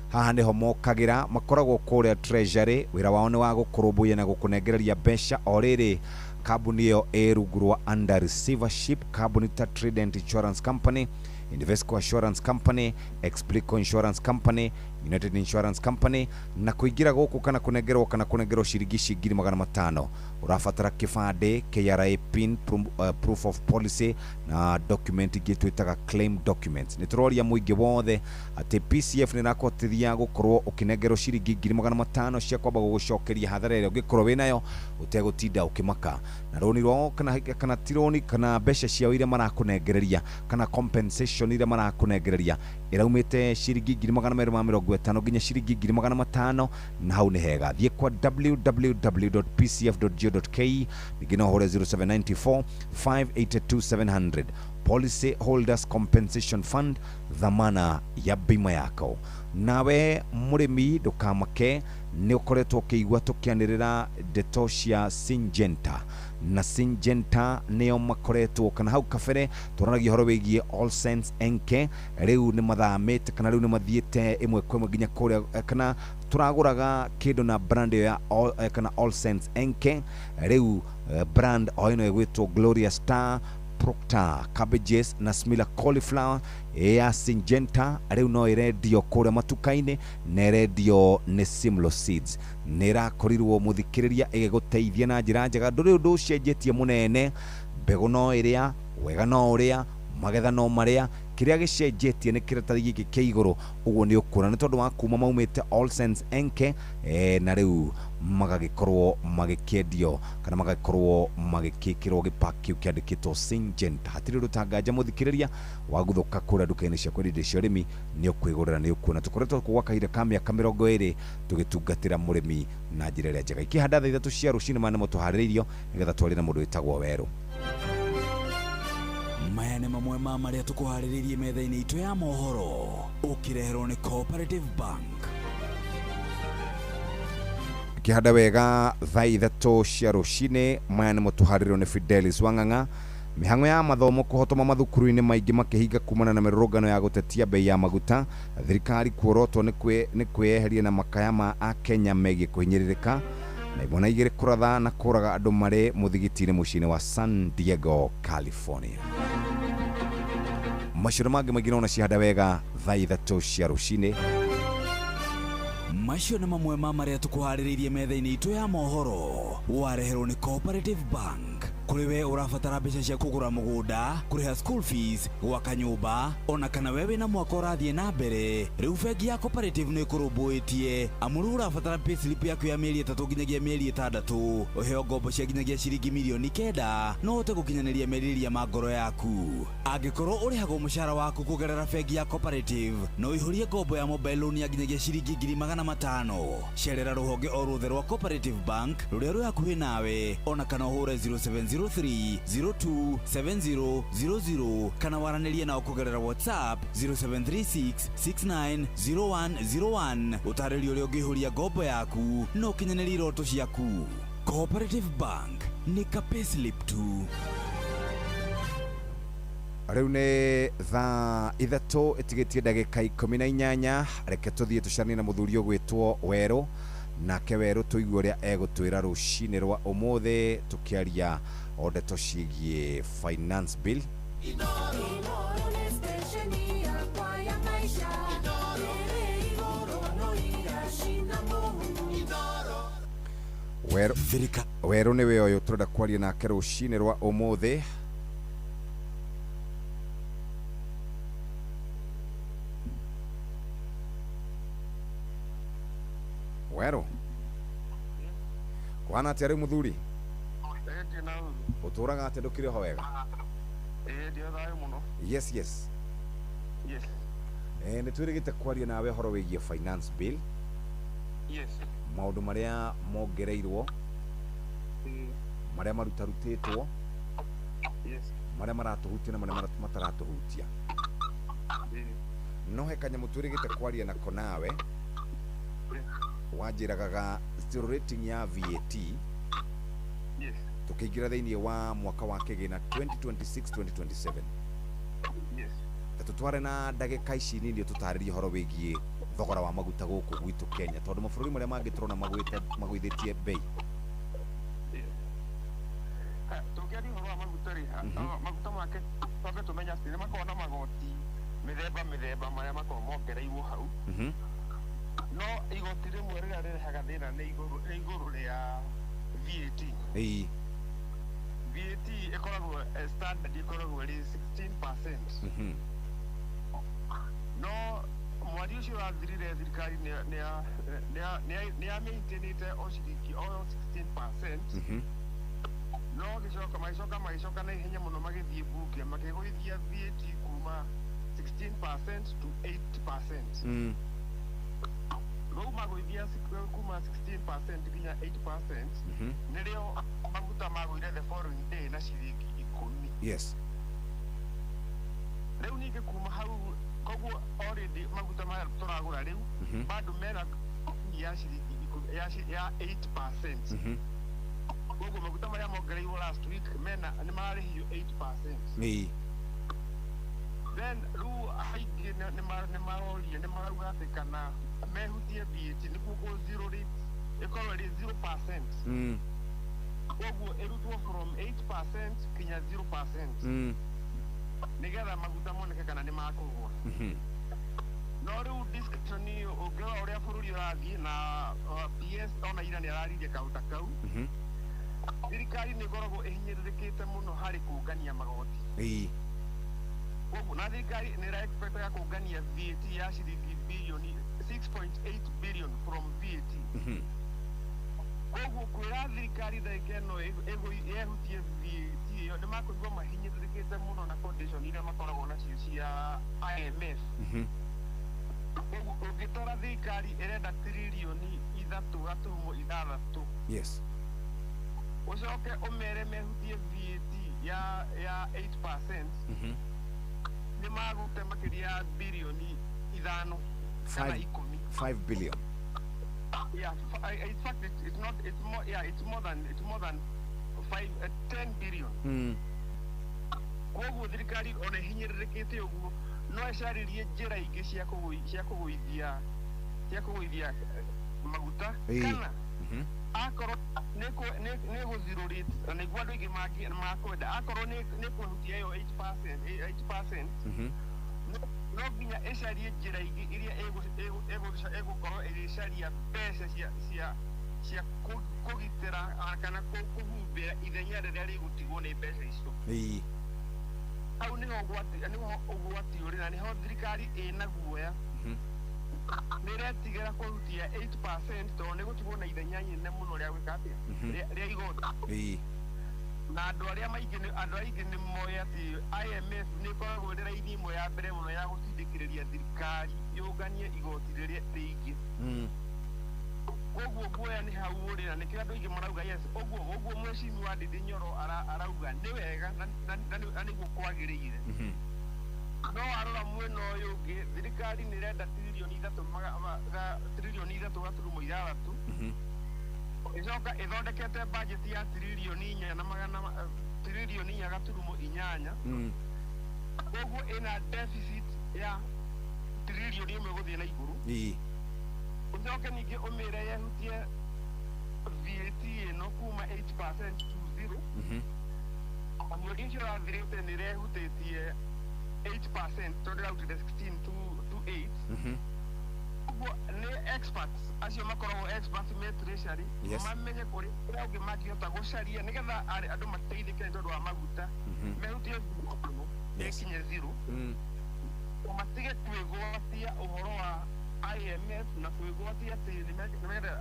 haha nĩho mokagĩra, makoragwo kũrĩa treasury. Wĩra wao nĩ wa gũkũrũmbũiya na gũkũnengereria mbeca. O rĩrĩ kambuni ĩyo ĩ rungu rwa under receivership, kambuni ta Trident Insurance Company, Invesco Assurance Company, Explico Insurance Company, United Insurance Company. Na kũingĩra gũkũ kana kũnengerwo kana kũnengerwo ciringi ici 500,000 ũrabatara kĩbandĩ, KRA PIN, proof of policy na document ingĩ twĩtaga claim documents. Nĩ tũroria mũingĩ wothe atĩ PCF nĩ ĩrakũhotithia gũkorwo ũkĩnengerwo ciringi 500,000 cia kwamba gũgũcokeria hathara ĩrĩa ũngĩkorwo wĩnayo ũtegũtinda ũkĩmaka na rũni rwao kana ti rũni kana mbeca ciao iria marakũnengereria kana compensation iria marakũnengereria ĩraumĩte ciringi 250,000 nginya ciringi 500,000, na hau nĩ hega. Thiĩ kwa www.pcf.go.ke ningĩ no ũhũre 0794 582 700. Policy Holders Compensation Fund, dhamana ya bima yako. Nawe mũrĩmi ndũkamake, nĩ ũkoretwo ũkĩigua tũkĩanĩrĩra ndeto cia Syngenta, na Syngenta nĩo makoretwo kana hau kabere twaranagia ũhoro wĩgiĩ All Sense NK. Rĩu nĩ mathamĩte kana rĩu nĩ mathiĩte ĩmwe kwa ĩmwe nginya kũrĩa kana tũragũraga kĩndũ na brand ĩyo ya kana All Sense NK. Rĩu brand o ĩno ĩgwĩtwo Gloria Star Proctor cabbages na Smila cauliflower ya Syngenta rĩu no ĩrendio kũrĩa matuka-inĩ na ĩrendio nĩ Simlo Seeds. Nĩ ĩrakorirwo mũthikĩrĩria ĩgĩgũteithia na njĩra njega, ndũrĩ ũndũ ũcenjetie mũnene. Mbegũ no ĩrĩa, wega no ũrĩa, magetha no marĩa, kĩrĩa gĩcenjetie nĩ kĩratathi gĩkĩ kĩa igũrũ. Ũguo nĩ ũkuona nĩ tondũ wa kuma maumĩte All Saints Enke, na rĩu magagĩkorwo magĩkĩendio kana magagĩkorwo magĩkĩkĩrwo gĩpaki kĩu kĩandĩkĩtwo Syngenta. Hatirĩ ũndũ tanganja mũthikĩrĩria waguthũka kũrĩa nduka-inĩ cia kwendia indo cia ũrĩmi nĩ ũkwĩgũrĩra, nĩ ũkuona. Tũkoretwo kuo gwa kahinda ka mĩaka 20 tũgĩtungatĩra mũrĩmi na njĩra ĩrĩa njega. Ikĩhanda thaa 3 cia rũcinĩ, maya nĩmo tũharĩrĩirio nĩgetha twarie na mũndũ wĩtagwo Werũ. Maya nĩ mamwe ma marĩa tũkũharĩrĩirie metha-inĩ itũ ya mohoro, ũkĩreherwo nĩ Cooperative Bank. Kĩhanda wega thaa 3 cia rũcinĩ, maya nĩmo tũharĩrĩirio nĩ Fidelis Wang'ang'a. Mĩhang'o ya mathomo kũhotoma mathukuru-inĩ maingĩ makĩhinga kumana na mĩrũrũngano ya gũtetia bei ya maguta. Thirikari kuorotwo nĩ kwĩyeheria na makaya ma Akenya megiĩ kũhinyĩrĩrĩka. Na imwana 2 kũratha na kũraga andũ marĩ mũthigiti-inĩ mũciĩ-inĩ wa San Diego, California. Macio na mangĩ maingĩ nona cihanda wega thaa 3 cia rũcinĩ. Macio nĩ mamwe ma marĩa tũkũharĩrĩirie metha-inĩ itũ ya mohoro, wareherwo nĩ Cooperative Bank. Kũrĩ we ũrabatara mbeca cia kũgũra mũgũnda, kũrĩha school fees, gwaka nyũmba, ona kana we wĩna mwaka ũrathiĩ na mbere, rĩu bengi ya Cooperative nĩ ĩkũrũmbũĩtie. Amu rĩu ũrabatara payslip yaku ya mĩeri 3 nginyagia mĩeri 6, ũheo ngombo cia nginyagia ciringi mirioni 9, no ũhote gũkinyanĩria merirĩria ma ngoro yaku. Angĩkorwo ũrĩhagwo mũcara waku kũgerera bengi ya Cooperative, no ũihũrie ngombo ya mobile loan ya nginyagia ciringi 500,000. Cerera rũhonge o ruothe rwa Cooperative Bank rũrĩa rwĩ hakuhĩ nawe, ona kana ũhũre 0703 02 7000 kana waranĩrie nao kũgerera WhatsApp 0736 690101. Ũtarĩrio ũrĩa ũngĩihũria ngombo yaku na ũkinyanĩrie iroto ciaku. Cooperative Bank nĩ ka payslip tu. Rĩu nĩ thaa 3 ĩtigĩtie ndagĩka 18. Reke tũthiĩ tũcemanie na mũthuri ũgwĩtwo Werũ, nake Werũ tũigue ũrĩa egũtwĩra rũcinĩ rwa ũmũthĩ tũkĩaria o ndeto ciĩgiĩ finance bill. Werũ nĩwe ũyũ tũrenda kwaria nake rũcinĩ rwa ũmũthĩ. Werũ, kũhana atĩa rĩu mũthuri? Ũtũraga atĩa, ndũkĩrĩ ho wega? Yes, yes. Nĩ twĩrĩgĩte kwaria nawe ũhoro wĩgiĩ finance bill. Maũndũ marĩa mongereirwo, marĩa marutarutĩtwo, marĩa maratũhutia na marĩa mataratũhutia. No he kanyamũ twĩrĩgĩte kwaria nako nawe, wanjĩragaga zero rating ya VAT. Tũkĩingĩra thĩinĩ wa mwaka wa kĩgĩna 2026-2027. Ta tũtware na ndagĩka ici nini tũtarĩrie ũhoro wĩgiĩ thogora wa maguta gũkũ gwitũ Kenya, tondũ mabũrũri marĩa mangĩ tũrona magũithĩtie bei. Tũngĩaria ũhoro wa maguta rĩ, maguta make twambe tũmenye atĩ nĩ makoragwo na magoti mĩthemba mĩthemba marĩa makoragwo mongereirwo hau. No igoti rĩmwe rĩrĩa rĩrehaga thĩna nĩ igũrũ rĩa VAT. VAT ĩkoragwo standard ĩkoragwo ĩrĩ 16%. No mweri ũcio ũrathirire thirikari nĩ yamĩintainĩte o ciringi o 16%. No magĩcoka na ihenya mũno magĩthiĩ mbunge makĩgũithia VAT kuma 16% to 8%. Rĩu magũithia kuma 16% nginya 8%, nĩrĩo maguta magũire the following day na ciringi 10. Yes. Rĩu ningĩ kuma hau koguo already maguta maya tũragũra rĩu bado mena ya ciringi ya 8%. Koguo maguta marĩa mongereirwo last week mena nĩ mararĩhio 8%. Then rĩu aingĩ nĩ maroria nĩ marauga atĩ kana mehutie VAT nĩguo kũ zero rate ĩkorwo ĩrĩ 0%. Koguo ĩrutwo from 8% nginya 0%. Nĩgetha maguta moneke kana nĩ makũgũa. No rĩu discussion ĩyo ũngĩrora ũrĩa bũrũri ũrathiĩ na PS ona ira nĩ araririe kaũndũ kau. Thirikari nĩ ĩkoragwo ĩhinyĩrĩrĩkĩte mũno harĩ kũngania magoti. Koguo na thirikari nĩ ĩra expectaga kũngania VAT ya ciringi bilioni 6.8 billion from VAT. Koguo kwĩra thirikari ndagĩka ĩno ĩhutie VAT ĩyo nĩ makũigua mahinyĩrĩrĩkĩte mũno na condition iria makoragwo nacio cia IMF. Koguo ũngĩtara thirikari ĩrenda tiririoni 3.6. Yes. Ũcoke ũmere mehutie VAT ya 8%. Nĩ magũte makĩria ya bilioni 5 kana 10. 5 billion. Yeah, in fact it's not, it's more, yeah, it's more than 5 10 billion. Koguo thirikari ona hinyĩrĩrĩkĩte ũguo no ĩcaririe njĩra ingĩ cia kũgũithia maguta kana akorwo nĩ gũ-zero rate na nĩguo andũ aingĩ makwenda akorwo nĩ kũhutia ĩyo 8% no nginya ĩcarie njĩra ingĩ iria ĩgũkorwo ĩgĩcaria mbeca cia kũgitĩra kana kũhumbĩra ithenya rĩrĩa rĩgũtigwo nĩ mbeca icio. Hau nĩho ũgwati ũrĩ na nĩho thirikari ĩna guoya. Nĩ ĩretigĩra kũhutia 8% tondũ nĩ gũtigwo na ithenya inene mũno rĩa gwĩka atĩa rĩa igoti. Na andũ arĩa andũ aingĩ nĩ moĩ atĩ IMF nĩ ĩkoragwo ĩrĩ raini ĩmwe ya mbere mũno ya gũtindĩkĩrĩria thirikari yũnganie igoti rĩrĩa rĩingĩ. Koguo guoya nĩ hau ũrĩ na nĩkĩo andũ aingĩ marauga yes, ũguo mheshimiwa Ndindi Nyoro arauga nĩ wega na nĩguo kwagĩrĩire. No arora mwena ũyũ ũngĩ thirikari nĩ ĩrenda tiririoni 3.6 ĩcoka ĩthondekete bajeti ya tiririoni 4 na magana tiririoni 4.8. Koguo ĩna deficit ya tiririoni 1 gũthiĩ na igũrũ. Ũcoke ningĩ ũmĩre yehutie VAT ĩno kuma 8% to 0. Na mweri ũcio ũrathirĩte nĩ ĩrehutĩtie 8% tondũ ĩrarutire 16 to 8. Koguo nĩ experts acio makoragwo experts me treasury mamenye kũrĩa ũngĩ mangĩhota gũcaria nĩgetha andũ mateithĩke nĩ tondũ wa maguta mehutie ĩkinye 0. Matige kwĩgwatia ũhoro wa IMF na kwĩgwatia atĩ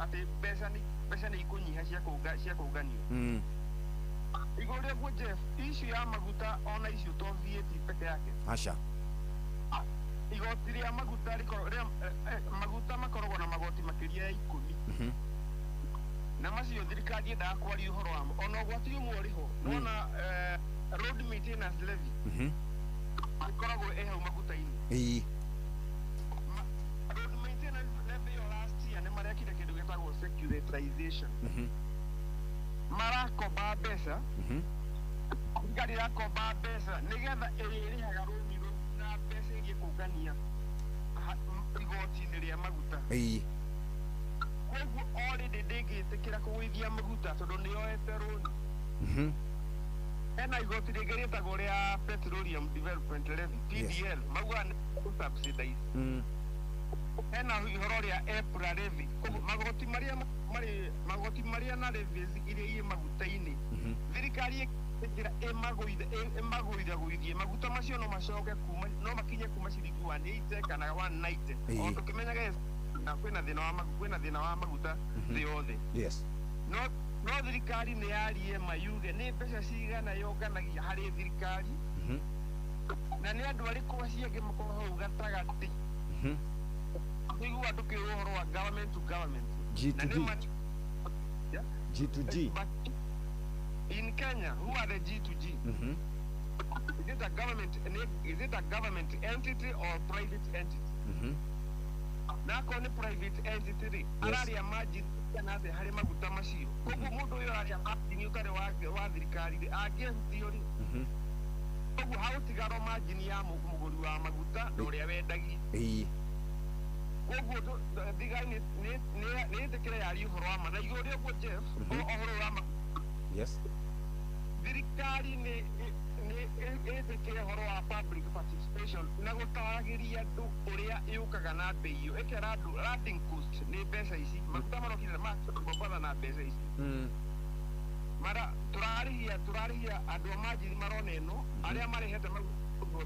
atĩ mbeca nĩ ikũnyiha cia kũnganio. Igũrũ rĩaguo Jeff, issue ya maguta ona icio to VAT peke yake. Aca. Igoti rĩa maguta maguta makoragwo na magoti makĩria ya 10. Na macio thirikari yendaga kwaria ũhoro wamo ona ũgwati ũmwe ũrĩ ho nona road maintenance levy ĩkoragwo ĩ hau maguta-inĩ. Road maintenance levy ĩyo last year nĩ marekire kĩndũ gĩtagwo securitization. Marakomba mbeca, thirikari ĩrakomba mbeca nĩgetha ĩrĩrĩhaga rũni rũu na mbeca iria ĩkũngania igoti-inĩ rĩa maguta. Koguo already ndĩngĩtĩkĩra kũgũithia maguta tondũ nĩ yoete rũni. Hena igoti rĩngĩ rĩtagwo rĩa Petroleum Development Levy PDL, maugaga nĩ gũ-subsidize. Hena ũhoro rĩa EPRA levy. Koguo magoti marĩa marĩ magoti marĩa na levies iria irĩ maguta-inĩ thirikari ĩkĩra ĩmagũithagũithie maguta macio no macoke kuma no makinye kuma ciringi 180 kana 190. O tũkĩmenyaga na kwĩna thĩna wa maguta thĩ yothe. Yes. No thirikari nĩ yarie mayuge nĩ mbeca cigana yonganagia harĩ thirikari na nĩ andũ arĩkũ acio angĩ makoragwo hau gatagatĩ. Nĩguo andũ kĩũrwo ũhoro wa government to government. G2G. Yeah? G2G. But in Kenya, who are the G2G? Is it a government? Is it a government entity or private entity? Na akorwo nĩ private entity rĩ, araria margin kana atĩa harĩ maguta macio. Koguo mũndũ ũyũ araria margin ũtarĩ wa thirikari rĩ, angĩhutio rĩ, koguo hagũtigara margin ya mũgũri wa maguta na ũrĩa wendagia. Koguo thirikari nĩ ĩtĩkĩre yarie ũhoro wa ma na igũrũ rĩaguo Jeff, ũhoro wa ma. Yes. Thirikari nĩ ĩtĩkĩre ũhoro wa public participation na gũtaragĩria andũ ũrĩa yũkaga na mbei ĩyo, ĩkera andũ landing cost nĩ mbeca ici, maguta marokire ma Mombatha na mbeca ici. Mara Turarĩhia andũ a manjiri marona ĩno arĩa marĩhete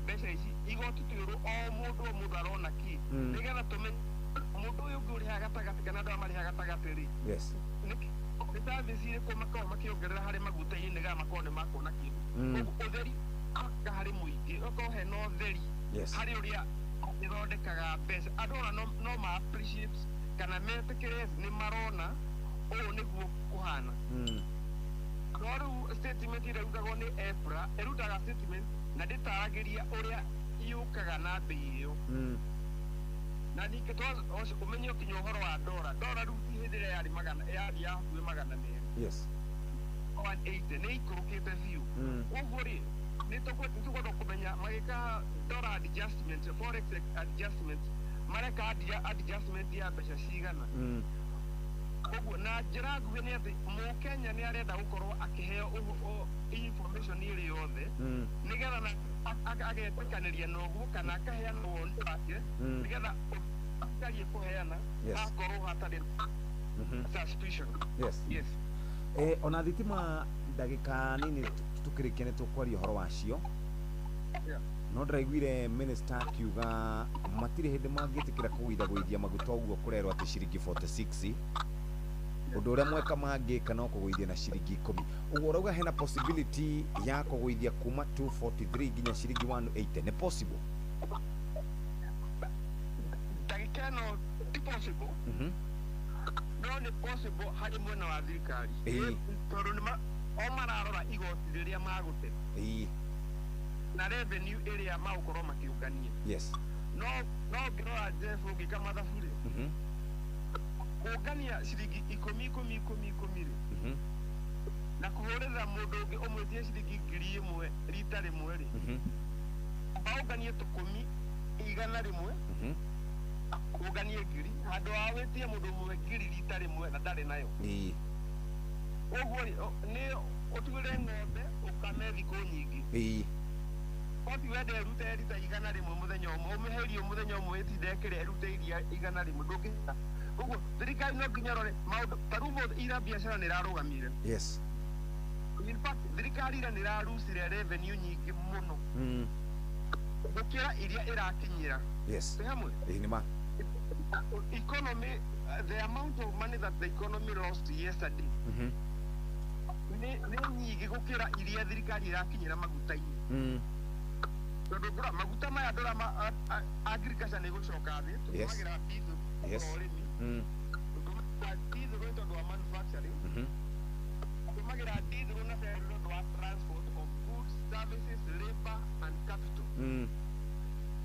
mbeca ici igoti twĩrwo o mũndũ arona kĩ nĩgetha tũmenye mũndũ ũyũ ũngĩ ũrĩhaga gatagatĩ kana andũ arĩa marĩhaga gatagatĩ rĩ yes nĩ service irĩkũ makoragwo makĩongerera harĩ maguta-inĩ nĩgetha makorwo nĩ makuona kĩndũ. Ũtheri harĩ mũingĩ ũkorwo hena ũtheri harĩ ũrĩa ĩthondekaga mbeca andũ ona no ma appreciate kana metĩkĩre nĩ marona ũũ nĩguo kũhana. No rĩu statement ĩrĩa ĩrutagwo nĩ EPRA ĩrutaga statement na ndĩtaragĩria ũrĩa yũkaga na mbei ĩyo. Na ningĩ ũmenye ũkinya ũhoro wa ndora rĩu ti hĩndĩ ĩrĩa yarĩ magana yarĩ ya hakuhĩ 200. Yes. 180 nĩ ikũrũkĩte biũ. Ũguo rĩ nĩ tũkwenda kũmenya magĩka dollar adjustment, forex adjustment, mareka adjustment ya mbeca cigana. Koguo na njĩra nguhĩ nĩ atĩ mũkenya nĩ arenda gũkorwo akĩheo information ĩrĩ yothe nĩgetha agetĩkanĩria na ũguo kana akaheana woni wake nĩgetha thirikari ĩkũheana hakorwo hatarĩ suspicion. Yes. Yes. Ona thitima ndagĩka nini tukĩrĩkia nĩ tũkwaria ũhoro wacio. No ndĩraiguire minister akiuga matirĩ hĩndĩ mangĩtĩkĩra kũgũithagũithia maguta ũguo kũrerwo atĩ ciringi 46 ũndũ ũrĩa mweka mangĩka no kũgũithia na ciringi 10. Ũguo ũrauga hena possibility ya kũgũithia kuma 243 nginya ciringi 180 nĩ possible? Ndagĩka ĩno ti possible. No nĩ possible harĩ mwena wa thirikari tondũ o mararora igoti rĩrĩa magũte na revenue ĩrĩa magũkorwo makĩũngania. Yes. No ũngĩrora Jeff ũngĩka mathabu rĩ kũngania ciringi 10 10 10 10 rĩ na kũhũrĩra mũndũ ũngĩ ũmwĩtie ciringi 1000 rita rĩmwe rĩ ũnganie tũkũmi 100 ũnganie 1000 handũ ha wĩtie mũndũ ũmwe 1000 rita rĩmwe na ndarĩ nayo. Ũguo rĩ nĩ ũtuĩre ng'ombe ũkame thikũ nyingĩ. Oti wende ĩrute rita 100 mũthenya ũmwe ũmĩhe irio mũthenya ũmwe ĩtinde ĩkĩrĩa ĩrute iria 100 ndũngĩhota. Koguo thirikari no nginya ĩrore maũndũ ta rĩu ũmũthĩ ira biacara nĩ ĩrarũgamire. Yes. In fact thirikari ira nĩ ĩrarucire revenue nyingĩ mũno gũkĩra iria ĩrakinyĩra. Yes. Twĩ hamwe? Ĩĩ nĩ ma. Economy, the amount of money that the economy lost yesterday nĩ nyingĩ gũkĩra iria thirikari ĩrakinyĩra maguta-inĩ. Tondũ ngũra maguta maya ndora agriculture nĩ ĩgũcoka thĩ tũtũmagĩra diesel ũrĩmi tũtũmagĩra diesel nĩ tondũ wa manufacturing tũtũmagĩra diesel na petrol nĩ tondũ wa transport of goods, services, labor and capital.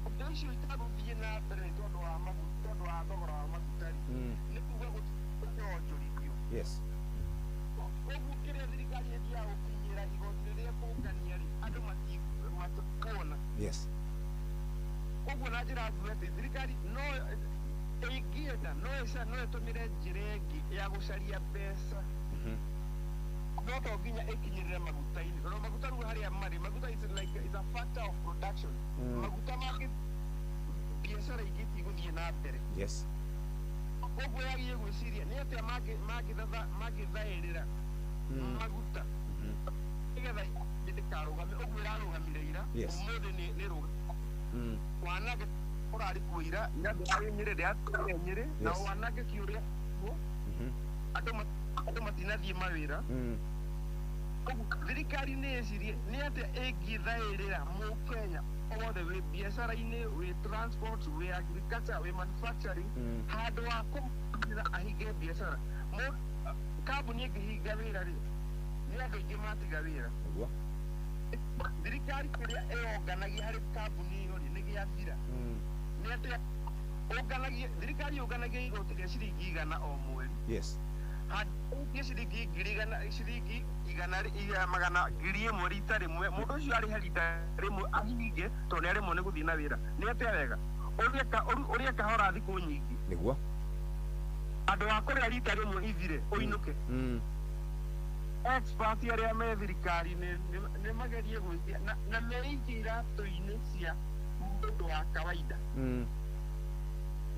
Ũndũ ũcio itagũthiĩ na mbere nĩ tondũ wa maguta tondũ wa thogora wa maguta rĩ nĩ kuga gũtionjorithio. Yes. Koguo kĩrĩa thirikari ĩthiaga gũkinyĩra igoti rĩrĩa ĩkũngania rĩ andũ matikuona. Yes. Koguo na njĩra nguhĩ atĩ thirikari no ĩngĩenda no ĩtũmĩre njĩra ĩngĩ ya gũcaria mbeca no to nginya ĩkinyĩrĩre maguta-inĩ tondũ maguta rĩu harĩa marĩ maguta is like is a factor of production. Maguta mangĩ biacara ingĩ itigũthiĩ na mbere. Yes. Koguo yagĩrĩire gwĩciria nĩ atĩa mangĩthaĩrĩra maguta nĩgetha ndĩkarũgame ũguo ĩrarũgamire ira ũmũthĩ nĩ rũgame. Wanange ũrarĩ kuo ira ira ndĩrarĩ Nyĩrĩ ndĩratũire Nyĩrĩ na wanangĩki ũrĩa andũ matinathiĩ mawĩra. Koguo thirikari nĩ ĩcirie nĩ atĩa ĩngĩthaĩrĩra mũkenya wothe wĩ biacara-inĩ wĩ transport wĩ agriculture wĩ manufacturing handũ ha kũmũra ahinge biacara. Kambuni ĩngĩhinga wĩra rĩ nĩ andũ aingĩ matiga wĩra. Thirikari kĩrĩa ĩyonganagia harĩ kambuni ĩyo rĩ nĩ gĩathira. Nĩ atĩa ũnganagia thirikari yũnganagia igoti rĩa ciringi 100 o mweri. Yes. Handũ ciringi 100 ciringi 100 rita rĩmwe mũndũ ũcio arĩhe rita rĩmwe ahinge tondũ nĩ aremwo nĩ gũthiĩ na wĩra. Nĩ atĩa wega ũrĩa kahora thikũ nyingĩ nĩguo andũ a kũrĩa rita rĩmwe ithire ũinũke. Expert arĩa me thirikari-inĩ nĩ magerie gwĩtia na meikie iratũ-inĩ cia mũndũ wa kawaida.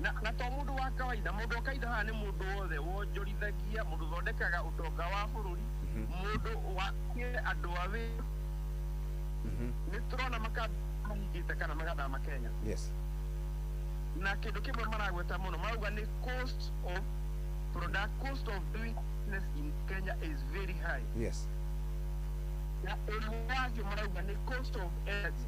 Na to mũndũ wa kawaida, mũndũ wa kawaida haha nĩ mũndũ wothe wonjorithagia, mũndũ ũthondekaga ũtonga wa bũrũri, Mũndũ wa andũ a wĩra nĩ tũrona makahingĩte kana magathama Kenya. Yes. Na kĩndũ kĩmwe maragweta mũno marauga nĩ cost of product, cost of doing business in Kenya is very high. Yes. Na ũndũ wacio marauga nĩ cost of energy.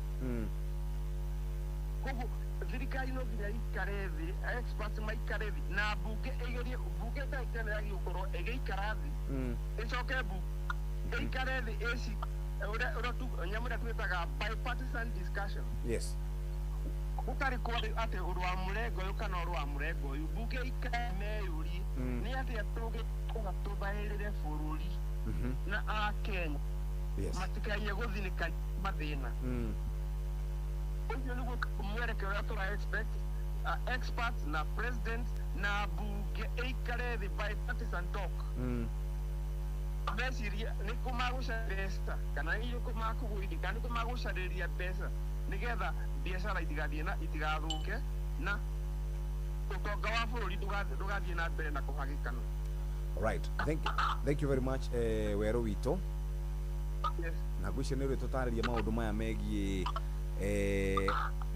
Koguo thirikari no nginya ikare thĩ, experts maikare thĩ na bunge ĩgerie, bunge ndagĩka ĩno yagĩrĩirwo gũkorwo ĩgĩikara thĩ, ĩcoke bunge ĩikare thĩ ĩci ũrĩa nyamũ ĩrĩa twĩtaga bipartisan discussion. Yes. Gũtarĩ kwarĩ atĩ ũndũ wa mũrengo ũyũ kana ũndũ wa mũrengo ũyũ, bunge ikare meyũrie nĩ atĩa tũngĩkorwo tũthaĩrĩre bũrũri na Akenya matikaiye gũthinĩka mathĩna. Ũcio nĩguo mwerekero ũrĩa tũra expect experts na president na bunge ĩikare thĩ bipartisan talk. Meciria nĩ kũ magũcaria mbeca kana nĩ kũ makũgũithia kana nĩ kũ magũcarĩria mbeca nĩgetha biacara itigathiĩ na itigathũke na ũtonga wa bũrũri ndũgathiĩ na mbere na kũhagĩkana. Right. Thank you very much Werũ witũ. Yes. Na ngwĩciria nĩ ũrĩtũtarĩria maũndũ maya megiĩ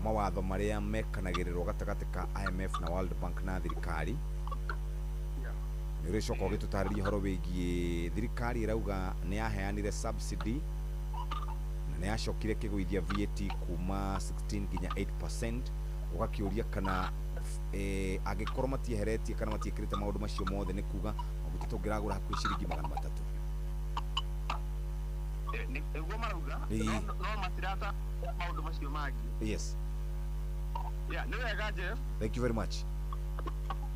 mawatho marĩa mekanagĩrĩrwo gatagatĩ ka IMF na World Bank na thirikari. Nĩ ũrĩcoka ũgĩtũtarĩria ũhoro wĩgiĩ thirikari ĩrauga nĩ yaheanire subsidy na nĩ yacokire ĩkĩgũithia VAT kuma 16 nginya 8%, ũgakĩũria kana angĩkorwo matieheretie kana matiĩkĩrĩte maũndũ macio mothe nĩ kuga maguta tũngĩragũra hakuhĩ ciringi 300. Nĩguo marauga no matirata maũndũ macio mangĩ. Yes. Yeah, nĩ wega Jeff. Thank you very much.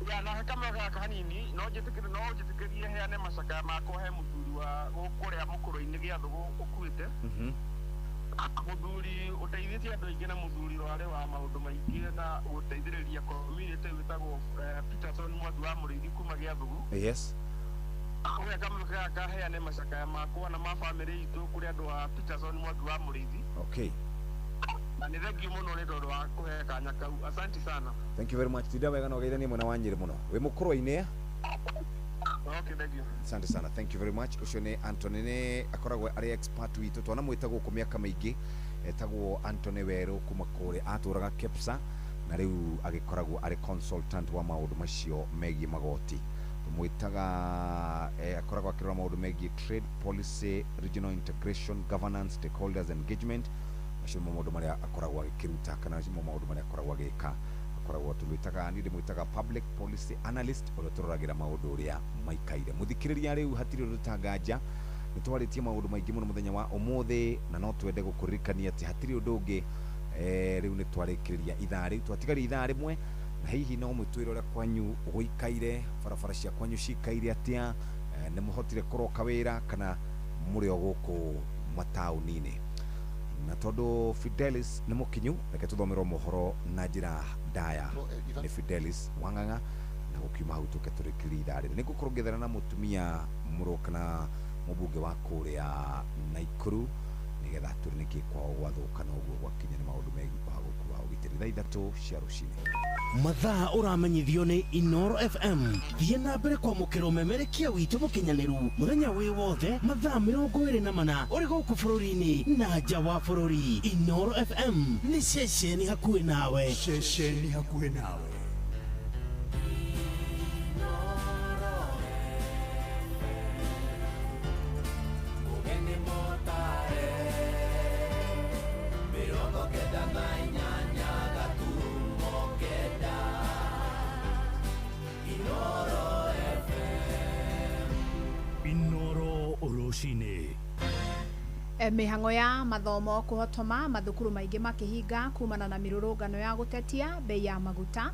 Yeah, na kamwe gaka hanini no njĩtĩkĩrie heane macakaya makwa he mũthuri wa kũrĩa mũkũrũ-inĩ Gĩathũgũ ũkuĩte. Mũthuri ũteithĩtie andũ aingĩ na mũthuri warĩ wa maũndũ maingĩ na gũteithĩrĩria community wĩtagwo Peterson Mwangi wa Mũrĩithi kuma Gĩathũgũ. Yes. Ũrĩa kamwe gaka heane macakaya makwa na ma famĩlĩ itũ kũrĩ andũ a Peterson Mwangi wa Mũrĩithi. Okay. Na nĩ thengiũ mũno nĩ tondũ wa kũhe kanya kau. Asante sana. Thank you very much. Tinda wega na ũgeithanie mwena wa Nyĩrĩ mũno. Wĩ mũkũrũ-inĩ? Okay, thank you. Asante sana. Thank you very much. Ũcio nĩ Anthony, nĩ akoragwo arĩ expert witũ, twanamwĩta gũkũ mĩaka mĩingĩ, etagwo Anthony Werũ kuma kũrĩa atũraga Kepsa na rĩu agĩkoragwo arĩ consultant wa maũndũ macio megiĩ magoti. Tũmwĩtaga akoragwo akĩrora maũndũ megiĩ trade policy, regional integration, governance, stakeholders engagement. Macio nĩmo maũndũ marĩa akoragwo agĩkĩruta kana nĩmo maũndũ marĩa akoragwo agĩka. Akoragwo tũmwĩtaga, niĩ ndĩmwĩtaga public policy analyst ũrĩa tũroragĩra maũndũ ũrĩa maikaire. Mũthikĩrĩria rĩu hatirĩ ũndũ tanganja, nĩ twarĩtie maũndũ maingĩ mũno mũthenya wa ũmũthĩ na no twende gũkũririkania atĩ hatirĩ ũndũ ũngĩ. Rĩu nĩ twarĩkĩrĩria ithaa rĩu, twatigaria ithaa rĩmwe na hihi no mũtwĩre ũrĩa kwanyu gũikaire, barabara cia kwanyu cikaire atĩa, nĩ mũhotire kũroka wĩra kana mũrĩ o gũkũ mataũni-inĩ. Na tondũ Fidelis nĩ mũkinyu, reke tũthomerwo mohoro na njĩra ndaya nĩ Fidelis Wang'ang'a, na gũkiuma hau tũke tũrĩkĩrĩrie ithaa rĩrĩ. Nĩ ngũkorwo ngĩethana na mũtumia mũrũ kana mũmbunge wa kũrĩa Naikuru nĩgetha tũrĩ nĩkĩ kwao gwathũka na ũguo gwakinya nĩ maũndũ megiĩ ũhagũku wa ũgitĩri. Thaa 3 cia rũcinĩ. Mathaa ũramenyithio nĩ Inoro FM. Thiĩ na mbere kwamũkĩra ũmemerekia witũ mũkinyanĩru mũthenya wĩ wothe mathaa 24 ũrĩ gũkũ bũrũri-inĩ na nja wa bũrũri. Inoro FM nĩ ceceni hakuhĩ nawe. Ceceni hakuhĩ nawe. Mĩhang'o ya mathomo kũhotoma mathukuru maingĩ makĩhinga kumana na mĩrũrũngano ya gũtetia bei ya maguta.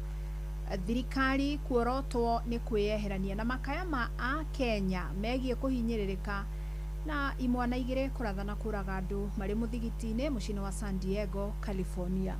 Thirikari kuorotwo nĩ kwĩyeherania na makaya ma Akenya megiĩ kũhinyĩrĩrĩka na imwana igĩrĩ kũrathana kũraga andũ marĩ mũthigiti-inĩ mũciĩ-inĩ wa San Diego, California.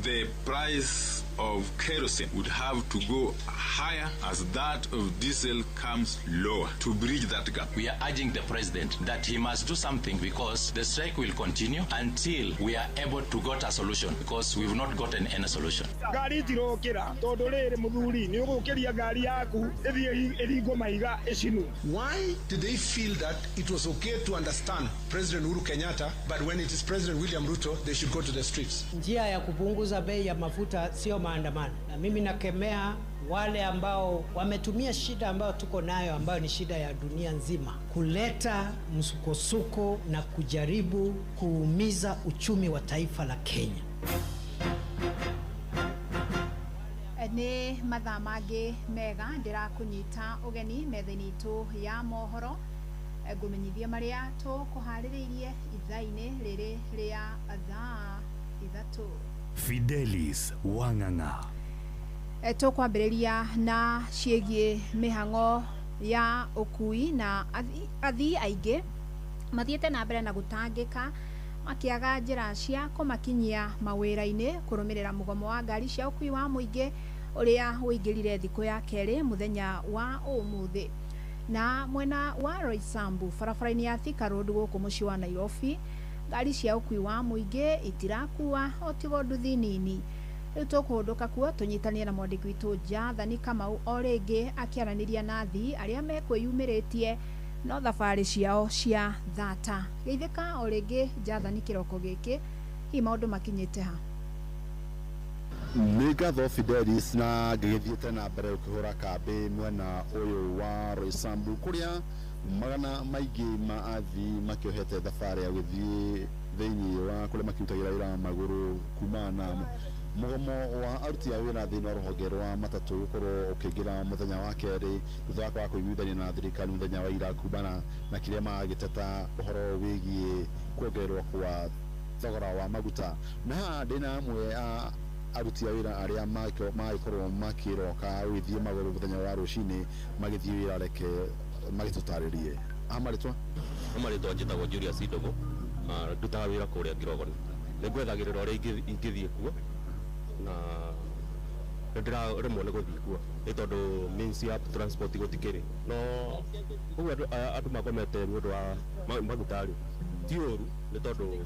The price of kerosene would have to go higher as that of diesel comes lower to bridge that gap. We are urging the president that he must do something because the strike will continue until we are able to get a solution, because we've not gotten any solution. Ngari itirokĩra tondũ rĩrĩ mũthuri nĩ ũgũkĩria ngari yaku ĩthiĩ ĩringwo mahiga ĩcinwo. Why did they feel that it was okay to understand President Uhuru Kenyatta, but when it is President William Ruto, they should go to the streets? Njia ya kupunguza bei ya mafuta sio maandamano, na mimi nakemea wale ambao wametumia shida ambayo tuko nayo, ambayo ni shida ya dunia nzima, kuleta msukosuko na kujaribu kuumiza uchumi wa taifa la Kenya. Nĩ mathaa mangĩ mega ndĩrakũnyita ũgeni metha-inĩ itũ ya mohoro, ngũmenyithie marĩa tũkũharĩrĩirie ithaa-inĩ rĩrĩ rĩa thaa 3. Fidelis Wang'ang'a. Tũkwambĩrĩria na ciĩgiĩ mĩhang'o ya ũkui na athii aingĩ mathiĩte na mbere na gũtangĩka makĩaga njĩra cia kũmakinyia mawĩra-inĩ kũrũmĩrĩra mũgomo wa ngari cia ũkui wa mũingĩ ũrĩa ũingĩrire thikũ ya kerĩ mũthenya wa ũmũthĩ. Na mwena wa Roysambu barabara-inĩ ya Thika Road gũkũ mũciĩ wa Nairobi, ngari cia ũkui wa mũingĩ itirakua o tiga nduthi nini. Rĩu tũkũhũndũka kuo tũnyitanie na mwandĩki witũ Jathani Kamau o rĩngĩ akĩaranĩria na athii arĩa mekwĩyumĩrĩtie no thabarĩ ciao cia thata. Geithĩka o rĩngĩ Jathani kĩroko gĩkĩ, hihi maũndũ makinyĩte ha? Nĩ ngatho Fidelis, na ngĩgĩthiĩte na mbere ũkĩhũra kambĩ mwena ũyũ wa Roysambu kũrĩa magana maingĩ ma athii makĩohete thabarĩ ya gũthiĩ thĩinĩ wa kũrĩa makĩrutagĩra wĩra wa magũrũ kumana na mũgomo wa aruti a wĩra thĩinĩ wa rũhonge rwa matatũ gũkorwo ũkĩingĩra mũthenya wa kerĩ thutha wa kwaga kũiguithania na thirikari mũthenya wa ira kumana na kĩrĩa magĩteta ũhoro wĩgiĩ kuongererwo kwa thogora wa maguta. Na haha ndĩna amwe a aruti a wĩra arĩa magĩkorwo makĩroka gũgĩthiĩ magũrũ mũthenya wa rũcinĩ magĩthiĩ wĩra, reke magĩtũtarĩrie. Marĩtwa? Marĩtwa njĩtagwo Julius Ndogo, ndutaga wĩra kũrĩa Ngirogoni. Nĩngwethagĩrĩra ũrĩa ingĩthiĩ kuo na nĩndĩraremwo nĩ gũthiĩ kuo nĩ tondũ means ya transport gũtikĩrĩ. No ũguo andũ magomete nĩ ũndũ wa maguta rĩ, ti ũru nĩ tondũ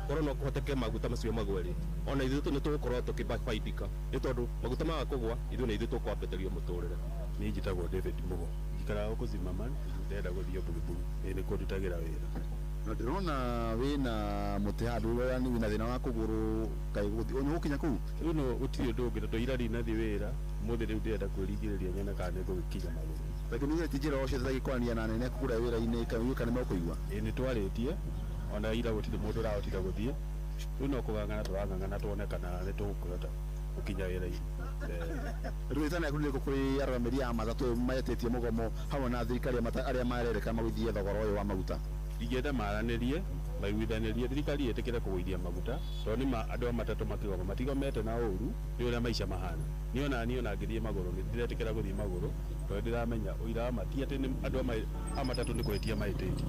korwo no kũhoteke maguta macio magwe rĩ, ona ithuĩ nĩ tũgũkorwo tũkĩbaidika nĩ tondũ maguta maga kũgwa ithuĩ nĩ ithuĩ tũkwambĩrĩrio mũtũrĩre. Niĩ njĩtagwo David Mugo, njikaraga gũkũ Zimmerman, ndĩrenda gũthiĩ Buruburu, ĩĩ nĩkuo ndutagĩra wĩra. Na ndĩrona wĩna mũtĩ handũ ũrĩa nĩ wĩna thĩna wa kũgũrũ, kaĩ ũgũkinya kũu? Rĩu no gũtirĩ ũndũ ũngĩ tondũ ira ndinathiĩ wĩra, ũmũthĩ rĩu ndĩrenda kwĩringĩrĩria nyone kana nĩngũgĩkinya magũrũ. Lakini nĩ ti njĩra o ciothe tagĩkwarania na anene kũrĩa wĩra-inĩ kana nĩmekũigua? Ĩĩ nĩtwarĩtie, ona ira gũtirĩ mũndũ ũrahotire gũthiĩ, rĩu no kũng'ang'ana tũrang'ang'ana tuone kana nĩtũkũhota gũkinya wĩra-inĩ. Rĩu ĩtana yaku nĩ kũrĩ arũgamĩrĩri a matatũ metĩtie mũgomo hamwe na thirikari arĩa marerĩka magũithie thogora ũyũ wa maguta? Ingĩenda maranĩrie, maiguithanĩrie, thirikari ĩtĩkĩre kũgũithia maguta tondũ nĩ ma andũ a matatũ makĩgoma matigomete na ũru nĩ ũrĩa maica mahana. Niĩ ona niĩ ona ngĩthiĩ magũrũ nĩ ndĩretĩkĩra gũthiĩ magũrũ tondũ ndĩramenya ũira wa ma ti atĩ nĩ andũ a matatũ nĩ kũhĩtia mahĩtĩtie,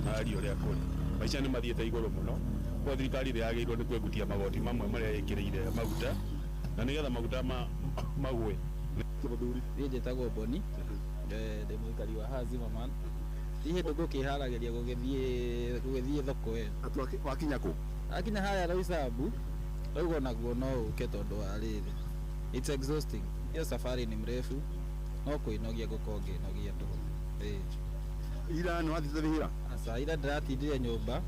mararia ũrĩa kũrĩ. Maica nĩ mathiĩte igũrũ mũno, koguo thirikari ndĩyagĩrĩirwo nĩ kwengutia magoti mamwe marĩa ĩkĩrĩire maguta na nĩgetha maguta magwe. Niĩ njĩtagwo Boni, ndĩ mũikari wa haha Zimmerman. Ti hĩndĩ ngũkĩharagĩria gũgĩthiĩ thoko ĩyo. Wakinya kũ? Akinya harĩa Roysambu, rĩu onaguo no ũke tondũ wa rĩrĩ. It's exhausting. Hiyo safari ni mrefu, no kwĩnogia ngũkorwo ngĩnogia tu. Ira nĩ wathiĩte wĩra? Aca, ira ndĩratindire nyũmba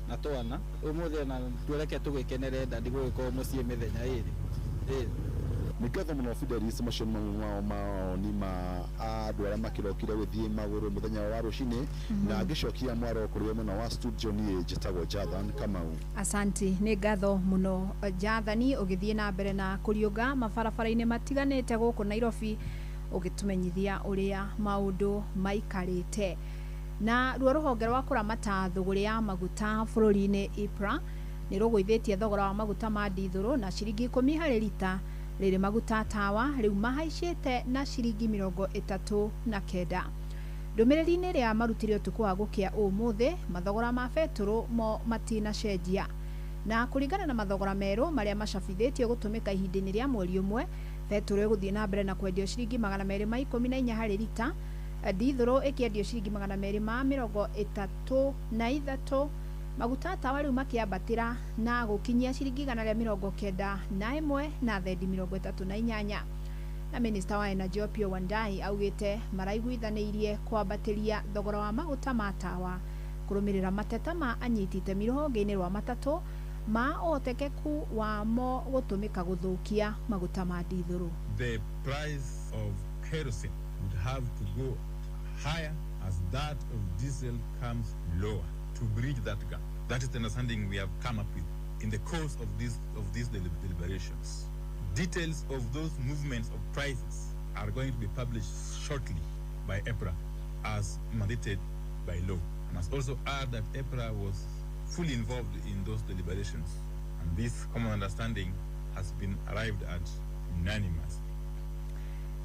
na twana. Ũmũthĩ ona twereke tũgĩkenere nda ndigũgĩkorwo mũciĩ mĩthenya ĩrĩ. Nĩ ngatho mũno Fidelis, macio nĩmo maoni ma andũ arĩa makĩrokire gũthiĩ magũrũ mũthenya wa rũcinĩ, na ngĩcokia mwaro kũrĩ mwena wa studio niĩ njĩtagwo Jathan Kamau. Asanti, nĩ ngatho mũno Jathani, ũgĩthiĩ na mbere na kũriũnga mabarabara-inĩ matiganĩte gũkũ Nairobi ũgĩtũmenyithia ũrĩa maũndũ maikarĩte. Na ruo rũhonge rwa kũramata thũgũrĩ ya maguta bũrũri-inĩ IPRA nĩ rũgũithĩtie thogora wa maguta ma ndithũrũ na ciringi 10 harĩ rita, rĩrĩ maguta tawa rĩu mahaicĩte na ciringi 39. Ndũmĩrĩri-inĩ ĩrĩa marutire ũtukũ wa gũkĩa ũmũthĩ, mathogora ma betũrũ mo matinacenjia. Na kũringana na mathogora merũ marĩa macabithĩtio gũtũmĩka ihinda-inĩ rĩa mweri ũmwe, betũrũ ĩgũthiĩ na mbere na kwendio ciringi 214 harĩ rita, ndithũrũ ĩkĩendio ciringi 233, maguta tawa rĩu makĩambatĩra na gũkinyia ciringi 191 na thendi 38. Na minista wa Energy Opiyo Wandayi augĩte maraiguithanĩirie kwambatĩria thogora wa maguta ma tawa kũrũmĩrĩra mateta ma anyiti itemi rũhonge-inĩ rwa matatũ ma ũhotekeku wamo gũtũmĩka gũthũkia maguta ma ndithũrũ. The price of kerosene would have to go higher as that of diesel comes lower to bridge that gap. That is the understanding we have come up with in the course of these deliberations. Details of those movements of prices are going to be published shortly by EPRA as mandated by law. I must also add that EPRA was fully involved in those deliberations, and this common understanding has been arrived at unanimously.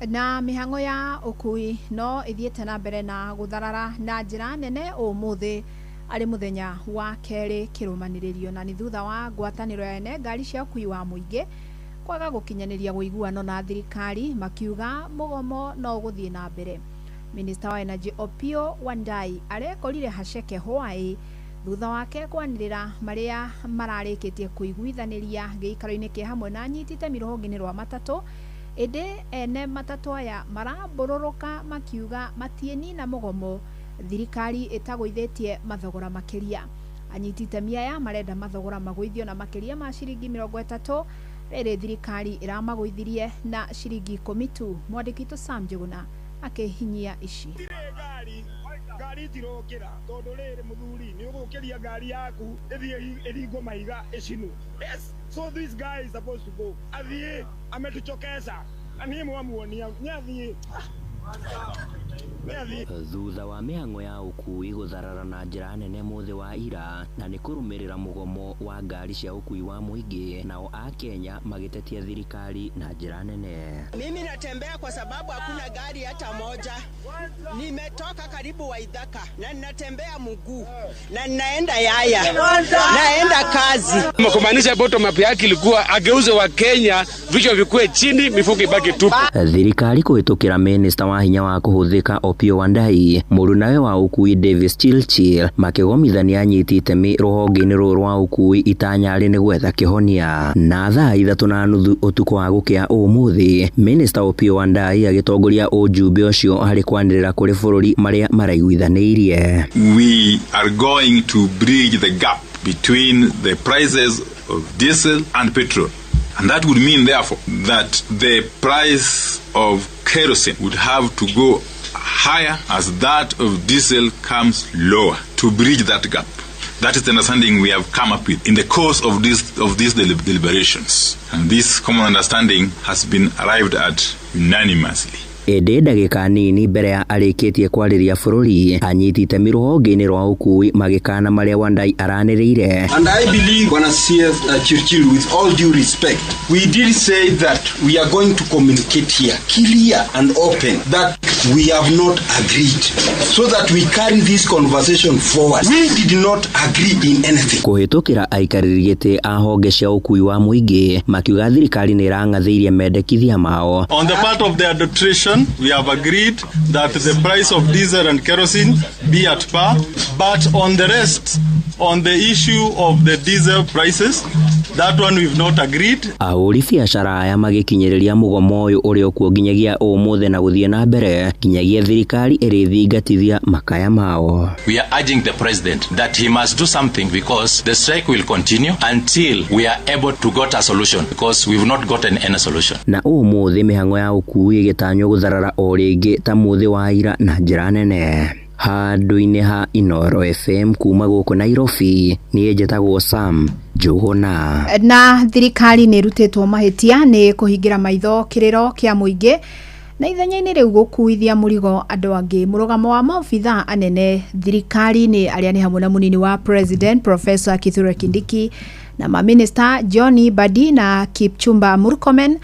Na mihango ya ukui no ithiĩte na mbere na gũtharara na njĩra nene ũmũthĩ arĩ mũthenya wa kerĩ kĩrũmanĩrĩrio, na nĩ thutha wa ngwatanĩro ya ene ngari cia ũkui wa mũingĩ kwaga gũkinyanĩria ũiguano na thirikari, makiuga mũgomo no ũgũthiĩ na mbere. Minista wa Energy Opiyo Wandayi arekorire haceke hwaĩ thutha wake kwanĩrĩra marĩa mararĩkĩtie kũiguithanĩria gĩikaro-inĩ kĩa hamwe na anyiti itemi rũhonge-inĩ rwa matatũ, ĩndĩ ene matatũ aya marambũrũrũka makiuga matiĩnina mũgomo thirikari ĩtagũithĩtie mathogora makĩria. Anyiti itemi aya marenda mathogora magũithio na makĩria ma ciringi 30, rĩrĩ thirikari ĩramagũithirie na ciringi 10 tu. Mwandĩki witũ Sam Njuguna akĩhinyia ici. Ngari itirokĩra tondũ rĩrĩ mũthuri nĩ ũgũkĩria ngari yaku ĩthiĩ ĩringwo mahiga ĩcinwo. Yes, so this guy is supposed to go. Athiĩ ametuchokesha na niĩ mwamuonia nĩ athiĩ. Thutha wa mĩhang'o ya ũkui gũtharara na njĩra nene mũthĩ wa ira, na nĩ kũrũmĩrĩra mũgomo wa ngari cia ũkui wa mũingĩ, nao Akenya magĩtetia thirikari na njĩra nene. Mimi natembea kwa sababu hakuna gari hata moja. Nimetoka karibu Waithaka na ninatembea mguu na ninaenda Yaya, naenda kazi. Kumaanisha bottom up yake ilikuwa ageuze wa Kenya vichwa vikue chini, mifuko ibaki tupu. Thirikari kũhĩtũkĩra minista wa hinya wa kũhũthĩka Opiyo Wandayi, mũrunawe wa ũkui Davis Chirchir makĩgomithania anyiti itemi rũhonge-inĩ rũrũ rwa ũkui itanya rĩ nĩ gwetha kĩhonia. Na thaa 3:30 ũtukũ wa gũkĩa ũmũthĩ, minista Opiyo Wandayi agĩtongoria ũjumbe ũcio harĩ kwanĩrĩra kũrĩ bũrũri marĩa maraiguithanĩirie. We are going to bridge the gap between the prices of diesel and petrol. And that would mean, therefore, that the price of kerosene would have to go higher as that of diesel comes lower to bridge that gap. That is the understanding we have come up with in the course of these deliberations. And this common understanding has been arrived at unanimously. Ĩndĩ ndagĩka nini mbere ya arĩkĩtie kwarĩria bũrũri, anyiti itemi rũhonge-inĩ rwa ũkui magĩkana marĩa Wandayi aranĩrĩire. And I believe Bwana CS Chirchir, with all due respect, we did say that we are going to communicate here clear and open that we have not agreed, so that we carry this conversation forward. We did not agree in anything. Kũhĩtũkĩra aikarĩri gĩtĩ a honge cia ũkui wa mũingĩ makiuga thirikari nĩ ĩrang'athĩirie mendekithia mao. On the part of the arbitration, we have agreed that the price of diesel and kerosene be at par, but on the rest, on the issue of the diesel prices, that one we've not agreed. Ahũri biacara aya magĩkinyĩrĩria mũgomo ũyũ ũrĩ okuo nginyagia ũmũthĩ na gũthiĩ na mbere nginyagia thirikari ĩrĩthingatithia makaya mao. We are urging the president that he must do something because the strike will continue until we are able to got a solution, because we've not gotten any solution. Na ũmũthĩ mĩhang'o ya ũkui ĩgĩtanywo gũtharara o rĩngĩ ta mũthĩ wa ira na njĩra nene. Handũ-inĩ ha Inooro FM kuma gũkũ Nairobi, niĩ njĩtagwo Sam Njuguna. Na thirikari nĩ ĩrutĩtwo mahĩtia nĩ kũhingĩra maitho kĩrĩro kĩa mũingĩ na ithenya-inĩ rĩu gũkuithia mũrigo andũ angĩ. Mũrũgamo wa maobithaa anene thirikari-inĩ arĩa nĩ hamwe na mũnini wa president Professor Kithure Kindiki na maminista John Mbadi na Kipchumba Murkomen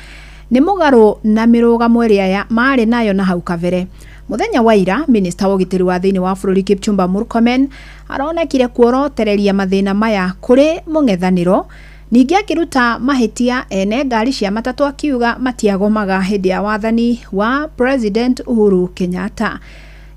nĩ mũgarũ na mĩrũgamo ĩrĩa marĩ nayo na hau kabere. Muthenya wa ira, minista wa ũgitĩri wa thĩinĩ wa bũrũri Kipchumba Murkomen aronekire kuorotereria mathĩna maya kũrĩ mũng'ethanĩro. Ningĩ akĩruta mahĩtia ene ngari cia matatũ akiuga matiagomaga hĩndĩ ya wathani wa President Uhuru Kenyatta.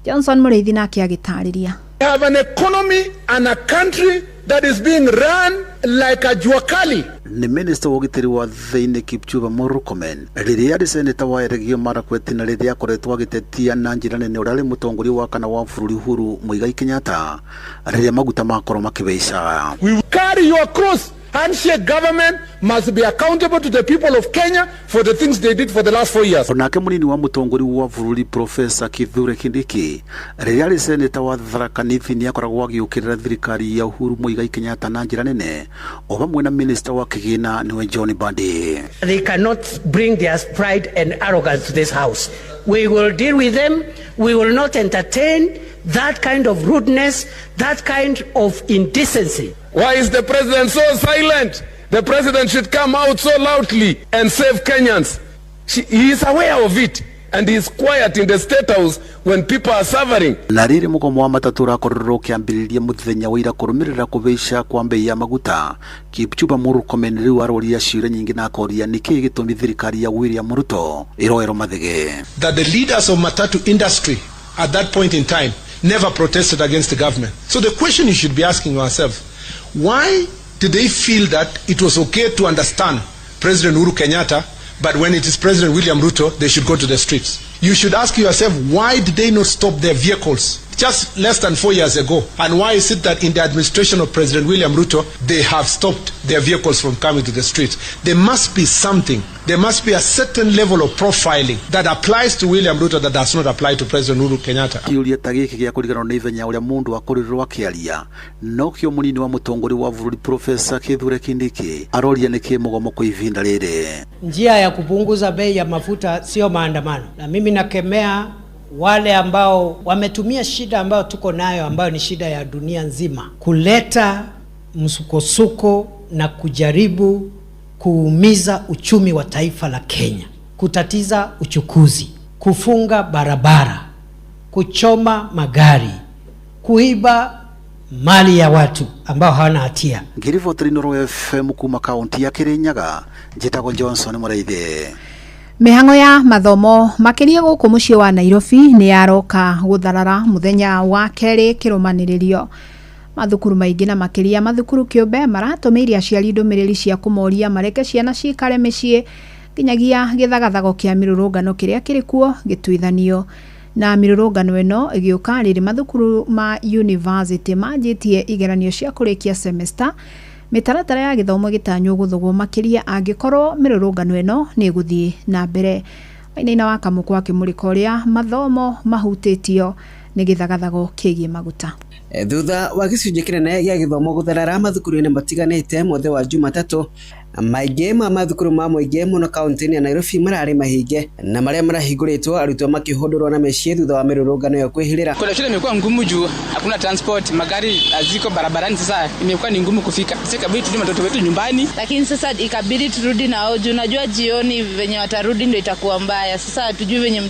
Johnson Mũrĩithi nake agĩtarĩria. We have an economy and a country that is being run like a juakali. Nĩ minista wa ũgitĩri wa thĩinĩ Kipchumba Murkomen rĩrĩa arĩ seneta wa Elgeyo Marakwet na rĩrĩa akoretwo agĩtetia na njĩra nene ũrĩa arĩ mũtongoria wa kana wa bũrũri Uhuru Muigai Kenyatta rĩrĩa maguta makorwo makĩhaica. We will carry your cross. Handshake government must be accountable to the people of Kenya for the things they did for the last 4 years. Onake mũnini wa mũtongoria wa bũrũri Profesa Kithure Kindiki rĩrĩa arĩ seneta wa Tharaka Nithi nĩ akoragwo agĩũkĩrĩra thirikari ya Uhuru Muigai Kenyatta na njĩra nene, o hamwe na minista wa kĩgĩna nĩwe John Mbadi. They cannot bring their pride and arrogance to this house. We will deal with them. We will not entertain that kind of rudeness, that kind of indecency. Why is the president so silent? The president should come out so loudly and save Kenyans. He is aware of it and he is quiet in the State House when people are suffering. Na rĩrĩ mũgomo wa matatũ ũrakorirwo ũkĩambĩrĩria mũthenya wa ira kũrũmĩrĩra kũhaica kwa mbei ya maguta, Kipchumba Murkomen rĩu aroria ciũria nyingĩ na akoria nĩkĩĩ gĩtũmi thirikari ya William Ruto ĩroerwo mathege. That the leaders of matatu industry at that point in time never protested against the government. So the question you should be asking yourself, why did they feel that it was okay to understand President Uhuru Kenyatta, but when it is President William Ruto, they should go to the streets? You should ask yourself, why did they not stop their vehicles just less than 4 years ago? And why is it that in the administration of President William Ruto, they have stopped their vehicles from coming to the streets? There must be something. There must be a certain level of profiling that applies to William Ruto that does not apply to President Uhuru Kenyatta. Kĩũria ta gĩkĩ gĩa kũriganĩrwo nĩ ithenya ũrĩa mũndũ akorirwo akĩaria nokĩo mũnini wa mũtongoria wa bũrũri Profesa Kithure Kindiki aroria nĩkĩ mũgomo kwa ihinda rĩrĩ. Njia ya kupunguza bei ya mafuta sio maandamano, na mimi nakemea wale ambao wametumia shida ambayo tuko nayo, ambayo ni shida ya dunia nzima, kuleta msukosuko na kujaribu kuumiza uchumi wa taifa la Kenya, kutatiza uchukuzi, kufunga barabara, kuchoma magari, kuiba mali ya watu ambao hawana hatia. Ngĩribotera Inooro FM kuma kaunti ya Kirinyaga, njĩtagwo Johnson Mũrĩithi. Mĩhang'o ya mathomo makĩria gũkũ mũciĩ wa Nairobi nĩ yaroka gũtharara mũthenya wa kerĩ kĩrũmanĩrĩrio. Mathukuru maingĩ na makĩria mathukuru kĩũmbe maratũmĩire aciari ndũmĩrĩri cia kũmoria mareke ciana cikare mĩciĩ nginyagia gĩthagathago kĩa mĩrũrũngano kĩrĩa kĩrĩ kuo gĩtuithanio. Na mĩrũrũngano ĩno ĩgĩũka rĩrĩ mathukuru ma university manjĩtie igeranio cia kũrĩkia semester, mĩtaratara ya gĩthomo gĩtanywo gũthogwo makĩria angĩkorwo mĩrũrũngano ĩno nĩ ĩgũthiĩ na mbere. Wainaina wa Kamũkwa akĩmũrĩka ũrĩa mathomo mahutĩtio nĩ gĩthagathago kĩgiĩ maguta. Thutha wa gĩcunjĩ kĩnene gĩa gĩthomo gũtharara mathukuru-inĩ matiganĩte mũthĩ wa Jumatatũ, maingĩ ma mathukuru ma mũingĩ mũno kaunti-inĩ ya Nairobi mararĩ mahinge na marĩa marahingũrĩtwo arutwo makĩhũndũrwo na mĩciĩ thutha wa mĩrũrũngano ĩyo kwĩhĩrĩra. Kwenda shule imekuwa ngumu juu hakuna transport, magari haziko barabarani. Sasa imekuwa ni ngumu kufika. Sasa ikabidi turudi watoto wetu nyumbani. Lakini sasa ikabidi turudi nao juu najua jioni venye watarudi ndio itakuwa mbaya. Sasa hatujui venye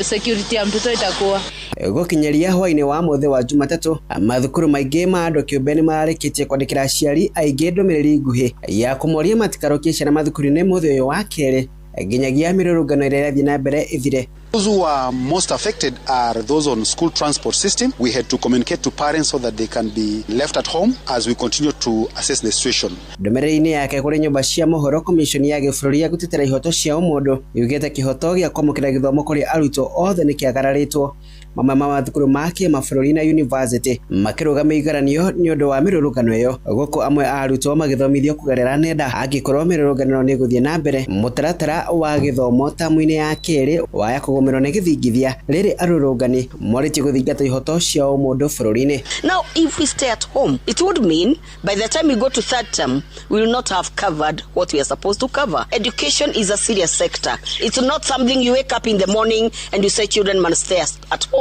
security ya mtoto itakuwa. Gũkinyĩria hwaĩ-inĩ wa mũthĩ wa Jumatatũ, mathukuru maingĩ ma andũ kĩũmbe nĩ mararĩkĩtie kwandĩkĩra aciari aingĩ ndũmĩrĩri nguhĩ ya kũmoria matikarokie ciana mathukuru-inĩ mũthĩ ũyũ wa kerĩ nginyagia mĩrũrũngano ĩrĩa ĩrathiĩ na mbere ĩthire. Those who are most affected are those on school transport system. We had to communicate to parents so that they can be left at home as we continue to assess the situation. Ndũmĩrĩri-inĩ yake kũrĩ nyũmba cia mohoro, Commission ya gĩbũrũri ya gũtetera ihoto cia ũmũndũ yugĩte kĩhoto gĩa kwamũkĩra gĩthomo kũrĩ arutwo othe nĩ kĩagararĩtwo. Mamwe ma mathukuru ma kĩmabũrũri na university makĩrũgamia igeranio nĩ ũndũ wa mĩrũrũngano ĩyo, gũkũ amwe a arutwo magĩthomithio kũgerera nenda. Angĩkorwo mĩrũrũngano ĩno nĩ ĩgũthiĩ na mbere, mũtaratara wa gĩthomo tamu-inĩ ya kerĩ waya kũgũmĩrwo nĩ gĩthingithia rĩrĩ arũrũngani morĩtie gũthingata ihoto cia ũmũndũ bũrũri-inĩ. Now, if we stay at home, it would mean by the time we go to third term, we will not have covered what we are supposed to cover. Education is a serious sector. It's not something you wake up in the morning and you say children must stay at home.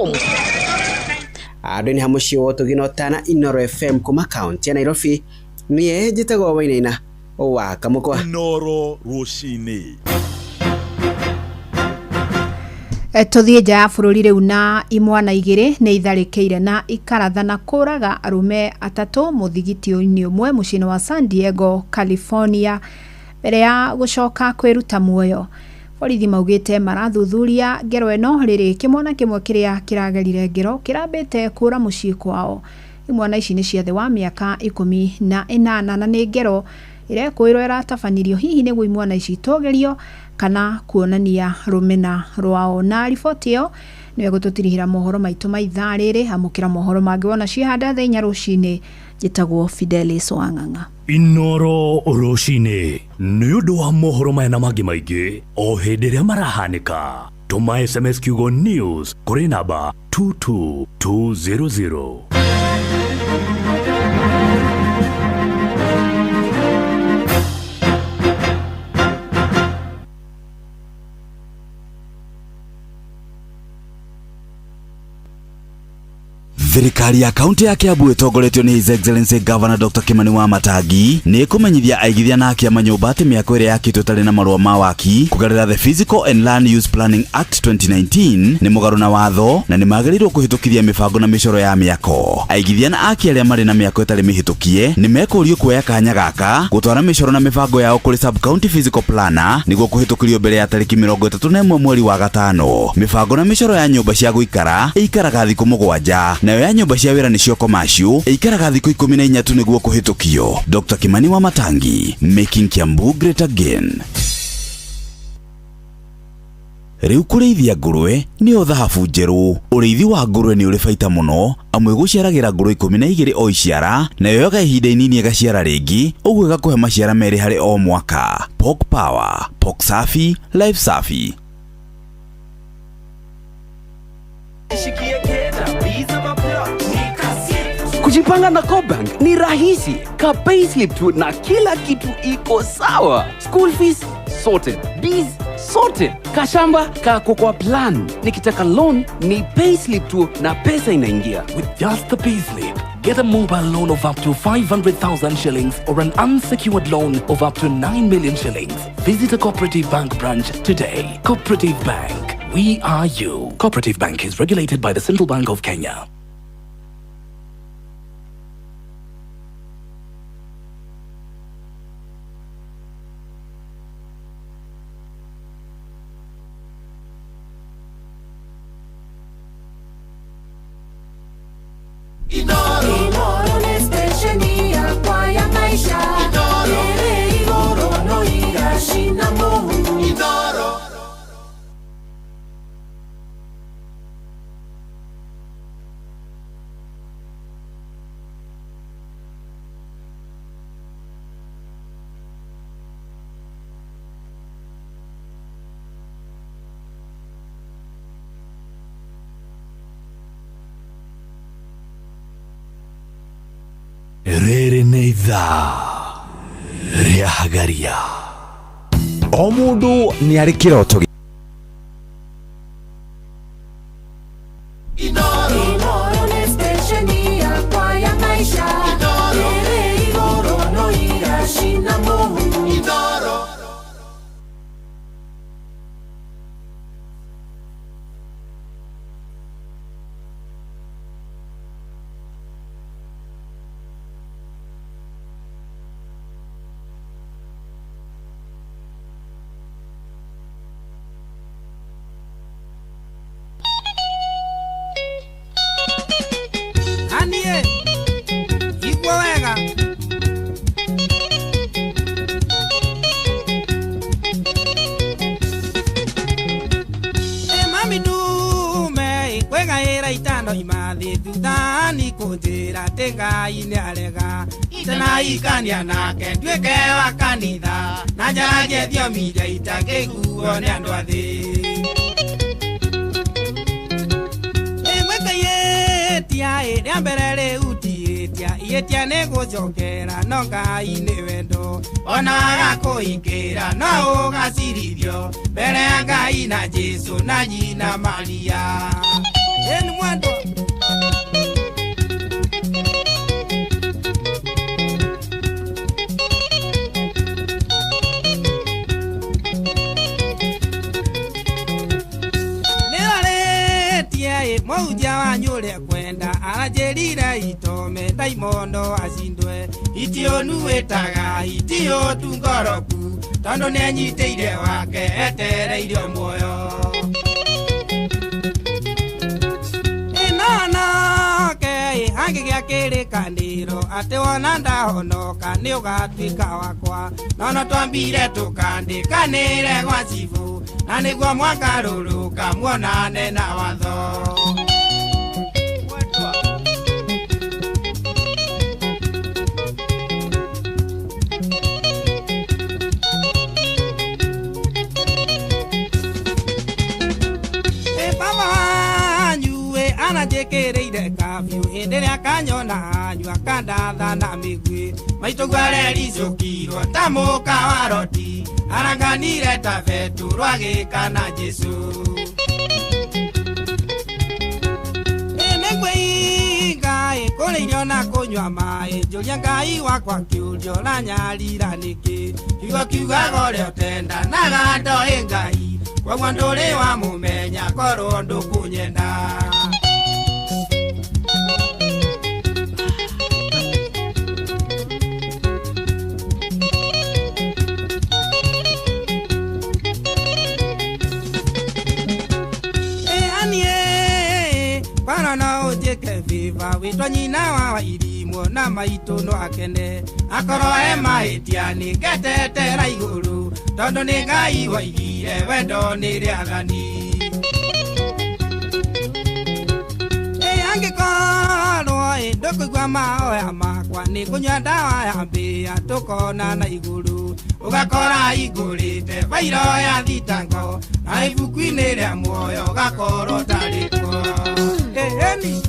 Andũ nĩ hamũciĩ wa ũtugi na ũtana, Inooro FM kuma kaunti ya Nairobi, niĩ njĩtagwo Wainaina wa Kamũkwa. Inooro rũcinĩ. Tũthiĩ nja ya bũrũri rĩu na imwana igĩrĩ nĩ itharĩkĩire na ikarathana kũraga arũme atatũ mũthigiti-inĩ ũmwe mũciĩ-inĩ wa San Diego, California mbere ya gũcoka kwĩruta muoyo. Borithi maugĩte marathuthuria ngero ĩno rĩrĩ kĩmwana kĩmwe kĩrĩa kĩragerire ngero kĩrambĩte kũra mũciĩ kwao. Imwana ici nĩ cia thĩ wa mĩaka 18 na nĩ ngero ĩrekũĩrwo ĩratabanirio hihi nĩguo imwana ici itũgĩrio kana kuonania rũmena rwao. Na riboti ĩyo nĩyo ĩgũtũtirihĩra mohoro maitũ ma ithaa rĩrĩ. Amũkĩra mohoro mangĩ wona ciĩhanda thaa 4 rũcinĩ. Njĩtagwo Fidelis Wang'ang'a. Inoro rũcinĩ nĩ ũndũ wa mohoro maya na mangĩ maingĩ o hĩndĩ ĩrĩa marahanĩka. Tũma SMS kiugo news kũrĩ namba 22200. Thirikari ya kaunti ya Kiambu ĩtongoretio nĩ His Excellency Governor Dr. Kimani Wamatangi nĩ ĩkũmenyithia aigithia na akia manyũmba atĩ mĩako ĩrĩa yakĩtwo ĩtarĩ na marũa ma waki kũgerera the Physical and Land Use Planning Act 2019 nĩ mũgarũ na watho na nĩ magĩrĩirwo kũhĩtũkithia mĩbango na mĩcoro ya mĩako. Aigithia na akia arĩa marĩ na mĩako ĩtarĩ mĩhĩtũkie nĩ mekũrio kuoya kanya gaka gũtwara mĩcoro na mĩbango yao kũrĩ sub county physical planner nĩguo kũhĩtũkĩrio mbere ya tarĩki 31 mweri wa gatano. Mĩbango na mĩcoro ya nyũmba cia gũikara ĩikaraga thikũ 7 nayo ya nyũmba cia wĩra nĩcio commercial ĩikaraga thikũ 13 tu nĩguo kũhĩtũkio. Dr. Kimani Wamatangi, making Kiambu great again. Rĩu kũrĩithia ngũrwe nĩyo thahabu njerũ. Ũrĩithi wa ngũrwe nĩ ũrĩ baita mũno, amwe gũciaragĩra ngũrwe 12 o iciara, nayo yoga ihinda inini ĩgaciara rĩngĩ, ũguo ĩgakũhe maciara 2 harĩ o mwaka. Pork Power, Pork Safi, Life Safi. Kujipanga na CoBank ni rahisi. Ka payslip tu na kila kitu iko sawa. School fees sorted, biz sorted, kashamba kako kwa plan. Nikitaka loan ni payslip tu na pesa inaingia. With just the payslip, get a mobile loan of up to 500,000 shillings or an unsecured loan of up to 9 million shillings. Visit a Cooperative Bank branch today. Cooperative Bank, we are you. Cooperative Bank is regulated by the Central Bank of Kenya. Rĩrĩ nĩ ithaa rĩa Hagaria. O mũndũ nĩ arĩ kĩroto. Mũhunjia wanyu ũrĩa kwenda aranjĩrire itome ndaimono acindwe itionu wĩtaga itio tu ngoroku tondũ nĩanyitĩire wake etereirio muoyo. Ĩnonoke angĩgĩa kĩrĩkanĩro atĩ wona ndahonoka nĩ ũgatuĩka wakwa nono twambire tũkandĩkanĩre gwa cibũ na nĩguo mwakarũrũka muonane na watho. Ananjĩkĩrĩire kabiũ hĩndĩ ĩrĩa kanyona anyua kandatha na mĩguĩ maitũguo arericũkirwo ta mũka wa roti aranganire ta Betũrũ agĩka na Jesũ. Nĩngwĩinga kũrĩa irio na kũnyua maĩ njũria Ngai wakwa kĩũria ũranyarira nĩkĩ kiugo kiugaga ũrĩa ũtendanaga ndoĩ Ngai koguo ndũrĩ wamũmenya korwo ndũkũnyenda. Viva witwa nyina wa irimwo na maitũ no akene akorwo e mahĩtia nĩngetetera igũrũ tondũ nĩ Ngai waigire wendo nĩ rĩathani. Angĩkorwo ndũkũigua mahoya makwa nĩ kũnyua ndawa ya mbĩa tũkonana igũrũ ũgakora igũrĩte bairo ya thitango na ibuku-inĩ rĩa muoyo ũgakorwo ũtarĩkuo. Ĩni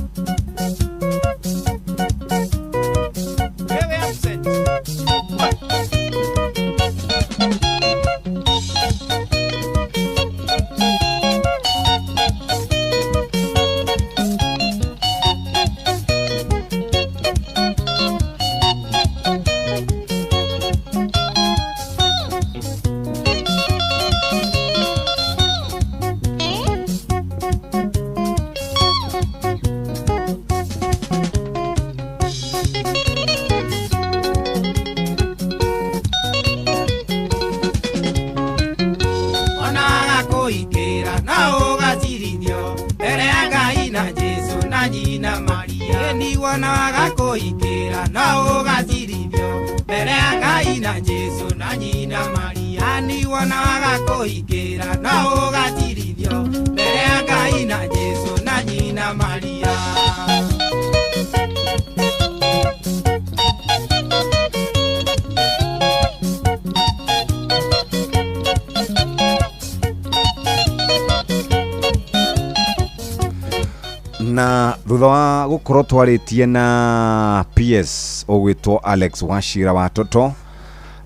na thutha wa gukorwo twaritie na PS ugwitwo Alex Wachira wa Toto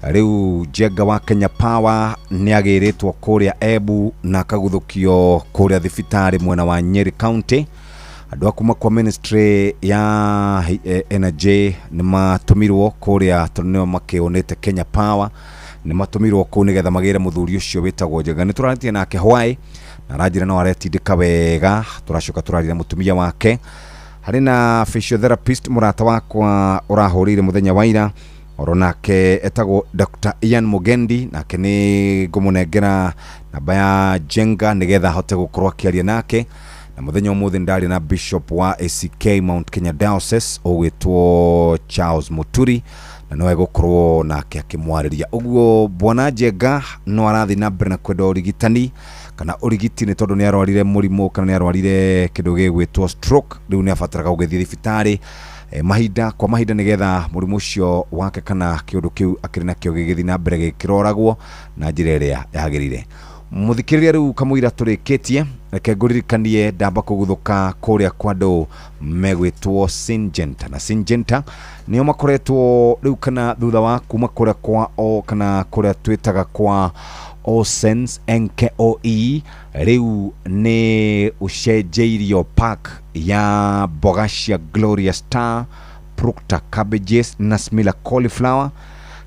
riu Njenga wa Kenya Power niagiritwo kuria Embu na akaguthukio kuria thibitari mwena wa Nyeri County. Andu a kuma kwa ministry ya Energy ni matumirwo kuria tondu nio makionete Kenya Power ni matumirwo kuu nigetha magire muthuri ucio witagwo Njenga. Ni turaritie nake hwai na aranjira no aretindika wega. Turacoka turarira mutumia wake hari na physiotherapist murata wakwa urahurire muthenya wa ira oro nake etagwo Dr. Ian Mugendi nake ni ngumunengera namba ya Njenga nigetha ahote gukorwo akiaria nake. Na muthenya umuthi ndari na Bishop wa ACK Mount Kenya Diocese ugwitwo Charles Muturi na no egukorwo nake akimwariria. Uguo bwana Njenga no arathi na mbere na kwenda urigitani kana urigiti ni tondu ni arwarire murimu kana ni arwarire kindu gigwitwo stroke riu ni abataraga gugithie thibitari mahinda kwa mahinda nigetha murimu ucio wake kana kiundu kiu akiri nakio gigithi na mbere gikiroragwo na njira iria yagirire. Muthikiriria riu kamũira tũrĩkĩtie reke ngũririkanie ndamba kũguthũka kũrĩa kwa andũ megwĩtwo Syngenta na Syngenta nĩo makoretwo rĩu kana thutha wa kuma kũrĩa kwa o kana kũrĩa twĩtaga kwa Osense NKOE rĩu nĩ ũcenjeirio pack ya mboga cia Gloria Star, Proctor cabbages na Smila cauliflower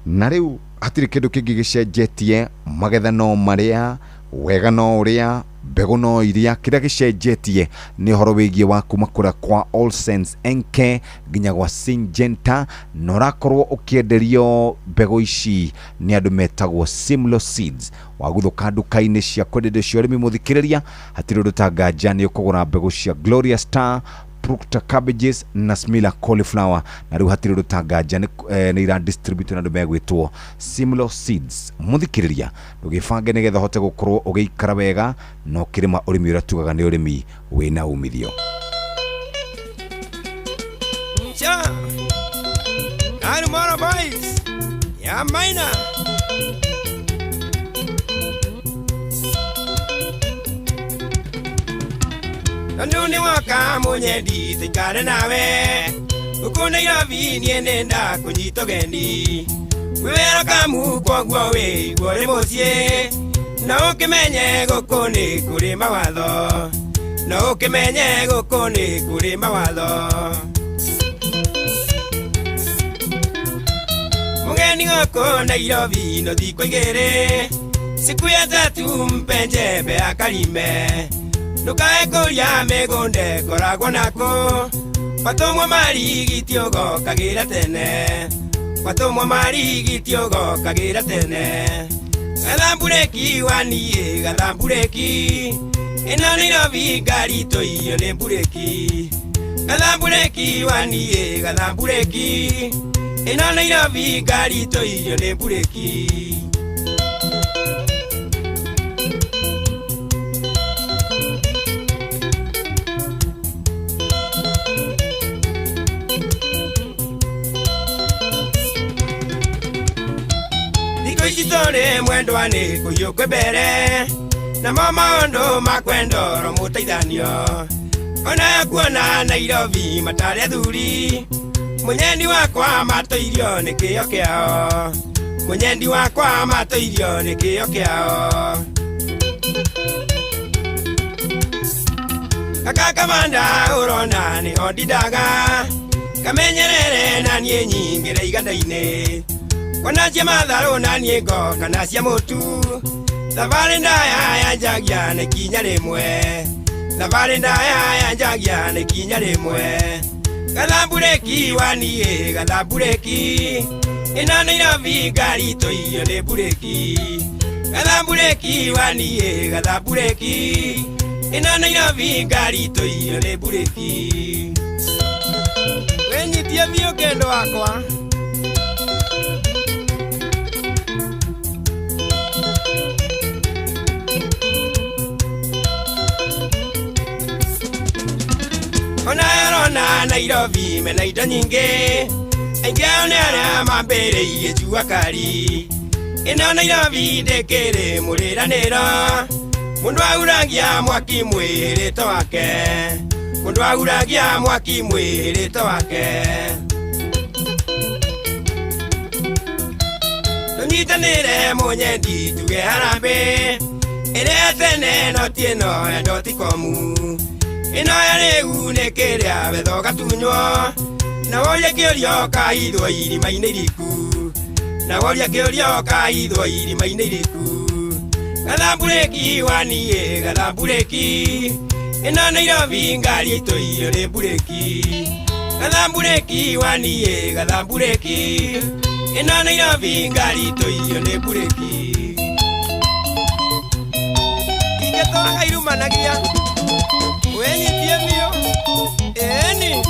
na rĩu hatirĩ kĩndũ kĩngĩ gĩcenjetie magetha no marĩa wega no ũrĩa Mbegũ no iria kĩrĩa gĩcenjetie nĩ ũhoro wĩgiĩ wa kuma kũrĩa kwa All Saints NK nginya gwa Syngenta, na ũrakorwo ũkĩenderio mbegũ ici nĩ andũ metagwo Simlo Seeds. Waguthũka nduka-inĩ cia kwendia indo cia ũrĩmi mũthikĩrĩria, hatirĩ ũndũ ta nganja nĩ ũkũgũra mbegũ cia Gloria Star, Proctor cabbages na Smila cauliflower, na rĩu hatirĩ ũndũ ta nganja nĩ nĩ ira distribute na andũ megwĩtwo Simlo Seeds. Mũthikĩrĩria, ndũgĩbange nĩgetha ũhote gũkorwo ũgĩikara wega na ũkĩrĩma ũrĩmi ũrĩa tugaga nĩ ũrĩmi wĩna umithio. Cha. Nine boys. Ya maina. Tondu nĩ woka mũnyendi tũikare nawe gũkũ Nairobi niĩ nĩnda kũnyita ũgeni wĩ wĩra kamu kwoguo wĩigua ũrĩ mũciĩ na ũkĩmenye gũkũ nĩ kũrĩ mawatho na ũkĩmenye gũkũ nĩ kũrĩ mawatho. Mũgeni gũkũ Nairobi no thikũ igĩrĩ siku ya tatu mpe njembe akarime ndukae kũria mĩgũnda ĩkoragwo nako gwatũmwo marigiti ũgokagĩra tene gwatũmwo marigiti ũgokagĩra tene gathambureki waniĩ gathambureki ĩno Nairobi ngari tũiyo nĩ mbureki gathambureki waniĩ gathambureki ĩno Nairobi ngari tũiyo nĩ mbureki. Ici tũrĩ mwendwa nĩ kũhiũkwe mbere namo maũndũ makwendoro mũteithanio ona kuona Nairobi matarĩ athuri mũnyendi wakwa matũirio nĩ kĩo kĩao mũnyendi wakwa matũirio nĩ kĩo kĩao. Kaka kamanda ũrona nĩ ondindaga kamenyerere na niĩ nyingĩre iganda-inĩ kona cia matharũ na niĩ ngoka na cia mũtu thabarĩ ndaya yanjagia na ikinya rĩmwe thabarĩ ndaya yanjagia na ikinya rĩmwe gathambureki waniĩ gathambureki ĩno Nairobi ngari tũiyo nĩ mbureki gathambureki waniĩ gathambureki ĩno Nairobi ngari tũiyo nĩ mbureki. Wĩnyitie biũ kendo wakwa. Ona yorona Nairobi mena indo nyingĩ aingĩ ao nĩ arĩa mambĩrĩirie jua kari ĩno Nairobi ndĩkĩrĩ mũrĩranĩro mũndũ ahuragia mwaki mwĩrĩto wake mũndũ ahuragia mwaki mwĩrĩto wake. Tũnyitanĩre mũnyendi tuge harambĩ ĩrĩa tene no ti ĩno ya dotikomu ĩno ya rĩu nĩ kĩrĩa wetha ũgatunywo na woria kĩũria ũkahithwo irima-inĩ iriku na woria kĩũria ũkahithwo irima-inĩ iriku gathambureki waniĩ gathambureki ĩno Nairobi ngari ĩtũiyo nĩ mbureki gathambureki waniĩ gathambureki ĩno Nairobi ngari ĩtũiyo nĩ mbureki. Ingĩtwaga irumanagia wenyitie biũ ĩni.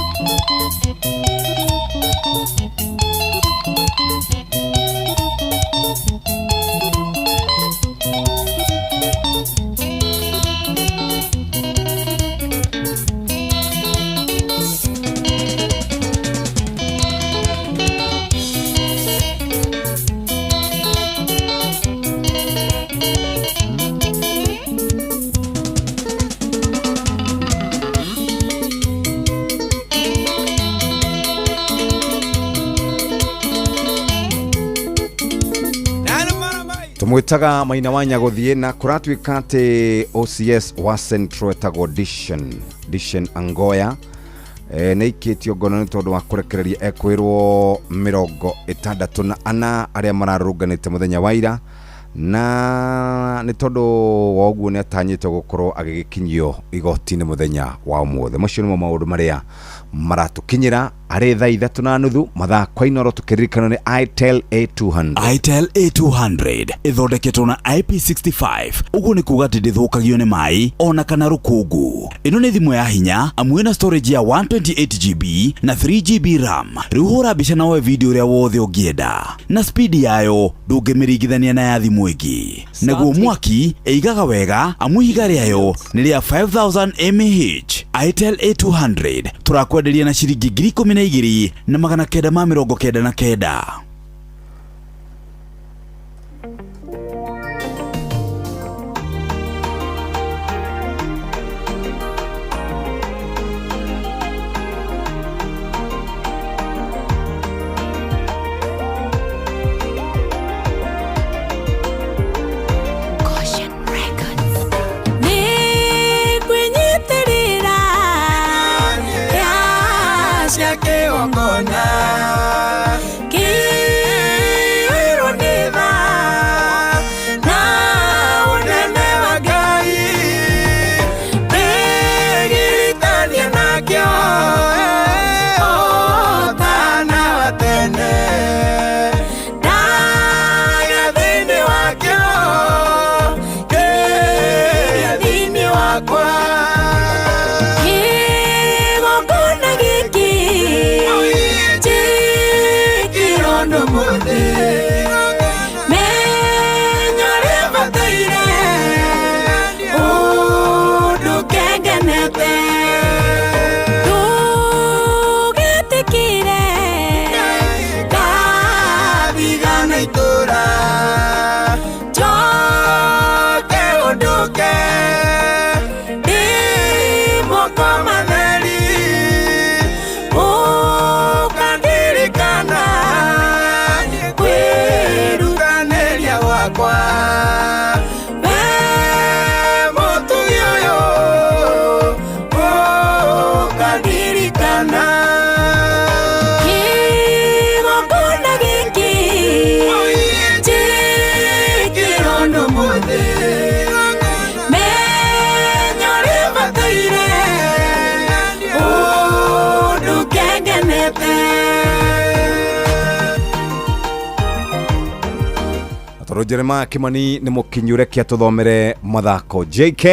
Tumwitaga Maina wa Nyaguthie na kuratuika ati OCS wa Central etagwo Dishen Angoya nĩ ikĩtio ngono nĩ tondũ wa kũrekereria ekwĩrwo 64 arĩa mararũrũnganĩte mũthenya wa ira Na nĩ tondũ wa ũguo nĩ atanyĩtwo gũkorwo agĩgĩkinyio igoti-inĩ mũthenya wa ũmũthĩ. Macio nĩmo maũndũ marĩa maratũkinyĩra arĩ thaa 3:30 mathaa kwa Inoro, tũkĩririkana nĩ Itel A200. Itel A200 ĩthondeketwo na IP65, ũguo nĩ kuga atĩ ndĩthũkagio nĩ maĩ ona kana rũkũngũ. Ĩno nĩ thimũ ya hinya amu ĩna storage ya 128 GB na 3 GB RAM. Rĩu hũra mbica na woe video ũrĩa wothe ũngĩenda, na speed yayo ndũngĩmĩringithania na ya thimũ ĩngĩ. Naguo mwaki ĩigaga wega amu ihiga rĩayo nĩ rĩa 5000 mAh. Itel A200 tũrakwenderia na ciringi 12,999. Nĩ kwĩnyitĩrĩra cia kĩgongona kĩirwo nĩ tha na ũnene wa Ngai, ndĩgiritania nakĩo ũtana wa tene, ndagĩa thĩinĩ wakĩo, kĩrĩa thĩinĩ wakwa. Kĩgongona gĩkĩ njĩkĩrwo mũthĩ, menyo rĩbataire ũndũ kengenete, tũgĩtĩkĩre ndathigana itũra, njoke ũndũke ndĩ moko matheri, ũkandirikana kwĩrutanĩria gwakwa, we mũtugi ũyũ, ũkandirikana. Kĩgongona gĩkĩ njĩkĩrwo mũthĩ, menyo rĩbataire ũndũ kengenete. Na tondũ Jeremiah Kimani nĩ mũkinyu, reke atũthomere mathako. JK,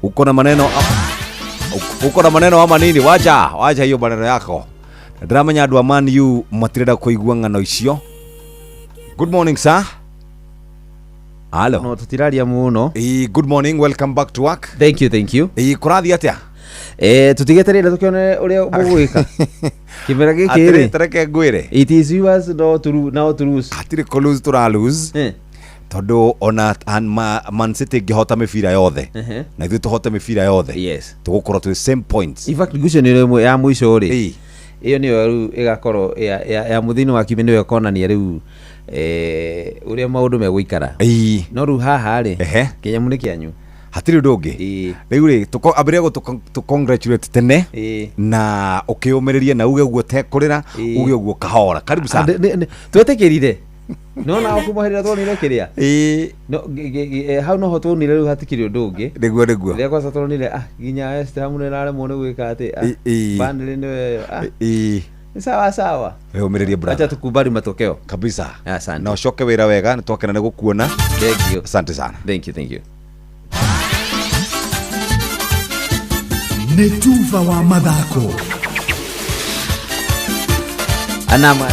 uko na maneno, uko na maneno ama nini? Wacha wacha hiyo maneno yako. Na ndĩramenya andũ a Man U matirenda kũigua ng'ano icio. Good morning, sir. Halo. No tutiraria muno. Good morning, welcome back to work. Thank you, thank you. Kũrathiĩ atĩa? Tutigetereire tukione uria mũgwĩka kĩmera gĩkĩ. Atĩrĩ, rĩ tareke ngwĩre. It is yours not to lose. Hatirĩ kũ lose, tũra lose tondũ ona Man City ĩngĩhota mĩbira yothe na ithuĩ tũhote mĩbira yothe, tũgũkorwo twĩ same points. In fact, ngucanio ĩmwe ya mũico rĩ, ĩyo nĩyo rĩu ĩgakorwo ya mũthia-inĩ wa kiumia, nĩyo ĩkonania rĩu ũrĩa maũndũ megũikara. No rĩu haha rĩ, kĩnyamũ nĩ kĩanyu. Hatirĩ ũndũ ũngĩ. Rĩu rĩ, ambĩrĩria gũtũ congratulate tene na ũkĩũmĩrĩrie na uge ũguo tekũrĩra, uge ũguo kahora. Karibu sana. Twetĩkĩrire no nao kuma hĩndĩ ĩrĩa tuonire kĩrĩa no hau noho tuonire rĩu hatikĩrĩ ũndũ ũngĩ. Nĩguo. Rĩrĩa kwanza tuonire nginya West Ham nĩ ĩraremwo nĩ gwĩka atĩ Burnley nĩwe nĩ sawa sawa. Wĩũmĩrĩrie, brother. Acha tukubali matokeo. Kabisa. Asante. Na ũcoke wĩra wega, nĩ twakena nĩ gũkuona. Thank you. Asante sana. Thank you, thank you. Nĩ tuba wa mathako. Anama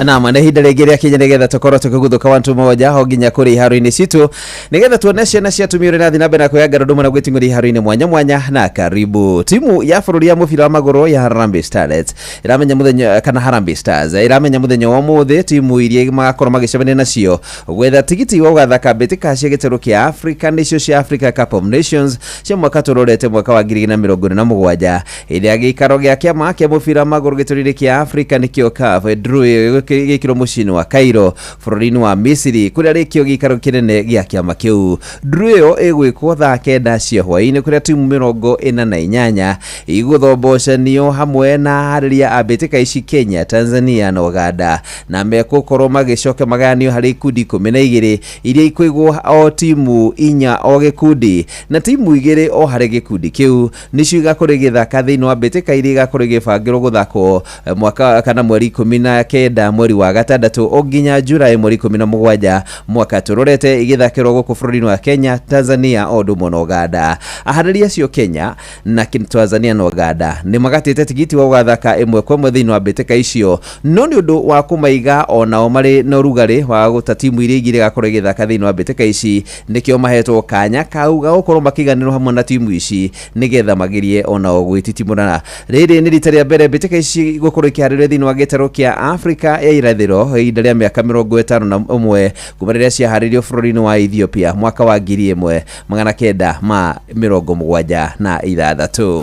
nama nä ihinda rĩngĩ rĩa kinya nĩgetha tũkorwo tũkĩguthũka wantu moja ho nginya kũrĩ iharo-inĩ citũ, nĩgetha tuone ciana cia atumia ũrĩa irathiĩ na mbere na kwĩyangara ũndũ ũmwe na gwĩting'ũria iharo-inĩ mwanya mwanya. Na karibu timu ya bũrũri ya mũbira wa magũrũ ya Harambee Starlets ĩramenya mũthenya, kana Harambee Stars ĩramenya mũthenya wa ũmũthĩ timu iria magakorwo magĩcemania nacio gwetha tigiti wa gũgathaka mbĩtĩka cia gĩtarũ kĩa Africa, nĩcio cia Africa Cup of Nations cia mwaka tũrorete mwaka wa 2027, hĩndĩ ya gĩikaro gĩa kĩama kĩa mũbira wa magũrũ gĩtũrĩre kĩa Africa, nĩkĩo CAF. Draw ĩyo gĩkĩrwo mũciĩ-inĩ wa Cairo bũrũri-inĩ wa Misiri kũrĩa rĩkĩo gĩikaro kĩnene gĩa kĩama kĩu. Nduru ĩyo ĩgwĩkwo thaa 9 cia hwaĩ-inĩ kũrĩa timu 48 igũthombocanio hamwe na aharĩria a mbĩtĩka ici Kenya, Tanzania na Uganda, na mekũkorwo magĩcoka magayanio harĩ ikundi 12 iria ikũigwo o timu 4 o gĩkundi na timu 2 o harĩ gĩkundi kĩu nĩcio igakorwo igĩthaka thĩinĩ wa mbĩtĩka iria igakorwo igĩbangĩrwo gũthakwo mwaka kana mweri 19 mweri wa gatandatũ o nginya Julai mweri 17 mwaka tũrorete igĩthakĩrwo gũkũ bũrũri-inĩ wa Kenya, Tanzania o ũndũ ũmwe na Uganda. Aharĩria acio Kenya na Tanzania na Uganda nĩ magatĩte tigiti wa gũgathaka ĩmwe kwa ĩmwe thĩinĩ wa mbĩtĩka icio, no nĩ ũndũ wa kũmaiga onao marĩ na ũrugarĩ wa gũta timu iria ingĩ igakorwo igĩthaka thĩinĩ wa mbĩtĩka ici, nĩkĩo mahetwo kanya kau ga gũkorwo makĩiganĩrwo hamwe na timu ici nĩgetha magirie onao gwĩtitimũrana. Rĩrĩ nĩ rita rĩa mbere mbĩtĩka ici gũkorwo ikĩharĩrio thĩinĩ wa gĩtarũ kĩa Afrika ya irathĩro ihinda rĩa mĩaka 51 kuma rĩrĩa ciaharĩrio bũrũri-inĩ wa Ethiopia mwaka wa 1976.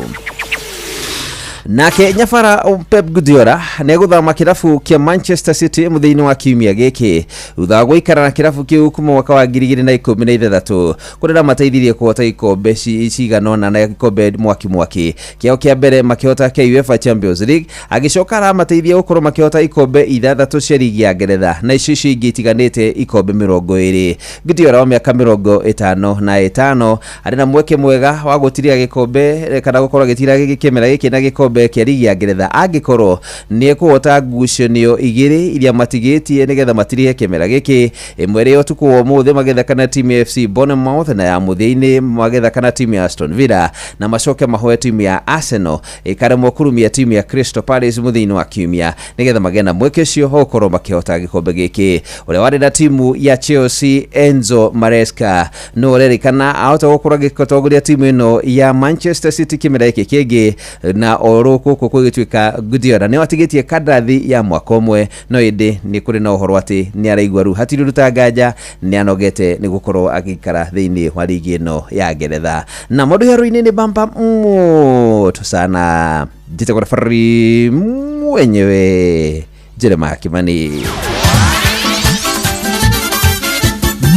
Nake nyabara Pep Guardiola nĩegũthama kĩrabu kĩa Manchester City mũthia-inĩ wa kiumia gĩkĩ thutha wa gũikara na kĩrabu kĩu kuma mwaka wa 2016 kũrĩa mateithirie kũhota ikombe cigana ũna na ikombe mwaki mwaki kĩao kĩa mbere makĩhota kĩa UEFA Champions League, agĩcoka aramateithia gũkorwo makĩhota ikombe 6 cia ligi ya Ngeretha na icio icio ingĩ itiganĩte ikombe 20. Guardiola wa mĩaka 55 arĩ na mweke mwega wa gũtiria gĩkombe kana gũkorwo agĩtira kĩmera gĩkĩ na gĩkombe kĩa ligi ya Ngeretha angĩkorwo nĩekũhota ngucanio 2 iria matigĩtie nĩgetha matirihe kĩmera gĩkĩ, ĩmwe ĩrĩ ũtukũ wa ũmũthĩ magĩthaka na timu ya FC Bournemouth na ya mũthia-inĩ magĩthaka na timu ya Aston Villa, na macoke mahoe timu ya Arsenal ĩkaremwo kũrumia timu ya Crystal Palace mũthia-inĩ wa kiumia nĩgetha magĩe na mweke ũcio wa gũkorwo makĩhota gĩkombe gĩkĩ. Ũrĩa warĩ na timu ya Chelsea Enzo Maresca no ũrerĩkana ahota gũkorwo agĩtongoria timu ĩno ya Manchester City kĩmera gĩkĩ kĩngĩ, na oro gũkũ gũgĩtuĩka Guardiola nĩ watigĩtie kandarathi ya mwaka ũmwe, no ĩndĩ nĩ kũrĩ na ũhoro atĩ nĩ araigua rĩu hatirĩ ũruta nganja nĩ anogete nĩ gũkorwo agĩikara thĩinĩ wa ligi ĩno ya Ngeretha. Na maũndũ hero-inĩ nĩ bamba moto sana, njĩtagwo referee mwenyewe Jeremiah Kimani.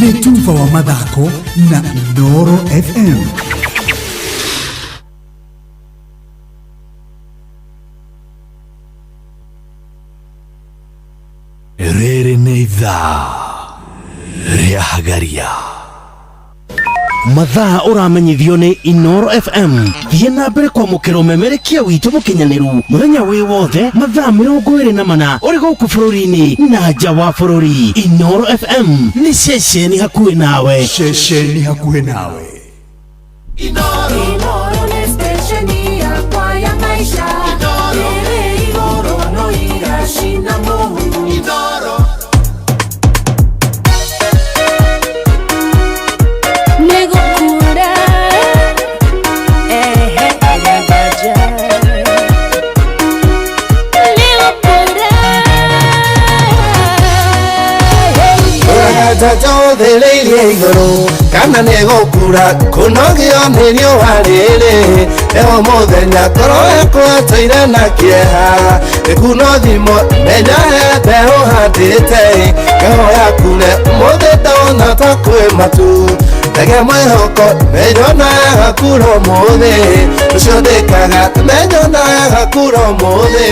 Nĩ tuba wa mathako na Inooro FM. Rĩrĩ nĩ ithaa rĩa Hagaria. Mathaa ũramenyithio nĩ Inooro FM. Thiĩ na mbere kwamũkĩra ũmemerekia witũ mũkinyanĩru mũthenya wĩ wothe mathaa 24 ũrĩ gũkũ bũrũri-inĩ na nja wa bũrũri. Inooro FM nĩ ceceni hakuhĩ nawe. Ceceni hakuhĩ nawe. Inooro nĩ stesheni yakwa ya maisha. Ĩrĩ igũrũ no iracina mũhu. Njajothereirie igũrũ kana nĩgũkura kũnogio nĩ riũa rĩrĩ eho mũthenya ngoro yakwa tũire na kĩeha ĩkuno thimo menya he mbeũ handĩte ngĩhoya kure ũmũthĩ ndona ta kwĩ matu ndege mwĩhoko menyona gakura ũmũthĩ ũcio ndĩkaga menyona gakura ũmũthĩ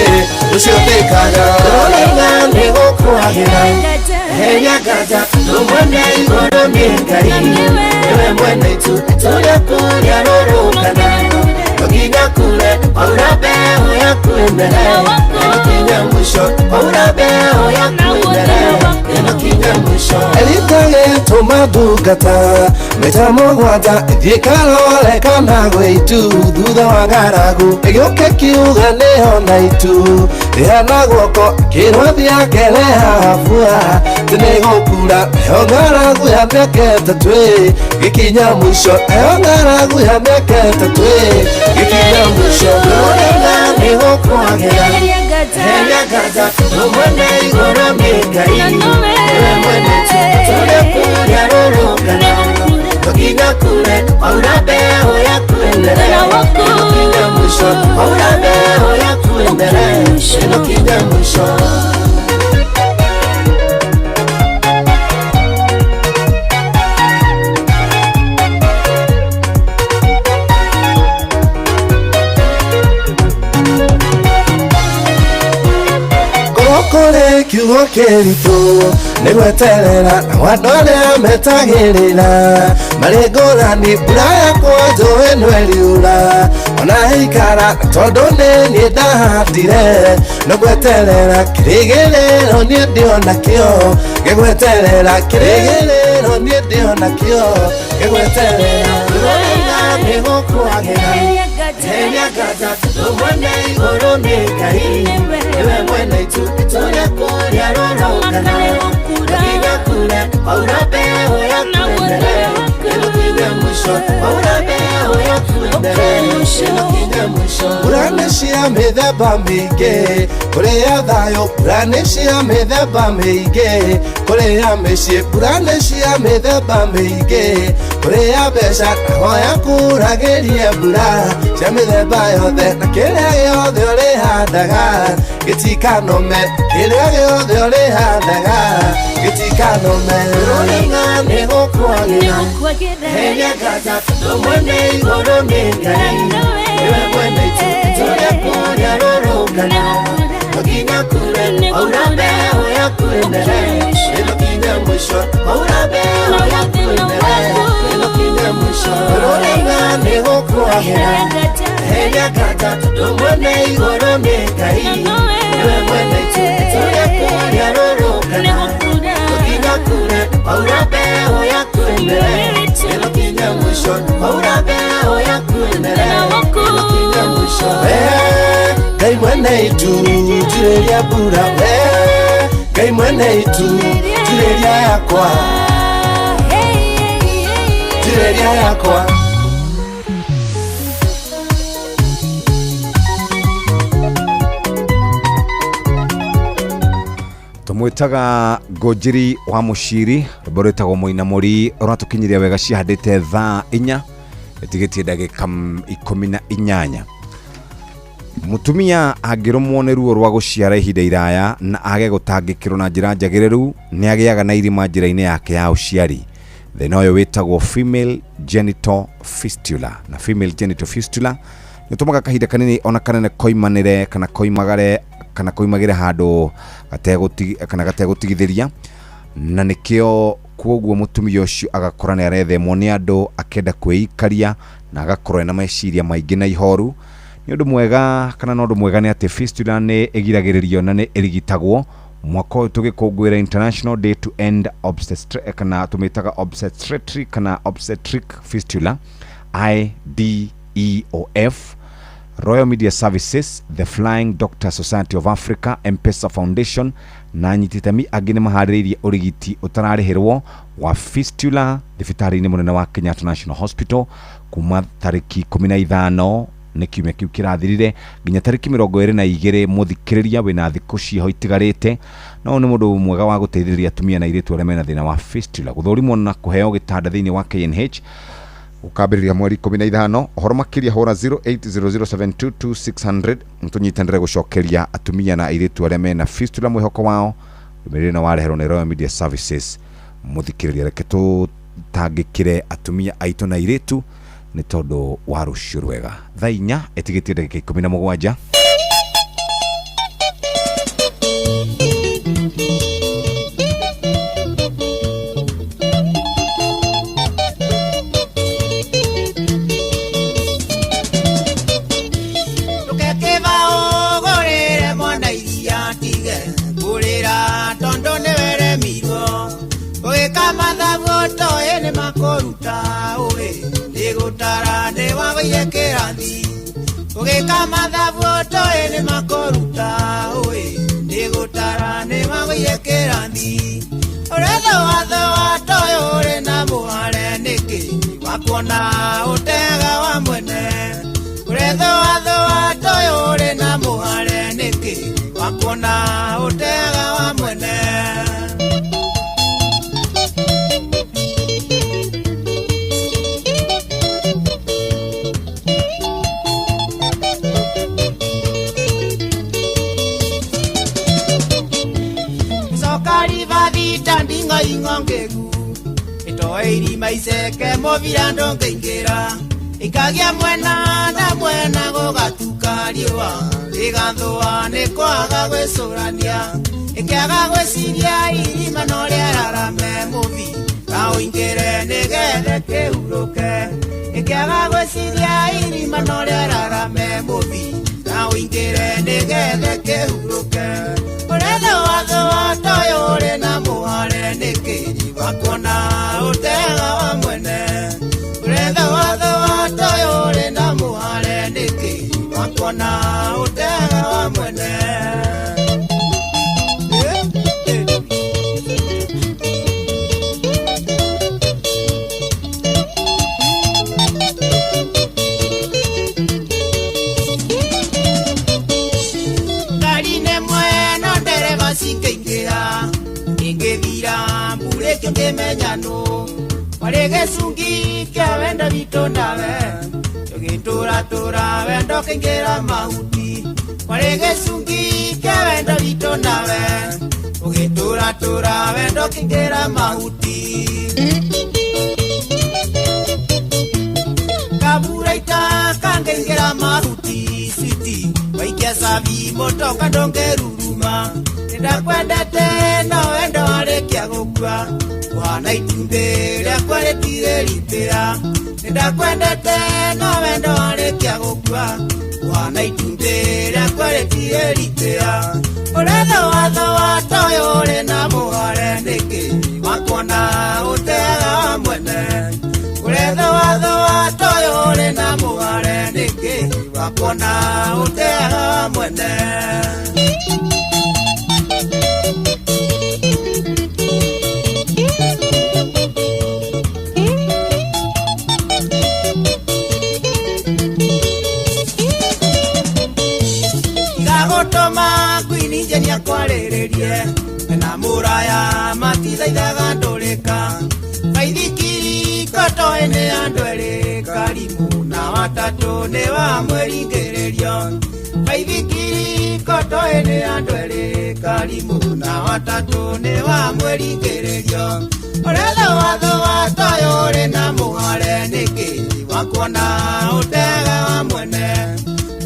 ũcio ndĩkaga ndĩrona nĩgũkwagĩra Henya gaja, tumwene igũrũ nĩ Ngai nĩwe mwene itu tũrĩa kũrĩa rũrũkana no nginya kure kwaura mbeũ yaku ĩmere ĩno kinya mũico kwaura mbeũ yaku ĩmere ĩno kinya mũico Elita gĩtũma ndungata mĩta mũgwanja ĩthiĩ karore kana gwĩ itu thutha wa ng'aragu ĩgĩũke kiuga nĩho na itu ĩhana guoko kĩrwo thiĩ akereha mbura nĩgũkura ĩyo ng'aragu ya mĩaka ĩtatũ gĩkinya mũico ĩyo ng'aragu ya mĩaka ĩtatũ gĩkinya mũico ndũrona nĩgũkwagĩra Henya gaja, tumwene igũrũ nĩ Ngai nĩwe mwene itu tũrĩa kũrĩa rũrũkana no nginya kure kwaura mbeũ yaku ĩmere ĩno kinya mũico kwaura mbeũ yaku ĩmere ĩno kinya mũico. Kiugo kĩritũ nĩ gweterera na andũ arĩa metagĩrĩra marĩ ngũrani mbura yakwa njũĩ no ĩriura ona ikara tondũ nĩ niĩ ndahandire no gweterera kĩrĩgĩrĩro niĩ ndĩonakĩo gĩgweterera kĩrĩgĩrĩro niĩ ndĩonakĩo gĩgweterera rũrĩra nĩ gũkwagĩra heria nganja tondũ mwene igũrũ nĩ Ngai nĩwe mwene itu itũrĩa kũrĩa rũrũngana nginya kure waura mbeũ yaku ĩmere ĩno mwisho waura mbeũ yaku ĩmere ĩno kinye mwisho. Mbura nĩ cia mĩthemba mĩingĩ kũrĩ ya thayũ, mbura nĩ cia mĩthemba mĩingĩ kũrĩ ya mĩciĩ, mbura nĩ cia mĩthemba mĩingĩ kũrĩ ya mbeca, nahoya kuragĩrie mbura cia mĩthemba yothe na kĩrĩa gĩothe ũrĩhandaga gĩtikanome, kĩrĩa gĩothe ũrĩhandaga gĩtikanome. Rũrĩng'a nĩ gũkwagĩra heria nganja tondũ mwene igũrũ nĩ Ngai nĩwe mwene itu itũrĩa kũrĩa rũrũngana no nginya kure waura mbeũ yaku ĩmere ĩno kinye mũico waura mbeũ yaku ĩmere ĩno kinye mũico. Rũrĩng'a nĩ gũkwagĩra heria nganja tondũ mwene igũrũ nĩ Ngai nĩwe mwene itu itũrĩa kũrĩa rũrũngana no nginya kure waura mbeũ yaku ĩmere ĩno kinye mũico waura mbeũ yaku ĩmere ĩno kinye mũico. Ngai mwene itu njireria mbura, we Ngai mwene itu njireria yakwa, njireria yakwa. Tumwitaga Ngũnjiri wa Mũciri, rwĩmbo rwĩtagwo Mũinamũri rũratũkinyiria wega cihandĩte thaa 4 ĩtigĩtie ndagĩka 18. Mũtumia angĩrũmwo nĩ ruo rwa gũciara ihinda iraya na age gũtangĩkĩrwo na njĩra njagĩrĩru nĩ agĩaga na irima njĩra-inĩ yake ya ũciari. Thĩna ũyũ wĩtagwo female genital fistula, na female genital fistula nĩ ũtũmaga kahinda kanini ona kanene koimanĩre kana koimagare kana koimagĩre handũ kana gategũtigithĩria, na nĩkĩo kwoguo mũtumia ũcio agakora nĩ arethemwo nĩ andũ akenda kwĩikaria na agakorwo ena meciria maingĩ na ihoru. Nĩ ũndũ mwega kana no ũndũ mwega nĩ atĩ fistula nĩ ĩgiragĩrĩrio na nĩ ĩrigitagwo. Mwaka ũyũ tũgĩkũngũĩra International Day to End Obstetric kana tũmĩtaga obstetric kana obstetric fistula IDEOF, Royal Media Services, The Flying Doctor Society of Africa, M-Pesa Foundation na anyititami angĩ nĩ maharĩrĩirie ũrigiti ũtararĩhĩrwo wa fistula thibitarĩ-inĩ mũnene wa Kenyatta National Hospital kuma tarĩki 15 nĩ kiumia kĩu kĩrathirire nginya tarĩki 22. Mũthikĩrĩria wĩna thikũ ciho itigarĩte, no nĩ mũndũ mwega wa gũteithĩrĩria atumia na airĩtu arĩa mena thĩna wa fistula gũthũrimwo na kũheo gĩtanda thĩinĩ wa KNH ukambĩrĩria mweri 15. Ũhoro makĩria hũra 0800722600 tũnyitanĩre gũcokeria atumia na airĩtu arĩa mena fistula mwĩhoko wao. Ndũmĩrĩri ĩno wareherwo nĩ Royal Media Services. Mũthikĩrĩria, reke tũtangĩkĩre atumia aitũ na airĩtu nĩ tondũ wa rũciũ rwega. Thaa 4 ĩtigĩtie ndagĩka 17. Ũgĩka mathabu ũtoĩ nĩ makũruta ũĩ nĩgũtara nĩ wagũire kĩrathi ũrethoathoa toĩ ũrĩ na mũhare nĩkĩ wakuona ũtega wa mwene ũrethoathoa toĩ ũrĩ na mũhare nĩkĩ wakuona ũtega wa mwene. Ingongegu itoe irima iceke mũbira ndũngĩingĩra ikagia mwena na mwena gũgatuka riũa rĩgathũa nĩ kwaga gwĩcũrania Ĩkĩaga gwĩciria irima no rĩararame mũthi na ũingĩre nĩgetha kĩhurũke. Ĩkĩaga gwĩciria irima no rĩararame mũthi na ũingĩre nĩgetha kĩhurũke. Ũretha watho wa toyo ũrĩ na mũhare nĩkĩ wakuona ũtega wa mwene. Ũretha watho wa toyo ũrĩ na mũhare nĩkĩ wakuona ũtega wa mwene. Ngari nĩ no ndereba cikĩingĩra ingĩthira mburĩki ngĩmenya nũ warĩ gĩcungi kĩa wendo witũ nawe tũgĩtũratũra wendo kĩingĩra mahuti warĩ gĩcungi kĩa wendo witũ nawe tũgĩtũratũra wendo kĩingĩra mahuti kaburaita kangĩingĩra mahuti citi waikia cabi motoka ndũngĩruruma nĩndakwendete no wendo warĩkia gũkua kũhana itumbĩ rĩakwa rĩtirĩ ripĩra nĩndakwendete no wendo warĩkia gũkua kũhana itumbĩ rĩakwa rĩtirĩ ripĩra ũretha watho wa toyo ũrĩ na mũhare nĩkĩ wakuona ũtega wa mwene ũretha watho wa toyo ũrĩ na mũhare nĩkĩ wakuona ũtega wa mwene. Gagũtũma ngwini njenia kwarĩrĩrie mena mũraya matithaithaga ndũrĩka baithikiri kotoĩ nĩ andũ erĩ karimũ na watatũ nĩ wa mwĩringĩrĩrio baithikiri kotoĩ nĩ andũ erĩ karimũ na watatũ nĩ wa mwĩringĩrĩrio ũretha watho wa toyo ũrĩ na mũhare nĩkĩ wakuona ũtega wa mwene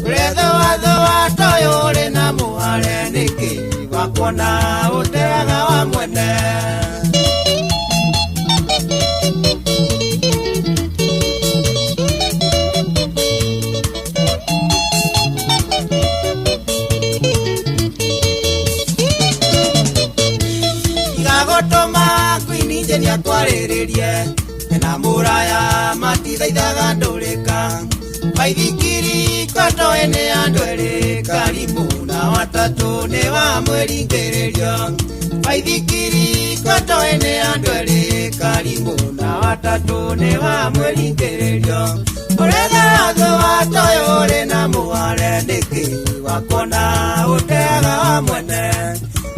ũretha watho wa toyo ũrĩ na mũhare nĩkĩ wakuona ũtega wa mwene. Igagũtũma ngwini njenia kwarĩrĩrie mena mũraya matithaithaga ndũrĩka baithikiri kotoĩ nĩ andũ erĩ karimũ na watatũ nĩ wa mwĩringĩrĩrio baithikiri kotoĩ nĩ andũ erĩ karimũ na watatũ nĩ wa mwĩringĩrĩrio ũretha watho wa toyo ũrĩ na mũhare nĩkĩ wakuona ũtega wa mwene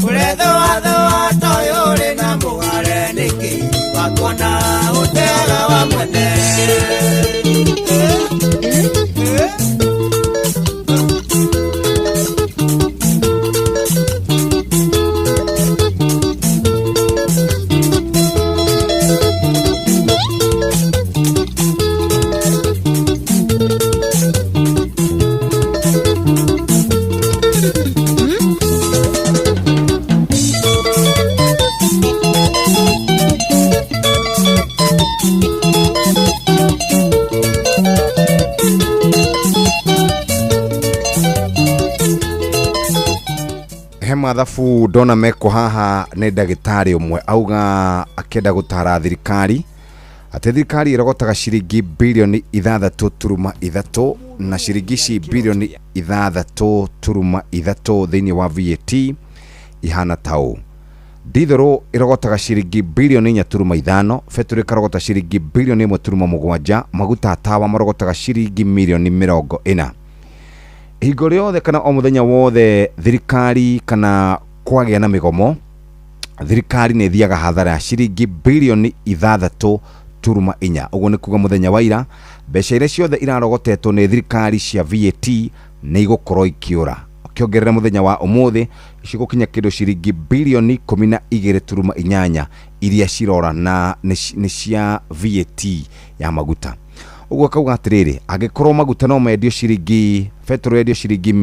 ũretha watho wa toyo ũrĩ na mũhare nĩkĩ wakuona ũtega wa mwene. He mathabu ndona meko haha nĩ ndagĩtarĩ ũmwe auga akĩenda gũtara thirikari atĩ thirikari ĩrogotaga ciringi bilioni 6.3 na ciringi ici bilioni 6.3 thĩinĩ wa VAT ihana ta ũũ. Ndithũrũ ĩrogotaga ciringi bilioni 4.5, betũrũ ĩkarogota ciringi bilioni 1.7, maguta tawa marogotaga ciringi milioni 40. Hingo rĩothe kana o mũthenya wothe thirikari kana kwagĩa na mĩgomo thirikari nĩ ĩthiaga hathara ya ciringi bilioni 6.4. Ũguo nĩ kuga mũthenya wa ira mbeca iria ciothe irarogotetwo nĩ thirikari cia VAT nĩ igũkorwo ikĩũra. Ũkĩongerera mũthenya wa ũmũthĩ cigũkinya kĩndũ ciringi bilioni 12.8 iria cirora na nĩ cia VAT ya maguta. Ũguo akauga atĩrĩrĩ, angĩkorwo maguta no mendio ciringi, betũrũ yendio ciringi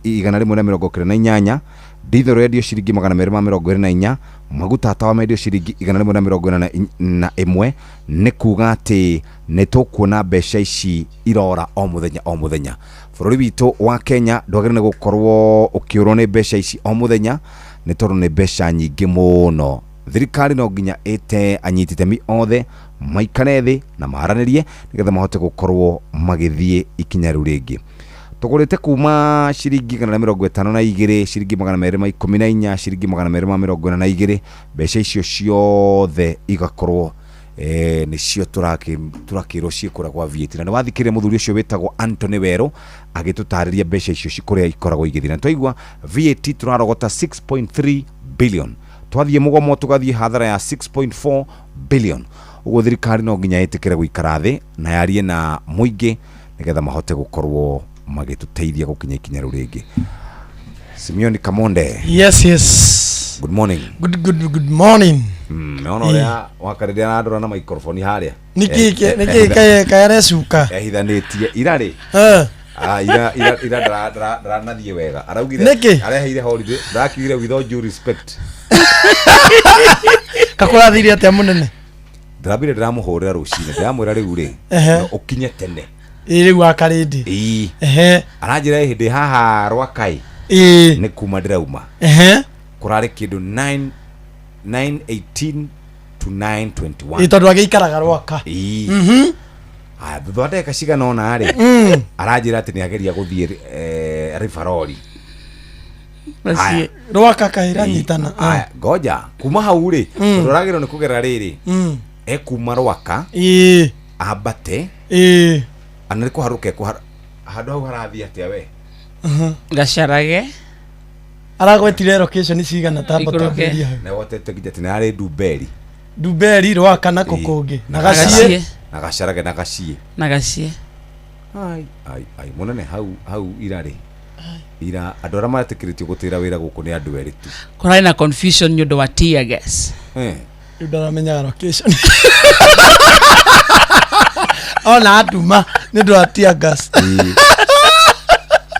198, dithero yendio ciringi 224, maguta tawa mendio ciringi 141, nĩ kuga atĩ nĩ tũkuona mbeca ici irora o mũthenya o mũthenya. Bũrũri witũ wa Kenya ndwagĩrĩire nĩ gũkorwo ũkĩũrwo nĩ mbeca ici o mũthenya, nĩ tondũ nĩ mbeca nyingĩ mũno. Thirikari no nginya ĩte anyiti itemi othe maikare thĩ na maranĩrie nĩgetha mahote gũkorwo magĩthiĩ ikinya rĩu rĩngĩ. Tũgũrĩte kuma ciringi 152, ciringi 214, ciringi 242, mbeca icio ciothe igakorwo nĩcio tũrakĩrwo ciĩkũra gwa VAT. Na nĩwathikĩrĩria mũthuri ũcio wĩtagwo Anthony Werũ agĩtũtarĩria mbeca icio kũrĩa ikoragwo igĩthiĩ. Na twaigua VAT tũrarogota 6.3 billion, twathiĩ mũgomo tũgathiĩ hathara ya 6.4 billion. Ũguo thirikari no nginya ĩtĩkĩre gũikara thĩ na yarie na mũingĩ nĩgetha mahote gũkorwo magĩtũteithia gũkinya ikinya rĩu rĩngĩ. Simeon Kamonde. Yes, yes. Good morning. Good, good, good morning. Naona ũrĩa wakarĩria na ndora na microphone harĩa. Nĩkĩ nĩkĩ kayarecuka? Ehithanĩtie ira rĩ. Ira ira ira ndaranathiĩ wega. Araugire Nĩkĩ? Areheire holiday, ndakiugire with all due respect. Kakũrathire atĩa mũnene? Ndĩrambire ndĩramũhũrĩra rũcinĩ, ndĩramwĩra rĩu rĩ, Ehe. no ũkinye tene. Ĩ rĩu wakarĩndĩ. Ĩĩ. Ehe. Aranjĩra hĩndĩ haha Rwakai. Ĩĩ. Nĩ kuma ndĩrauma. Ehe. Kũrarĩ kĩndũ 9 9:18 to 9:21. Ĩ tondũ agĩikaraga Rwaka. Ĩĩ. Mhm. Aya, thutha wa ndagĩka cigana ũna rĩ, aranjĩra atĩ nĩ ageria gũthiĩ Rivaroli. Aya. Rwaka kaĩra nyitana. Aya, ngoja kuma hau rĩ, tondũ aragĩrwo nĩ kũgera rĩrĩ, ekuma Rwaka, Ĩĩ. ambate, Ĩĩ. ana nĩ kũharũka handũ hau harathiĩ atĩa we? Gacarage. Aragwetire location cigana tamba Ikũrũke. twambĩrĩrie hau. Na wotete nginya atĩ nĩ arĩ Ndumberi. Ndumberi Rwaka na kũ kũngĩ. Na Gaciĩ. Na Gacarage na Gaciĩ. Na Gaciĩ. Ai, ai, ai, mũnene hau hau ira rĩ. Ira andũ arĩa maretĩkĩrĩtio gũtĩra wĩra gũkũ nĩ andũ erĩ tu. Kũrarĩ na confusion nĩ ũndũ wa tear gas. Eh. Rĩu ndaramenyaga location. Ona atuma nĩ ũndũ wa tear gas. Ĩĩ.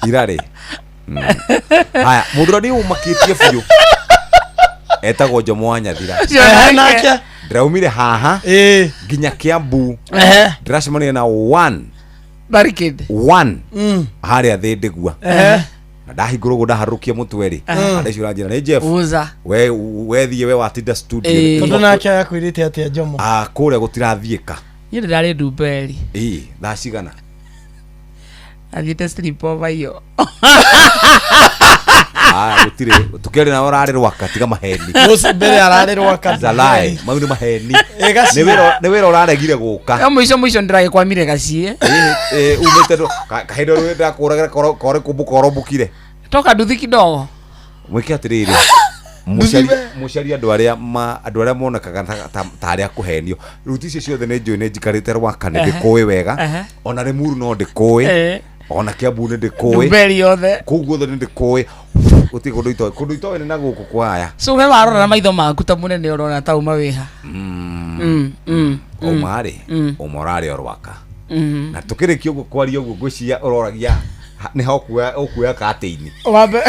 Ira rĩ. Haya, mũndũ ũrĩa nĩ ũmakĩtie biũ etagwo Jomo wa Nyathira. Ehe, nake. Ndĩraumire haha nginya Kiambu. Ehe. Ndĩracemania na one Barricade. one harĩa thĩ ndĩgua. Ehe. Na ndahingũrwo ũguo ndaharũkia mũtwe rĩ. Ehe. Andũ acio ũranjĩra nĩ Jeff. Uza. We wethiĩ we watinda studio. Tondũ nake akwĩrĩte atĩa Jomo? Ah, kũrĩa gũtirathiĩka. Niĩ ndĩrarĩ Ndumberi. Ĩĩ, thaa cigana? Athiĩte sleepover iyo. Ah, gũtirĩ. Tũkĩaria nawe ũrarĩ Rwaka, tiga maheni. Rũci mbere ararĩ Rwaka. Zalai, mau nĩ maheni. Ĩ, Gaciĩ. Nĩ wĩra nĩ wĩra ũraregire gũka. No mũico mũico ndĩragĩkwamire Gaciĩ. Ĩĩ, ĩĩ, umĩte kahinda rĩu ndakũragĩra kore kũmbũka ũrombũkire. Toka nduthi kidogo. Mwĩke atĩrĩrĩ. Mũcarie andũ arĩa ma andũ arĩa monekaga ta arĩa kũhenio. Ruti icio ciothe nĩ njũĩ nĩ njikarĩte Rwaka nĩ ndĩkũĩ wega. Ona Limuru no ndĩkũĩ. Ona Kiambu nĩ ndĩkũĩ. Ndumberi yothe. Kũu guothe nĩ ndĩkũĩ. Gũtirĩ kũndũ itoĩ. Kũndũ itoĩ nĩ na gũkũ kwaya. So we warora na maitho maku ta mũnene ũrona ta uma wĩha. Uma rĩ, uma ũrarĩ o Rwaka. Na tũkĩrĩkia ũguo kwaria ũguo ngwĩciria ũroragia nĩ ha ũkuoya katĩini. Wambe.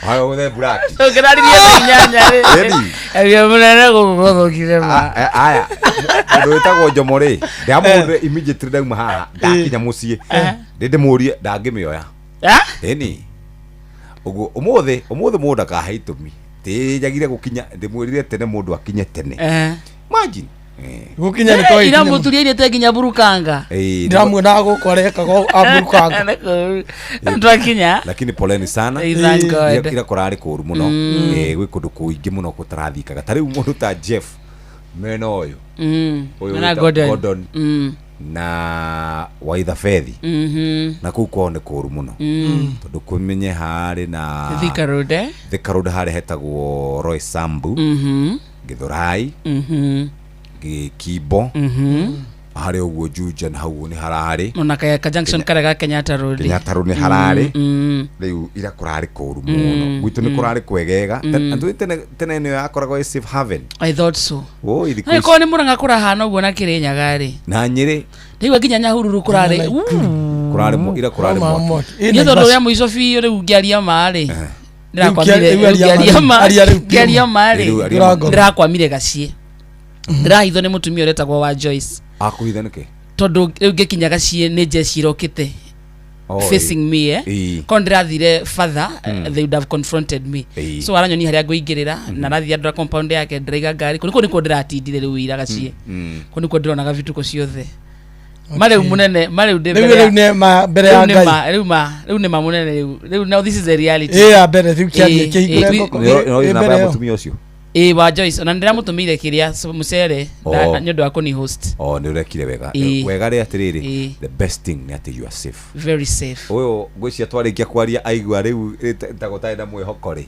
Hayo gũthe buraki. Tũngĩraririe thaa inyanya rĩ. Ĩni. Ĩĩ mũnene gũkũ gũthũkire ma. Aya, mũndũ wĩtagwo Jomo rĩ, ndamũhũrĩre immediately ndauma haha, ndakinya mũciĩ. Ndĩndĩmũrie ndangĩmĩoya. Ĩni. Ũguo ũmũthĩ ũmũthĩ mũndũ ndakahe itũmi. Ndĩnjagire gũkinya ndĩmwĩrire tene mũndũ akinye tene. Imagine. Gũkinya nĩ twaĩ Ira mũturi airĩte nginya burukanga. Ĩĩ, Ndĩramuonaga gũkũ arekaga aburukanga. Twakinya. Lakini poleni sana. Thank God. Ira kũrarĩ kũru mũno. Gwĩ kũndũ kũingĩ mũno gũtarathikaga. Ta rĩu mũndũ ta Jeff mena ũyũ. Ũyũ Na wĩtagwo Gordon. Gordon na Waithabethi. Na kũu kwao nĩ kũru mũno. Tondũ kũmenye harĩ na Thika Road, eh? Thika Road harĩa hetagwo Roy Sambu. Githurai. Gĩkimbo. Harĩa ũguo Juja na hau nĩ hararĩ. Ona ka junction karĩa ga Kenyatta Road. Kenyatta Road nĩ hararĩ. Rĩu ira kũrarĩ kũru mũno. Gwitũ nĩ kũrarĩ kwegega. Tũĩ tene tene nĩyo yakoragwo ĩ safe haven. I thought so. Woi thikũ Nĩ ici. korwo nĩ Murang'a kũrahana ũguo na Kĩrĩnyaga rĩ. Na Nyĩrĩ. Ndaigua nginya Nyahururu kũrarĩ. Kũrarĩ ira kũrarĩ mwaki. Niĩ tondũ ũrĩa mũico biũ rĩu ngĩaria ma rĩ. Ndĩrakwamire Rĩu aria ma- aria rĩu biũ. ngĩaria ma rĩ. Rĩu aria ma. Ndĩrakwamire gaciĩ. Ndĩrahithwo nĩ mũtumia ũrĩa wetagwo wa Joyce. Akũhitha nĩkĩ? Tondũ rĩu ngĩkinya gaciĩ nĩ jeshi irokĩte Oh, facing me eh. Ĩĩ. Korwo ndĩrathire further, they would have confronted me. Ĩĩ. So aranyonia harĩa ngũingĩrĩra na arathiĩ andora compound yake ndĩraiga ngari kũu nĩkuo nĩkuo ndĩratindire rĩu ira gaciĩ. Kũu nĩkuo ndĩronaga vituko ciothe. Ma rĩu mũnene, ma rĩu ndĩ Rĩu mbere ya- rĩu nĩ ma mbere ya rĩu nĩ Ngai. ma rĩu ma rĩu nĩ ma mũnene rĩu rĩu now this is a reality. Ĩ ya mbere rĩu kĩaria Ĩ, kĩhingũre ĩ, ngũkũ. Nĩ Ĩ namba mbere ya ĩyo. mũtumia ũcio. Ĩ wa Joyce ona ndĩramũtũmĩire kĩrĩa mũcere Oh. nĩ ũndũ wa kũni host. Oh, nĩ ũrekire wega. Ĩ. Wega rĩ atĩrĩrĩ, Ĩ. the best thing nĩ atĩ you are safe. Very safe. Ũyũ ngwĩciria twarĩkia kwaria aigua rĩu ta gũtarĩ na mwĩhoko rĩ.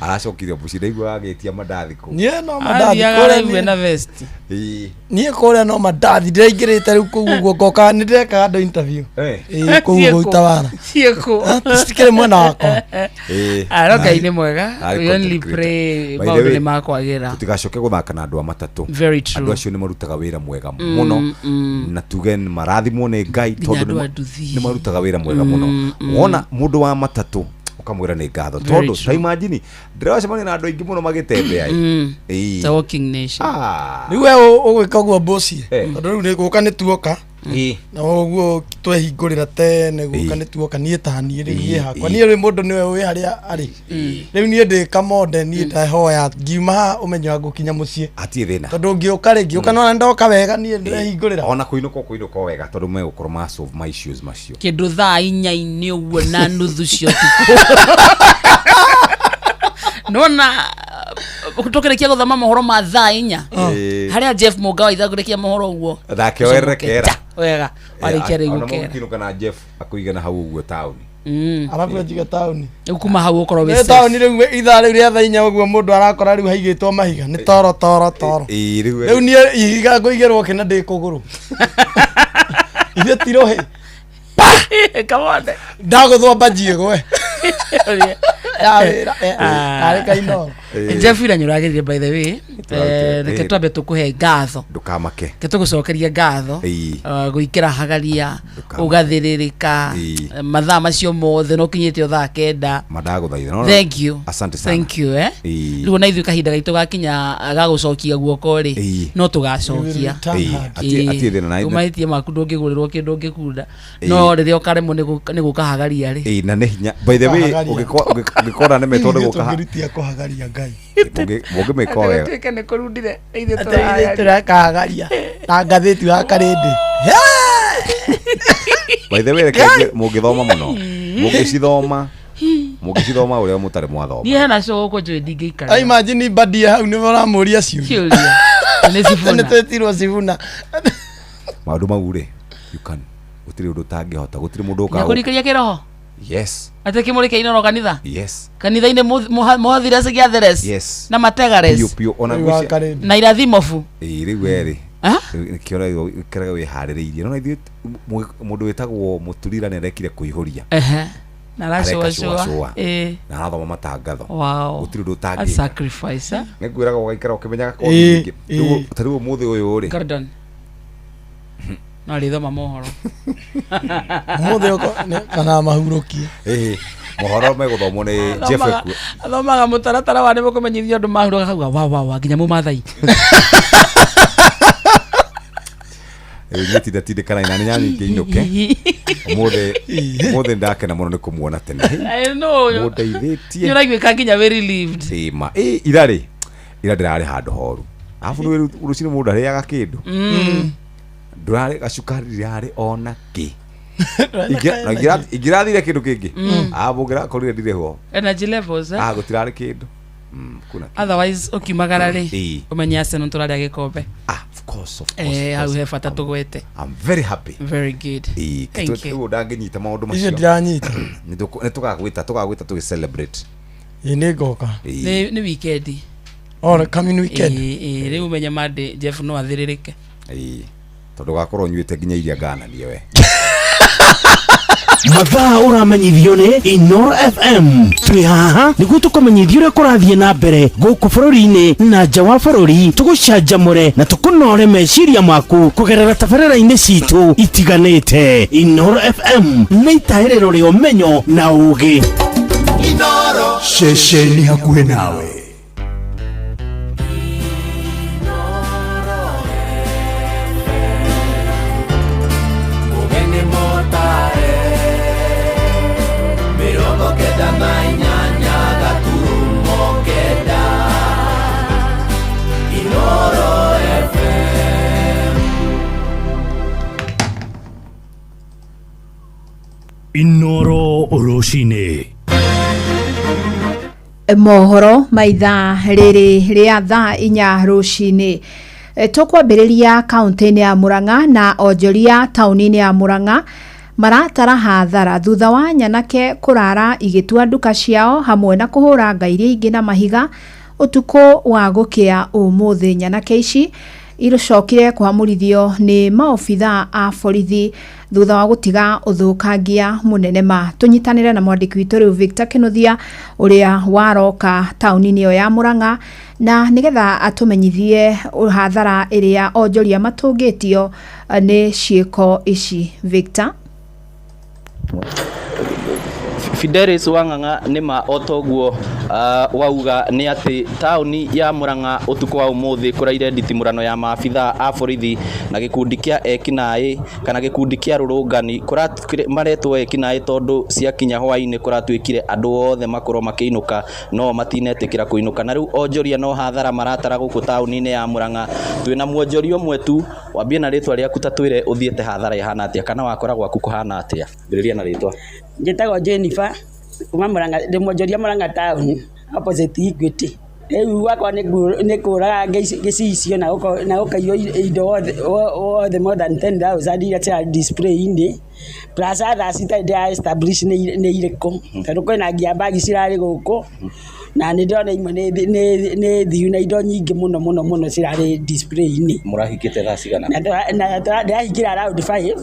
Aracokire mũciĩ ndaigua agĩtia mandathi kũu. Niĩ no mandathi Athiaga kũrĩa araigua niĩ- na vest. Ĩ. niĩ kũrĩa no mandathi ndĩraingĩrĩte rĩu kũu ũguo ngoka nĩ ndĩrekaga andũ interview. Ĩ kũu ũguo Utawala. Ciĩkũ. Citikĩrĩ mwena wakwa. Ĩ. Ah, no Ngai nĩ mwega. Arĩ We only content creator. pray By the maũndũ way, nĩ makwagĩra. tũtigacoke gũthaka na andũ a matatũ. Very true. Andũ acio nĩ marutaga wĩra mwega mũno na tuge nĩ marathimwo nĩ Ngai Nginya tondũ andũ nĩ a nduthi. nĩ marutaga wĩra mwega mũno. Wona mũndũ wa matatũ ũkamwĩra nĩ ngatho Very tondũ true. ta imagine ndĩracemania na andũ aingĩ mũno magĩtembea ĩ. Ĩ. It's a walking nation. Ah. Rĩu we ũgwĩka ũguo mboci Eh. tondũ rĩu nĩ gũka nĩ tuoka Ĩ. na ũguo twehingũrĩra tene gũka Ĩ. nĩ tuoka niĩ ta niĩ rĩu Ĩ, niĩ hakwa ĩ. niĩ rĩu mũndũ nĩwe wĩ harĩa arĩ rĩu niĩ ndĩ kamonde niĩ ndahoya ngiuma haha ũmenyo wa gũkinya mũciĩ Hatirĩ thĩna. tondũ ngĩũka rĩ ngĩũka nona ndoka wega niĩ ndĩrehingũrĩra Ona kũinũka ũkũinũka o wega tondũ megũkorwo ma solve my issues macio. Kĩndũ thaa inya-inĩ ũguo na nuthu cia ũtukũ. Nona tũkĩrĩkia gũthoma mohoro ma thaa inya Ĩ. harĩa Jeff Mũnga waitha kũrĩkia mohoro ũguo Nake oerere kera. wega warĩkia rĩu Ona gũkera. mũgĩkinũka na Jeff akũige na hau ũguo taũni. Arabu anjiga taũni. Rĩu kuma hau ũkorwo wĩ Nĩ safe. taũni rĩu ithaa rĩu rĩa thaa inya ũguo mũndũ arakora rĩu haigĩtwo mahiga nĩ toro toro toro. Ĩ, rĩu Rĩu niĩ ihiga ngũigĩrwo kĩna ndĩ kũgũrũ. Ithe ti rũhĩ. Kamone. Ndagũthwo mbanji ĩgwe. Ya wĩra arĩ kainoro. Jeff ira nĩ ũragĩrire by the way. Reke Ĩ. twambe tũkũhe ngatho. Ndũkamake. Reke tũgũcokerie ngatho. Ĩ. Gũikĩra hagaria ũgathĩrĩrĩka mathaa macio mothe no ũkinyĩte o thaa kenda. Mandagũthaitha. No, no. Thank you. Asante sana. Thank you eh. Ĩ. Rĩu ona ithuĩ kahinda gaitũ gakinya ga gũcokia guoko rĩ Ĩ. no tũgacokia. Ĩ, hatirĩ thĩna na Umaĩtie maku ndũngĩgũrĩrwo kĩndũ ũngĩkunda Ĩ. no rĩrĩa ũkaremwo nĩ gũka hagaria rĩ. Ĩ, na nĩ hinya. By the way, Kũhagaria. ũngĩkora nĩmetwo nĩ gũka Tũngĩrutia kũhagaria Ngai. mũngĩmĩka o wega. Gũtuĩke nĩ kũrundire ithuĩ Atĩ ithuĩ tũrahagaria. tũrakahagaria na ngathĩti wa karĩndĩ. By the way, reke njuge, mũngĩthoma mũno. Mũngĩcithoma. Mũngĩcithoma ũrĩa mũtarĩ mwathoma. Niĩ hena cũ gũkũ njũĩ ndingĩikara. Ai imagine mbandie hau nĩ ũramũria ciũria. Ciũria. Nĩ Sifuna. Nĩ twĩtirwo Sifuna. Maũndũ mau rĩ, you can gũtirĩ ũndũ ũtangĩhota, gũtirĩ mũndũ ũkaga. Nĩkũrikĩria kĩroho Yes. atĩ kĩmũrĩke inoro kanitha Yes. kanitha-inĩ mũhothire cigiatheres Yes. na mategares Piũ piũ ona Rĩu wa ngwĩciria karĩndĩ. na irathimobu Ĩ, rĩu we rĩ Ah? nĩkĩo ũkoragwo wĩharĩrĩirie nona ithuĩ mũndũ wĩtagwo mũturira nĩ arekire kũihũria Ehe. Na Areka aracũacũa. cũacũa. Ĩ. Na arathoma matangatho. Wow. Gũtirĩ ũndũ A ũtangĩka. sacrifice eh? Nĩ ngwĩraga ũgaikara ũkĩmenyaga Ĩ, kothi nyingĩ. ĩ. Rĩu ta rĩu ũmũthĩ ũyũ rĩ Gordon no arĩthoma mohoro. Ũmũthĩ kana mahurũkie. Ĩ, mohoro megũthomwo nĩ Jeff Athomaga- Ekue. athomaga mũtaratara wa nĩ mũkũmenyithio andũ mahurũka akauga wa wa wa nginya mũmathai. Rĩu niĩ tinda tindĩkana na nĩ nyanyingĩ inũke. Ũmũthĩ ũmũthĩ ndakena mũno nĩ kũmuona tene. I know. Mũndeithĩtie. Nĩ ũraiguĩka nginya wĩ relieved. Ĩ ma ĩ ira rĩ ira ndĩrarĩ handũ horu arabu nĩ rũcinĩ mũndũ arĩaga kĩndũ ndũrarĩ gacukari ndirarĩ ona kĩ Ingĩrathire kĩndũ kĩngĩ arabu ũngĩrakorire ndirĩ ho Energy levels eh? ah gũtirarĩ kĩndũ kuna kĩndũ. Otherwise ũkiumagara rĩ Ĩ. ũmenye Arsenal tũrarĩa gĩkombe. Ah, of course, of course, Eh, of hau course. he bata tũgwete. I'm very happy. Very good. Ĩ, Thank you. rĩu ndangĩnyita maũndũ Icio macio ndiranyita. Nĩ tũgagwĩta tũgĩ celebrate. Ĩ nĩ ngoka. Ĩ. Nĩ weekend. Oh, coming weekend. Ĩ, ĩ, rĩu ũmenye Monday Jeff no athĩrĩrĩke. Ĩ. Tondu gakorwo nyuite nginya iria ngananie we. Mathaa ũramenyithio nĩ Inoro FM. Twĩ haha nĩguo tũkũmenyithie ũrĩa kũrathiĩ na mbere gũkũ bũrũri-inĩ na nja wa bũrũri, tũgũcanjamũre na tũkũnore meciria maku kũgerera tabarĩra-inĩ citũ itiganĩte. Inoro FM nĩ itahĩrĩro rĩa ũmenyo na ũgĩ. Inoro ceceni hakuhĩ nawe. Inoro Rũcinĩ. Mohoro ma ithaa rĩrĩ rĩa thaa 4 rũcinĩ. Tũkwambĩrĩria kaunti-inĩ ya Murang'a na onjoria taũni-inĩ ya Murang'a maratara hathara thutha wa nyanake kũrara igĩtua nduka ciao hamwe na kũhũra nga iria ingĩ na mahiga ũtukũ wa gũkĩa ũmũthĩ. Nyanake ici irũcokire kũhamũrithio nĩ maobitha a borithi thutha wa gũtiga ũthũkangia mũnene ma. Tũnyitanĩre na mwandĩki witũ rĩu Victor Kinuthia ũrĩa waroka taũni-inĩ ĩyo ya Murang'a na nĩgetha atũmenyithie hathara ĩrĩa onjoria matũngĩtio nĩ ciĩko ici. Victor. Fidelis Wang'ang'a nĩ ma otoguo wauga nĩ atĩ taũni ya Murang'a ũtukũ wa ũmũthĩ kũraire nditimũrano ya maabitha a borithi na gĩkundi kĩa ekinaĩ kana gĩkundi kĩa rũrũngani maretwo ekinaĩ tondũ ciakinya hwaĩ-inĩ kũratuĩkire andũ othe makorwo makĩinũka no matinetĩkĩra kũinũka na rĩu onjoria no hathara maratara gũkũ taũni-inĩ ya Murang'a. Twĩna mwonjoria ũmwe tu, wambie na rĩtwa rĩaku ta twĩre ũthiĩte hathara ĩhana atĩa kana wakora gwaku kũhana atĩa. Ambĩrĩria na rĩtwa. Njĩtagwo Jennifer kuma Murang'a, ndĩ mwonjoria Murang'a town opposite Equity. Rĩu gwakwa nĩ kũraga gĩcicio na gũkaiywo indo wothe more than 10,000 iria ciarĩ display-inĩ plus others itarĩ ndĩra establish nĩ irĩkũ tondũ kwĩna nginya bagi cirarĩ gũkũ na nĩ ndĩrona imwe nĩ thiu na indo nyingĩ mũno mũno mũno cirarĩ display-inĩ. Mũrahingĩte thaa cigana? Na ndĩrahingĩra around 5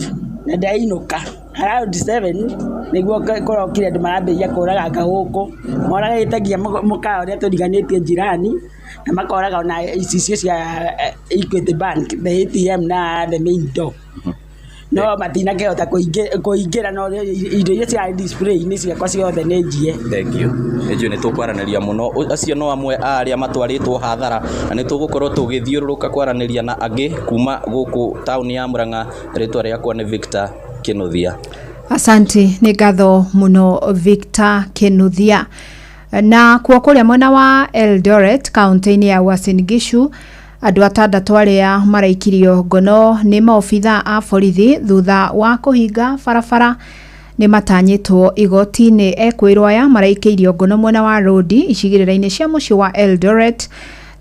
na ndĩrainũka around 7 nĩguo kũrokire andũ marambĩrĩria kũraganga gũkũ moragĩte nginya mũkawa ũrĩa tũriganĩtie jirani na makoraga ona icicio cia Equity Bank, the ATM na the main door no matinakĩhota kũingĩra no indo iria ciarĩ display-inĩ ciakwa ciothe nĩ njie. Thank you. Nĩ nĩ tũkwaranĩria mũno. Acio no amwe a arĩa matwarĩtwo hathara na nĩ tũgũkorwo tũgĩthiũrũrũka kwaranĩria na angĩ kuma gũkũ taũni ya Murang'a. Rĩtwa rĩakwa nĩ Victor Kinuthia. Asante, nĩ ngatho mũno Victor Kinuthia. Na kuo kũrĩa mwena wa Eldoret kaunti-inĩ ya Uasin Gishu andũ atandatũ arĩa maraikirio ngono nĩ maobitha a borithi thutha wa kũhinga barabara nĩ matanyĩtwo igoti-inĩ. Ekwĩrwo aya maraikĩirio ngono mwena wa Rodi icigĩrĩra-inĩ cia mũciĩ wa Eldoret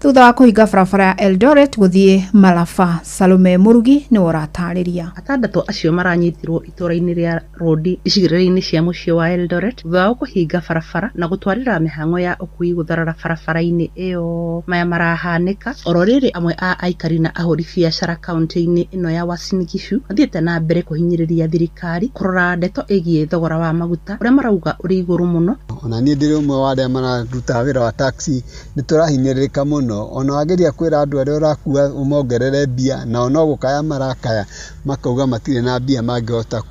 thutha wa kũhinga barabara ya Eldoret gũthiĩ Malaba. Salome Mũrugi nĩwe ũratarĩria. Atandatũ acio maranyitirwo itũra-inĩ rĩa Rodi icigĩrĩra-inĩ cia mũciĩ wa Eldoret thutha wa kũhinga barabara na gũtwarĩra mĩhang'o ya ũkui gũtharara barabara-inĩ ĩyo. Maya marahanĩka oro rĩrĩ amwe a aikari na ahũri biacara kaunti-inĩ ĩno ya Uasin Gishu mathiĩte na mbere kũhinyĩrĩria thirikari kũrora ndeto ĩgiĩ thogora wa maguta ũrĩa marauga ũrĩ igũrũ mũno. Ona niĩ ndĩrĩ ũmwe wa arĩa mararuta wĩra wa taxi, nĩ tũrahinyĩrĩrĩka mũno. Ona wageria kwĩra andũ arĩa ũrakua ũmongerere mbia nao no gũkaya marakaya makauga matirĩ na mbia mangĩhota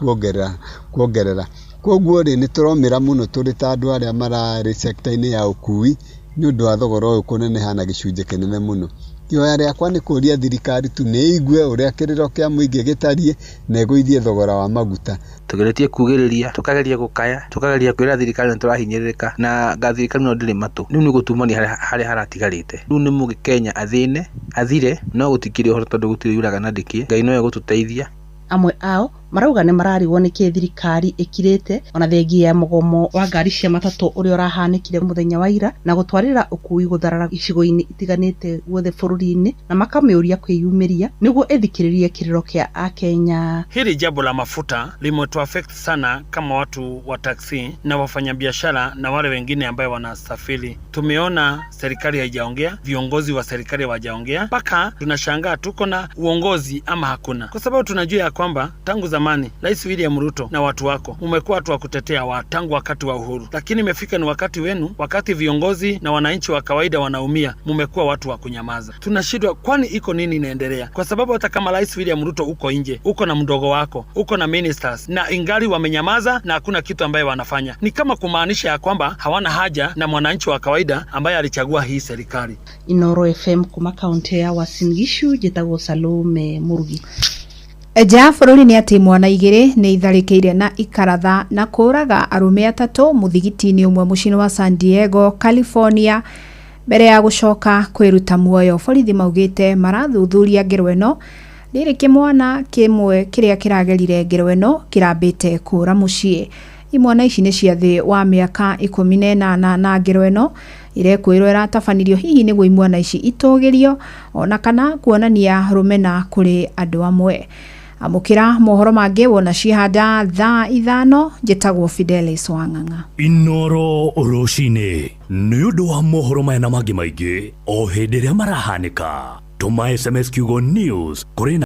kuongerera. Koguo rĩ nĩ tũromĩra mũno tũrĩ ta andũ arĩa mararĩ sector-inĩ ya ũkui nĩ ũndũ wa thogora ũyũ kũneneha na gĩcunjĩ kĩnene mũno. Ihoya rĩakwa nĩ kũria thirikari tu nĩ ĩigue ũrĩa kĩrĩro kĩa mũingĩ gĩtariĩ na ĩgũithie thogora wa maguta. Tugeretie kugĩrĩria, tukageria gũkaya, tukageria kwĩra thirikari nĩ tũrahinyĩrĩrĩka na nga thirikari no ndĩrĩ matũ. Rĩu nĩ gũtumania harĩa haratigarĩte. Rĩu nĩ mũgĩkenya athĩne, athire, no gũtikĩrĩ ũhoro tondũ gũtirĩ yuraga na ndĩkĩe. Ngai nowe gũtũteithia. Amwe ao Marauga nĩ mararigwo nĩkĩ thirikari ĩkirĩte ona thengia ya mũgomo wa ngari cia matatũ ũrĩa ũrahanĩkire mũthenya wa ira na gũtwarĩra ũkui gũtharara icigo-inĩ itiganĩte guothe bũrũri-inĩ, na makamĩũria kwĩyumĩria nĩguo ĩthikĩrĩrie kĩrĩro kĩa Akenya. Hili jambo la mafuta limetuaffect sana kama watu wa taksi na wafanyabiashara na wale wengine ambayo wanasafiri. Tumeona serikali haijaongea, viongozi wa serikali hawajaongea, mpaka tunashangaa tuko na uongozi ama hakuna, kwa sababu tunajua ya kwamba tangu zamani Rais William Ruto na watu wako umekuwa watu wa kutetea watu tangu wakati wa uhuru, lakini imefika ni wakati wenu, wakati viongozi na wananchi wa kawaida wanaumia, mumekuwa watu wa kunyamaza. Tunashindwa, kwani iko nini inaendelea? Kwa sababu hata kama Rais William Ruto uko nje, uko na mdogo wako, uko na ministers na ingali wamenyamaza na hakuna kitu ambaye wanafanya, ni kama kumaanisha ya kwamba hawana haja na mwananchi wa kawaida ambaye alichagua hii serikali. Inoro FM kuma kaunti ya Uasin Gishu, njĩtagwo Salome Murugi. Nja ya bũrũri nĩ atĩ imwana igĩrĩ nĩ itharĩkĩire na ikaratha na kũũraga arũme atatũ mũthigiti-inĩ ũmwe mũciĩ-inĩ wa San Diego, California, mbere ya gũcoka kwĩruta muoyo. Borithi maugĩte marathuthuria ngero ĩno rĩrĩ kĩmwana kĩmwe kĩrĩa kĩragerire ngero ĩno kĩrambĩte kũũra mũciĩ. Imwana ici nĩ cia thĩ wa mĩaka 18 na ngero ĩno irekwĩrwo ĩratabanirio hihi nĩguo imwana ici itũgĩrio ona kana kuonania rũmena kũrĩ andũ amwe. Amũkĩra mohoro mangĩ wona ciehanda thaa 5. Njĩtagwo Fidelis Wang'ang'a. Inoro rũcinĩ nĩ ũndũ wa mohoro maya na mangĩ maingĩ o hĩndĩ ĩrĩa marahanĩka, tũma SMS kiugo news kũrĩ.